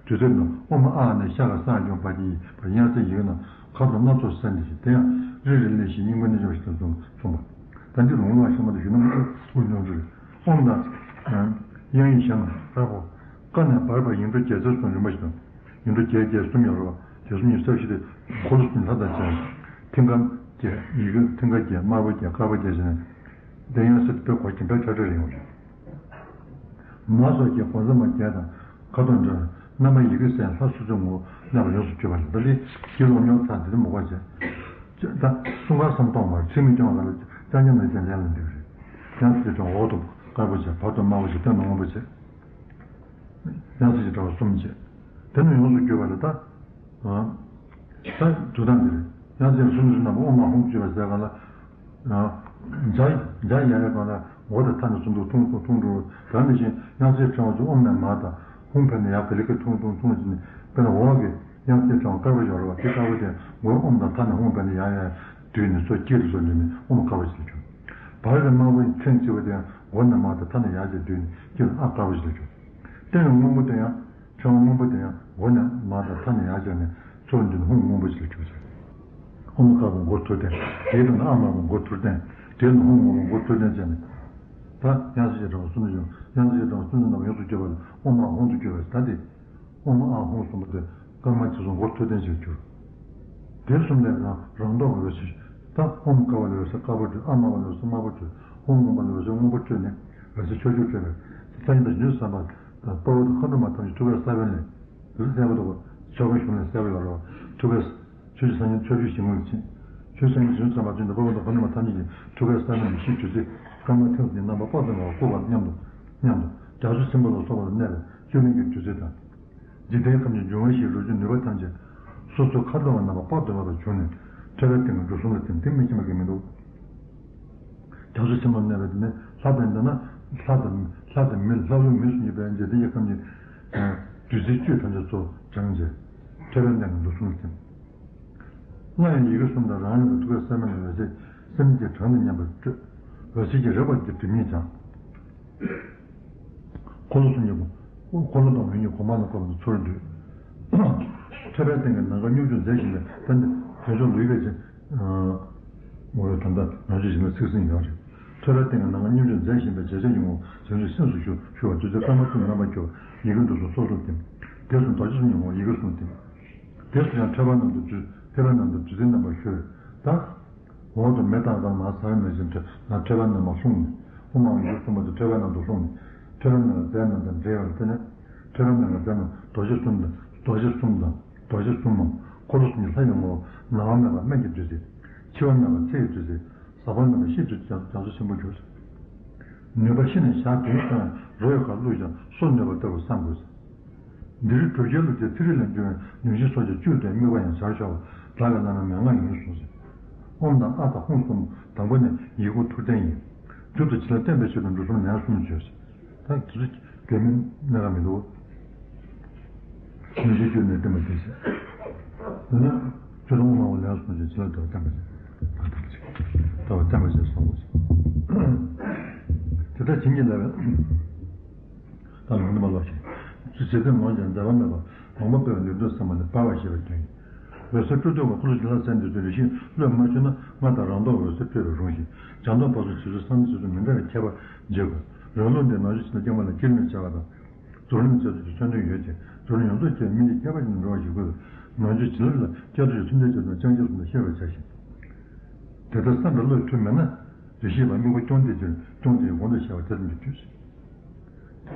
དུས་ཚོད་ནང་ཨོཾ་ཨཱཿ་ནས་ཤ་ག་སང་ཡོང་བ་དེ་ཡི་བར་དབྱངས་གསལ་ཡི་གེ་རྣམས་ཁ་དོག་སྣ་ཚོགས་གསལ་འདི་བཞིན་དེ་ཡང་རེ་རེ་ལས་བཞིན་སྙིང་པོ་གནས་སྐྱོང་ཞིག་དང་མཚུངས་པ། ད་འདི་རུང་ལ་ཤ་མ་དང་ཞུ་ན་མ་དངོས་འབྱུང་རེད། ཨོཾ་དང་། དབྱངས་ཡིག་ཞབས་ནས་དཀར་པོ། ཀ་ནས་བར་བར་ཡིག་འབྲུ་བརྒྱད་ཚར་གསུམ་རིམ་པ་བཞིན་དུ། ཡིག་འབྲུ་བརྒྱད་བརྒྱད་གསུམ་ཡོད་རེད་བ། བརྒྱད་གསུམ་གཉིས་རྩ་བཞི་སྟེ། འཁོར་ལོ་གསུམ་ལྷ་དང་བཅས། མཐིང་ག་བརྒྱད། ཡི་གེ་མཐིང་ག་བརྒྱད། དམར་པོ་བརྒྱད། དཀར་པོ་བརྒྱད་བྱས་ནས། དེ་ཡང་སྲིད་དུ་བོད་གོ་ཁྱིམ་པའི་ཆ་འཕྲུལ་རེ་ཡོང་ཞིང་། མ་སོགས་ཀྱི་གོ་མཚམས་བརྒྱད་དང་ཁ་དོག་འདྲ། རྣམ་པ་ཡི་གེ་གསལ་ལྷ་སོ་སོའི་ངོ་བོ་གནས་པ་ཡོངས་སུ་གྱུར་པ་ལ། ད་ལྟའི་དགེ་སློང་ཉོག་ཚ་འདི་ལ་མོས་པ་བྱས། ད་གསུང་ཁ་སམ་གཏོང་བར་ཚིག་མི་སྐྱོང་བ་ལ་ཅང་ཉམས་ལེན་ཅན་ལེན་ལ་འདི་རེད། ཡང་དེ་དང་འོག་ཏུ་དཀར་པོ་བྱས། བར་དུ་དམར་པོ་བྱས། སྟེང་དུ་སྔོན་པོ་བྱས། ཡང་སྲིད་ཀྱི་དྲ་བ་གསུམ་བྱས། དེ་ནི་ཡོངས་སུ་གྱུར་པ་ལ་ད། ད་དུ་དང་འདིར་ཡང་སྲིད་གསུམ་གྱི་རྣམ་པ་ཨོཾ་ཨཱཿཧཱུྃ་བརྗོད་པ་ཟེར་ག་ལ། ཇ་ཇ་ཡ་ར་གང་ལ་འོ་ད་ཐ་ན་གསུམ་དུ་ཐུང་ཐུང་ཐུང་འགྲོ། ད་ནི་བཞིན་དབྱངས་གསལ་ཕྲེང་བ་ཚོ་ཨོཾ་ནས་མ་དང་ཧཱུྃ་ཕཊ་ནས་ཡར་ག་ལེ་ག་ཐུང་ཐུང་ཐུང་ཅི་ནི་དཔེར་ན་འོག་གི་དབྱངས་གསལ་ཕྲེང་བ་དཀར་པོ་ཡོད་རེད་བ། དེ་དཀར་པོ་དེ་མགོ་ཨོཾ་དང་མཐའ་ནས་ཧཱུྃ་ཕཊ་ནས་ཡར་ཡར་བསྡུས་ནས་སོ་དཀྱིལ་དུ་སོ་འདུས་ནས་ཨོཾ་དཀར་པོ་ཞིག་ལ་གྱུར། བར་གྱི་དམར་པོ་ཡི་ཕྲེང་གཅིག་པ་དེ་ཡང་མགོ་ནས་མར་དང་མཐའ་ནས་ཡར་ཅིག་བསྡུས་ནས་དཀྱིལ་ཨ་དཀར་པོ་ཞིག་ལ་གྱུར། སྟེང་ནས་སྔོན་པོ་དེ་ཡང་ཕྲེང་བ་སྔོན་པོ་དེ་ཡང་མགོ་ནས་མར་དང་མཐའ་ནས་ཡར་ཅིག་ནས་ཚུར་འདུས་ནས་ཧཱུྃ་སྔོན་པོ་ཞིག་ལ་གྱུར་ཅིང་། ཨོཾ་དཀར་པོ་མགོ་ཐུར་བསྟན། དེའི་སྟེང་དུ་ཨ་དམར་པོ་མགོ་ཐུར་བསྟན། དེའི་ནང་ཧཱུྃ་སྔོན་པོ་མགོ་ཐུར་བསྟན་བྱས་ནས། ད་དབྱངས་གསལ་བྱེད་གྲངས་གསུམ་བྱུང་། དབྱངས་གསལ་བྱེད་གྲངས་གསུམ་གྱི་ནང་ཡོངས་སུ་གྱུར་པ་ལ་ཨོཾ་ཨཱཿཧཱུྃ་དུ་གྱུར་པས། ད་དེ། ཨོཾ་ཨཱཿཧཱུྃ་གསུམ་པོ་དེ་དཀར་དམར་མཐིང་གསུམ་མགོ་ཐུར་བསྟན་ཅེས་བསྒྱུར། དེ་གསུམ་ལས་རང་རང་ལྡོག་པའི་འོད་ཟེར། ད་ཨོཾ་དཀར་པོ་ལས་འོད་ཟེར་དཀར་པོ་འཕྲོས། ཨ་དམར་པོ་ལས་འོད་ཟེར་དམར་པོ་འཕྲོས། ཧཱུྃ་སྔོན་པོ་ལས་འོད་ཟེར་སྔོན་པོ་འཕྲོས་ནས་འོད་ཟེར་ཆོས་ཆོས་འཕྲོས་པས་སངས་རྒྱས་དང་བྱང་ཆུབ་སེམས་དཔའ་དང་དཔའ་བོ་དང་མཁའ་འགྲོ་མ་ཐམས་ཅད་ཐུགས་ཀའི་ས་བོན་ལས་འོད་ཟེར་གསལ་པོ་འདུག་གོ། ཆོ་ག་གཞུང་ལས་གསལ་པོ་ཡོད་རེད་བ། ཐུགས་ཀའི་ཆོས་ཀྱི་སངས་རྒྱས་ཆོས་ཀྱི་ཞིང་ཁམས་ལ་ཕྱིན། ཆོས་སངས་རྒྱས་བྱང་ཆུབ་སེམས་དཔའ་ཐམས་ཅད་དཔའ་བོ་དང་མཁའ་འགྲོ་མ་ཐམས་ཅད་ཀྱི་ཐུགས་ཀའི་ས་བོན་ལས་ཤིན་ཏུ་རྩི་དཀར་དམར་མཐིང་གསུམ་གྱི་རྣམ་པ་དཔག་ཏུ་མེད་པ་བཀུག་པ་མཉམ་དུ་མཉམ་དུ་རྒྱ་མཚོ་སྲིན་པོ་ལ་སོགས་པ་ལ་གནས་པའི་བཅུད་ལེན་གྱི་བདུད་རྩི་དང་། འཇིག་རྟེན་ཁམས་ཀྱི་འབྱུང་བ་བཞིའི་རོ་བཅུད་ནུས་པ་ཐམས་ཅད་སོ་སོའི་ཁ་དོག་གི་རྣམ་པ་དཔག་ཏུ་མེད་པ་བྱུང་ནས་ཐོད་པའི་སྟེང་གི་འབྲུ་གསུམ་ལ་ཐིམ། དེ་མི་ཁྱིམ་པ་གི་མི་འདུག་རྒྱ་མཚོ་ཆེན་པོར་གནས་པ་དེ་ནི་ལྷ་དང་འདྲ་ན་ལྷ་དང་ལྷ་དང་མི་ལྷ་ཀླུ་མི་གསུམ་གྱི་བན་འཇིག་རྟེན་གྱི་ཁམས་ཀྱི་བདུད་རྩིའི་བཅུད་ཐམས་ཅད་ཚུར་སྦྱངས་བྱས། ཐོད་པའི་སྟེང་གི་འབྲུ་གསུམ་ལ་ཐིམ། སླར་ཡང་ཡི་གེ་གསུམ་དང་རང་ལུགས་ཀྱི་ཐུགས་ཀའི་ས་བོན་ལས་འོད་ཟེར་སེམས་ཅན་གྲངས་དང་མཉམ་པར་སྤྲོས། འོད་ཟེར་གྱིས་རེག་པར་གྱུར་སྒྲིབ་གཉིས་སྦྱངས། འཁོར་ལོ་གསུམ་གྱི་འཁོར་ལོ་དང་འོད་ཉིད་གོ་འཕང་ལ་བཀོད་པ་ཚུར་འདུས། ཐོད་པའི་སྟེང་གི་ནམ་མཁའ་སྙོམས་འཇུག་མཛད་བཞིན་པའི་ད་འདི་བྱང་ཆུབ་ལུས་པའི་ཆེད། ངོ་བོའི་དམ་དང་ནང་ཆོས་ཞིག་ལ་ཚིག་ཟིན་ཡོད་རེད། ཐོད་པའི་སྟེང་གི་ནམ་མཁའ་སྙོམས་འཇུག་མཛད་བཞིན་པའི་རྗེ་བཙུན་གྱི་ངོ་བོ་བྱང་ཆུབ་སེམས་སུ་ཞུ་ཞུ་བ་དུས་ཚོད་སྐར་མ་གསུམ་རྣམ་པར་གྱུར་པ་ཡི་གེ་འབྲུ་གསུམ་སོ་སོར་ཐིམ། དེ་གསུམ་རྡོ་རྗེ་གསུམ་གྱི་ངོ་བོ་ཡི་གེ་གསུམ་ཐིམ། དེ་གསུམ་ཡང་ཐོད་པ་རྣམས་དང་བདུད་ཐོད་པ་རྣམས་དང་བདུད་རྩིའི་རྣམ་པར་ཤར། ད། འོག་ཏུ་མེ་ཏོག་དང་མར་ས་བོན་ནང་བཞིན་ཐོད་ནང་ཐོད་པ་རྣམས་ལ་ལྷུང་ནས་ཨོཾ་ཨཱཿཧཱུྃ་གསུམ་པོ་དེ་ཐོད་པ་རྣམས་སུ་ལྷུང་ནས་ཐོད་པ་རྣམས་ལ་རྫས་རྣམས་དང་འདྲེས་པ་ལ་བརྟེན་ནས་ཐོད་པ་རྣམས་ལ་རྫས་རྣམས་རྡོ་རྗེ་གསུམ་དང་རྡོ་རྗེ་གསུམ་དང་རྡོ་རྗེ་གསུམ་དང་འཁོར་ལོ་གསུམ་གྱི་ལྷ་ཡི་ངོ་བོ་ནམ་མཁའ་མེད་པ་སྨན་གྱི་བདུད་རྩི། འཆི་བ་མེད་པ་ཚེ་ཡི་བདུད་རྩི། ཟག་པ་མེད་པ་ཤིན་ཏུ་རྒྱ་མཚོ་ཆེན་པོར་གྱུར། ནུས་པ་ཤི་ནས་ཞག་བདུན་སོང་ཡང་རོ་ཡི་ཁར་བླུགས་ཀྱང་གསོ་ནུས་པ་ལྟ་བུར་བསམ་དགོས། འདིར་གྲུབ་ཆེན་ལུགས་ཀྱི་ཚིག་རིས་ལས་འབྱུང་བའི་ནུས་ཤིང་སོགས་ཀྱི་བཅུད་དེ་དམིགས་པ་ཡང་བྱར་ཤོག་པ་བདག་གི་བླ་ན་མན་ངག་ཡིན་གསུངས་ཟེར། ཨོཾ་དང་ཨཱཿ་དང་ཧཱུྃ་གསུམ་དང་པོ་ནས་ཡི་གུ་ཐུར་བསྟན་ཡིན། མཇུག་ཏུ་བྱིན་རླབས་བརྟན་པའི་ཆེད་དུ་འབྲུ་གསུམ་ལན་གསུམ་བརྗོད་ཟེར། ད་དེ་ཚོ་དགོས་མིན་གནད་འགག་མི་འདུག་མི་ཤེས་རྒྱུ་ནས་བསྟན་པ་དེ་ཟེར། འདི་ནི་ཆོས་དང་དབུ་མ་བ་ལན་གསུམ་ཞིག་བྱིན་རླབས་ལྟ་བ་བསྟན་པ་ཟེར། ད་ལྟ་བ་བསྟན་པ་ཟེར་གསུངས་པ་ཟེར། དེ་ལྟར་བྱིན་གྱིས་བརླབས་པའི། ལ་ལུང་དུ་མ་ལོག་ཅིང་། ཇི་ལྟར་ངོམས་ཀྱང་འཛད་པ་མེད་པར། ལོངས་པ་སྤེལ་བའི་ནུས་མཐུ་ཟབ་མོ་ནི། འབར་བར་བྱེད་པའི་དོན་ཡིན། འོད་གསལ་སྤྲོ་བསྡུ་བ། འཁོར་ལོ་བྱིན་རླབས་སད་འདི་ཚུ་རེ་ཞིག་བློས་མ་ཆུད་ན། ང་དང་རང་ལྡོག་འོད་གསལ་སྤྲོས་པའི་རང་བཞིན། སྦྱངས་སྟོབས་འཕར་གསུམ་བྱེད་ཚུལ་བསམ་གཏན་ཚུལ་དུ་མི་འདྲ་བའི་ཁྱད་པར་འབྱེད་དགོས། རང་ལུགས་འདི་ནང་ཆོས་བྱིན་རླབས་རྐྱང་པ་ལ་སྐྱེ་ལེན་བྱ་བ་དང་། རྫོགས་ལེན་བྱ་ཚུལ་གྱི་མཚོན་དོན་ཡོད་ཅིང་། རྫོགས་ལེན་ཡོངས་རྫོགས་ཀྱི་མི་ནི་ཁྱད་པར་ཅན་དུ་འགྲོ་བ་ཞིག་དགོས་པས། ནང་ཆོས་བྱིན་རླབས་ལ་སྐྱབས་འགྲོ་ཡི་མཚོན་དོན་ཅན་དང་ཅང་ཅེས་གསུམ་དུ་ཤེས་པར་བྱ་ཞིང་། དེ་ལྟར་བསམ་པའི་བློས་མཐུ་མེད་ན། རེ་ཞིག་པ་དམིགས་པ་སྐྱོང་དེ་ཕྱིར་སྐྱོང་དེ་ཡི་གོང་དུ་བཤད་པ་དེ་ཙམ་གྱིས་འཐུས།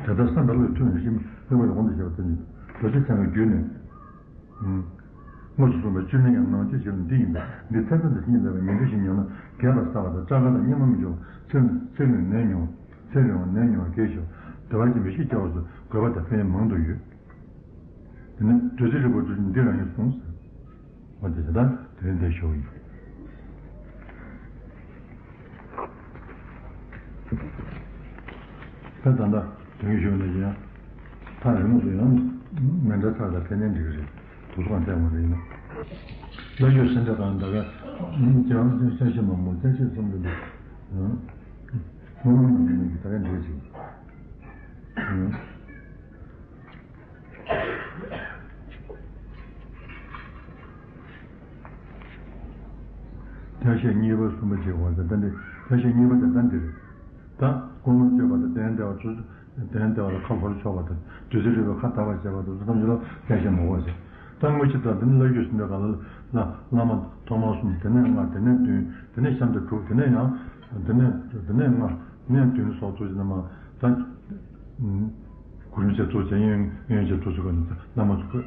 དེ་ལྟར་བསམ་པའི་བློས་མཐུ་མེད་ན། རེ་ཞིག་དམིགས་པ་ཡི་གོང་དུ་བཤད་པ་དེ་ཙམ་གྱིས། རྡོ་རྗེ་འཆང་གི་རྒྱུད་ནས། དངོས་སུ་གསུངས་པའི་བཅུད་ལེན་ཡང་ནང་ཆོས་བྱིན་རླབས་འདི་ཡིན་པས། འདི་ཚད་ཙམ་དུ་ཞིབ་ཉིད་ལེགས་པར་ངེས་འབྱུང་ཞིག་ཉམས་ན་རྒྱས་པར་གསལ་བ་དང་། སྐྲག་དཀའ་དང་གཉེར་མ་མི་འཇུག་པ། ཚེ་ཚེ་ལུས་ནད་མྱོང་ཚེ་རིང་བ་ནད་མྱོང་བ་གས་ཤོར་བདེ་བ་ཅན་གྱི་ཤི་སྐྱོ་བ་སོགས་དགོས་པ་དང་ཕན་ཡོན་མང་དུ་ཡོད། དེ་ནས་བདུད་རྩི་རིལ་བུ་འདི་རང་ཡིན་གསུངས་ཟེར། འོ་དེ་ད་དེ་རིང་འདིར་ཞུ་གི་ཡིན། ད་ད་ལྟ་དོན་ཞུ་ན་ཡང་ཐག་རིང་མོ་སུ་ཡང་མེ་འདྲ་ཚར་ལ་ཕན་ནས་འགྲིག་གི་རེད། དུས་ཚོད་གང་ཐད་མ་རེད་ན། ལ་ཡོད་སེམས་ཁྲལ་དང་ད་ག་ཅང་ཅང་ཤེས་མ་མོ་ཅང་ཤེས་བསམ་གི་འདུག་ངོ་མ་ཡིན་གྱི་ད་ག་འདྲེས་ཅིག་ཐལ་ཤེས་གཉིས་པ་གསུམ་པ་བྱེད་དགོས་ཟེར། ད་འདི་ཐལ་ཤེས་གཉིས་པ་དེ་ད་འདི་རེད། ད་ཀུན་སློང་བཅོས་པ་དང་གདན་བདེ་བ་ཚོ། གདན་བདེ་བ་ལ་ཁ་ལྷོར་ཕྱོགས་པ་དང་བདུད་རྩི་རིལ་བུས་ཁ་ལྟ་བར་བྱེད་པ་དང་ཚོ་ཐམས་ཅད་ལ་ཐལ་ཤེས་མ་དགོས་ཟེར། ད་དངོས་གཞི་ལྟར་འདི་ནི་བླ་བརྒྱུད་ཟིན་པའི་སྒང་ལ་བླ་བླ་མ་ཐོག་མར་གསུམ། དེ་ནས་ལྔ། དེ་ནས་བདུན། དེ་ནས་གཤམ་དུ་དྲུག་དེ་ནས་ཡང་། དེ་ནས་དེ་ནས་ལྔ། དེ་ནས་བདུན་སོགས་ཚོ་ཅིག་རྣམས་ད། གུ་རུ་མཆེད་གཙོ་བྱས་ཡོན་ཡོན་ཆེ་གཙོ་བྱས་པ་ནི་བླ་མ་ཚོ་དགོས།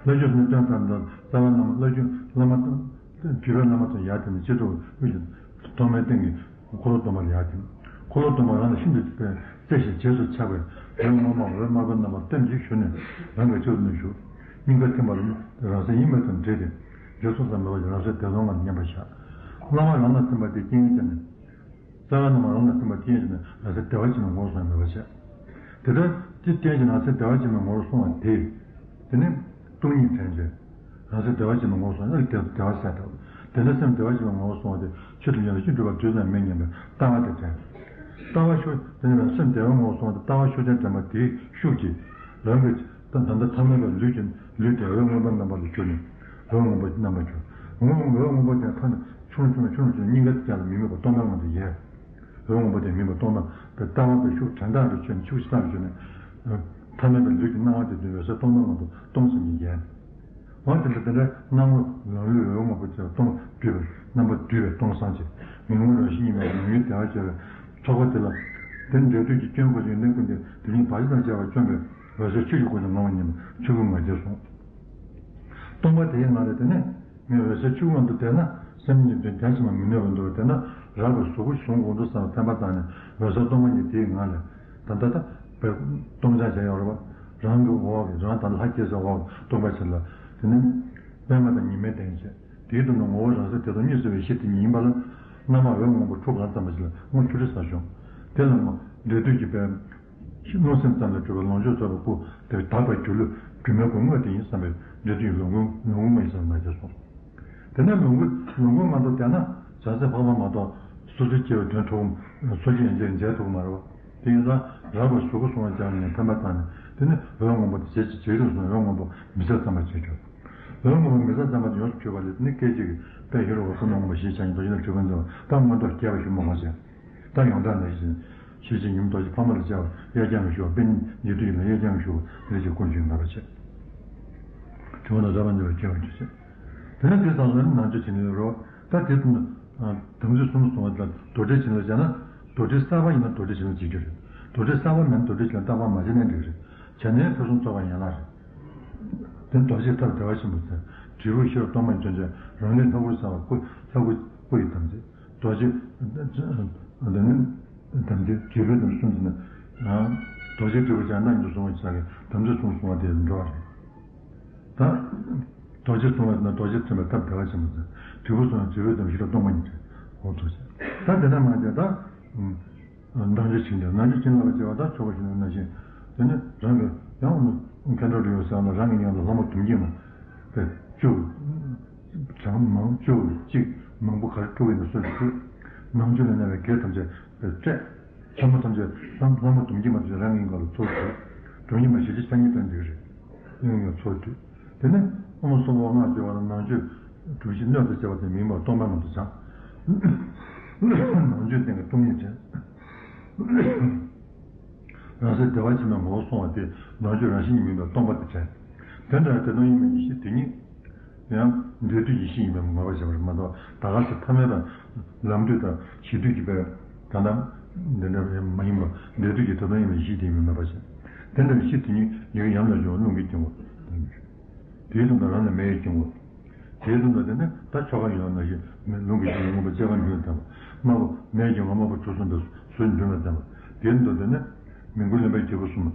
བླ་བརྒྱུད་ནི་བསྟན་ཐམས་ཅད་རྩ་བ་རྣམས་བླ་བརྒྱུད་བླ་མ་དང་བརྒྱུད་པའི་བླ་མ་དང་ཡར་ཐེབས་ནས་སྤྱི་ཚོགས་དབུས་ཀྱི་སྟོང་པའི་སྟེང་གི་འཁོར་ལོ་སྟོང་པར་ཡར་ཐེབས། འཁོར་ལོ་སྟོང་པ་རང་ལ་ཤིན་ཏུ་བརྩེ་ཞིང་རྗེས་སུ་ཆགས་པའི་འོད་སྔོན་མ་འོད་དམར་པོ་རྣམ་པར་ལྟེམ་ཞིག་ཞུ་ནས་རང་གི་ཕྱོགས་ནས་ཞུགས། སྙིང་ག་ཐིམ་པ་ལ་རང་སེམས་ཡིན་པ་དང་འདྲེས་ཏེ་རྗེས་སུ་ས་མེད་པ་ཞིག་རང་སེམས་བདེ་སྟོང་ངང་ལ་མཉམ་པར་བཞག། བླ་མ་རང་ལ་ཐིམ་པ་དེ་རྐྱེན་ངན་བྱས་ནས། རྩ་བ་རྣམས་རང་ལ་ཐིམ་པ་དེ་ཡིན་ནས་རང་སེམས་བདེ་བ་ཅན་ལ་ངོ་བོར་སོང་བ་མེད་པར་བྱས། དེ་ལྟར་དེ་རྐྱེན་གྱིས་རང་སེམས་བདེ་བ་ཅན་ལ་ངོ་བོར་སོང་བ་དེས། དེ་ནི་སྟོང་ཉིད་དྲན་བྱས། རང་སེམས་བདེ་བ་ཅན་ལ་ངོ་བོར་སོང་བ་ནི་བདེ་བདེ་བ་གསལ་འདྲ་བོ། དེ་འདྲ་སེམས་བདེ་བ་ཅན་ལ་ངོ་བོར་སོང་བ་དེ་ཆོས་དང་ལྡན་པའི་ཤིང་སྒྲུབ་པ་དུས་ཙམ་མེད་སྙམ་པའི་ལྟ་བ་དེ་དྲན། ལྟ་བ་ཤུགས་དེ་ནི་སེམས་བདེ་བ་ངོ་བོར་སོང་བ་དེ་ལྟ་བ་ཤུགས་ཅན་དྲན་པ་དེའི་ཤུགས་ཀྱིས་རང་གི། ད་ད་ལྟ་ཐ་མལ་པའི་ལུས་ཀྱི་ལུས་དེ་འོད་སྔོན་པོ་རྣམ་པ་ལ་གྱུར་ནས་འོད་སྔོན་པོ་རྣམ་པར་གྱུར། འོད་འོད་སྔོན་པོ་དེ་ཐ་ན་ཆུང་ཆུང་ཆུང་ཆུང་སྙིང་ག་ཅན་ལ་མི་དམིགས་པ་སྟོང་པའི་ངང་དུ་ཡལ། འོད་སྔོན་པོ་དེ་མིན་པ་སྟོང་པ་པའི་ལྟ་བ་དེ་ཤུགས་དྲན་རྟགས་ལ་བཅོས་ནས་ཤུགས་ཆེ་རྟགས་ལ་བཅོས་ནས། ཐ་མལ་པའི་ལུས་ཀྱི་སྣང་བ་དེ་དུས་འོད་གསལ་སྟོང་པའི་ངང་དུ་སྟོང་ཙམ་གྱིས་ཡལ། འོ་དེ་འདྲ་དེ་འདྲ་སྣང་བ་ལམ་ལུས་འོད་སྔོན་པོ་དེ་སྟོང་བསྡུས་པའི་རྣམ་པ་བསྡུས་པའི་སྟོང་སང་ཆེ། མི་མངོན་རང་བཞིན་ཡིན་པའི་ངོ་བོའི་བདེ་བ་སྐྱེ་བའི་ཚོགས་པ་དེ་ལ། དེ་འབྲས་དུས་ཀྱི་སྐྱོན་ཁོ་ཡོན་ཏན་ཀུན་ཏུ་དེ་ཉིད་བག་ཆགས་དང་བཅས་པ་བཅོམ་པའི་འོད་གསལ་ཆོས་ཀྱི་སྐུ་དེ་ངོ་བོ་ཉིད་ཆོས་སྐུ་ང་རྒྱལ་གསུངས། སྟོང་པ་དེའི་ངང་ལས་དེ་ནས་ངས་འོད་གསལ་ཆོས་སྐུ་ངང་དུ་བསྡད་ན་སེམས་ཉིད་དུ་བདེན་ཙམ་མ་མི་གནས་པ་འདུག་དེ་ན་རགས་པའི་གཟུགས་སྐུ་བཟུང་དགོས་འདུག་བསམ་པའི་འཕེན་པ་བཏང་ནས་འོད་གསལ་སྟོང་པ་ཉིད་དེའི་ངང་ལས་ད་ལྟ་ད་བས་སྟོང་ཆ་བྱས་ཡོད་རེད་པ། རང་གི་འོག་གི་རང་ད་ལྷ་སྐྱེས་སའི་འོག་སྟོང་པ་ཕྱིར་ལ་དེ་ནས་པད་མ་དང་ཉི་མའི་གདན་བཅས། དེའི་དོན་དུ་ངོ་བོ་རང་སེམས་དེ་དང་གཉིས་སུ་བའི་གཞི་དེ་ཉིད་ཡིན་པ་ལ། རྣམ་པ་འོད་སྔོན་པོ་འཁྲུག་གང་ཙམ་པ་ཞིག་ལ་དངོས་ཆུ་རེ་ས་བྱུང་། དེ་ལ་མ་འབྲས་དུས་ཀྱི་པའི་རླུང་སེམས་ཙམ་ལས་གྲུབ་པའི་ལོངས་སྤྱོད་རྫོགས་པའི་སྐུ་དེ་དག་པའི་སྒྱུ་ལུས་སྒྱུ་མའི་སྐུ་དངོས་དེ་ཡིན་བསམ་པའི་འབྲས་དུས་ཀྱི་ལོངས་སྐུ་ལོངས་སྐུ་དངོས་ཡིན་བསམ་པ་མ་ཁྱེར་སོང་། དེ་ནས་ལོངས་སྐུ་ལོངས་སྐུ་ལྔ་མདོ་བལྟས་ན་བྱང་སེམས་འཕགས་པ་མ་གཏོགས་སོ་སོའི་སྐྱེ་བོའི་དོན་ཐུབ་སོ་སྐྱེ་ཡན་ཆད་མཇལ་ཐུབ་ཀྱི་མ་རེད་བ། དེ་ཡིན་ཙང་རགས་པའི་གཟུགས་སྐུ་བཟུང་བ་ཅང་ནས་འཕེན་པ་བཏང་ནས་དེ་ནི་འོད་སྔོན་པོ་དེ་ཇེ་ཆེ་ཇེ་རིང་སོང་འོད་སྔོན་པོ་མི་ཟད་ཙམ་པ་བྱེད་ཆོག་འོད་སྔོན་པོ་མི་ཟད་ཙམ་པ་དེ་ཡོངས་སུ་གྱུར་པ་ལས་དེ་ནི་སྐད་ཅིག་གིས་དཔལ་ཧེ་རུ་ཀ་ཀུན་འདུས་སྔོན་པོ་ཞེས་བྱ་ཞིང་རྡོ་རྗེ་ལ་གྲུབ་པའི་མཛད་པ་ད་མངོན་རྟོགས་རྒྱས་པ་ཞུ་མ་དགོས་ཟེར། ད་ཡོངས་གྲགས་ནང་བཞིན་ཞེས་བྱས་ཉིན་མོ་རྡོ་རྗེ་ཕག་མོ་ལ་བཅར་བ་གཡས་བརྐྱང་གི་ཞུ་བ་པཎ་ཉི་ཉིད་དུ་ཡིན་ལ་གཡས་བརྐྱང་གི་ཞུ་བ་དེ་ལ་ཅིག་སྐུ་མཆོད་མེད་པར་བྱས། དྲི་བ་ན་རབ་དང་འབྲེལ་བའི་སྐྱེ་བ་འདུས་ཟེར། དེ་ནས་དེ་ཙམ་ལ་ནང་ཆོས་བྱིན་ལས་རོ། ད་དེ་ཙམ་དམ་ཚིག་གསུམ་གསུང་བ་དང་རྡོར་དྲིལ་བྱིན་ལས་བྱས་ན་རྡོར་དྲིལ་གསར་པ་ཡིན་ན་རྡོར་དྲིལ་བྱིན་ལས་བྱེད་རྒྱུ་རེད། རྡོར་དྲིལ་གསར་པ་མིན་ན་རྡོར་དྲིལ་བྱིན་ལས་རྟག་པར་མ་བྱས་ན་འགྲིག་རེད། བྱས་ནས་ཕུན་སུམ་ཚོགས་པ་ཡན་ལག་རེད། དེ་རྡོ་རྗེ་ཐབས་བདེ་བ་ཆེན་པོ་ཟེར། དྲིལ་བུ་ཤེས་རབ་སྟོང་པ་ཉིད་མཚོན་བྱེད་རང་ལས་ལྷ་སྐུར་གསལ་བ་སྐུ་ལྷ་སྐུ་སྐུ་ཡི་དམ་ཚིག་རྡོ་རྗེ། འདི་ནི་དམ་ཚིག་དྲིལ་བུའི་དམ་གསུམ་ཟེར་ན། རྡོ་རྗེ་དྲིལ་བུ་ཅན་རྣམས་ཀྱིས་བཟུང་བ་བྱ་བའི་དམ་ཚིག་གསུམ་བཟུང་བ་དེ་འགྲོ་བ་རེད། ད། རྡོ་རྗེ་བཟུང་བ་ན་རྡོ་རྗེ་ཐིམ་པའི་ཐབས་བདེ་བ་ཆེན་པོ་ཟེར། དྲིལ་བུ་བཟུང་ན་དྲིལ་བུའི་དམ་ཤེས་རབ་སྟོང་པ་ཉིད་ཅན། འོ་ཐུགས་རྗེ་ཆེ། ད་དེ་ནས་མ་བྱས་ད། ནང་ཆོས་བྱིན་ཏེ་ནང་ཆོས་བྱིན་ལ་བྱེད་པ་ད་ཆོ་ག་བྱིན་ནང་བཞིན། དེ་ནས་རང་གི་ཡང་མཁན་སློབ་རེ་ཡོད་ཟེར་ན་རང་གི་སྙིང་ལ་ལྷ་མོ་དུམ་གྱིས་མ། དེ་བཅུ། གྲངས་མང་བཅུ་གཅིག་མང་པོ་ག་རེ་སྤྲོ་གི་ཡིན་ན་སོ་སོས་བཅུ། ནང་ཆོས་ལ་གནས་པའི་བགེགས་ཐམས་ཅད་སྤྲད། ལྷ་མོ་ཐམས་ཅད་ལྷ་ལྷ་མོ་དུམ་གྱིས་མ་ཐམས་ཅད་རང་གི་སྙིང་ག་ལ་ཚུར་བཅུག་གྲུབ་བརྙེས་མ་གཞི་ཆ་ཆ་གཉིས་སྟོན་འདི་རེད། གཡུལ་ངོར་ཚོགས་དུས། དེ་ནས་ཨོཾ་སྭ་བྷཱ་ཝ་སྔགས་ཀྱི་བར་ནང་མཆོད་གྲུབ་བཞི་སྣོད་དུ་བྱ་བ་དེ་མིན་པར་སྟོང་པ་ངང་དུ་སྦྱང་། ནང་མཆོད་སྟེང་གི་སྟོང་ཉིད་དྲན། རང་སེམས་བདེ་བ་ཆེན་པོའི་ངོ་བོ་སོང་བ་དེ་ནང་མཆོད་རང་བཞིན་གྱིས་མིན་པའི་སྟོང་པ་དེ་དྲན། དེ་འདྲ་བ་དེ་སྟོང་ཉིད་མ་གཞི་དེ་ཉིད། ཡང་འབྲས་དུས་ཀྱི་གཞི་ཡིན་པས་ངོས་པ་བྱེད་པར་མ་གཏོགས་ད་ག་སེ་ཐ་མལ་དང་ལམ་དུས་དང་གཞི་དུས་ཀྱི་པའི་ད་ལྟ་འདི་འདྲ་མ་ཡིན་པ་འབྲས་དུས་ཀྱི་ད་ལྟ་ཡིན་པའི་གཞི་དེ་ཡིན་པས་ངོས་པ་བྱེད། དེ་འདྲ་བའི་གཞི་དེ་ཉིད་ཡི་གེ་ཡམ་ལ་སྦྱོར་བ་རླུང་གི་འགྱུར་བ། དེའི་དོན་དུ་རང་ལ་མེ་ཡི་འགྱུར་བ། དེའི་དོན་དུ་དེ་ནི་ད་ཆོ་ག་ཡོད་ན་ཞིག་རླུང་གི་འགྱུར་བ་མངོན་པར་སྐྱེ་རྒ་འགྱུར་བ་དང་དམར་པོ་མེ་ཡི་འགྱུར་བ་དམར་པོ་དྲུག་གསུམ་པའི་ཟུར་འདུས་ལ་ལྡན་པ། དེའི་དོན་དུ་དེ་ནི་མི་མགོ་རློན་པའི་རྒྱལ་པོ་གསུམ།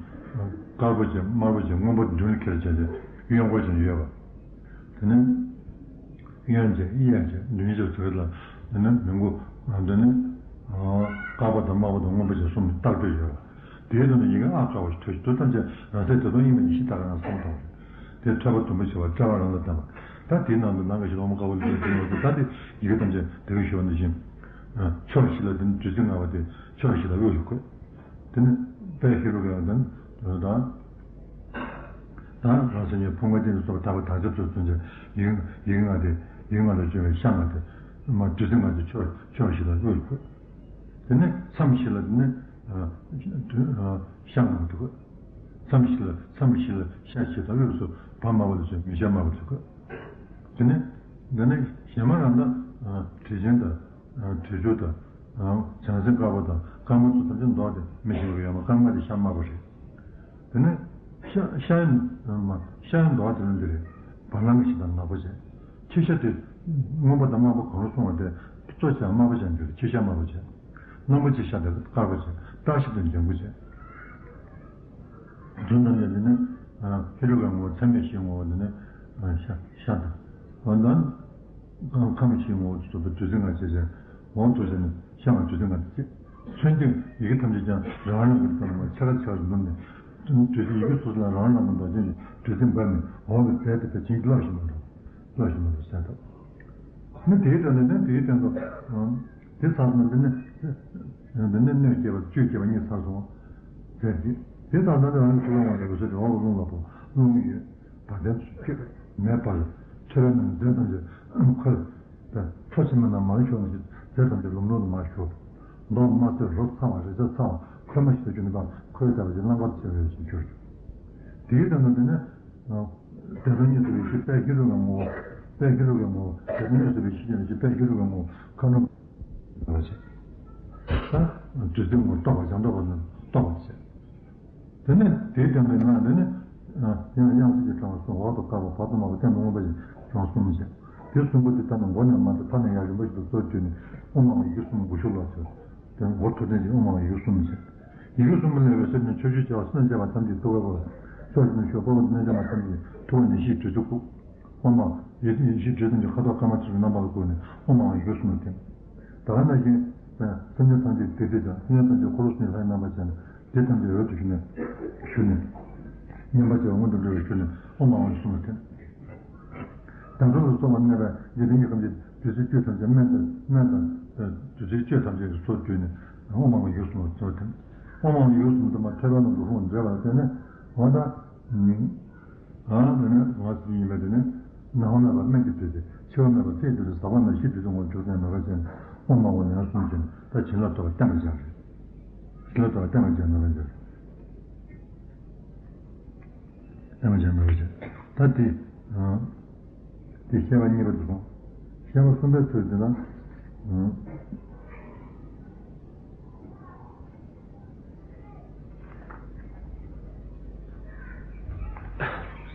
དཀར་པོ་བྱས་དམར་པོ་བྱས་སྔོན་པོ་མདུན་ལ་ཁྱེར་བྱས་ཏེ་གཡོན་སྐོར་བྱས་ཡོད་པ། དེ་ནས་གཡོན་བྱས་གཡས་བྱས་མདུན་བྱས་ཟེར་ལ། དེ་ནས་མི་མགོ་དེ་ནས་དཀར་པོ་དང་དམར་པོ་དང་སྔོན་པོ་བྱས་གསུམ་བཏགས་འགྲོ་ཡོད་པ། དེའི་དོན་དུ་ཡི་གེ་ཨ་ཁ་བ་ཞིག་ཐོས་ཤིག་ཐོས་ཐམས་ཅད་རང་སེམས་དེ་དོན་ཡིན་པ་ཉིད་ཤེས་བཏགས་ཀྱི་ནང་བསམ་བཏང་བ་རེད། དེ་ཐོས་པ་དུམ་བུ་ཞེས་པ་བཀྲལ་བ་རང་ལ་ལྡན་པ། ད་དེའི་ནང་དུ་ནང་གི་ཞིག་ལ་ཨོཾ་ཀ་བ་ལི་ཏེ་ཟེར་བ་དེ་ད་དེ་ཡི་གེ་ཐམས་ཅད་དེ་ག་ཞུ་བ་འདི་བཞིན། ཕྱོགས་བཞི་ལ་དེ་ནི་བདུད་རྩི་ལྔ་པ་དེ་ཕྱོགས་བཞི་ལ་དབུས་སུ་བཀོད། དེ་ནི་དཔལ་ཧེ་རུ་ཀ་དང་དང་། ད་རང་སེམས་ཉིད་ཕུང་པོ་ཅན་དུ་སོགས་པ་དག་པ་དག་ཆ་ཚུལ་མཚོན་བྱེད་ཡིན་ཡིན་ལྔ་སྟེ། ཡིན་ལྔ་ལ་བཅོས་པའི་ཤ་ལྔ་སྟེ། མ་བདུད་རྩི་ལྔ་སྟེ་ཕྱོགས་ཕྱོགས་བཞི་ལ་དབུས་སུ་བཀོད། དེ་ནས་མཚམས་བཞི་ལ་དེ་ནས་ཤ་ལྔ་པོ་དེ་བཀོད། མཚམས་བཞི་ལ་མཚམས་བཞི་ལ་ཤ་བཞི་དང་དབུས་སུ་བ་དམར་པོ་ལ་བཅོས་མི་ཤ་དམར་པོ་དེ་བཀོད། དེ་ནས་དེ་ནས་གཞན་མ་རང་ད་དྲི་ཆེན་དང་། དྲི་ཆུ་དང་། བྱང་སེམས་དཀར་པོ་དང་དཀར་མོ་ཚོ་ཐམས་ཅད་མདོག་དེ་མི་ཤེས་པ་ཡོད་མ་དཀར་དམར་དེ་ཤ་དམར་པོ་རེད། དེ་ནས་ཤ་ཤ་ཡི་མ་ཤ་ཡི་མདོག་དེ་ནི་འདི་རེད། བ་ལང་གི་ཞིག་དང་ནག་པོ་བྱས། ཕྱི་ཤ་དེ་སྔོན་པོ་དང་དམར་པོ་གང་རུང་སོང་བ་དེ་གཙོ་ཆེ་དམར་པོ་བྱས་འགྱུར་ཕྱི་ཤ་དམར་པོ་བྱས། སྣམ་བུ་གཅིག་ཤ་དེ་དཀར་པོ་བྱས་བརྟག་ཤིང་དེ་འཇམ་པོ་བྱས། དོན་དམ་པའི་དེ་ནི་ཧེ་རུ་ཀའི་ངོ་བོ་མཚན་མེད་བཞིའི་ངོ་བོ་དེ་ནི་ཤ་ཤ་དང་། འོན་ཏང་ཁམས་བཞིའི་ངོ་བོ་དེ་ཚོ་བདུད་རྩི་ལྔ་བྱས་བྱས་འོང་དུ་བྱས་ནས་ཤ་ལྔ་བདུད་རྩི་ལྔ་དེ་བྱས། མཚོན་བྱེད་ཡི་གེ་ཐམས་ཅད་ཀྱང་རང་རང་གི་ཙམ་ལ་ཆ་ག་ཆ་ག་ནུབ་ནས། བདུད་རྩི་ཡི་གེ་སོ་སོ་ལ་རང་རང་གི་མདོག་ཅན་གྱི་བདུད་རྩི་འབར་ནས་འོག་གི་རྫས་དེ་ཕར་བྱིན་གྱིས་རློབ་བཞིན་པ་འགྲོ། རློབ་བཞིན་པ་འགྲོ་ཟེར་ཏོ། ནི་དེའི་དོན་དུ་ནི་དེའི་དོན་དུ། དེ་ཚར་སོང་ན་འདི་ནི། འདི་ནི་སྣོད་བསྐྱེད་པ་བཅུད་བསྐྱེད་པ་གཉིས་ཚར་སོང་། ཟེར་གྱི། དེ་ཚར་སོང་ན་རང་གི་ཐུགས་ཀའི་དབང་ལས་འོད་ཟེར་འོག་གི་རླུང་ལ་ཕོག་རླུང་གི་ཡོད། བ་དན་ཚོ་ཁྱོད་མེད་པར། ཚོར་བའི་རྣམས་རྫས་ཐམས་ཅད་འཁོར། དེ་ཁྲོ་ཆེན་མོ་རྣམས་མར་ཞོག་ནས་རྫས་ཐམས་ཅད་ལམ་ལམ་དུ་མར་ཞོག་མདོག་དམར་སེར་རོ་ཚ་བ་རེག་བྱ་ཚ་བ་ཁོལ་མ་ཞིག་ཏུ་གྱུར་ནས་ཕར་ཁོལ་ལྟ་བུ་ཞིག་རྣམ་པར་ཕྱེ་བའི་ཞིག་གྱུར། དེའི་དོན་དུ་དེ་ནི། བདེ་སྟོང་གཉིས་སུ་མེད་པའི་གཞི་དཔལ་ཧེ་རུ་ཀའི་ངོ་བོ། དཔལ་ཧེ་རུ་ཀའི་ངོ་བོ། བདེ་སྟོང་གཉིས་སུ་མེད་པའི་གཞི་དཔལ་ཧེ་རུ་ཀའི་ངོ་བོ་མཁའ་འགྲོ་མ་བྱས། ད་བདུད་རྩིའི་ངོ་བོ་རྟོགས་པ་བྱང་ཆུབ་པ་རྣམས་རྟོགས་པར་བྱེད། དེ་ནས་དེའི་སྟེང་དུ་ཡང་དེ་ནས་ཡང་དབྱངས་གསལ་གྱི་ཕྲེང་བ་གསུམ། འོག་ཏུ་དཀར་པོ་བར་དུ་དམར་པོ་སྟེང་དུ་སྔོན་པོ་ཞེས་ཕྲེང་བ་གསུམ་བྱས། དེ་གསུམ་པོ་དེ་ལྟར་ན་མགོ་ནས་མར་ཏེ་མཐའ་ནས་ཡང་རིམ་པ་བཞིན་དུ་གཙོར་བསྡུས་ནས་ཨོཾ་ཨཱཿཧཱུྃ་ཡིག་གསུམ་མགོ་གཞུག་ལ་ཟེར། དེ་མགོ་ཐུག་ལྡན་གྱི་ཨོཾ་ཨཱཿཧཱུྃ་ཡིག་གསུམ་བྱས། ཡི་གེ་གསུམ་པོ་ལས་འོད་ཟེར་ནི་ཕྱོགས་བཅུའི་རྒྱལ་བ་སྲས་དང་བཅས་པ་ཐམས་ཅད་ཐུགས་ཀར་བབས། ཕྱོགས་བཅུ་ནས་ཞུགས་པ་པོ་ཏི་གནས་བྱ་བ་ཐམས་ཅད་ཐུགས་ཀར་ནི་ཤེས་བདུད་རྩི་བཀུག་ཨོཾ་ཨཱཿཧཱུྃ་ཡེ་ཤེས་ཡེ་ཤེས་བདུད་རྩི་ཐམས་ཅད་ཁ་དོག་དཀར་དམར་ཆ་ཚང་རྣམ་པ་ལ་བཀུག་ནས་ཨོཾ་ཨཱཿཧཱུྃ་ཡིག་གསུམ་ལ་བརྟེན། ད་ག་ནང་བཞིན། སེམས་ཅན་ཐམས་ཅད་བདེ་སྟེར་བྱ། སེམས་ཅན་ཐམས་ཅད་འཁོར་ལོ་གསུམ་གྱི་ལྷའི་རྣམ་པར་བྱས་ནས་དེ་ཐམས་ཅད་འོད་དུ་ཞུ་ནས་ཞུ་ནས། མཉམ་པར་བྱས་པ་སྔོན་དུ་འགྲོ་བའི་ཞུ་ནས་ཨོཾ་ཨཱཿཧཱུྃ་ཡིག་གསུམ་ལ་བརྟེན། དང་ཐོག་ཏུ་གསོལ་བ་གནས་པའི་འཇིག་རྟེན་གྱི་ཁམས་ཀྱི་བདུད་རྩིའི་བཅུད་ཐམས་ཅད་སྨན་དང་སྨན་དང་། བདུད་རྩིའི་བཅུད་ཐམས་ཅད་ཀྱི་ཚོགས་བསྡུས་ནས་ཨོཾ་ཨཱཿཧཱུྃ་ཡིག་གསུམ་ལ་གསོལ་བ་བཏབ། ཨོཾ་ཨཱཿཧཱུྃ་ཡིག་གསུམ་དུ་མ་ཐོས་པ་རྣམས་ཀྱི་ཧཱུྃ་འདྲེས་པ་ལ་བརྟེན་ནས་འོ་ད། ཨ་དེ་ནས་ང་ཚོ་ཡིན་པས་དེ་ནས་ནང་མེད་པ་སྨན་གྱི་བདུད་རྩི། འཆི་བ་མེད་པ་ཚེའི་བདུད་རྩི། ཟག་པ་མེད་པ་ཡེ་ཤེས་བདུད་རྩི་ངོ་བོ་འཇུག་ལྡན་མེད་པར་བྱས་ནས་ཨོཾ་ཨཱཿཧཱུྃ་ལན་གསུམ་བྱས་ནས་ད་བྱིན་རླབས་ཐོབ་པ་བརྟན་པར་བྱ་རེད། བྱིན་རླབས་ཐོབ་པ་བརྟན་པར་བྱ་ནོར་བར་འགྱུར། བརྟན་པར་བྱ་ནོར་བར་འགྱུར། ད་དེ་ཨ་དེ་བཤད་པ་གཉིས་པ་དེ་སོང་། བཤད་པ་གསུམ་པའི་ཚུལ་དེ་ལ་ཨ།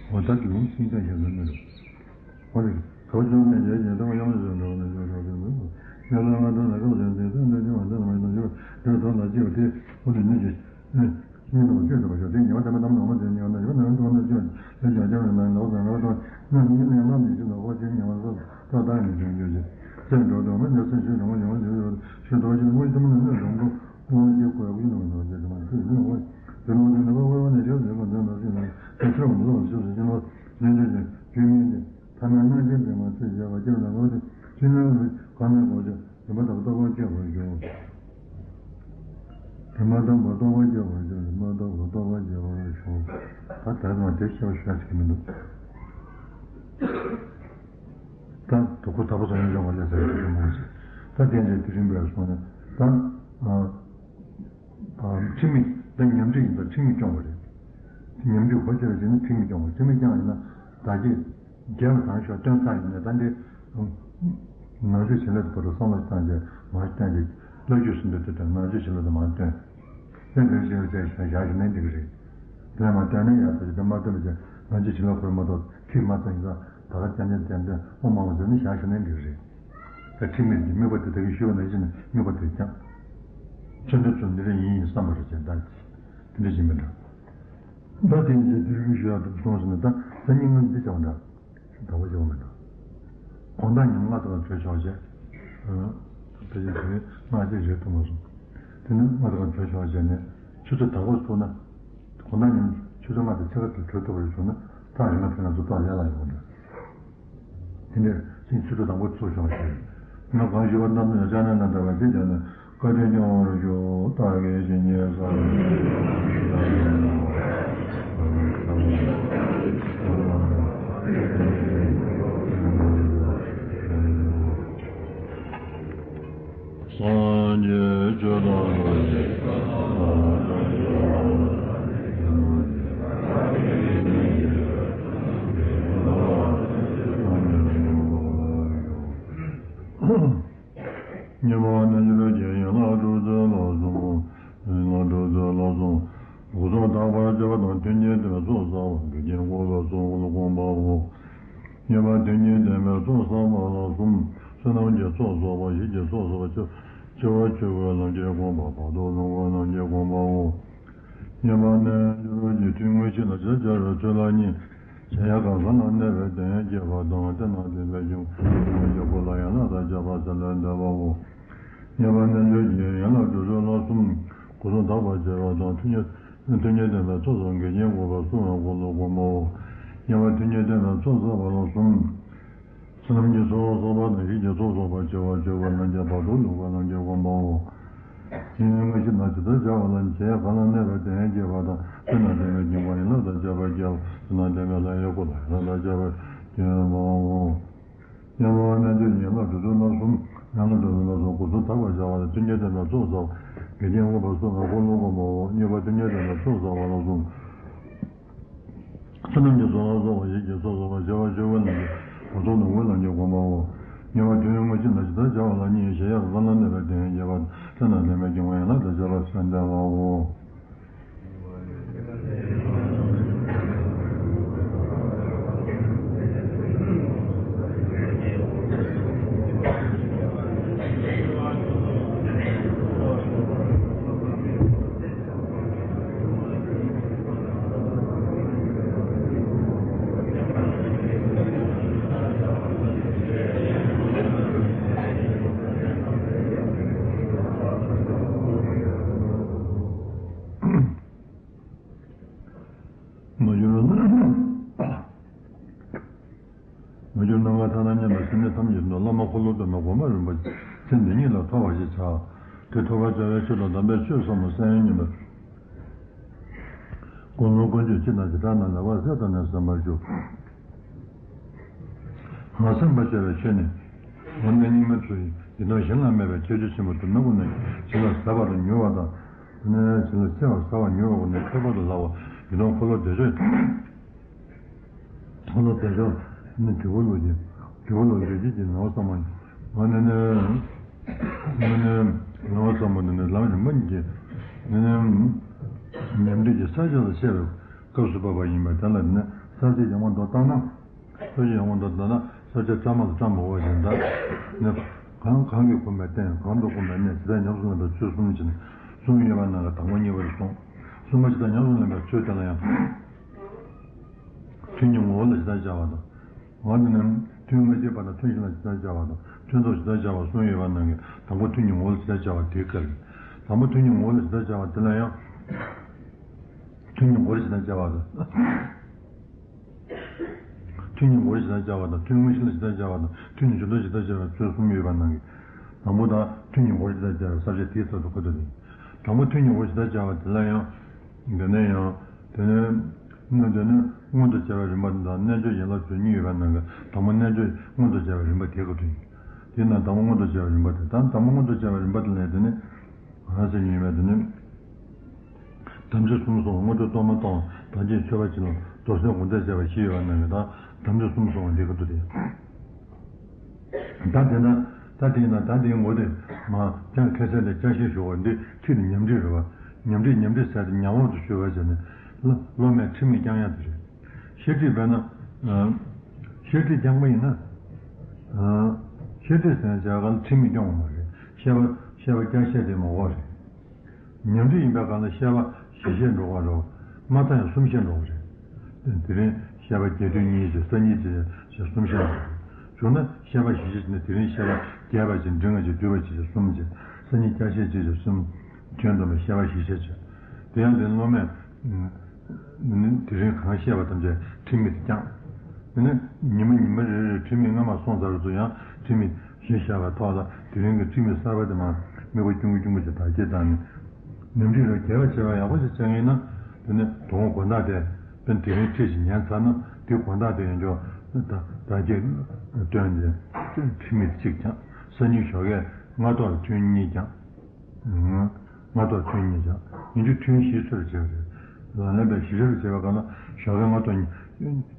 འོ་ད་ལུང་ཤིང་རྟ་ཞབས་ལ་མི་རུ། འོ་རེད། གོ་ཆུང་མེད་རྒྱལ་གྱི་ཐོག་ཡོང་བཞིན་འགྲོ་ནས་འགྲོ་འགྲོ་འགྲོ་འགྲོ། ཡ་ལ་ང་ཚོ་ལ་ཁོག་ཅན་དེ་ཚོ་འདི་ནི་འོ་འདི་ལ་མ་ཡིན་ན་འགྲོ་འགྲོ་ལ་སྐྱེ་བ་དེ་འོ་དེ་ནི་ཅི། སྙིང་དུ་བཅུད་དུ་བ་ཞོ་དེ་ཉེ་བ་དེ་མ་དམ་ནོ་མ་དེ་ཉེ་བ་ན་ཡོད་ན་ཡོད་དོ་ན་ཅི་བ་ལས་ཀྱང་སྐྱེ་བ་ན་ནོ་དང་ང་དང་ང་ཉིད་ནས་ལམ་ནས་ཤི་ནོ་ཁོ་ཅི་ཉེ་བ་ལ་ད་ད་ནི་ཅང་ཡོད་ཅི། ཅེས་འགྲོ་དོ་མ་ཉེ་སེམས་ཤི་ནོ་ཉེ་བ་ལས་ཡོད་ཤི་དོ་ཅི་ངོ་ཅི་མ་ནི་ནི་ལོང་པོ་ངོ་ཅི་ཁོ་ཡ་ཁུ་ནོ་ནོ་ཅི་མ་ཅི་ནོ་ཁོ་ཅི་ནོ་ཅི་ནོ་ཁོ་ཁོ་ནི་ཅི་ཟེར་ཁོ་ཅི་ནོ་ཅི་ནོ་ཅི་ཁྲོ་མི་ལོ་ཅི་ཟེར་ཅི་ནོ་ལེན་ཅི་ཅི་ཇུས་ངན་ཅི། ཐ་མལ་སྣང་མཆེད་པའི་མ་ཚིག་བྱས་པ་སྐྱེ་བ་ལ་ངོ་ཅི་ཅི་ནོ་ཁོ་ནི་ཁོ་ཅི། རིམ་པ་དང་རྟོགས་པ་སྐྱེ་བར་འགྱུར། རིམ་པ་དང་རྟོགས་པ་སྐྱེ་བར་འགྱུར། རིམ་པ་དང་རྟོགས་པ་སྐྱེ་བར་འགྱུར། ད་རེས་ནང་དེ་བཤད་པ་ཞུ་ཡ་ཞིག་མི་འདུག་ད་དུ་ཁོ་ད་པོ་ཚོ་ཡང་སྦྱོང་བ་ལས་ཟེར་གྱི་མང་ཆེ། ད་དེ་འདྲའི་དེ་རིང་བས་སོང་ནས་ད་ཨ་ཨ་ཁྲིམས་མེད་ད་ཉམས་ཁྲིད་ཡིན་ད་ཁྲིམས་མེད་སྐྱོང་བ་རེད། ཉམས་ཁྲིད་གོ་ཆེ་བ་ཞིག་ནི་ཁྲིམས་མེད་སྐྱོང་བ་ཁྲིམས་མེད་སྐྱོང་ཡིན་ན་ད་ཀྱེ། རྒྱལ་བ་དང་ཤོག་སྟོན་ཚར་ཡིན་ནས་ད་འདི། ནང་ཆོས་བྱིན་རླབས་ཀྱི་བར་དུ་བསམ་བློ་བཏང་རྗེས་མར་བསྟན་ཏེ། བློ་རྒྱུད་སུ་འདུ་དེ་དང་ནང་ཆོས་བྱིན་རླབས་དུ་མར་བཏོན། ལན་ལན་བྱས་བྱས་བྱས་བཞག་ཞིག་ནས་འགྲིག་གི་རེད། དེ་ལས་མ་བསྟན་ན་ཡག་པོ་ཞིག་དེ་མ་བསྟན་པ་བྱས་ནང་ཆོས་བྱིན་རླབས་འཁོར་མ་གཏོགས་ཁྲིད་མ་བཏང་ཡིན་ཙང་ད་ག་རྐྱང་རྐྱང་བསྟན་བསྟན་ཨོ་མ་འོ་ཟེར་ནས་བཞག་ཞིག་ནས་འགྲིག་གི་རེད། ད་ཁྲིད་མེད་ཀྱི་དམིགས་པ་དེ་ད་གིན་ཞུས་པ་ནང་བཞིན་ནས་དམིགས་པ་དེ་བསྐྱངས། ཚུལ་འདི་ཚོ་འདི་རེ་ཡིན་ཡིན་བསམ་པ་རེད་ཅེས་ད་དེ་འདྲ་ཞིག་མི་འདྲ། ད་དེ་ཡིན་ཅེས་དེ་རིགས་ཞུ་ཡག་འདུག་སོང་ཟེར་ན་ད་ད་སྙིང་ངོ་འདི་བྱ་བ་འདྲ། དང་པོ་བྱེད་པ་མི་འདུག་དགོང་དག་ཉིན་ལྔ་དང་གྲོལ་ཆོག་བྱས། ཕལ་ཆེར་དེ་ལྔ་གཅིག་རེད་ཐུབ་མ་སོང་། དེ་ནི་ལྔ་དང་གྲོལ་ཆོག་བྱས་ནས་ཆུ་ཚོད་དང་པོ་ཚུགས་ན། དགོང་དག་ཉིན་ཆུ་ཚོད་ལྔ་དང་ཕྱེད་ཀ་དེ་གྲོལ་ཐུབ་པ་རེད་བྱུང་ན་ཐག་རིང་ལ་ཕེབས་ན་ཚོ་ཐག་ལས་སླ་ཡོང་གི་འདུག་དེ་འདྲས་ཕྱིན་ཆུ་ཚོད་དང་པོ་ཚུགས་ཆོག་བྱས། ང་གང་ཞུ་བ་རྣམས་ནི་ཅག་ནས་ན་འདྲ་བ་དེ་ཀྱང་ནི། བཀའ་དྲིན་སྐྱོང་བར་ཞུ། བདག་གིས་ཇི་སྙེད་བསམ། སངས་རྒྱས་ཆོས་དང་། ཉི་མ་རྣལ་འབྱོར་གྱི་ཡན་ལག་དྲུག་ཚོལ་ལ་གསུམ། ཡན་ལག་དྲུག་ཚོལ་ལ་གསུམ། སྒོ་གསུམ་དག་པར་བྱེད་པ་དང་མཐུན་རྐྱེན་ལྡན་པའི་ཚོགས་བསགས་པ་འགལ་རྐྱེན་འགོག་པའི་ཚོགས་ལ་གོམས་པའོ། ཉེས་པ་མཐུན་རྐྱེན་ལྡན་པའི་ཚོགས་བསགས་པ་ལ་གསུམ། བསོད་ནམས་ཀྱི་ཚོགས་བསགས་པ་ཡིད་ཀྱི་ཚོགས་བསགས་པ་སྤྱི་བོར་ཆོས་སྐུའི་ལམ་གྱིས་གོམས་པ་བར་དོར་ལོངས་སྐུའི་ལམ་གྱིས་གོམས་པའོ། ཉེས་པ་རྣལ་འབྱོར་གྱི་ཐུན་དངོས་གཞི་ལ་ཇི་ལྟར་སྦྱར་བའི་ཚུལ་ལ་གཉིས། བྱེད་ཡུལ་གང་ཟག་ལ་གནས་པའི་དོན་སྐྱེས་པ་དང་དེ་ན་དེ་པའི་རྒྱུ་མ་ཡོད་པ་ལ་ཡན་ལག་དང་བཅས་པ་ཟེར་ལས་འདས་པའོ། ཉེས་པ་རྣལ་འབྱོར་གྱི་ཡན་ལག་དྲུག་ཚོལ་ལ་གསུམ། སྒོ་གསུམ་དག་པར་བྱེད་པ་དང་མཐུན་རྐྱེན་མཐུན་རྐྱེན་ལྡན་པའི་ཚོགས་སུ་འགལ་རྐྱེན་འགོག་པའི་ཚོགས་ལ་གོམས་པའོ། ཉེས་པ་མཐུན་རྐྱེན་ལྡན་པའི་ཚོགས་བསགས་པ་ལ་གསུམ། བསོད་ནམས་ཀྱི་ཚོགས་བསགས་པ་དང་ཡིད་ཀྱི་ཚོགས་བསགས་པ་སྤྱི་བོར་ཆོས་སྐུའི་ལམ་གྱིས་བར་དོར་ལོངས་སྐུའི་ལམ་གྱིས་གོམས་པའོ། དེ་ཡང་དངོས་གཞི་ན་ཇི་ལྟར་བྱ་བ་ལ་ཉེས་གང་ལ་གནས་པའི་དོན་སྐྱེས་པ་དང་དེ་ན་དེ་པའི་རྒྱུ་མ་ཡན་ལག་དང་བཅས་པ་སྐྱེས་པ་དེ་ན་དེ་པའི་ལམ་ཡོད་པ་ལ་ཡན་ལག་དང་བཅས་པ་སྐྱེས་པའོ། ཉེས་པ་རྣལ་འབྱོར་ཡན་ལག་དྲུག་ཚོལ་ལ་གསུམ། ཡན་ལག་དྲུག་ཚོལ་ལ་གསུམ། སྒོ་གསུམ་དག་པར་བྱ་བ་ལ་མཐུན་རྐྱེན་ལྡན་པའི་ཚོགས་བསགས་པ་འགལ་རྐྱེན་འགོག་པའི་ཚོགས་ལ་གོམས་པའོ། ཉེས་པ་མཐུན་རྐྱེན་ལྡན་པའི་ཚོགས་བསགས་པ་ལ་གསུམ། བསོད་ནམས་ཀྱི་ཚོགས་ལ་སོགས་པ་ཡིད་ཀྱི་ཚོགས་སོགས་པ་བྱེ་བ་བཅུ་པོའི་ལམ་གྱིས་བར་དོ་ལོངས་སྐུའི་ལམ་གྱིས་གོམས་པའོ། ཉེས་པ་མཐུན་དངོས་གཞི་ན་ཇི་ལྟར་བྱ་བ་ལ་གཉིས། གཞལ་ཡས་ཁང་ལ་གནས་པའི་དོན་སྐྱེས་པ་དང་དེ་ན་དེ་པའི་རྒྱུ་མ་ཡན་ལག་དང་བཅས་པ་ཟེར་ལས་འདས་པའོ། མ་གྱུར་ན། མ་གྱུར་ནམ་མཁའ་ཐ་ན་མཉམ་པའི་སེམས་ཅན་ཐམས་ཅད་དུ་བླ་མ་འཁོར་ལོ་སྟོན་པ་གོང་མ་རིན་པོ་ཆེ་འདི་ཉིད་ལ་ཐོབ་པ་ཞེས་བྱ། དེ་ཐོབ་པར་བྱ་བའི་ཕྱིར་དུ་དམ་པའི་ཆོས་ཟབ་མོ་གསན་སྙམ་པའི་ཀུན་སློང་ཀུན་སྤྱོད་ཅི་དང་ཇི་ལྟར་ན་ལེགས་པར་གསལ་བཏབ་ནས་གསན་པར་ཞུ། ང་སེམས་པ་སྐྱོ་བའི་ཆོས་ནི། ང་ནི་སྙིགས་མའི་ཚུལ་ཡིན། ཡི་དམ་གཞན་ལ་མེད་པའི་ཁྱད་ཆོས་ཆེན་པོ་དུ་མའི་སྒོ་ནས་བྱིན་རླབས་ཟབ་པར་མྱུར་བ་དང་། ནས་བྱིན་རླབས་ཆེ་བ་ཟབ་པར་མྱུར་བའི་སྒོ་ནས་ཁྱད་པར་དུ་ལྷག་པ་ཡི་དམ་འཁོར་ལོ་བདེ་མཆོག་འཁོར་ལོ་བདེ་མཆོག་ནི་དྲིལ་བུ་ལུགས་ཀྱི། དྲིལ་བུ་ལུགས་འགྲེལ་བྱེད་ཀྱི་ནང་བསམ་མ། ང་ནི་ནི། ང་ནི་ནང་བསམ་མ་ནི་ནི་ལམ་རིམ་པ་གཉིས་ཀྱི། ནི་ནི། ཉམས་འདུས་ཀྱི་ས་བཅད་ལ་བཤད་པའི་སྐབས་སུ་བབ་པ་ཡིན་པས་དེ་ལ་ནི་ས་བཅད་ཡང་མ་འདོར་བཏང་ན། ས་བཅད་ཡང་མ་འདོར་བཏང་ན་ས་བཅད་བཀྲམ་མ་ལ་བཀྲམ་མ་འོས་པ་བཞིན་དུ། ནི། གང་གང་གིས་བསྒོམས་པའི་རྟེན་གང་དུ་བསྒོམས་པའི་གནས་ཇི་ལྟར་ཉམས་སུ་ལེན་པའི་ཚུལ་གསུམ་བྱས་ནས་གསུམ་ཡོད་པ་ནང་གི་དང་པོ་གཉིས་པ་རེད་གསུངས། གསུམ་པ་ཇི་ལྟར་ཉམས་སུ་ལེན་པའི་ཚུལ་དེ་ལ་ཡང་། ཐུན་གྱི་ངོ་བོ་ལ་ཇི་ལྟར་སྦྱར་བ་དང་། འོ་ན་ནི། ཐུན་དངོས་གཞིའི་བར་དང་ཐུན་གཞན་ལ་ཇི་ལྟར་སྦྱར་བ་དང་ཐུན་ཐོག་ཇི་ལྟར་སྦྱར་བ་གསུམ་ཡོད་པ་ནང་གི་དང་པོ་ཐུན་གྱི་ངོ་བོ་ལ་ཇི་ལྟར་སྦྱར་བ་དེའི་སྐབས་ཡིན། དང་པོ་ཐུན་གྱི་ངོ་བོ་ལ་ཇི་ལྟར་སྦྱར་བ་དེ་ལ་ཡང་། ཐུན་གྱི་ངོ་བོ་ལ་ཇི་ལྟར་སྦྱར་བ་དང་། ཐུན་གྱི་ངོ་བོ་ཇི་ལྟར་སྦྱར་བ་དང་ཐུན་དངོས་གཞི་ལ་ཇི་ལྟར་སྦྱར་བ་དང་ཐུན་གྱི་མཇུག་དོན་ཇི་ལྟར་སྦྱར་བའི་ཚུལ་གསུམ་ཡོད་པ་ནང་གི། དང་པོ་དང་ཐུན་གྱི་ངོ་བོ་ཇི་ལྟར་སྦྱར་བའི་ས་བཅད་དེའི་ཚབ་ཏུ་བཀོད་དོ། དང་པོ་ཐུན་གྱི་ངོ་བོ་ཇི་ལྟར་སྦྱར་བ་དེ་ལ་ཡང་། དེ་ནས་ཡང་། དེ་ནས། ན་དེ་ནི་མངོན་དུ་བྱ་བའི་རིམ་པ་དང་རྣལ་འབྱོར་ཡན་ལག་བཅུ་གཉིས་ཡོད་པ་ནང་གི་དང་པོ་རྣལ་འབྱོར་མངོན་དུ་བྱ་བའི་རིམ་པ་དེ་ག་དུ་ཡིན། དེས་ན་དང་པོ་མངོན་དུ་བྱ་བའི་རིམ་པ་དེ་དང་དང་པོ་མངོན་དུ་བྱ་བའི་རིམ་པ་དེ་ལས་དེ་ནི། གང་ཟེར་ཉེས་པ་དེ་ནི། དམ་ཚིག་གསུམ་སོགས་དངོས་གྲུབ་སྟོང་པ་སྟོང་བ་དག་བྱེད་མཆོད་པ་བྱིན་རླབས་རྡོར་སེམས་སྒོམ་བཟླས་བྱ་བ་བཞི་ཡོད་པ་ནང་གི་དང་དམ་ཚིག་གསུམ་སོགས་འདི་ག་དུ་རེད། ད་དེ་ན་ད་དེ་ན་ད་དེའི་ངོ་དེ་མ་ཀྱང་ཁ་ཤས་ལས་ཀྱང་ཤེས་ཞུ་བ་འདི་ཁྲིད་ནི་ཉམས་ཁྲིད་རེད་བ། ཉམས་ཁྲིད་ཉམས་ཁྲིད་ཟེར་ཏེ་ཉམས་འོག་ཏུ་ཞུ་བ་བྱས་ནས་སློབ་སློབ་མས་ཁྲིད་མི་རྐྱང་ཡ་དེ་རེད། བཤད་ཁྲིད་བས་ན། བཤད་ཁྲིད་རྐྱང་པ་ཡིན་ན། བཤད་ཁྲིད་ཟེར་ན་བྱ་བ་ལ་ཁྲིད་མི་རྐྱང་བ་མ་རེད། བཤད་པ་བཤད་པ་རྐྱང་བཤད་དེ་མ་གོ་རེད། ཉམས་ཁྲིད་ཡིན་པའི་སྒང་ལ་བཤད་པ་བཞི་བཤད་འགྲོ་བ་རོ། མ་མཐའ་ཡང་གསུམ་བཤད་འགྲོ་བ་རེད། དེ་རིང་བཤད་པ་རྒྱས་བསྡུས་གཉིས་བྱས་གསར་རྙིང་བྱས་བྱས་གསུམ་བཤད་འགྲོ་བ་རེད། བྱུང་ན་བཤད་པ་བཞི་བཤད་ནས་དེ་རིང་བཤད་པ་རྒྱས་པ་བྱས་འབྲིང་བ་བྱས་བསྡུས་པ་བྱས་བྱས་གསུམ་བྱས་གསར་རྙིང་བསྐྱར་བཤད་བྱས་བྱས་གསུམ། དོན་དམ་པའི་བཤད་པ་བཞི་བཤད་བྱས། དེ་ཡང་དེ་སློབ་མས། ནི་དེ་རིང་གང་བཤད་པ་ཐམས་ཅད་ཁྲིད་མི་དེ་རྐྱང་། དེ་ནི་ཉི་མ་ཉི་མ་རེ་རེར་ཁྲིད་མི་སྔ་མ་སོང་ཚར་ཚོ་ཡང་ཁྲིད་མི་གཞི་བཞག་པའི་ཐོག་ལ་དེ་རིང་གི་ཁྲིད་མི་གསར་པ་དེ་མར་དམིགས་པ་ཆུང་ངུ་ཆུང་ངུ་ཞིག་བདག་སྐྱེད་བཏང་ནས། ཉམས་ཁྲིད་ལ་རྒྱས་པ་བྱེད་པ་ཡག་པོ་ཞིག་བྱ་ངེས་ན། དེ་ནི་དོ་དགོང་དགོང་དག་དེ་དཔེ་དེ་རིང་ཁྲིད་ཞིག་ཉན་ཚར་ན་དེ་དགོང་དག་དེ་ཡང་ཅོག་བདག་སྐྱེད་བཏོན་ནས་ཁྲིད་མི་གཅིག་ཀྱང་གསར་རྙིང་ཞོགས་ཀས་སྔ་ཐོག་ལ་ཐུན་གཉིས་ཀྱང་། སྔ་ཐོག་ཐུན་གཉིས་བྱ། ཡིན་རྒྱུ་ཐུན་བཞི་ཚོད་བྱས་པ་རེད། ལག་ལེན་པའི་བཞི་ཆར་བྱས་པ་གང་ལ་ཞོགས་ཀའི་སྔ་ཐོག་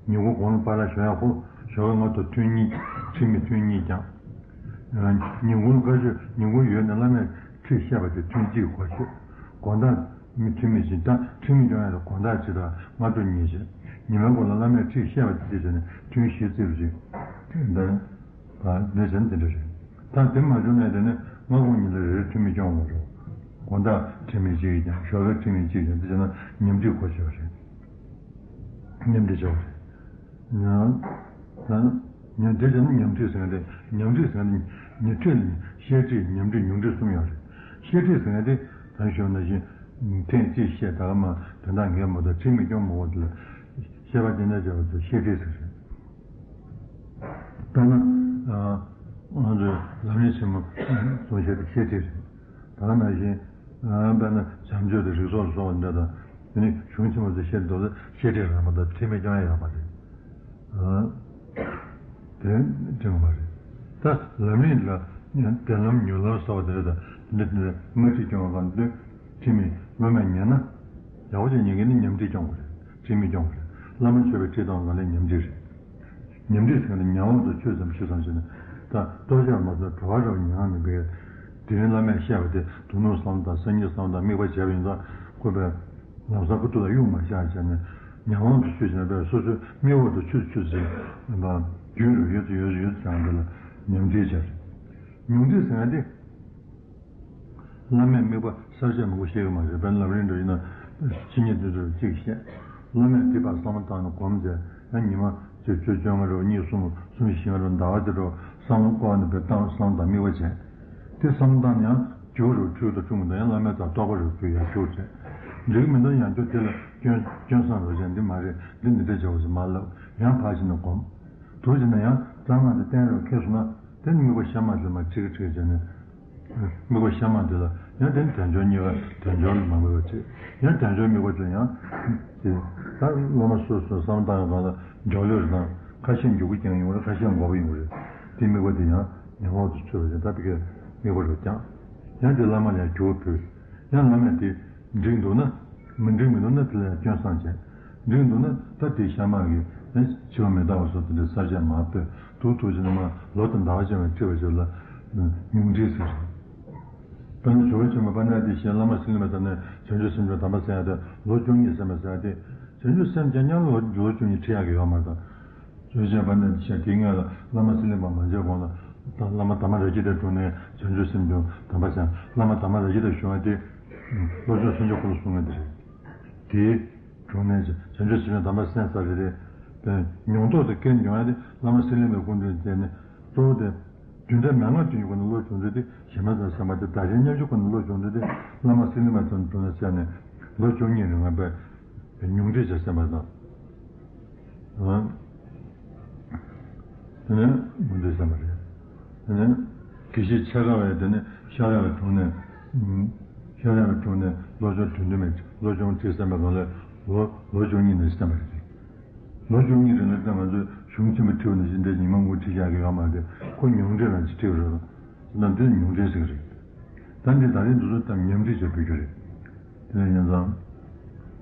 ཉིན་གུང་གོང་ལ་པར་ལ་ཞོགས་ཡག་ཧོ། ཞོགས་ཀའི་སྔ་ཐོག་ཐུན་གཉིས་ཁྲིད་མི་ཐུན་གཉིས་ཀྱང་། ཉིན་གུང་བཀའ་ཆོས་ཉིན་གུང་ཡོལ་ནས་བླ་མས་ཁྲིད་བཤད་པ་དེ་ཐུན་གཅིག་གོ་ཆོད། དགོང་དག་མི་ཐུན་མི་བཞིན་ད་ཁྲིད་མི་སྐྱོང་ཡག་ལ་དགོང་དག་ཅི་དང་སྔ་དྲོ་གཉིས་བྱས། ཉི་མའི་གུང་ལ་བླ་མས་ཁྲིད་བཤད་པ་དེ་བྱས་ནས་ཐུན་བཞི་བརྩིས་པ་རེད། ད་འདི་བྱས་ན་དེ་འདྲ་རེད། ད་དེ་མ་བྱུང་ན་དེ་ནི་སྔ་དགོང་གཉིས་ལ་རེ་རེ་ཁྲིད་མི་སྐྱོང་དགོས་རེད། དགོང་དག་ཁྲིད་མི་གཅིག་ཡིན་ཀྱང་ཞོགས་ཀའི་ཁྲིད་མི་གཅིག་ཡིན་དེ་བྱས་ན་ཉམས་ཁྲིད་གོ་ཆོད་རེད། ཉམས་ཁྲིད་ཆོག་རེད། ཉམས་ད་ཉམས་དེ་བྱས་ན་ཉམས་ཁྲིད་ཟེར་ཏེ་ཉམས་ཁྲིད་ཟེར་ཏེ་ཉི་ཁྲིད་ལ་བཤད་ཁྲིད་ཉམས་ཁྲིད་ཉུང་ཁྲིད་གསུམ་ཡོད་རེད། བཤད་ཁྲིད་ཟེར་ཏེ་ད་ཞོགས་ན་བཞིན་ཐེངས་གཅིག་བཤད་ད་ག་མ་དོན་དག་ངས་མ་གཏོགས་ཁྲིད་མི་སྐྱོང་མ་འོང་དེ་ལ་བཤད་པ་དེ་འདྲ་བྱས་པ་དེ་བཤད་ཁྲིད་ཟེར་རེད། དཔེར་ན། ང་ཚོས་ལམ་རིམ་ཆེན་མོ་གསུང་བཤད་དེ་བཤད་ཁྲིད་རེད། ད་ག་ནང་བཞིན། དཔེར་ན་བྱམས་ཆོས་དང་རིགས་ཚོགས་ལ་སོགས་པ་འདི་དང་། དེ་ནི་གཞུང་ཆེན་མོ་ཚོ་བཤད་འདུག་ལ་བཤད་ཁྲིད་རང་མ་གཏོགས་ཁྲིད་མི་སྐྱོང་ཡ་ཡོད་མ་རེད། དེ་འགྲིག་མ་རེད། ད་ལམ་རིམ་ལ་བདེན་ལམ་མྱུར་ལམ་སོགས་པ་དེ་འདྲ་དང་འདི་འདི་མ་ཁྲིད་སྐྱོང་བ་གང་འདོད། ཁྲིད་མི་སློབ་མས་ཉན་ན། ཡག་པོ་ཅིག་ཉན་མཁན་ནི་ཉམས་ཁྲིད་སྐྱོང་དགོས་རེད། ཁྲིད་མི་སྐྱོང་དགོས་རེད། བླ་མ་མཆོད་པའི་ཁྲིད་གཏོང་ག་ལས་ཉམས་ཁྲིད་རེད། ཉམས་ཁྲིད་ཟེར་ནི་ཉམས་འོག་ཏུ་ཆོས་ཙམ་ཞུ་ཙམ་བྱས་ནས་ད་ལྟོ་ཆས་མ་ཟད་གྲོ་བ་རབ་མྱང་ནས་འབད། དེ་རིང་བླ་མས་བཤད་པ་དེ་དོ་ནུབ་བསམ་དང་སང་ཉིན་བསམ་དང་དམིགས་པ་བྱས་པ་ཡིན་ཙང་ཁོ་པས་ལམ་སང་ཁོ་ཐུགས་ལ་གཡུག་མ་བཞག་བྱས་ནས་ཉམས་འོག་ཏུ་ཆོས་བྱས་ནས་འབད་སོ་སོའི་དམིགས་འོག་ཏུ་ཆོས་ཆོས་ཟེར་བ་རྒྱུན་རུ་ཡོད་དུ་ཡོད་དུ་ཡོད་དུ་བྱས་ནས་འདི་ལ་ཉམས་ཁྲིད་བྱས་རེད། ཉུང་ཁྲིད་ཟེར་ན་དེ། བླ་མས་དམིགས་པ་གསལ་བཤད་མང་པོ་བཤད་ཀྱི་མ་རེད། དཔེར་ན་ལམ་རིམ་འདྲ་ཡིན་ན་ཕྱི་ཉིན་དུས་དུས་གཅིག་བཤད། བླ་མས་དེ་བར་བསམ་བློ་བཏང་ནས་སྒོམ་བྱས་ཡང་ཉི་མ་ཆུ་ཚོད་བཅོ་ལྔ་རེ་གཉིས་གསུམ་གསུམ་བཞི་ལྔ་རེ་ཟླ་བ་དེ་རུ་བསམ་བློ་བསྐོར་ནས་དཔེ་བཏང་བསམ་དང་དམིགས་པ་བྱས། དེ་བསམ་བློ་བཏང་ནས་ཡང་འགྱུར་རུ་འཁྲུལ་དང་འཁྲུལ་མི་འདུག་ཡང་བླ་མའི་རྩར་རྟོགས་པ་རུ་འཁྲུལ་ཡང་འགྱུར་བྱས། འགྲིག་མི་འདུག་ཡང་འགྱུར་དེ་ལ་སྐྱོན་སྐྱོན་བསམ་རུ་བྱས་འདི་མ་རེད་འདི་འདི་འདྲ་བྱ་བ་ཞིག་མ་ལབ་ཡང་ཕར་ཕྱིན་ནས་སྒོམ། དུ་ཕྱིན་ན་ཡང་གཙང་མ་དེ་བསྟན་རུ་ཁེལ་སོང་ན། དེ་ནི་དམིགས་པ་གཤའ་མ་དེ་ལ་ཁྲིག་ཁྲིག་བྱས་ནས། དམིགས་པ་གཤའ་མ་དེ་ལ་ཡང་དེ་ནི་དལ་འབྱོར་གཉིས་ཀ་དལ་འབྱོར་ལ་མ་དམིགས་པ་བྱེད། ཡང་དལ་འབྱོར་དམིགས་པ་དེ་ཡང་། དེ་ད་སློབ་མ་སོ་སོའི་བསམ་བཏང་ཡོང་གང་ལ་མགྱོགས་ལོས་རེད་དང་ཁ་ཤས་མགྱོགས་པོ་རྐྱང་ཡོང་རེད། ཁ་ཤས་འགོར་པོ་ཡོང་རེད། དེ་དམིགས་པ་དེ་ཡང་ཉམས་འོག་ཏུ་ཚུད་པ་བཞིན་ད་བི་ཀའི་དམིགས་པ་རུ་བསྐྱངས། ཡང་དེ་བླ་མ་ལ་ཡང་འགྱུར་བ་ཕུལ། ཡང་བླ་མས་དེ། འགྲིག་འདུག་ན། མི་འགྲིག་མི་འདུག་ན་དེ་ལ་ཡང་སྐྱོན་བསམ་བྱས། འགྲིག་འདུག་ན་ད་དེ་གཤའ་མ་གི་ནི་འཆི་བ་མི་རྟག་པ་སོགས་དེ་འདྲའི་གསར་བརྗེ་མ་ཕོད་ཐུག་ཐུག་ཕྱིན་ན་མ་ལོ་དང་ཟླ་བ་ཅན་བའི་ཁྲི་བ་ཅིག་ལ་ཉུང་འགྲིག་ཟེར། དཔེར་ན་ཇོ་བོ་ཆེན་པོ་དཔལ་ལྡན་ཨ་ཏི་ཤས་བླ་མ་སེང་གེ་པའི་ཐོག་ནས་བྱང་ཆུབ་སེམས་མཆོག་དམ་པ་གསན་ཡ་དེ་ལོ་བཅུ་གཉིས་གསན་པ་ཟེར་ཡ་དེ་བྱང་ཆུབ་སེམས་བསྐྱང་སྙིང་ལ་ལོ་བཅུ་གཉིས་ཁྲིད་ཡག་གི་ཡོད་མ་རེད་དང་། ཇོ་བོ་ཆེན་དཔལ་ལྡན་ཨ་ཏི་ཤས་དེའི་སྔོན་ལ་བླ་མ་སེང་གེ་པ་མ་མཇལ་གོང་ལ་དང་བླ་མ་དྷརྨ་རཱ་ཇི་ཏའི་དྲུང་ནས་བྱང་ཆུབ་སེམས་མཆོག་དམ་པ་གསན། བླ་མ་དྷརྨ་རཱ་ཇི་ཏ་བྱུང་བ་དེ། བློ་སྦྱོང་སེམས་བསྐྱེད་འཁོར་ལོ་གསུང་མཁན་དེ་རེད། དེའི་དྲུང་ནས་བྱང་ཆུབ་སེམས་དཔའི་དམ་པ་གསན་ས་རེད་དེ། མྱོང་རྟོགས་དེ་སྐྱེ་མྱོང་ཡ་དེ་བླ་མ་སེང་གེ་པའི་སྐུ་མདུན་བསྟེན་ནས་གཙོ་བོ་དེ། རྒྱུན་ལྡན་མན་ངག་སྟོན་གྱི་སྒོ་ནས་བློ་སྦྱོང་ཚུལ་དེ་གཞན་མ་ཚང་བསམ་པ་དེ་བདག་གཞན་མཉམ་བརྗེའི་སྒོ་ནས་བློ་སྦྱོང་ཚུལ་དེ་བླ་མ་སེང་གེ་པའི་དྲུང་ནས་གསན་ནས་ལོ་བཅུ་གཉིས་རིང་ལ་དཔེ་ཉུང་འཕྲི་བྱས་གསན་པ་དང་། དེ་ནས་མུ་མཐུད་གསན་པ་རེད། དེ་ནས་དགེ་བཤེས་ཆེ་ཁ་བས་དེ་ནས་ཤཱཀྱ་པའི་དྲུང་ནས། ཤཱཀྱ་པའི་དྲུང་ནས་བློ་སྦྱོང་དོན་བདུན་མའི་བློ་སྦྱོང་ཁྲིད་གསན་པའི་སྒང་ལས་ ལོ་ལོ་བཅུ་གཉིས་ནས་བསྟན་པ་རེད། ལོ་བཅུ་གཉིས་རིང་ལ་བསྟན་པ་ཚོས་གཞུང་ཆེན་པོ་ཁྲིད་པ་ནང་བཞིན་འདྲ་ཉི་མ་ངོ་ཁྲིད་བཞག་གི་ཡོད་མ་རེད། ཁོ་ཉུང་འཕྲི་རང་ཅིག་ཁྲིད་པ་རེད། ད་འདི་ཉུང་འཕྲི་ཟེར་གི་རེད། ད་འདི་ད་རིང་འདི་ཚོ་ད་ཉམས་ཁྲིད་བྱས་ཕུལ་རྒྱུ་རེད། དེ་ནས་ཡིན་ཙང་།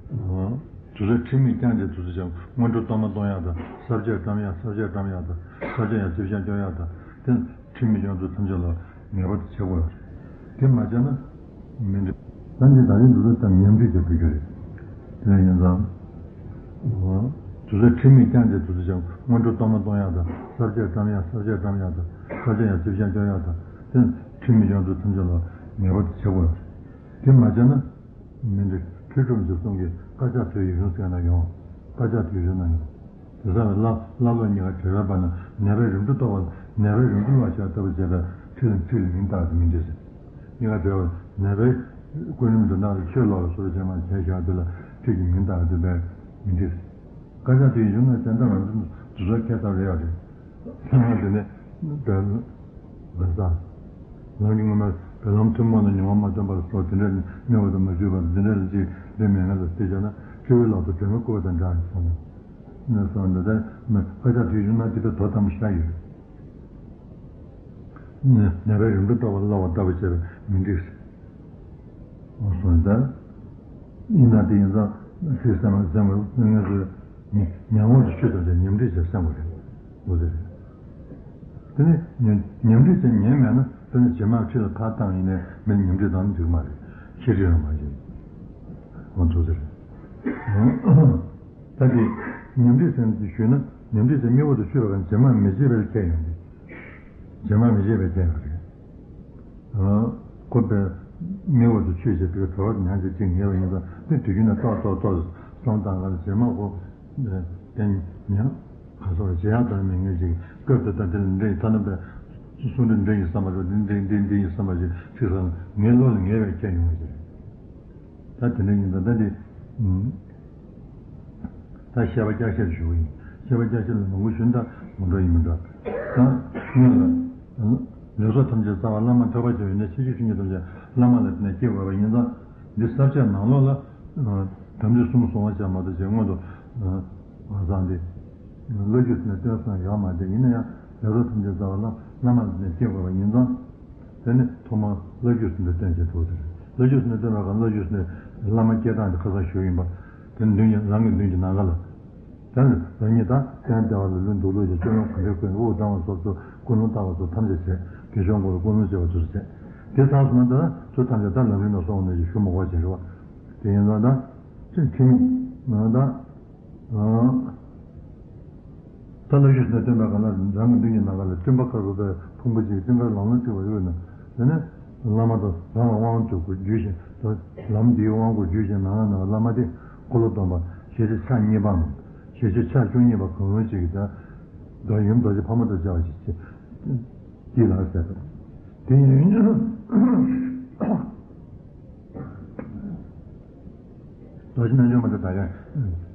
དུས་ཚོད་ཁྲིད་མིག་རྐྱང་བྱས་དུས་ཚོད་ཀྱང་སྔོན་འགྲོ་གཏོར་མ་གཏོང་ཡག་དང་ས་བཅད་བཀྲམ་ཡག་ས་བཅད་བཀྲམ་ཡག་དང་ས་བཅད་ཡང་རྩིས་བཤགས་སྐྱོན་ཡག་དང་དེ་ཁྲིད་མིག་ཡོངས་རྫོགས་ཐམས་ཅད་ལ་ངེས་པར་དུ་བྱེད་དགོས་ཡག་རེད། དེ་མ་བྱས་ན་མི་འགྲིག་ད་འདི་ད་རིང་འདི་ཚོ་ད་ཉམས་ཁྲིད་བྱས་ཕུལ་རྒྱུ་རེད། དེ་ནས་ཡིན་ཙང་། དུས་ཚོད་ཁྲིད་མིག་རྐྱང་བྱས་དུས་ཚོད་ཀྱང་སྔོན་འགྲོ་གཏོར་མ་གཏོང་ཡག་དང་ས་བཅད་བཀྲམ་ཡག་ས་བཅད་བཀྲམ་ཡག་དང་ས་བཅད་ཡང་རྩིས་བཤགས་སྐྱོན་ཡག་དང་དེ་ཁྲིད་མིག་ཡོངས་རྫོགས་ཐམས་ཅད་ལ་ངེས་པར་དུ་བྱེད་དགོས་ཡག་རེད། དེ་མ་བྱས་ན། མི་འགྲིག་ཁྲིད་སྒྲུབ་ཀྱི་གསུང་གི་བཀའ་ཕྱག་ཐོས་ཡིག་གཞུང་ཟེར་ན་ཡོང་། བཀའ་ཕྱག་ཐོས་ཡིག་གཞུང་ན་ཡོང་། དེ་ས་ལ་བླ་བླ་སློབ་གཉིས་ཀ་བྲལ་བའི་བར་ན་ནད་པའི་རིམ་གྲོ་གཏོང་བ་ནད་པའི་རིམ་གྲོ་ལ་བྱ་ལྟ་བུ་བྱས་པའི་ཁྲིད་ལ་ཁྲིད་ལ་མིང་བཏགས་ཏེ་མི་འགྲིག་ཟེར། གཉིས་ཀ་བྲལ་བ་ནད་པའི་ཀུན་རིམ་དུ་སྣང་བའི་ཆོས་ལོག་ལ་སོགས་པའི་བྱེ་མ་བྱས་བཞག་དེ་ལ་ཁྲིད་ཀྱི་མིང་བཏགས་ཏེ་བས་མི་འགྲིག་ཟེར། བཀའ་ཕྱག་ཐོས་ཡིག་གཞུང་ན་བསྟན་དང་ང་ཚོ་དུས་ཚོད་ཁྱད་མཚར་རེ་ཡོད་རེད། ཚང་མ་དེ་ནས་བོད་ལ་ས། ལམ་གྱི་ངོ་མ་བོད་ལམ་ཐུན་མོང་ལ་ཉམས་པ་མ་སྟོན་པར་སོགས་དེ་འདྲ་ནི་སྨྱོ་བ་དང་མ་བཅོས་པ་དང་དེ་འདྲ་ལ་ཅིག་འདྲ་མེད་ང་ལ་བལྟས་བྱས་ན་སྤྲེའུའི་ལག་ཏུ་སྒྲོན་མེ་བསྐུར་བ་དང་འདྲ་ཡིན་བསམ་ནས་བསམ་འདུག་དེ་མི་བཀའ་ཕྱག་ཐོས་ཡིག་གཞུང་ན་དེ་ལྟར་དོ་དམ་བྱ་ཡོད། ནད་པའི་རིམ་གྲོ་ལྟ་བ་སླ་བ་ལྟ་བུ་བྱས་པས་མི་འགྲིག་ཟེར། འོ་སོང་ད། ཡིན་ན་དེ་ཡིན་ཙང་ཁྲིད་སེམས་ལ་སེམས་ལ་དངོས་སུ་ཉམས་ངོ་སུ་ཆུད་དང་བཅས་ཉམས་ཁྲིད་བྱས་སེམས་པ་རེད། འོ་དེ་རེད། དེ་ནི་ཉམས་ཉམས་ཁྲིད་བྱས་ཉན་མེད་ན་དེ་ནི་རྗེས་མ་ཁྲིད་ལ་ཁ་བཏང་ཡིན་ནའི་མི་ཉམས་ཁྲིད་བཏང་ན་འགྲིག་མ་རེད། ཤེས་ཁྲིད་རང་མ་བྱེད། འོ་འདུག་ཟེར། ད་དེ་ཉམས་ཁྲིད་ཟེར་ནས་ཞུས་ན་ཉམས་ཁྲིད་ཟེར་སྨྱོ་བ་དང་ཆུད་པ་གང་རྗེས་མ་མི་བྱེད་པའི་ཁྱད་ཡོང་གི་རྗེས་མ་མི་བྱེད་པའི་ཁྱད་ཡོང་གི་ཁོ་པའི་སྨྱོ་བ་དང་ཆུད་བྱེད་པའི་གྲོགས་ཉག་གཅིག་ཅིག་ངེས་པ་ཡིན་ཙང་དེ་དུས་རྒྱུན་ན་ཏོག་ཏོག་ཏོག་བསམ་བཏང་ག་ལ་རྗེས་མ་ཁོ་དེ་ཉག་ག་སོགས་བྱེད་ཡག་དང་མི་ངེས་ཅིག་སྐབས་དེ་ལྟར་དེ་ལ་འདྲེ་ཡི་ཐ་ན་པའི་གསུང་འདྲེ་འདྲེ་ཡི་བསམ་པ་རེད་འདི་འདྲེ་འདི་འདི་ཡི་བསམ་པ་ཞིག་ཚིག་ཟ་ངའི་བློ་ལ་ངེས་པའི་ཁྱད་ཡོང་བ་ཞིག་ད་དེ་འདྲ་ཡིན་ཙང་ད་འདི། ད་བཤད་པ་སྐྱར་བཤད་ཞུ་གི་ཡིན། བཤད་པ་སྐྱར་བཤད་ལ་མང་པོ་ཞུ་ན་ད་ངོ་འདྲ་ཡིན་མི་འདྲ། ད་སྔོན་ལ། ལུགས་སྲོལ་ཐམས་ཅད་རྩ་བ་བླ་མ་ཐོས་པ་ཅན་ཡོད་ན་ཕྱི་ཆོས་ཆོས་ཉིད་ཐམས་ཅད་བླ་མ་ལ་བརྟེན་ནས་སྐྱེ་དགོས་པ་ཡིན་ཙང་། འདི་ས་བཅད་ནང་ལོགས་ལ། དམ་ཚིག་གསུམ་བཟུང་བ་བྱས་མ་གཏོགས་ཅེས་སྔོན་དུ། ང་ཚང་འདི། བློ་རྒྱུད་ནས་བསྟན་སོང་ཡོད་མ་རེད་ཡིན་ན་ཡང་ལུགས་སྲོལ་ཐམས་ཅད་རྩ་བ་བླ་བླ་མ་ལ་བརྟེན་ནས་སྐྱེ་དགོས་པ་ཡིན་ཙང་། དེ་ནི་ཐོག་མར་བློ་རྒྱུད་ཟིན་པའི་སྟོན་བྱེད་དུ་དེར། བློ་རྒྱུད་ཟིན་པའི་སྟོན་པ་གང་བློ་རྒྱུད་ཟིན་པའི་བླ་མ་སྐྱེ་སྟངས་དེ་ཁ་སང་ཞུས་ཡིན་པ། དེ་ནི་མདུན་གྱི་རང་གི་མདུན་གྱི་ནམ་མཁའ་ལ། དེ་ནི་རང་ཉིད་དང་སྟོན་བདེ་བ་ལ་ལུས་འདུག་ལུགས་ཀྱི་སྤྱོད་ལམ་གང་འདྲའི་བཀོད་དབུགས་བཏང་བ་སོགས་སུ་ཀུན་སློང་བཏང་བ་སོགས་ཐམས་ཅད་བྱས་དགེ་སྦྱོར་སྐོར་ཀུན་སློང་བྱེད་པ་སོགས་བྱས། དེ་ཚང་སོང་ན་ད་ཚུར་ཐམས་ཅད་ད་ལམ་རིམ་ནང་སོང་བ་ནས་ཞུ་མ་དགོས་བྱས་རེད་བ། དེ་ཡིན་ཙང་ད་ཅིག་ཁྲིམས་ནང་ད། ད་ལྟ་བཤད་ཟིན་སྟོན་པ་གང་ལ་རང་གི་མདུན་གྱི་ནམ་མཁའ་ལ་སྤྲིན་པ་དཀར་པོ་དང་ཕུང་པོ་གཅིག་སྤྲིན་དཀར་ལང་ལོང་གཅིག་པ་ཡོད་ན། དེ་ནས་བླ་མ་དང་རང་ལ་དབང་དུ་བསྒྱུར་ཞིང་ལམ་འདིའི་དབང་བསྒུར་བསྒྱུར་ཞིང་ནམ་མཁའ་ནང་བླ་མ་དེ་འཁོར་ལོ་སྡོམ་པ་ཞལ་ཆད་ཕྱག་གཉིས་པའམ་ཞལ་ཆད་ཕྱག་བཅུ་གཉིས་པ་གང་རུང་གཅིག་གིས་ད་ཡུམ་རྡོ་རྗེ་ཕག་མོ་དང་བཅས་པ་ཞིག་བྱེད། ཀྱིས་ལ་ཟེར་ཏོ། དེ་ཡིན། རྡོ་རྗེ་རྣལ་འབྱོར་མ་དེ་ད་ཡང་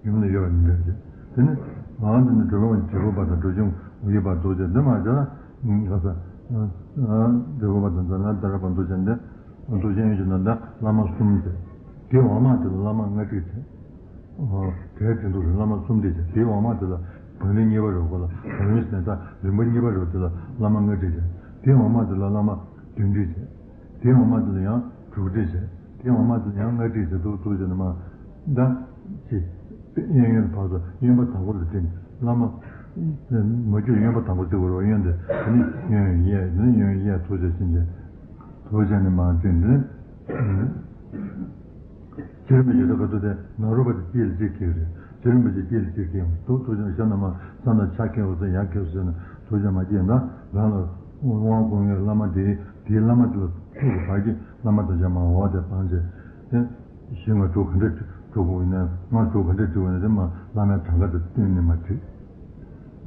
ཡུམ་ལ་ཡོད་པ་མི་འདྲ་ཞིག་དེ་ནི་ང་འདི་ནི་འབྲས་བུ་འབྲས་བུ་པ་དང་འབྲས་བུ་ཡོད་པ་འདུག་ཅེས་འདི་མ་བྱས་ལ་ང་ས་འབྲས་བུ་པ་དང་འཛམ་ལྷ་ད་ར་པ་འདུག་ཅེས་འདི་འདུག་ཅེས་ཡོད་ཅེས་ན་འདི་བླ་མ་གསུམ་ཟེར། དེའི་འོག་མ་དེ་ལ་བླ་མ་ལྔ་བརྒྱ་ཟེར། དེའི་དེ་འདུག་བླ་མ་གསུམ་སྡེ་བྱས་དེའི་འོག་མ་དེ་ལ་བག་ལེབ་གཉིས་པ་རེད་གོ་ལ་བག་ལེབ་ཟེར་ད་རིམ་པ་གཉིས་པ་རེད་དེ་ལ་བླ་མ་ལྔ་བརྒྱ་བྱས། དེའི་འོག་མ་དེ་ལ་བླ་མ་བདུན་བརྒྱ་བྱས། དེའི་འོག་མ་དེ་ལ་ཡང་དྲུག་བརྒྱ་བྱས། དེའི་འོག་མ་དེ་ལ་ཡང་ལྔ་བརྒྱ་བྱས་འདུག་འདུག་བྱས་ནས་མ་ད་ཅི་གཡས་གཡོན་བར་དུ་གཡོན་པ་དང་པོ་ལ་བརྟེན་བླ་མ་མ་གྱུར་གཡོན་པ་དང་པོ་བརྩི་དགོས་རེད་བ་གཡོན་དེ་དེ་ནི་གཡོན་གཡས་དེ་ནི་གཡོན་གཡས་འདུག་བྱས་ཕྱིན་ཆད་འདུག་བྱས་ནས་མ་བརྩིས་ནས། ཚེ་རིང་པོ་ཆེ་ད་ག་དུས་དེ་ནཱ་རོ་པ་དེ་དཀྱིལ་ལ་གཅིག་ཁེལ་རེད། ཚེ་རིང་པོ་ཆེ་དཀྱིལ་ལ་གཅིག་ཁེལ་ཡོང་འདུག་ཐུགས་རྗེ་ཆེ་ན་མ་ས་ན་ཆ་ཁེལ་བ་ཟེར་ཡ་ཁེལ་ཟེར་ན་ཐུགས་རྗེ་མ་སྐྱེས་ན་རང་ལ་དབང་བསྐུར་མཁན་བླ་མ་དེ་དེའི་བླ་མ་དེ་ལ་ཐུག་གི་བར་གྱི་བླ་མ་དང་བཅས་མ་འོག་དེ་སྤང་བྱས་ཏེ་ཞིང་ང་གྲུ་ག་འདྲ་གྲུ་གུ་ཡིན་ན་ང་གྲུ་ག་འདྲ་གྲུ་གུ་ཡིན་ན་དེ་མ་བླ་མའི་གྲངས་ཀ་དང་བསྟུན་ནས་མ་བྲིས།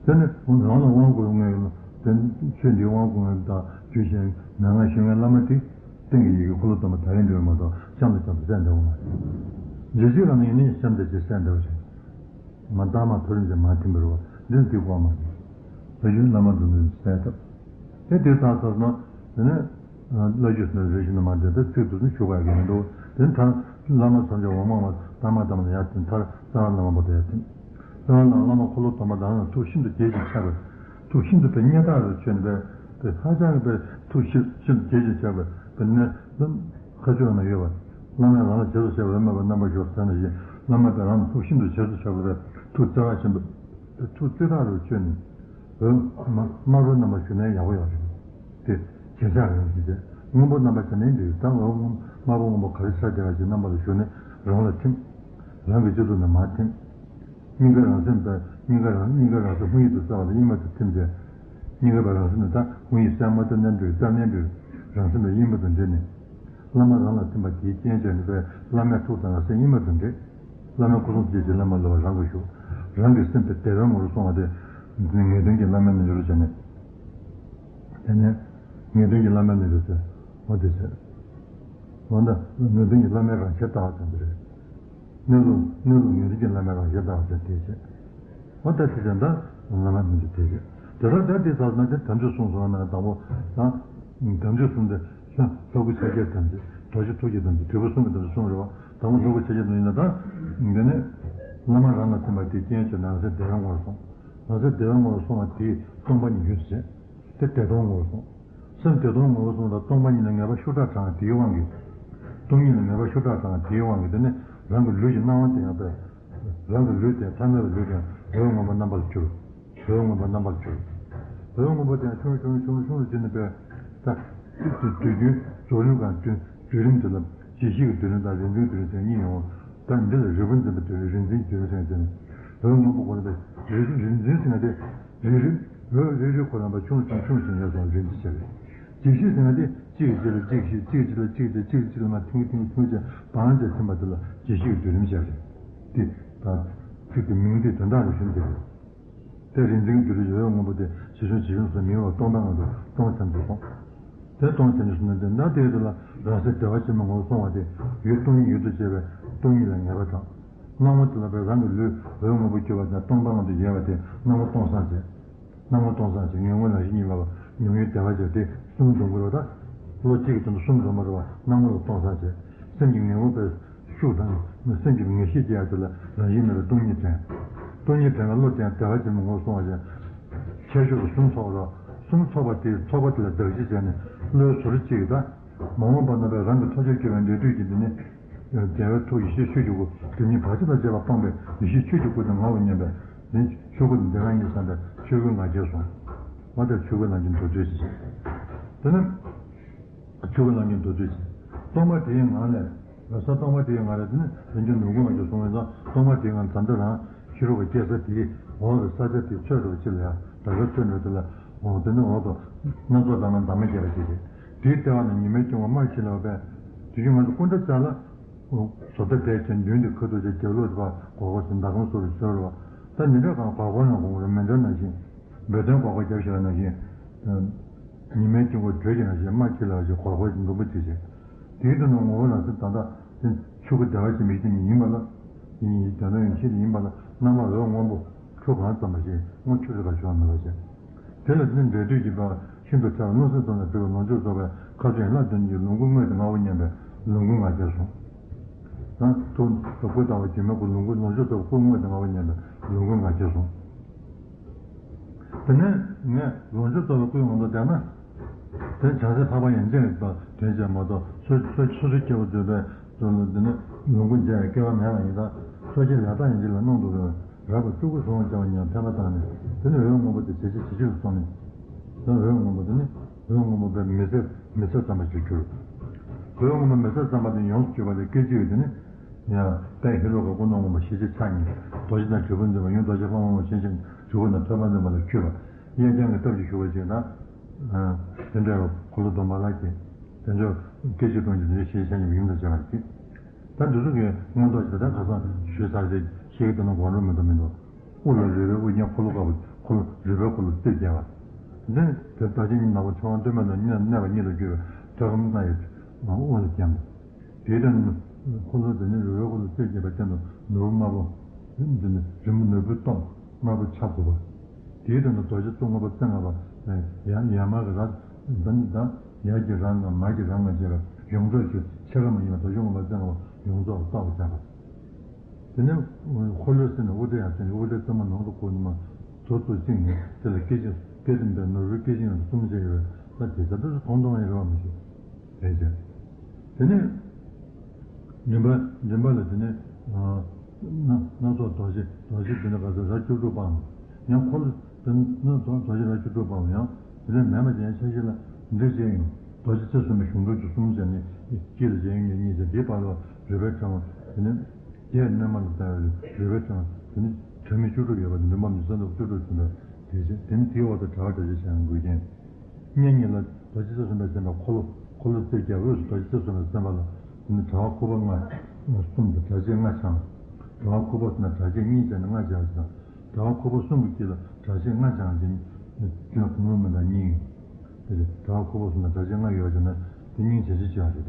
དེ་ནི་རང་ལ་དབང་བསྐུར་མཁན་དེ་ཆོས་འདིའི་དབང་བསྐུར་མཁན་དང་རྒྱུད་གཞན་མན་ངག་ཤེས་མཁན་བླ་མ་དེ། སྟེང་གི་ཡི་གེ་འཁོར་ལོ་སྡོམ་པ་ད་རེས་འདྲ་བ་མ་གཏོགས་གཤམ་དུ་གཤམ་དུ་གསལ་འདྲ་བ་མ་རེད། རྗེས་ཤུལ་ལ་ནི་ཡིན་ནའི་གཤམ་དུ་ཅིག་གསལ་འདྲ་བ་རེད། མ་བཏགས་མ་མཐོ་རིམ་གྱི་མ་ཐིམ་པར་བ་འདི་ནི་དེ་གོ་མ་རེད། ད་གཞུང་བླ་མ་འདི་ཚོས་གསལ་བཏབ། དེ་དེ་ལྟར་ཚར་སོང་དེ་ནས་ བླ་བརྒྱུད་ཟེར་ན་རེ་ཞིག་ནས་མར་འདི་ལྟར་ཚིག་ཏུ་ནི་ཞུ་བ་ཡང་མི་འདུག་དེ་མཐར་བླ་མ་ཚོ་འཇོག་འོག་མ་མ་ཐ་མ་ཐ་མ་ལ་ཡར་ཐིམ། མཐར་གསང་བ་བླ་མ་བར་དུ་ཡར་ཐིམ། གསང་བ་བླ་མ་བླ་མ་འཁོར་ལོ་སྡོམ་པ་དང་ཐུགས་ཤིན་ཏུ་རྒྱས་ཤིང་ཆེ་བའི། ཐུགས་ཤིན་ཏུ་པའི་སྙན་གྲགས་རུ་ཁྱོན་པའི་པའི་ཧ་ཅང་གི་པའི་ཐུགས་ཤིན་ཤིན་ཏུ་རྒྱས་ཤིང་ཆེ་བའི་པའི་གནས་ལམ་མཁའ་སྤྱོད་ན་ཡོད་པ། བླ་མས་རང་ལ་རྗེས་སུ་བྱ་བའི་མོས་པ་རྣམ་པར་ཞུ་ཟེར་ན་བཞིན་བླ་མ་དེ་རང་ལ་ཐུགས་ཤིན་ཏུ་རྗེས་སུ་བྱ་བའི་ཐུགས་བརྩེ་བ་ཆེན་པོས་ཐུགས་བརྩེ་དག་རུ་བཅོས་ནས། འོད་དམར་པོའི་རྣམ་པ་ཞུ་ནས་ཡག་པོ་ཡོད་རེད། དེ་རྗེས་ཆགས་རེད་ཟེར་ཏེ། སྔོན་པོ་རྣམ་པ་ཅན་ནི་འདི་ད་འོད་དམར་པོ་སྔོན་པོ་ག་རེ་ཆགས་བསྡད་པ་ཞིག་རྣམ་པ་ལ་ཞུ་ནས་རང་ལ་ཐིམ། རང་གི་སྤྱི་གཙུག་ནས་མར་ཐིམ། སྙིང་གའི་རང་སེམས་དཔའི་སྙིང་གའི་རང་སྙིང་གའི་རང་སེམས་དཔུང་ཡིག་ཏུ་གསལ་བ་ལ་དབྱིངས་མ་དུ་ཐིམ་བྱས། སྙིང་གའི་རང་སེམས་ནི་ད་དབུང་ཡིག་གསལ་མ་ཐིམ་རྣལ་འབྱོར་རྩ་རྣལ་འབྱོར་རང་སེམས་དཔའི་དབྱིངས་མ་དུ་འདྲེས་ནས། བླ་མ་རང་ལ་ཐིམ་པ་དེའི་རྐྱེན་བྱས་ནས་བླ་མའི་ཐུགས་དང་རང་སེམས་དབྱིངས་མ་དུ་འདྲེས། བླ་མའི་སྐུ་གསུང་ཐུགས་རྗེ་ཅན་བླ་མ་སློབ་པ་རང་གི་ཞུགས། རང་གི་སེམས་དེ་བདེ་བའི་ངོ་བོར་སོང་བ་དེ། ངེས་དོན་གྱི་བླ་མའི་རྣལ་འབྱོར་བྱས་ནས། དེ་ནས་ངེས་དོན་གྱི་བླ་མའི་རྣལ་འབྱོར་ཟེར། འོ་དེ་ཟེར། འོ་ན་ངེས་དོན་གྱི་བླ་མའི་རང་ཞལ་ལྟ་བ་ཙམ་དུ་རེད། གནས་ལུགས་གནས་ལུགས་ངེས་དོན་གྱི་བླ་མའི་རང་ཞལ་ལྟ་བ་ཙམ་དེ་བྱས། འོ་ད་དེ་བྱས་ད་བླ་མའི་རྣལ་འབྱོར་དེ་བྱས། དེ་ལྟར་ད་དེ་ཚར་ན་དེ་དམ་ཆོས་གསུངས་སོང་ན་དང་པོ་དང་། དམ་ཆོས་གསུམ་དེ་ལྷ་ལྷ་སྐུ་ཕྱག་རྒྱའི་དམ་ཆོས་རྡོ་རྗེ་ཐུགས་ཀྱི་དམ་ཆོས་དྲིལ་བུ་གསུམ་གྱི་དམ་ཆོས་གསུམ་རེད་བ། དང་པོ་ལྷ་སྐུ་ཕྱག་རྒྱ་དུ་ཡིན་ན་ད། འདི་ནི་བླ་མ་རང་ལ་ཐིམ་པ་དེའི་རྐྱེན་བྱས་ནས་རང་སེམས་བདེ་བའི་ངོ་བོར་སོང་། རང་སེམས་བདེ་བའི་ངོ་བོར་སོང་བ་དེས་སྟོང་པ་ཉིད་ཡུལ་དུ་བྱས། དེ་བདེ་སྟོང་ངོ་བོར་སོང་། སེམས་བདེ་སྟོང་ངོ་བོར་སོང་བ་དང་སྟོང་པ་ཉིད་ལ་ངེས་པ་ཤུགས་དྲག་དྲངས་དེའི་དབང་གིས། སྟོང་ཉིད་ལ་ངེས་པ་ཤུགས་དྲག་དྲངས་དེའི་དབང་གིས་དེ་ནི་རང་གི་ལུས་ཀྱི་སྣང་བ་དེ་ཡང་པས། རང་གི་ལུས་དེ་ཐ་མལ་པའི་ལུས་དེ་འོད་སྔོན་པོ་རྣམ་པར་གྱུར། འོད་སྔོན་པོ་རྣམ་པར་གྱུར། འོད་སྔོན་པོ་དེ་ཆུང་ཆུང་ཆུང་ཆུང་དུ་བྱས་ནས་པས། ད། དུས་རྒྱུན་རྫོགས་རིམ་གང་དུས་རྒྱུན་རིམ་དེ་ལ་རྗེས་ཤུལ་གྱི་སྡུད་རིམ་དང་རིམ་གྱིས་སྡུད་རིམ་ཟེར་གཉིས་ཡོང་བ། ད་འདི་ལ་རིལ་བུ་འཛིན་པའི་སྡུད་རིམ་རིལ་འཛིན་སྡུད་རིམ་ཟེར་ནས་འོད་སྔོན་པོ་གོ་ལ་པས་རིལ་རིལ་འཛིན་ཟེར་ན་དེ་རིལ་རིལ་འོད་རིལ་རིལ་གོ་ལ་པ་ཆུང་ཆུང་ཆུང་ཆུང་ཡོད་སོང་རིལ་འཛིན་བྱ་རེད། རྗེས་ཤུལ་ཟེར་ན་དེ་གཅིག་གིས་གཅིག་ལ་གཅིག་ཤེས་གཅིག་གིས་གཅིག་ལ་གཅིག་དེ་གཅིག་གིས་གཅིག་ལ་མར་ཐིམ་གྱིས་ཐིམ་གྱིས་ཐིམ་གྱིས་བྱས་བང་བྱས་ཐིམ་པ་དེ་ལ་རྗེས་ཤུལ་གྱི་སྡུད་རིམ་བྱ་རེད། དེ་ད་ཚིག་དེ་མིང་དེ་དོན་དག་ལ་ཞུན་དེ་རེད། དེ་རིལ་འཛིན་གྱི་སྡུད་རིམ་འོད་སྔོན་པོ་དེ་ཇེ་ཆུང་ཇེ་ཆུང་སོང་མིང་ལ་སྟོང་པའི་ངང་དུ་སྟོང་ཐམས་ཅད་སོང་། དེ་སྟོང་ཐམས་ཅད་སོང་ན་དེ་ན་དེ་དེ་ལ་རང་སེམས་བདེ་བ་ཆེན་པོའི་ངོ་བོར་སོང་བ་དེ་ཡུལ་སྟོང་ཉིད་ཡུལ་དུ་བྱས་པས་སྟོང་ཉིད་ལ་ངེས་པ་དང་། སྣང་བ་དེ་ལ་པས་རང་གི་ལུས་འོད་སྔོན་པོ་གྱུར་པ་དང་སྟོང་པའི་ངང་དུ་ཡལ་བ་དེ་སྣང་བ་སྟོང་སང་བྱས། སྣང་བ་སྟོང་སང་བྱས་ངེས་དངོས་རང་བཞིན་གཉིས་པ་ལ་མྱོང་ཡུལ་བདེ་བ་བྱས་དེ་གསུམ་འཛོམས་དགོས་པ་དང་། བློ་གཅིག་གི་དོན་དུ་གསུམ་འཛོམས་པ་རེད་བ། སྣང་བ་ལ་སྟོང་སང་བྱས། སེམས་ཀྱི་ངེས་དངོས་པས། ཤུགས་དང་། སེམས་ཀྱི་ངེས་ཤེས་སྐྱེ་ཡ་དེ་ལ་རང་བཞིན་མེད་པའི་སྟོང་ཉིད་དྲན། སྟོང་ཉིད་དྲན་པའི་བློ་དེ་ཡང་བདེ་བ་ཆེན་པོའི་ངོ་བོར་སོང་བ་ཞིག་ཁྱད་ཆོས་ཀྱི་གསུམ་ཚོགས་རོགས། གསུམ་ཚོགས་པ་དེའི་ཚོགས་པ་དེ་ལ་གདགས་གཞི་བྱས་ནས་བློའི་ཟུར་གཅིག་གིས་ད། མ་འོངས་པ་རྣམ་པའི་རང་གི་ཐོབ་བྱར་གྱུར་པའི་འབྲས་དུས་ཀྱི་འདི་ནི། རྒྱལ་བའི་ཐུགས་ཡེ་ཤེས་ཆོས་ཀྱི་སྐུ་སྒྲིབ་གཉིས་བར་ཆད་དང་བཅས་པ་སྤངས་པའི་ཡེ་ཤེས་ཆོས་ཀྱི་སྐུ་དེ་ངའོ་སྙམ་པའི། འདི་ཆོས་སྐུ་འདི་ལ་ངེས་བསམ་པའི་ཆོས་སྐུའི་ང་རྒྱལ་སོང་། མ་དེ་ཆོས་སྐུའི་ལམ་གྱི་མདོ་སྡུད་ཅེས་བྱ། དེ་ནི། ཆོས་སྐུ་ལམ་གྱི་མདོ་སྡུད་ཅེས། སྟོང་པ་དེའི་ངང་ལས། ས་སྟོང་པ་དེའི་ངང་ལས་དེ་ནི་རང་རྒྱུད་ལུས་ཀུན་ང་རྒྱལ་སོང་བའི་ཙང་སྟོང་པ་དེའི་ངང་ད་ལྟ་རང་ཕྱི་རོལ་པ་སྐྱེ་ས་དེའི་འོག་གི་ས་ཆ་དེའི་ཚོད་འགྲོ་ཕྱིར་ལ་ཡ་ད་ག་ཚོད་འགྲོ་དེ་ལ་འོང་དེ་ནི་འོག་ཏུ་སྣ་ཚོགས་ལྟར་སྣང་འདབ་མ་བརྒྱད་པ་ཞིག་རེད། དེའི་ལྟེ་བ་ན་ཉི་མའི་སྐྱོང་བ་དམར་ཁྱིལ་ལ་བབས་པས། དེ་བཞིན་ང་ཚོ་སྐུ་འདྲ་ཅག་ལ། བཟོ་ལྟ་བས་ཀྱང་མདུན་དུ་ཁ་ཐུག་ཅིག་རྒྱབ་ལོག་ཏུ་ཕར་སྒོར་སྒོར་ཟིན་ཟླ་གམ་སོགས་ལ་ཤོར་བ། ད་ཉིན་གྲངས་གང་སྒོར་སྒོར་ནང་དགོང་མོར་མེ་མདའ་ནང་བཞིན། འབོལ་གདན་སྒོར་སྒོར་རྒྱབ་བཞག་པ་ནང་བཞིན། ཉི་མའི་དཀྱིལ་འཁོར་དྲོད་ཀྱི་ནང་བཞིན་དམར་ཁྱིལ་ལ་བཞིན་སྒོར་སྒོར་ཞིག་འདུམ་པ་བྱེད་ཅིང་། དེའི་དོན་དུ་ངོ་བོ་རང་སེམས་ད་ལྟ་དེ་ཆོས་སྐུ་བདེ་བ་ཅན་མི་ཤེས་ཉིད་ཡིན་པ་ལ། ཡིན་ཡིན་དོན་དུ་ཡིན་ཤེས་ཡིན་པ་ལ་རྣམ་པ་འོད་སྔོན་པོ་ཁྲོ་གང་ཙམ་པ་ཞིག་སྔོ་ཆུ་རུ་ཁ་ཤོར་མེད་པ་བྱས། དེ་ལ་ནི་འབྲས་དུས་ཀྱི་བར་ཤིན་ཏུ་ཕྲ་བ་སྣང་སྲིད་ཙམ་ལ་བྲི་བའི་ལོངས་སྤྱོད་རྫོགས་པའི་ཁ་ཚོན་ལྷ་དོན་གྱི་ལོངས་སྐུ་དངོས་དེ་ངའོ་སྙམ་པའི་ལོངས་སྐུའི་ང་རྒྱལ་སོང་། ད་ཐུགས་སྐུ་ལྟ་བ་སྒྱུ་མའི་སྐུ་ལོངས་སྐུ་ལོངས་སྤྱོད་རྫོགས་པའི་སྐུ་དངོས་དེ་ངའོ་སྙམ་པའི་ལོངས་སྐུའི་ང་རྒྱལ་སོང་། དེ་ནས་ངས་ལོངས་སྤྱོད་རྫོགས་པའི་སྐུའི་ངང་དུ་བསྡད་ན། དེ་བྱང་སེམས་འཕགས་པ་ཡན་ཆད་ཀྱི་དོན་བྱེད་མ་གཏོགས་སོ་སོ་སོ་སོའི་སྐྱེ་བོ་འདོད་པའི་དོན་ལ་འདི་ནི་ལོངས་སྐུ་མཇལ་བའི་སྐལ་བ་མེད་པ་ཡིན་ཙང་སོ་སྐྱེ་ལས་དག་ཡན་ཆད་ལ་སྣང་དུ་རུང་། རབ་ཏུ་བཅུ་དགུ་བཟུང་བར་བྱ་བ་ཉིད་ལ་འཕེན་པ་བཏང་ནས་དེ་ནི་འོད་སྔོན་པོ་དེ་ཇེ་ཆེ་ཇེ་ཆེ་རུ་སོང་ནས། དེ་འོད་སྔོན་པོ་དེ་ནི་འོད་སྔོན་པོ་པའི་མི་ཚེ་མི་ཚེ་ཙམ་པ་ཞིག་གྱུར། འོད་སྔོན་པོ་མི་ཚེ་ཙམ་པ་དེ་ཡོངས་སུ་གྱུར་པ་དེ་སྐད་ཅིག་དེ་ནི་ཡང་དཔལ་ཧེ་རུ་ཀ་སྐུ་ན་སྔོན་པོ་ཞེས་བྱའི་ཕྱག་གཉིས་རྡོ་རྗེ་དང་དྲིལ་བུ་འཛིན་པ་ཡུམ་རྡོ་རྗེ་ལྷ་དབང་མོ་ཆེན་ཆེན་དྲིལ་བུ་དང་ཐོད་པ་འཛིན་པ་ལ་འཁྱུད་པ། གཡས་བརྐྱང་གི་སྟབས་ཀྱིས་བཞུགས་པ་ཞིག་དང་། དེ་འདྲ་བའི་འཁོར་ལོ་སྡོམ་པ་ལ་སྐྱེས། དེ་ཚོ་སྐད་ཅིག་སྟོང་གཅིག་དེ་ཚོ་ཞེས་བྱ་ཉིད་ཡུམ་དང་བཅས་པ་རེད། ད་འདི་ཚོ་གི་མངོན་རྟོགས་ཅིག་ད་ཁ་སང་ཞུས་ཚར་ཏེ་ཤེས་ཀྱི་འདུག་ན་གོ་འགྲོ་མི་འདུག་མི་འདུག་དབུ་ལ་རོལ་པའི་དབུ་བརྙན་འཁོར་ལོ་དཀར་པོ་འཁོར་ལོ་རོལ་པའི་འཁོར་ལོ་རྩིབས་བརྒྱད་པ། འདི་ནི་དེ་བདག་ཅན་གྱི་ནག་པོ་ཚེ་དབང་སྟོད་སྨད་དང་གནས་པ་གཉིས་ལ་བསྒྱུར་བའི་ཐོད་སྐམ་སྣ་ཡི་དབུ་ལ་བརྒྱན་པ། དེའི་སྟེང་དུ་འཁོར་ལོ་དེ་ནི་རོལ་པའི་འཁོར་ལོ་རྩིབས་བརྒྱད་པའི་སྟེང་དུ་ནོར་བུ་དམར་པོ། འདི་ནི་རི་མོ་ནོར་བུའི་སྟོབས་དམར་པོ་ཆ་དགུ་པ། དེའི་སྟེང་དུ་རྡོ་རྗེ་གཙུག་སྔོན་པོ་རྩེ་ལྔ་པ། ཡ་ཡ་མ་གི་ར། འདི་ནི་ད། ཡར་གྱི་རང་ངམ་མར་གྱི་རང་ངམ་བྱས་པའི་ཡོངས་རྫོགས་ཀྱི་ཕྱེད་ཀ་མ་ཡིན་པ་རྡོ་རྗེ་མངོན་པར་བརྩམས་པ་ཡོངས་རྫོགས་ལ་རྟོགས་པར་བྱ་བ། དེ་ནས་འཁོར་ལོའི་སེམས་ནི་དབུ་སྐྲའི་ཡང་སྟེང་དབུ་སྐྲའི་རྩེ་མོ་ནང་དུ་བཀུག་ནས་མར་ཟུར་དུ་བཅིངས་ནས་དེ་ལ་སྐེ་བཅིངས་སྐེ་བཅིངས་པའི་ནོར་བུའི་སྐེ་བཅིངས་ཡང་གསུམ་བྱས་ཡོད་པས་ད་དེ་ཚོ་མཐོང་མཐོང་ཡང་རེ་བ་མི་བྱེད། དེ་བྱས། དེ་ནས་མགྲིན་པ་མགྲིན་པ་ལ་དེ་ནས་སྣ་སྣ་ཚོགས་རྡོ་རྗེ་རྡོ་རྗེ་དེ་ནས་ག་ཚོད་ར་བཅུ་དྲུག་པའམ་ཡང་འཁོར་ལོ་དེ་ནས་སྣ་ཚོགས་རྡོ་རྗེ་ར་བཅུ་དྲུག་པའམ་ཡང་དེ་ལས་མེད་པ་ཅན་ཆ་ཤས་ལ་འདི་འདྲ་བྱས་ཡང་རྡོ་རྗེ་རྩེ་གསུམ་པའི་གཞུང་ལུགས་ཀྱི་གསུམ་བྱས་ནས་དཀྱིལ་ལ་བྱས་ཡང་གཉིས་བྱས་འདིའི་བར་ལ་རོལ་པའི་ཕྲེང་བ་དེ་ནས་བརྒྱད་བསྣོལ་མ་ལ་བཏགས་པའི་རོལ་པའི་ཕྲེང་བ་དེ་ནས་དྲི་མེད་བཅུ་དྲུག་ཡོད་པ་དེ་འདུན་པ་མི་བཟད་མདོག་བཅུ་དྲུག་བྱུང་བས་དེ་བྱས་དེ་ནས་དེའི་འོག་ཏུ་དྲྭ་བ་སྒྲ་གཅན་ཞེས་ཡང་འགོད་ཀྱང་། གཉེན་ཉེ་ལ་རྡོ་རྗེ་རྩེ་གསུམ་པས་མཚན་པ་འཁོར་ལོ་འཁོར་ལོ་རྩིབས་བརྒྱད་དབུས་སུ་རྡོ་རྗེ་རྩེ་གསུམ་པས་མཚན་པ་ལ་དེ་ནི་དྲྭ་བ་ཁུ་བ་ལྔ་གསུམ་དང་སྒྲ་གཅན་ལྔ་འཆང་། དྲྭ་བ་ཁུ་བ་གསུམ་དང་སྒྲ་གཅན་གཉིས་བྱས་ནས་ལྔ་བྱས་པ་དང་། དྲྭ་བ་ཁུ་བ་གསུམ་གྱི་དཀྱིལ་ལ་སྒྲ་གཅན་ལྔ་འཆང་ཞིང་། དེ་ལ་གུང་མོ་མི་འདྲ་གཉིས། དེ་ལས་དྲྭ་བ་ཁུ་བ་གསུམ་དང་སྒྲ་གཅན་ལྔ་ཡོད་ཀྱང་ན་དེ་གཉིས་བྱས་ཅི་བྱ་རེད་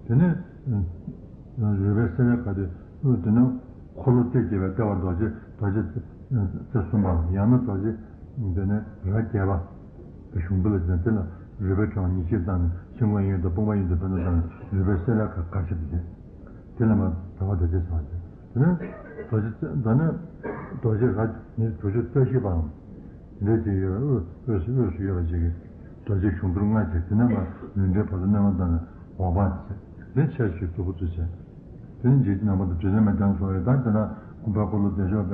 དེ། དེ་ནས་རོལ་པའི་སེ་བའི་ཁ་དོད་དེ་ནི་འཁོར་ལོ་རྩིབས་བརྒྱད་པའི་ལྟེ་བ་རྡོ་རྗེ་རྡོ་རྗེ་རྩེ་གསུམ་པ་ཡང་ན་རྡོ་རྗེ་དེ་ནས་ར་བརྒྱད་པ་གཞུང་དུ་ལ་བྱས་དེ་ལ་རོལ་པའི་ཕྲེང་བ་ཉི་ཤུ་བཏང་ནས་ཤིང་ཀུན་ཡོད་དུ་དཔུང་པ་ཡོད་དུ་ཕན་ཚུན་བཏང་ནས་རོལ་པའི་སེ་བའི་ཁ་དོད་བྱེད་དེ་བྱས། དེ་ལ་མ་དྲྭ་བ་སྒྲ་གཅན་འཆང་བ་བྱས། དེ་ནས་རྡོ་རྗེ་རྩེ་ད་ནི་རྡོ་རྗེ་ར་ཉི་ཤུ་རྩ་བཞི་པའམ། དེ་འདྲ་ཅིག་ཡོད་པའི་དབུས་དབུས་སུ་དབུས་སུ་ཡོད་པ་ཅིག་གིས་རྡོ་རྗེ་གཞུང་དུ་ལྔ་བྱས་དེ་ནས་མ་ལུས་འབྲེལ་བར་དུ་གནོན་པ་དང་འོག་པ་བྱས་དེ་ཆ་ཞིག་སྟུག་པོ་ཚུལ་བྱས། དེ་ནི་འཇིག་རྟེན་ནང་པ་དང་དུས་ལས་མ་འགྱངས་སོང་བས་ད་དེ་ན་ཀུན་འཕེལ་འཁོར་ལོ་བདེ་མཆོག་པས།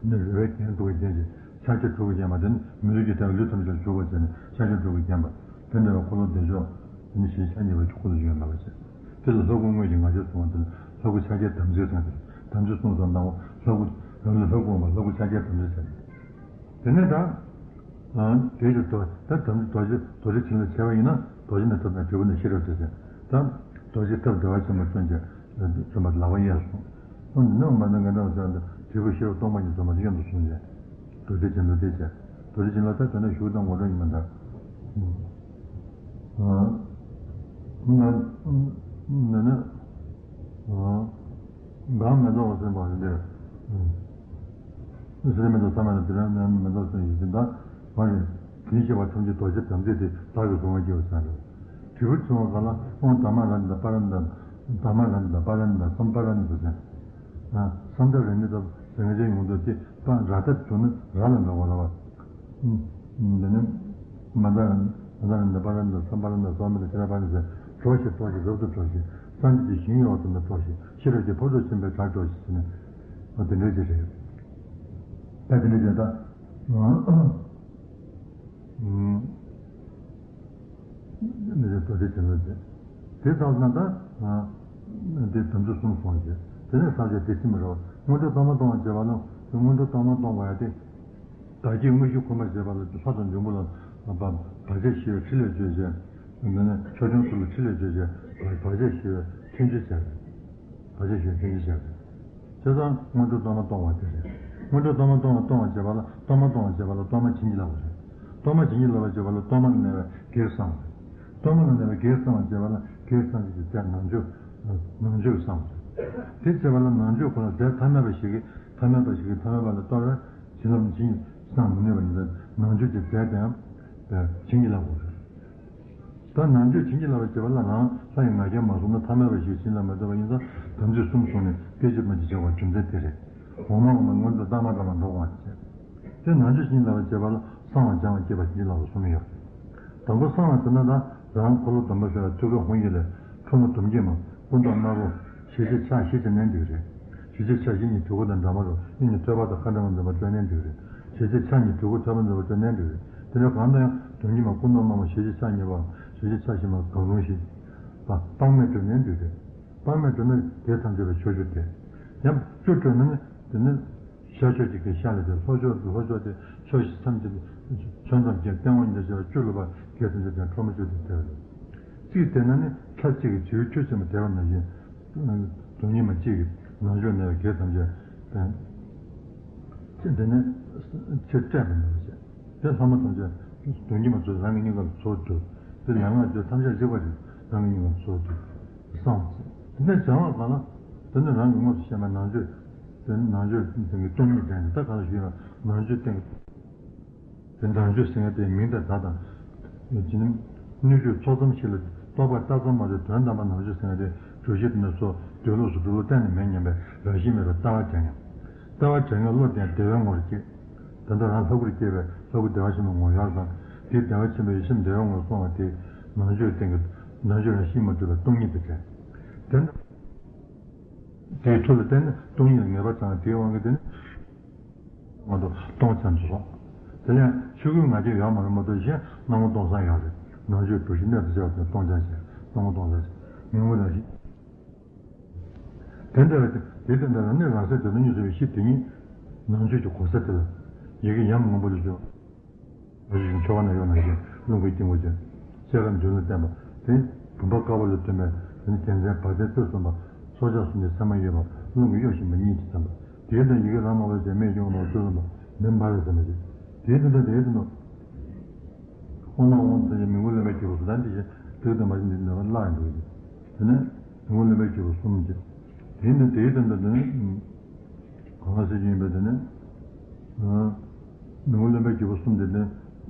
ནི་རོལ་པའི་རྒྱན་དྲུག་གིས་བརྒྱན་ཅིང་ཕྱག་རྒྱ་དྲུག་གིས་བརྒྱན་པ་དེ་ནི་མི་ལུས་ཀྱི་ལྟ་བའི་ལུས་ཐམས་ཅད་ལ་འཇུག་པར་བྱས་ནས་ཕྱག་རྒྱ་དྲུག་གིས་བརྒྱན་པ། དེ་འདྲ་བའི་འཁོར་ལོ་བདེ་མཆོག་དེ་ནི་ཞེས་ཆ་མཉམ་པའི་འཁོར་ལོ་ཡོད་མེད་པ་བྱས། དེ་ལ་ལྷ་སྐུ་དངོས་ཀྱི་ང་རྒྱལ་གསུངས་པ་དེ་ལ་ལྷ་སྐུ་ཕྱག་རྒྱའི་དམ་ཚིག་དང་དེ་དམ་ཚིག་གསུངས་སོ་དང་པོ་ལྷ་སྐུ་རང་ལུས་ལྷ་སྐུ་འོང་བ་ལྷ་སྐུ་ཕྱག་རྒྱའི་དམ་ཚིག་བྱས། དེ་ནས་ད། དེའི་རྗེས་རྡོ་ད་དམ་རྡོ་རྗེ་རྡོ་རྗེ་བྱིན་རླབས་བྱས་པ་ཡིན་ན་རྡོ་རྗེ་ནས་ཐོབ་པའི་དྲིལ་བུ་ནས་ཤེས་རབ་སྟེར་ཞིང་ད་རྡོ་རྗེ་ཐབས་བདེ་བ་ཆེན་པོ་སྟོན་ཅིང་སྟོན་པ་ལག་པ་གཡས་སུ། འོ་ནི་ནམ་མ་ནི་ངན་འདྲ་བ་ཟེར་ན་དྲིལ་བུ་ཤེས་རབ་སྟོང་པ་ཉིད་འཛོམས་པ་གཡོན་དུ་བཟུང་ནས་རྡོ་རྗེ་བྱིན་རླབས་སྟེར་བྱས་རྡོ་རྗེ་བྱིན་རླབས་ད་དེ་ནས་ཞུགས་དང་ངོ་སྤྲོད་ཉི་མ་འདྲ། ན་ན་ན། གང་མེ་ཏོག་སེམས་དཔའ་འདིར། ཟེར་མེ་ཏོག་ས་མེད་ལ་དེ་རང་མེ་ཏོག་སེམས་ཡིན་ཟིན་ད། མ་རེད། དེ་ཤེས་པ་ཐམས་ཅད་རྡོ་རྗེ་དམ་ཚིག་དེ་བདག་གིས་བཟུང་བ་སྐྱེ་བ་ཟེར་རེད། དྲིལ་བུ་བྱུང་བ་ག་ལ་ཨོཾ་དྷརྨ་ར་ཎི་དང་པཱ་ར་ཎི་དང་། དྷརྨ་ར་ཎི་དང་པཱ་ར་ཎི་དང་སཾ་པཱ་ར་ཎི་དང་ཟེར། སཾ་ད་ར་ཎི་དང་ཟེར་ངེས་ཅན་ཡོང་དུས་དེ་པ་ར་ད་བྱུང་ན་ར་ལ་འགྲོ་བ་ལ་བ། འདི་ནི། མ་ད་ར་མ་ད་ར་འདི་པ་ར་འདི་སཾ་པ་ར་འདི་སོ་མི་ད་ཤི་ར་པ་ར་འདི་གྲོགས་ཤིག་གྲོགས་ཤིག་རབ་ཏུ་གྲོགས་ཤིག་སངས་རྒྱས་ཀྱི་ཞིང་ཡོད་པར་འདི་གྲོགས་ཤིག་ཤེས་རབ་ཀྱི་ཕ་རོལ་ཏུ་ཕྱིན་པའི་བྲག་གྲོགས་ཤིག་ཟེར་ནས། འོ་དེ་འདྲ་ཅིག་རེད། ད་དེ་འདྲ་བྱས་ད། མི་རེ་རྡོ་རྗེ་བྱིན་རླབས་བྱས། དེ་ཙམ་ན་ད། དེ་དམ་ཚིག་གསུམ་སོང་རྗེས་དེ་ནས་ས་ཆ་དེ་ཕྱིན་པ་རེད་བ། སྔོན་འགྲོ་གཏོར་མ་གཏོང་བ་བྱེད་པ་ལ་སྔོན་འགྲོ་གཏོར་མ་གཏོང་བ་ཡ་དེ། བདག་བསྐྱེད་དངོས་གཞི་ཁོ་ན་བྱེད་པ་ལ་ལྷ་དང་འབྱུང་པོ་ལ་བག་བག་ཆགས་ཞི་བའི་ཕྲིན་ལས་བཅོལ་བྱས། ཆོས་སྐྱོང་ཚུལ་ལ་ཕྲིན་ལས་བཅོལ་བྱས་བག་ཆགས་ཞི་བའི་མཐུན་རྐྱེན་བྱས་པས། བག་ཆགས་ཞི་བའི་མཐུན་རྐྱེན་བྱས་པས། བྱས་ཙང་སྔོན་འགྲོ་གཏོར་མ་གཏོང་བ་དེ་རེད། སྔོན་འགྲོ་གཏོར་མ་གཏོང་བ་གཏོང་བ་བྱེད་པ་ལ་གཏོར་མ་གཏོང་བ་བྱེད་པ་ལ་གཏོར་མ་བྱིན་གྱིས་བརླབ་པ་རེད། གཏོར་མ་བྱིན་གྱིས་བརླབ་པ་བྱེད་པ་ལ་གཏོར་མ་ལ་གནས་པའི་གེགས་སངས་པ་རེད། གཏོར་མ་ལ་གནས་པའི་གེགས་སངས་པ་བྱེད་པ་ལ་གེགས་སངས་རྒྱས་ཀྱི་རྫས་ནང་མཆོད་ནང་མཆོད་སངས་པ་རེད། དེ་བྱེད་པ་ལ་ནང་མཆོད་ཁོ་ན་རྫས་ཐ་མལ་པ་ཞིག་གིས་ཐ་མལ་པ་ཞིག་གིས་ཐ་མལ་པ་ལ་གཏོར་བས། བྱིན་རླབས་བྱིན་གྱིས་བསང་མི་ནུས་པ་ཡིན་ཙང་ནང་མཆོད་ཀྱི་རྫས་དེའང་བྱིན་གྱིས་བརླབ་དགོས་རེད། ད་ནང་མཆོད་བྱིན་གྱིས་བརླབ་པར་བྱེད་པ་ལ་རང་ལྷ་ཡི་ང་རྒྱལ་མ་སོང་ན་ཐ་མལ་པ་ཞིག་བྱིན་རླབས་མི་ཐུབ་པ་ཡིན་ཙང་དམ་ཚིག་གསུམ་བཟུང་ནས་སྐད་ཅིག་མ་གཅིག་བྱ་བ་རྒྱུ་མཚན་དེ་རེད། འོག་མ་འོག་མ་སྔོན་དུ་བཏང་མ་བཏང་མ་འགྲོ་དགོས་པ་བྱེད། དེ་ནང་མཆོད་བྱིན་གྱིས་བརླབ་པར་བྱེད་པ་ལ་བསང་བ་སྦྱང་བ་བསྐྱེད་པ་བྱིན་གྱིས་བརླབ་པ་གསུམ་ཡོད་རེད། དང་པོ་བསང་བ་ཟེར་ན་ད་རང་འཁོར་ལོ་སྡོམ་པ་ཟེར་བ་ཐུགས་ཀའི་ཧཱུྃ་ཡིག་ལས་ཁྲོ་མོ་དུམ་སྐྱེས་མ་སྐུ་མདོག་དམར་པོ། ཞལ་གཅིག་ཕྱག་བཞི་བྱས་ནས་འདུག་རེད། ཞལ་གཅིག་ཕྱག་བཞི་གཉིས་དུས་འཁོར་དང་འདྲ་མ་རུ་གཉིས་ནི་ཐོད་པ་དང་ཁ་འདྲ་མ་འཛིན་པ་སྤྲོད་ནས་འདུག་རེད། ཞལ་གཅིག་ཕྱག་གཉིས་དུས་འཁོར་ཐོད་པ་འཛིན་པ་སྤྲོད་ནས་འདུག་རེད། དེ་འདྲ་གང་ལྟར་ཡང་དུམ་སྐྱེས་མ་སྐུ་མདོག་དམར་པོ་ཞལ་གཅིག་ཕྱག་གཉིས་པ། ཞལ་གཅིག་ཕྱག་བཞི་མ་གང་རུང་ཞིག་ལ་དཔག་མེད་སྤྲོད་ནས་འདུག་རེད། དཔག་མེད་སྤྲོད་ན་གེགས་ཐམས་ཅད་པའི་ཕྱོགས་བཅུ་སྟེ། ཡང་བཅུ་སྤྲོད་ན་ནི་དེ་ནི། ཤར་ཕྱོགས་ཀྱི་གེགས་ཤར་ལ་སྟེ་ལྷོ་ཕྱོགས་ཀྱི་ལྷོ་ཕྱོགས་ཏེ་ཕྱོགས་བཞི་ཐམས་ཅད་ཀྱི་ཕྱོགས་ཐམས་ཅད་སྟེང་འོག་གཉིས་ལ་སྦྱར་བ་བཅུ་ལ་བ་གེགས་ཐམས་ཅད་ཀྱང་ཁྲོ་མོ་བཅུ་དང་བྲལ་བ་རེད། གཅིག་བལྟས་ན་ནི་ལྷ་གཅིག་གིས་བྱིའུ་ཁྱུ་ཆེན་པོ་དེད་པ་ནང་བཞིན། དུམ་སྐྱེས་མ་གཅིག་གིས་ནང་ཕྱོགས་ནས་གེགས་ཐམས་ཅད་དེ་ནས་ཕྱིར་བསྐྲད་པ་ནང་བཞིན། དེ་ལྷ་མོ་ཐམས་ཅད་དུམ་སྐྱེས་མ་ཚོ་རང་གི་སྙིང་གར་ཚུར་འདུས། དེ་ལས་སྔགས་ཀྱི་ཐམས་ཅད་གཅིག་པ་རེད་རང་གི་སྙིང་གར་ཚུར་འདུས། སངས་རྫོགས། དེ་ནས་སྦྱང་བ་གང་ལ། དེ་ནི་རང་གི་དངོས་སུ་བཤད་མ་ནང་ཆོས། དེ་ནི་ནང་ཆོས་དེ་གི་སྟོང་ཉིད་དྲན་ད་ག་ལ་ཞུས་ན་ནང་ཆོས་སྟེང་། དེ་ནང་ཆོས་ཟེར་མཁན་དེ་མིང་དང་སྒྲ་དང་། བྱས་ནས་སྣོད་བཅུད་ཚོགས་ཙམ་ཞིག་ལ་རྟོག་པ་ལྟ་ཙམ་མ་ཟད་དོན་དམ་པར་ནང་ཆོས་ཟེར་མཁན་དེ་གྲུབ་ཆེན་དེ་ནས་སོ་འདོད་ལུགས་སུ་གྲུབ་ལུགས་གཏན་ནས་མེད་སྙམ་པའི་རང་བཞིན་མེད་པའི་ལྟ་བ་དྲན་མཁན། ལྟ་བ་དྲན་མཁན་བློ་ལྡན་བདེ་བའི་ངོར་སྐྱེས། དེ་ལྟར་རང་ལྷ་སྐུར་སྐྱེས་པས་ལྷ་སྐུ་བདེ་བ་ཆེན་པོའི་ངོ་ཡོངས་དང་དེའི་བདེ་བ་ཆེན་པོའི་ཡེ་ཤེས་བདེ་བའི་ངོར་སོང་བ་དེ་ནང་ཆོས་སྟེང་གི་ནང་ཆོས་རང་བཞིན་མ་གྲུབ་པའི་སྟོང་ཉིད་དུ་དྲན། དེ་འདྲ། དེའི་མཐུ་ལ་བརྟེན་ནས་སྟོང་ཉིད་ལ་ངེས་པ་དང་དེའི་དབང་གིས་དེ་ནི། ང་ཚོ་སྟོང་ཙམ་དུ་སོང་། དེ་ལས་ཆོས་སྐུའི་ང་རྒྱལ་ཡོད་མ་རེད་མ་གཏོགས་གཞན་སྣང་བ་སྟོང་སང་ཡོད་རེད། ནང་ཆོས་གྲུབ་ཆེན་གནད་དུ་བྱས་པ་དེ་སྟོང་ཙམ་བྱས་སྣང་བ་སྟོང་སང་བྱས། མི་མངོན་རང་བཞིན། དེ་འདྲ་བས་དེ་དེ་འདྲ་ལ་གནས་རང་སའི་དོན་དུ་གཉིས་སུ་ཡོད་ཤེས་དེ་ཉིད་ནང་ཆོས་ཀྱི་གོ་ས་དེ་ལ་ཡི་གེ་ཡམ་སྔོན་པོ་ལ་འཇོག་ཞིང་ཆོ་ག་ནང་ཡོད་ནང་བཞིན་རླུང་གི་དཀྱིལ་འཁོར་ཅན། ཤེལ་དཀར་མདུན་ལ་བསྟན་པ་དེ་བུམ་པ་དཀར་པོ་ལ་སྟོན་པའི་དེ་ནི་རྒྱལ་མཚན་བ་དན་ཚེ་གསུམ་པ་སྲོག་ཆགས་གསུམ་གྱི་མཚན་མ་ཡོད་པ་རླུང་གིས་གཡོ་བཞིན་པ་གཉིས་ཀྱི་བསྟན་པ་དེའི་དོན་ཡི་གེ་ར་མ་བ་ཅན་སྨད་ཀྱི་དབུ་མ་བ་ཚུལ་ལུམ་པ་མེ་འབར་བའི་བསྟན་པ་ཅན། དེའི་དོན་དང་དེའི་དོན་དུ། ཨོཾ་ཨཱཿཧཱུྃ་ཟེར་ནས་མི་མགོ་ལོན་པའི་སྐྱེས་བུ་གསུམ་དང་དེ་བཞིན་དུ་དང་མ་བཞིན་དུ་ནི་བརླག་འགྲོ་གི། དེ་ནས་མི་མགོ་ལོན་པའི་སྐྱེས་བུ་གསུམ་གྱི། དེ་ནི་དེའི་དོན་དུ་དེ་ནི། གང་ཟེར་གྱི་ཡིན་པས་དེ་ནི། མི་མགོ་ལོན་པའི་སྐྱེས་བུ་གསུམ་དེ་ནི།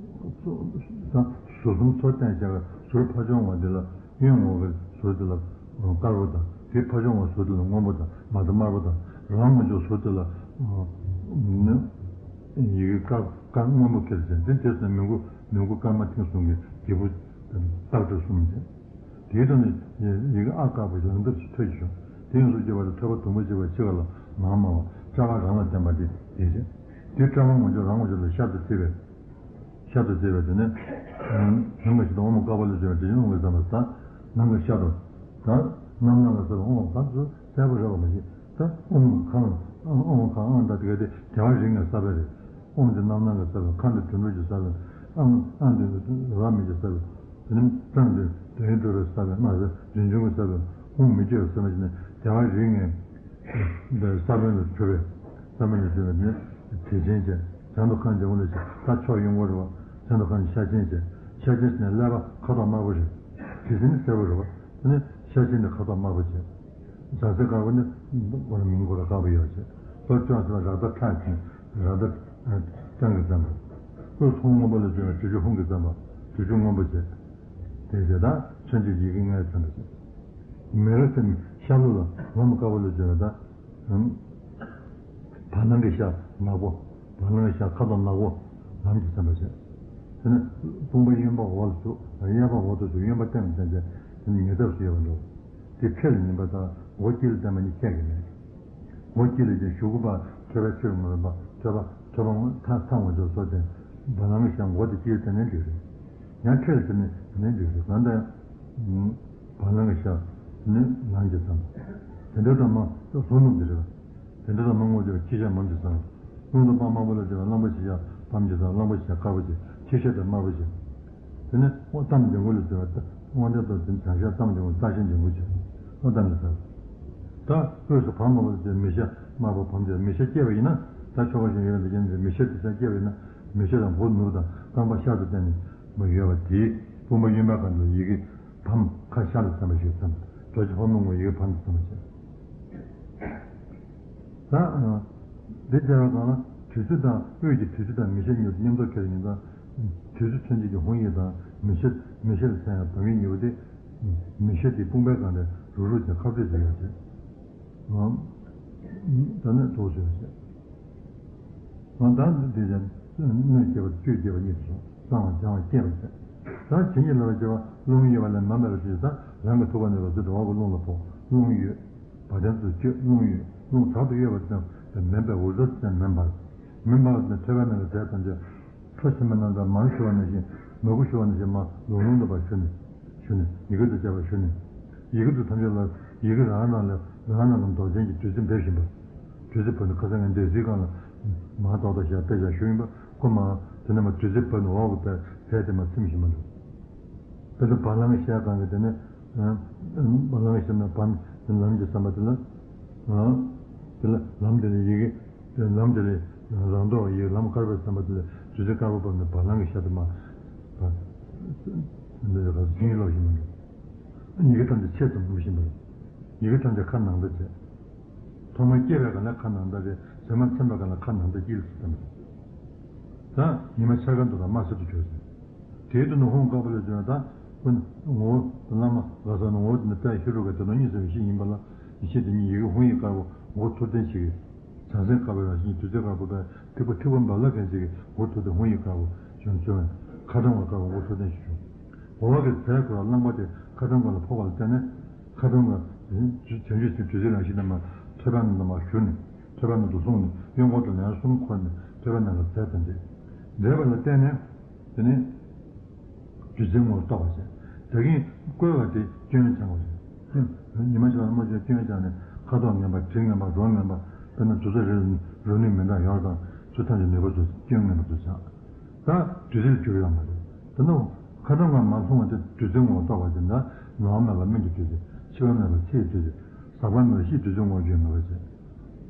ཟུར་གསུམ་མཚོ་སྟེང་བྱ་བའི་ཟུར་ཕ་ཆུང་བ་འདི་ལ་གཡོན་ངོས་ཀྱི་ཟུར་དེ་ལ་དཀར་པོ་དང་དེའི་ཕ་ཆུང་བ་ཟུར་དེ་ལ་སྔོན་པོ་དང་མ་དང་དམར་པོ་དང་རང་ངོས་ཕྱོགས་ཟུར་དེ་ལ། ནི། ཡི་གེ་དཀར་དཀར་སྔོན་པོ་ཁྱེར་ཅན་དེ་དེ་ཚོ་མི་མགོ་མི་མགོ་སྐར་མ་ཐེངས་གསུམ་གྱི་སྐྱེས་བུ་རྟགས་གྲུབ་གསུམ་ཅན། དེའི་དོན་ནི་ཡི་གེ་ཨ་དཀར་པོ་ལང་ཐབས་སུ་ཐོད་ཀྱིས་ཤོག་དེ་ཡོངས་སུ་གྱུར་པ་ལ་ཐོད་པ་དུམ་བུ་གཅིག་པ་ཕྱི་ཁ་ལ་ལམ་མ་བ་ལྕགས་ཁ་རང་ལ་བརྟེན་པ་དེ་དེ་བྱས། དེ་ཕྲེང་བ་ངོས་ཕྱོགས་རང་ངོས་ཕྱོགས་ལ་ཤར་དུ་བརྩིས་པས། ཤར་དུ་བརྩིས་པས་དེ་ནི། ནམ་མཁའ་ཞིག་དང་འོག་མིན་དཀར་པོ་ལ་བརྩིས་པས་དེ་བཞིན་རླུང་གིས་བསྣམས་པ་དང་། ནམ་མཁའ་ཤར་དུ། དང་། གནམ་ནམ་མཁའ་ས་བའི་དབང་གང་དུ་གསལ་པོ་རེད་བ་མ་གཞི། ད་དབང་གང་དབང་གང་དབང་ད་དེ་ག་དེ་དེ་བ་རིགས་ལྔའི་ས་བོན་རེད། དབང་དེ་རྣམ་སྣང་གི་ས་བོན། ཁམས་དེ་དུད་འགྲོ་གི་ས་བོན། ཨང་ཨང་དེ་ར་མི་གི་ས་བོན། དེ་ནི་གཙང་དེ་དོན་ཡོད་གྲུབ་པའི་ས་བོན་མ་ཟད་རིན་འབྱུང་གི་ས་བོན། དབང་མི་སྐྱེ་བའི་ས་བོན་ཞེས་ནས་དེ་བ་རིགས་ལྔའི་ས་བོན་ལས་གྲུབ་པའི་ས་བོན་ལས་གྲུབ་པའི་ནི་དེ་ཅན་བྱས། བྱང་དུ་ཁམས་ལྗང་གུ་ལས་བྱས་ད་ཕྱོགས་གཡོན་སྐོར་རེད་བ། བྱང་དུ་ཁམས་ཤར་ཆེན་བྱས། ཤར་ཆེན་ཟེར་ནས་ཀླད་པ་ཁ་དོག་དམར་པོ་རེད། དེ་ཟིན་ནི་སེར་པོ་རེད་བ། དེ་ནི་ཤར་ཆེན་དེ་ཁ་དོག་དམར་པོ་བྱས། འཇའ་ཟེར་དཀར་པོ་ནི་མགོ་ལ་མིང་མགོ་ལ་དཀར་པོ་ཡོད་བྱས། ལྷོར་བྱོན་ཟེར་བ་རཀྟ་ཁྲག་ཅན་རཀྟ་རྐྱང་གིས་མཚན་པ། དབུས་ཧཱུྃ་སྔོན་པོ་ལ་བྱོན་བའི་དྲི་ཆུ་ཧཱུྃ་གིས་མཚན་པ་དྲི་ཆུ་སྔོན་པོ་བྱས། དེ་བྱས་ད་མཚོན་བྱེད་ཡི་གེ་ལྔའི་མཚན་པ་བྱས། མེ་རི་སེར་ཤར་ལུགས་ལ་ལམ་དཀར་པོ་ལ་བྱོན་བ་ད། བ་ལང་གི་ཤ་ནག་པོ། བ་ལང་གི་ཤ་ཁ་དོག་ནག་པོ། ལམ་གྱི་མཚན་པ་བྱས། དེ་ནས་དཔུང་པ་གཡོན་པ་འོག་ལ་བཙུགས། གཡས་པ་འོག་ཏུ་བཙུགས། གཡོན་པ་སྟེང་ལ་བསྟན་བྱས། དེ་ནས་ཉེ་འདབས་སུ་ཡོད་པ་འདྲ། དེ་འཕྲེད་ལ་ཉན་པ་དང་མགོ་དཀྱིལ་ལ་བསྟན་པ་གཉིས་ཁྱད་ཀྱིས་མེད། མགོ་དཀྱིལ་ལ་བསྟན་གཞུག་གུ་པ་ཐོད་པའི་ཕྱིར་མ་རུངས་པ། ཐོད་པ་ཐོད་པ་མཐའ་མཐའ་ངོས་ཕྱོགས་སོ་བསྟན། བ་ལང་གི་ཤ་མགོ་དེ་དཀྱིལ་བསྟན་ནས་འགྲིག་རེད། ཡང་འཕྲེད་ལ་བསྟན་ནས་འགྲིག་རེད། གང་ལྟར་ཡང་། བ་ལང་གི་ཤ། ནི་ལམ་གྱི་མཚན་པ། དེ་འདྲ་དང་མ་གཟུགས་སྣུམ་དེ་རེད། དེ་འདྲ་དང་མ་དངོས་བརྗོད་ཕྱི་ཤ་མམ་གྱི་མཚན་པ། རླུང་དང་པ་དམར་པོ་ལ་བྱེད་པ་གླང་པོ་ཆེ་ཤ་བམ་གྱི་མཚན་པ། གླང་པོ་ཆེ་ཤ་དཀར་པོ་བྱེད། ཕྱི་ཤ་དེ་དམར་པོ་བྱེད། དེ་ནི་དབང་གཏམ་ལྗང་གུ་ལ་བྱེད་པ་དབང་གཏམ་དང་དེ་བྱང་ཤ་གཏམ་ལྗང་གུ་རྩ་ཤ་ལྗང་གུ་བྱེད། དབང་གཏམ་གྱི་མཚན་པ། ད་དབུས་སུ་བམ་དམར་པོ་ལ་བྱེད་པ་མི་ཤ་དམར་པོ་བམ་གྱི་མི་ཤ་སྐྱེས་པ་ཡིན་ན་ད་ཆོ་ག་བཞིན་ཡོད་པ་འདི་ཅན་དེ་མི་ཤ་དེ་ཤ་སྐྱེས་པ་ཡིན་ན་མི་ཤ་དང་མགོ་ནུབ་དང་རྐང་པ་ཤར་དུ་བསྟན་ནས་མ་ཡོད་པ་དེའི་དཔུང་པ་གཡོན་པའི་སྒང་དུ་ཡི་གེ་བམ་ཁ་ཤར་ལ་མཚན་པ་ཞིག་མཚན། རྡོ་རྗེ་ཕག་མོ་ངོ་ཡི་གེ་བམ་དུ་མཚན་པ་བྱས། ད། འདི་བྱ་བའི་སྒང་ལ་དུས་ཚོད་དང་དབུས་ཀྱི་དུས་ཚོད་དང་མི་ཤ་གཉིས་མཉམ་དུ་ཁྱེར་ཡིན་ཙང་། དུས་ཚོད་མཚོན་བྱེད་ཀྱི་ཧཱུྃ་ཡིག་དང་མི་ཤ་མི་ཤ་ལ་མཚན་ཡང་བམ་ཡིག་གཉིས་པོ་དེ། མི་ཤ་དེ་དཔུང་པའི་སྒང་ལ་རུག་རུག་ཅིག་ཁ་བྲལ་བྱེད་ཡག་བྱས། ད་ནི་གྲོགས་བྱེད་པ་བྱས། ད་འདི་ཀྱང་སྣོད་སྐྱེ་བ་བཅུད་སྐྱེ་བ་གཉིས་སུ་སོང་། གསང་བ་སྦྱང་བ་སྐྱེ་བ་བྱས། ད་ཇི་སྙེད་ལ་བ་སྐྱེ་བ་རླུང་གཡོ་བ་ལས་མ་འབད་པ་ཞིག་ད་རང་གི་ཐུགས་ཀ་ནས་རོ་བཅུད་དུ་འོག་གི་རླུང་ལ་ཕོག། རླུང་གཡོས། བ་དན་དུ་བཅོས། རླུང་གཡོས། རླུང་དྲག་ཏུ་གཡོས་པ་ཙམ་མིན་པའི་འུར་ཟོར་ཙམ་མིན་པར། མིན་པར་ཐོད་པའི་ནང་གི་ཟས་ཐམས་ཅད། ཁྲོ་ཆེན་པོའི་རྣམ་གྲངས་མར་ཞུ་བ་ནང་བཞིན་མར་ཁུ་ཞུ་བ་ནང་བཞིན་མར་ལུང་ལུང་དུ་བ་ཞུ་ནས། ཞུ་ནས་ཡི་གེ་དང་བཅས་པ་ཞུ་ནས། ཡི་གེ་དུ་ཐམས་ཅད་ལ་ཡི་གེ་རང་རང་ལ་རང་རང་གི་མདོག་ཅན་གྱི་བདུད་རྩི་འབེབས་བཞིན་པ། བདུད་རྩི་བབས་ནས་ཁ་སང་ངས་འདོད་རྩིའི་སྒང་ལ་མར་ཏོག་ཏོ་ཞེས་དཔེ་ཆ་ཞུ་ཡིན་པ་ཁོ་མ་དེ་ནས་མར་བདུད་རྩི་བབས་ནས་འོག་གི་པའི་ཟས་དེ་མར་ཚིམ་བཞིན་པ་འདུག་དཔེ་དེ་བ་ལང་གི་ཤ་སྒང་གི་དེ་ནས་བ་ལང་གི་ཤ་ན་བམ་ལམ་གྱི་བསམ་པ་དེ་ལ་དེ་ལ་ལམ་དེ་ལ་ཡི་གེ། དེ་ལམ་དེ་ལས་རང་ཐོག་ཡི་ལམ་དཀར་པོའི་བསམ་པ་དེ་ལས་བདུད་རྩི་དཀར་པོ་བབས་ནས་བ་ལང་གི་ཤ་དུ་མ། འདི་ལ་ག་ཟིན་ལོག་བཞིན་པ་འདུག་ཡི་གེ་ཐམས་ཅད་ཆེད་དུ་འབུལ་བཞིན་པ་རེད། ཡི་གེ་ཐམས་ཅད་ཁ་ནང་ལྟ་བྱས། ཐོག་མར་སྐྱེས་པའི་སྒང་ལ་ཁ་ནང་ལྟ་བྱས། ཟེར་མ་ཚིམ་པའི་སྒང་ལ་ཁ་ནང་ལྟ་དཀྱིལ་དུ་བསྟན་པ་རེད། ད་ཉི་མ་འཆར་ཀ་འདུག་ག་དམར་སེར་དུ་གྱུར་ཟིན། དེའི་དོན་དུ་ཧཱུྃ་དཀར་པོ་ལ་བརྗོད་པ་དང་། ཀུན་ངོ་བོ་བླ་མ་ག་ས་ན་ངོ་བོ་དེ་ནི་དཔལ་ཧེ་རུ་ཀ་དེ་དང་གཉིས་སུ་མེད་པའི་གཤིས་ཡིན་པ་ལ། ཡེ་ཤེས་དེ་ཉིད་ཡི་གེ་ཧཱུྃ་ཡིག་དཀར་པོ་ངོ་བོ་ཐུབ་བསྟན་ཞིག་གིས། བྱང་སེམས་དཀར་པོའི་རང་བཞིན་གྱི་བདུད་རྩི་དཀར་པོ་པའི་ཐིགས་པ་ཐིགས་པ་འབར་ལ་མཁན་ཞིག་གིས་ངོ་བོ་ཐུབ་བསྟན་ཧཱུྃ་ཡིག་དཀར་པོ་བྱུང་བྱུང་བས། ཁ་ཊྭཱཾ་ཀ་དཀར་པོ་ངོ་བོ་ཐུབ་བསྟན་ཞིག་བྱུང་། འོ་བ་གི་རྫས་ཀྱི་རླངས་པ་དེ་ཁ་ཊྭཱཾ་ཀ་ལ་ཕོག་པ་ལ་བརྟེན་ནས། ཁ་ཊྭཱཾ་ཀ་བྱང་ཆུབ་སེམས་བདུད་རྩིའི་རང་བཞིན་དུ་མ་ཐོད་པ་ནང་དུ་མར་ཞུ་ནས། ཐོད་པ་ནང་དུ་ལྷུང་ནས་གཡོན་སྐོར་དུ་ལན་གསུམ་འཁོར་ནས་ཐོད་པ་ནང་ལ་རྫས་དང་འདྲེས། འདྲེས་པ་ལ་བརྟེན་ནས། དེ་ནས་བདུད་རྩིའི་ངོ་བོར་རྟོགས་པར་བྱེད། ད་གིན་བསྐོལ་བ་དེ་སྐྱོན་སྦྱང་བ་རེད། ཉི་མ་ཞིག་ལ་རྨ་བྱས་སྐྱོན་སྦྱངས་ནས་ཁ་དོག་ངན་པ་དྲི་ངན་པ་རོ་ངན་པ། དཔེར་ན་དུག་ས་རེ་རོ་ནུས་མེ་འདྲ་ཡོངས་དང་ཚུལ་ཐམས་ཅད་ནུས་པ་ཚོ་སྐྱོན་ངན་པ་ཚོ་སྦྱངས། ད་བདུད་རྩིར་གྱུར་ཡོད་མ་རེད། དེ་ནས་ཁ་ཊྭཱཾ་ཀ་མར་ལྷུང་བ་དེ་བདུད་རྩིའི་ངོ་བོར་རྟོགས་པ་དེ་འདྲ། ནོར་བ་མེད་པ་སྨན་གྱི་བདུད་རྩི། འཆི་བ་མེད་པ་ཚེ་ཡི་བདུད་རྩི། ཟག་པ་མེད་པ་གཤིས་བདུད་རྩིའི་ངོ་བོར་གྱུར་མེད་པར་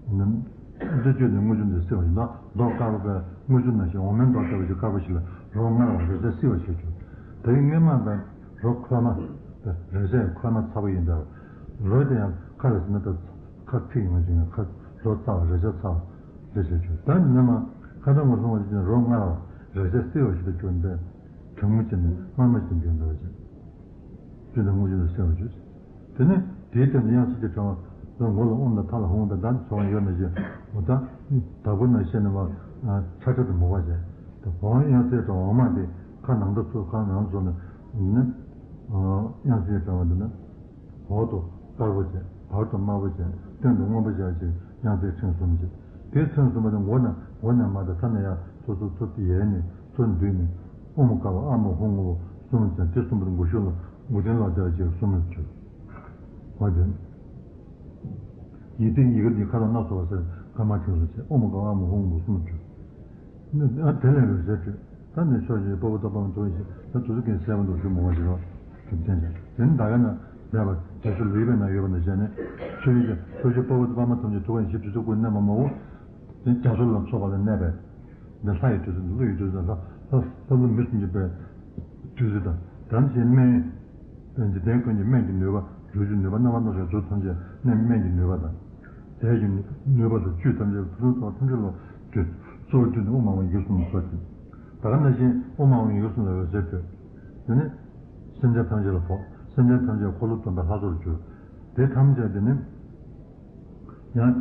བྱེད། འདི་བཅུད་དེ་དངུལ་ཆུ་འདི་བསིལ་བ་ཞིག་ལ། མདོག་དཀར་པོ་པའི་དངུལ་ཆུ་ནང་བཞིན། འོ་མའི་མདོག་ལྟ་བུ་ཞིག་དཀར་པོ་ཞིག་ལ་རོ་མངར་བ་རེག་བྱ་བསིལ་བ་ཞིག་གྱུར། དེ་ཡི་སྔོན་མ་པའི་རོ་ཁོལ་མ། རེག་བྱ་ཡི་ཁོལ་མ་ཚ་པོ་ཡིན་པས། རོ་དེ་ཡང་ཁ་ལ་ཟིན་ན་ད་ཁ་ཚིག་ཡོང་ཅིང་ཁ་རོ་ཚ་བ་རེག་བྱ་ཚ་བ་རེག་བྱ་གྱུར། ད་ནི་སྔོན་མ་ཁ་ཊྭཱཾ་ཀ་ལྷུང་བ་ཞིག་རོ་མངར་བ་རེག་བྱ་བསིལ་བ་ཞིག་ཏུ་གྱུར་པས། གྲང་མོ་བྱས་ནས་མངར་མོ་ཞིག་འགྱུར་འདུག་ཅེས། བཅུད་དང་དངུལ་ཆུ་ལ་བསིལ་བར་གྱུར། དེ་ནས་དེའི་སྟེང་དུ་དབྱངས་གསལ་གྱི་དྲ་བ་ལ་མགོ་ལ་ཨོཾ་དང་མཐའ་ལ་ཧཱུྃ་དང་། ད་ཚོར་བ་ཡོད་ན་ཞེས། འོ་ད་བདག་པོ་ན་ཤེས་ནས་མ་ཁྲ་ཁྲ་དུ་མོ་བ་བྱས། དབང་དབྱངས་གསལ་གྱི་དྲ་བ་འོ་མ་དེ་ཁ་ནང་དུ་ཚུར་ཁ་ནང་བཟུང་ནས་ནི། དབྱངས་གསལ་གྱི་དྲ་བ་འདི་ནི་འོག་ཏུ་དཀར་པོ་བྱས། བར་དུ་དམར་པོ་བྱས། སྟེང་དུ་སྔོན་པོ་བྱས་ཞེས་དབྱངས་གསལ་ཕྲེང་གསུམ་བྱས། དེའི་ཕྲེང་གསུམ་པ་དེ་མགོ་ནས་མགོ་ནས་མར་དང་མཐའ་ནས་ཡར་ཚུར་ཚུར་ཚུར་ཡལ་ནས། ཚུར་འདུས་ནས། ཨོཾ་ཀ་བ་ཨ་མ་ཧཱུྃ་ངོ་བོ་གསུམ་ལ་བྱ། དེ་གསུམ་པོ་དེ་མགོ་ཤུལ་ལ་མགོ་རྟིང་ལོག་བསྡད་པ་ཅིག་གསུམ་ལ་གྱུར། འོ་དེ། ཡིག་རྟེན་ཡི་གེ་འདི་ཁ་དོག་སྣ་ཚོགས་པ་ཟེར་དཀར་དམར་མཐིང་གསུམ་བྱས། ཨོཾ་ཀ་བ་ཨ་མ་ཧཱུྃ་ངོ་བོ་གསུམ་ལ་གྱུར། ཨ་དེ་ལས་འོད་ཟེར་འཕྲོས། ད་ནི་ཕྱོགས་བཞིར་དཔའ་བོ་དང་དཔའ་མོ་ཐུབ་པ་ཡིན་ཞེས། ད་དུས་སུ་ཀུན་གསལ་བ་འདུག་ཞུ་མོ་བ་ཞིག་རོ། གྲུབ་ཆེན་ཞེས། དེ་ནི་ད་ག་ན་མེད་པར་རྒྱ་མཚོ་ལུས་པའི་ནང་ཡོད་པ་ནང་བཞིན་ནི། ཕྱོགས་བཞིར་ཕྱོགས་བཞིར་དཔའ་བོ་དང་དཔའ་མོ་ཐམས་ཅད་ཐུབ་པ་ཡིན་ཞེས་དུས་སུ་ཀུན་གནས་མ་མོ་བོ། དེ་རྒྱ་མཚོ་ལ་སོགས་པ་ལ་གནས་པའི། འདི་ལྷ་ཡི་དུས་སུ་ཀླུ་ཡི་དུས་སུ་ལྷ་ལྷ་ལྷ་ཀླུ་མི་གསུམ་གྱི་པའི་དུས་སུ་དང་། དམ་ཞིང་སྨན། འཇིག་རྟེན་ཀུན་གྱི་སྨན་གྱི་ནུས་པ། རུས་ཀྱི་ནུས་པ་རྣམ་པ་སྣ་ཚོགས་ཚུལ་ཐམས་ཅད་སྨན་སྨན་གྱི་ནུས་པ་དང་། རྫས་ཀྱི་ནུས་པ་སོགས་བཅུད་ཐམས་ཅད་ཕུན་སུམ་ཚོགས་པ་ཐམས་ཅད་ལ་བསྟོད། གཙོ་བོ་བསྟོད་ནས་ཨོཾ་ཨཱཿཧཱུྃ་ཡི་གེ་གསུམ་ལ་གསོལ་ཅིག། ད་ག་ནང་བཞིན་ཨོཾ་ཨཱཿཧཱུྃ་ཡི་གེ་གསུམ་ལ་འོད་ཟེར་འཕྲོས། དེ་ནི་སེམས་ཅན་ཐམས་ཅད་ལ་ཕོག། སེམས་ཅན་ཐམས་ཅད་འཁོར་ལོ་སྟོན་པའི་ལྷ་ཚོགས་སུ་གྱུར། དེ་ཐམས་ཅད་དེ་ནི། ཡང་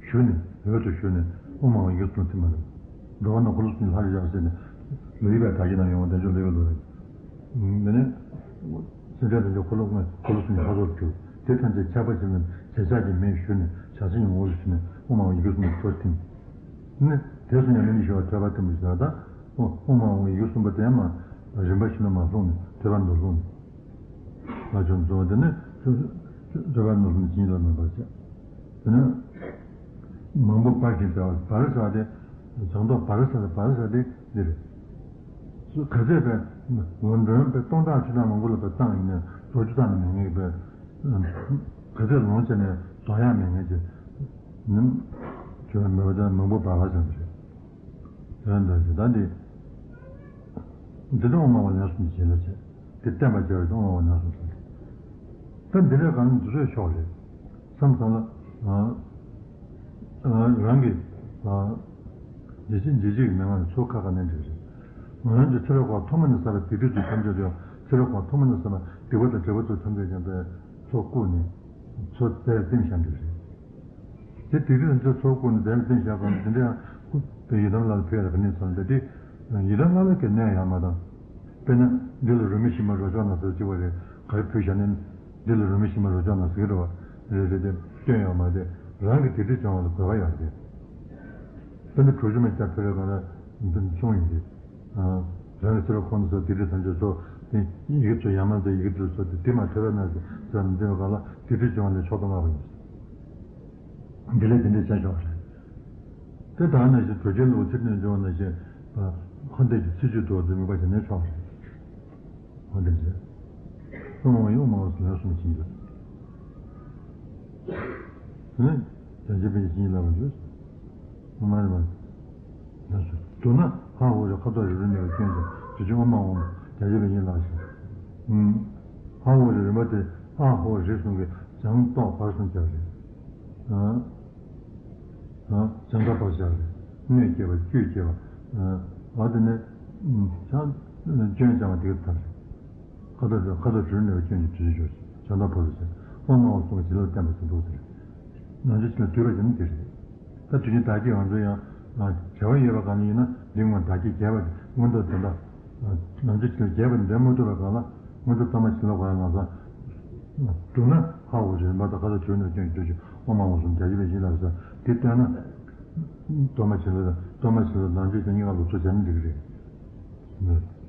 ཞུ་ནས་འོད་དུ་ཞུ་ནས་ཨོཾ་ཨཱཿཧཱུྃ་ཡི་གེ་གསུམ་ཐིམ་པ་རེད། འགྲོ་བ་རྣམས་འཁོར་ལོ་གསུམ་གྱི་ལྷ་རུ་ཡར་ཟེར་ནས། ལུས་པའི་བདག་ཉིད་ནང་ཡོང་བ་བདེ་མཆོག་ལུས་པའི་ལུས་རེད། འདི་ནི། སེམས་ཅན་ཐམས་ཅད་འཁོར་ལོ་འཁོར་ལོ་གསུམ་གྱི་ལྷ་ཚོགས་སུ་གྱུར། དེ་ཐམས་ཅད་ཁྱབ་པ་ཆེན་པོའི་རྗེས་ཆགས་ཀྱི་མེས་ཞུ་ནས་ཞག་བཞི་ཡི་ངོ་བོ་ཞུ་ནས་ཨོཾ་ཨཱཿཧཱུྃ་ཡི་གེ་གསུམ་གྱི་ཚོགས་ཐིམ། ནི། དེ་གསུམ་ཡང་མི་ནི་ཞུ་བ་ཐོས་པ་ཐིམ་པ་ཞེས་པ་དང་། ཨོཾ་ཨཱཿཧཱུྃ་ཡི་གེ་གསུམ་པོ་དེ་མ། རིམ་པ་བཞིན་དུ་མ་ལྷུང་ནས་ཐོད་པ་ནང་དུ་ལྷུང་ནས། ལ་བྱུང་ཚུལ་དེ་ནི། ཐོད་པ་ནང་ལྷུང་ནས་བྱིན་གྱིས་བརླབས་མེད་པར་བྱས། དེ་ནི། མང་པོ་འབར་ཞིང་འབར་བ། འབར་ཟེར་བ་དེ། བྱང་ཐོག་འབར་ཟེར་བ་འབར་ཟེར་བ་དེ་འདི་རེད། ག་ཚད་པའི། ལོ་འདོན་པའི་སྟོང་ཕྲག་ཁྲི་ཕྲག་མང་པོ་ལ་པའི་བཏང་ཡིན་ནའི་རྡོ་རྗེ་བཏང་ནས་མི་ངེས་པའི། ག་ཚད་ལོངས་སྤྱད་ནས་རྡོ་ཡང་མི་ངེས་ཀྱི། ནི། བྱོན་མེད་པ་དེ་མང་པོ་འབར་བ་ཟེར་བ་རེད། དོན་དུ་ཞེས་ད་འདི། འདི་ལྟར་ཨོཾ་ཨཱཿཧཱུྃ་ཡིག་གསུམ་གྱི་བྱིན་རླབས་བྱས། དེ་བརྟན་པར་བྱ་བའི་ཨོཾ་ཨཱཿཧཱུྃ་ཡིག་གསུམ་གསུངས། ད་འདི་ལས་གང་འདི་ཚོའི་ཕྱོགས་རེད། བསམ་བསམ་ལ། རང་གི། འཇིགས་བྱེད་འཇིགས་བྱེད་ཀྱི་མན་ངག་ནི་ཚུར་ཁ་ཁ་ནས་འགྲིག་རེད། ང་རང་གི་ཚེ་རབས་ཀྱི་ཐོག་མ་ནས་བསགས་པའི་སྡིག་སྒྲིབ་ཚོ་ཐམས་ཅད་དུ་ཡང་ཚེ་རབས་ཀྱི་ཐོག་མ་ནས་བསགས་པའི་སྡིག་པ་དང་སྒྲིབ་པ་ཚོ་ཐམས་ཅད་ཀྱང་པའི་ཚུར་བཀུག་ནས་ཚུར་དེར་བསྟིམ་བཞག་འགྲིག་རེད། དེ་དེ་དུས་ཚོད་ཚོགས་ཀུན་ནས་དེ་ལ་བརྟེན་བཞག་པ་ནི་དེ་འདྲ་ཡང་ཁུ་བའི་ཡི་དམ་ལ་ཕེབས་ལ་ག་ནས་ཚང་དེ་དེ། ཡི་དམ་ལ་ལ་གི་གནས་ཡང་མ་དང་། དཔེར་ན་འདི་ལ་རོལ་མོ་ཞིམ་པ་རོལ་ཆོག་ན་ཟེར་གཅིག་པ་རེད། ག་རེ་ཕུལ་བཞག་ནས་འདི་ལ་རོལ་མོ་ཞིམ་པ་རོལ་ཆོག་ན་ཟེར་གི་རེད་བ། རེད་རེད་དེ་སྐྱོན་ཡང་མ་དེ་རང་གི་དེ་དུས་བྱུང་བ་ལ་དགོས་པ་ཡོད་རེད། དཔེར་ན་གྲུ་ཆུ་མ་ལྟར་ཕེབས་པའི་སྒང་ལ་འདི་ནི་གསུངས་ཡོད་རེད། རང་གི་ཚེ་རབས་ཁོང་དུ་ཆུད་དེ་དུས་ཐམས་ཅད་ཚོ་དེ་ཡི་གེ་ཚོ་ཡང་མ་དེ་ཡི་གེ་དུས་ཚོ་དེ་དེ་མ་ཐོས་པ་ན་ཟེར་ཟེར་ནས་འདི་བ་ག་ལ་དེ་དུས་བྱུང་བ་ལས་མཆོག་ཏུ་བསྔགས་པ་ཡིན། འདི་ལས་དེ་འདྲའི་བྱ་ཆོག་རེད། དེ་ལྟར་ན་ཞིག་དྲོ་ཆེན་ལུགས་ཚིག་ནས་འབྱུང་བ་ན་ཞིག་ཧོན་ཏེ་གི་ཚིག་བཅུད་དུ་འཛིན་པ་ཞིག་ནས་ཆོག་རེད། ཧོན་ཏེ་ཞེས། ཨོཾ་ཨཱཿཧཱུྃ་ཡིག་ཨོཾ་ཨཱཿཧཱུྃ་ཟེར་ལན་གསུམ་བྱིན་གྱིས་བརླབས། དེ་ནས་བྱང་ཆུབ་པའི་བྱིན་གྱིས་བརླབས་པར་འགྱུར། ཨོཾ་ཨཱཿཧཱུྃ་ཡིག་ལན་གསུམ། བསྡུ་ན་ཧ་ཧོ་རེ་ཁ་དོག་རེ་རེ་གནས་པའི་སྐྱོན་ཅན་དེ་བཞིན་ཨོཾ་ཨཱཿཧཱུྃ་བྱང་ཆུབ་པའི་བྱིན་གྱིས་བརླབས་ཤིང་། ཧ་ཧོ་རེ་རིམ་པ་དེ་ཨ་ཧོ་རེ་གསུམ་གྱི་བྱང་ཐོག་བར་གསུམ་ཆར་རེད། བྱང་ཐོག་བར་ཆར་རེད། སྣོད་སྐྱེ་བ་བཅུད་སྐྱེ་བ། འོ་དེ་ནས་བྱང་། སྐྱོན་སྦྱང་བ་དེ་ག་ཐབས་རེད། ཁ་དོག་ཁ་དོག་བྲལ་ནས་སྐྱོན་གྱི་དྲི་ཞིག་ཞོག་བྱང་ཐོག་ཕོ་ལ་ཟེར། དབང་མང་བ་གསུམ་གྱི་བྱིན་རླབས་བརྟན་པ་ཟེར་འདུག་དེ་རེད། ནང་ཆོས་ཕྱིན་ལ་དུས་རབས་ཀྱི་ནི་དེ་རེད། ད་དེ་ནི་བདག་བསྐྱེད་ང་ཚོ་ཡང་བྱ་བ་ཡོད་པ་གང་ཡིན་ན་འདི་སྔོན་བདག་བསྐྱེད་རྒྱས་པ་མངོན་མཐོ་དེ་འདྲ། ནང་ཆོས་ཕྱིན་ལ་རྒྱས་པ་འདྲ་མ་ཐུབ་པའི་སྒང་ལ་སྔོན་འགྲོ་གཏོར་མ་བྱིན་རླབས་གང་ཡང་ལམ་སང་བསྒྲུབས་ན་ཧ་གོ་རེད་མ་གཏོགས་ཁ་དོག་བྲལ་ནས་སྐྱོན་གྱི་དྲི་ཞིག་དབང་མང་བ་གསུམ་བརྒྱ་བྱིན་ལ་བྱིན་རླབས་ཟེར་དེ་བསྟན་ན། གཏོར་མ་བྱིན་རླབས་གཏོར་མ་བྱིན་རླབས་ནང་ཆོས་དེ་གཉིས་ཀ་ལོ་ཚོ་བྱས་ན་འགྲིག་གི་རེད།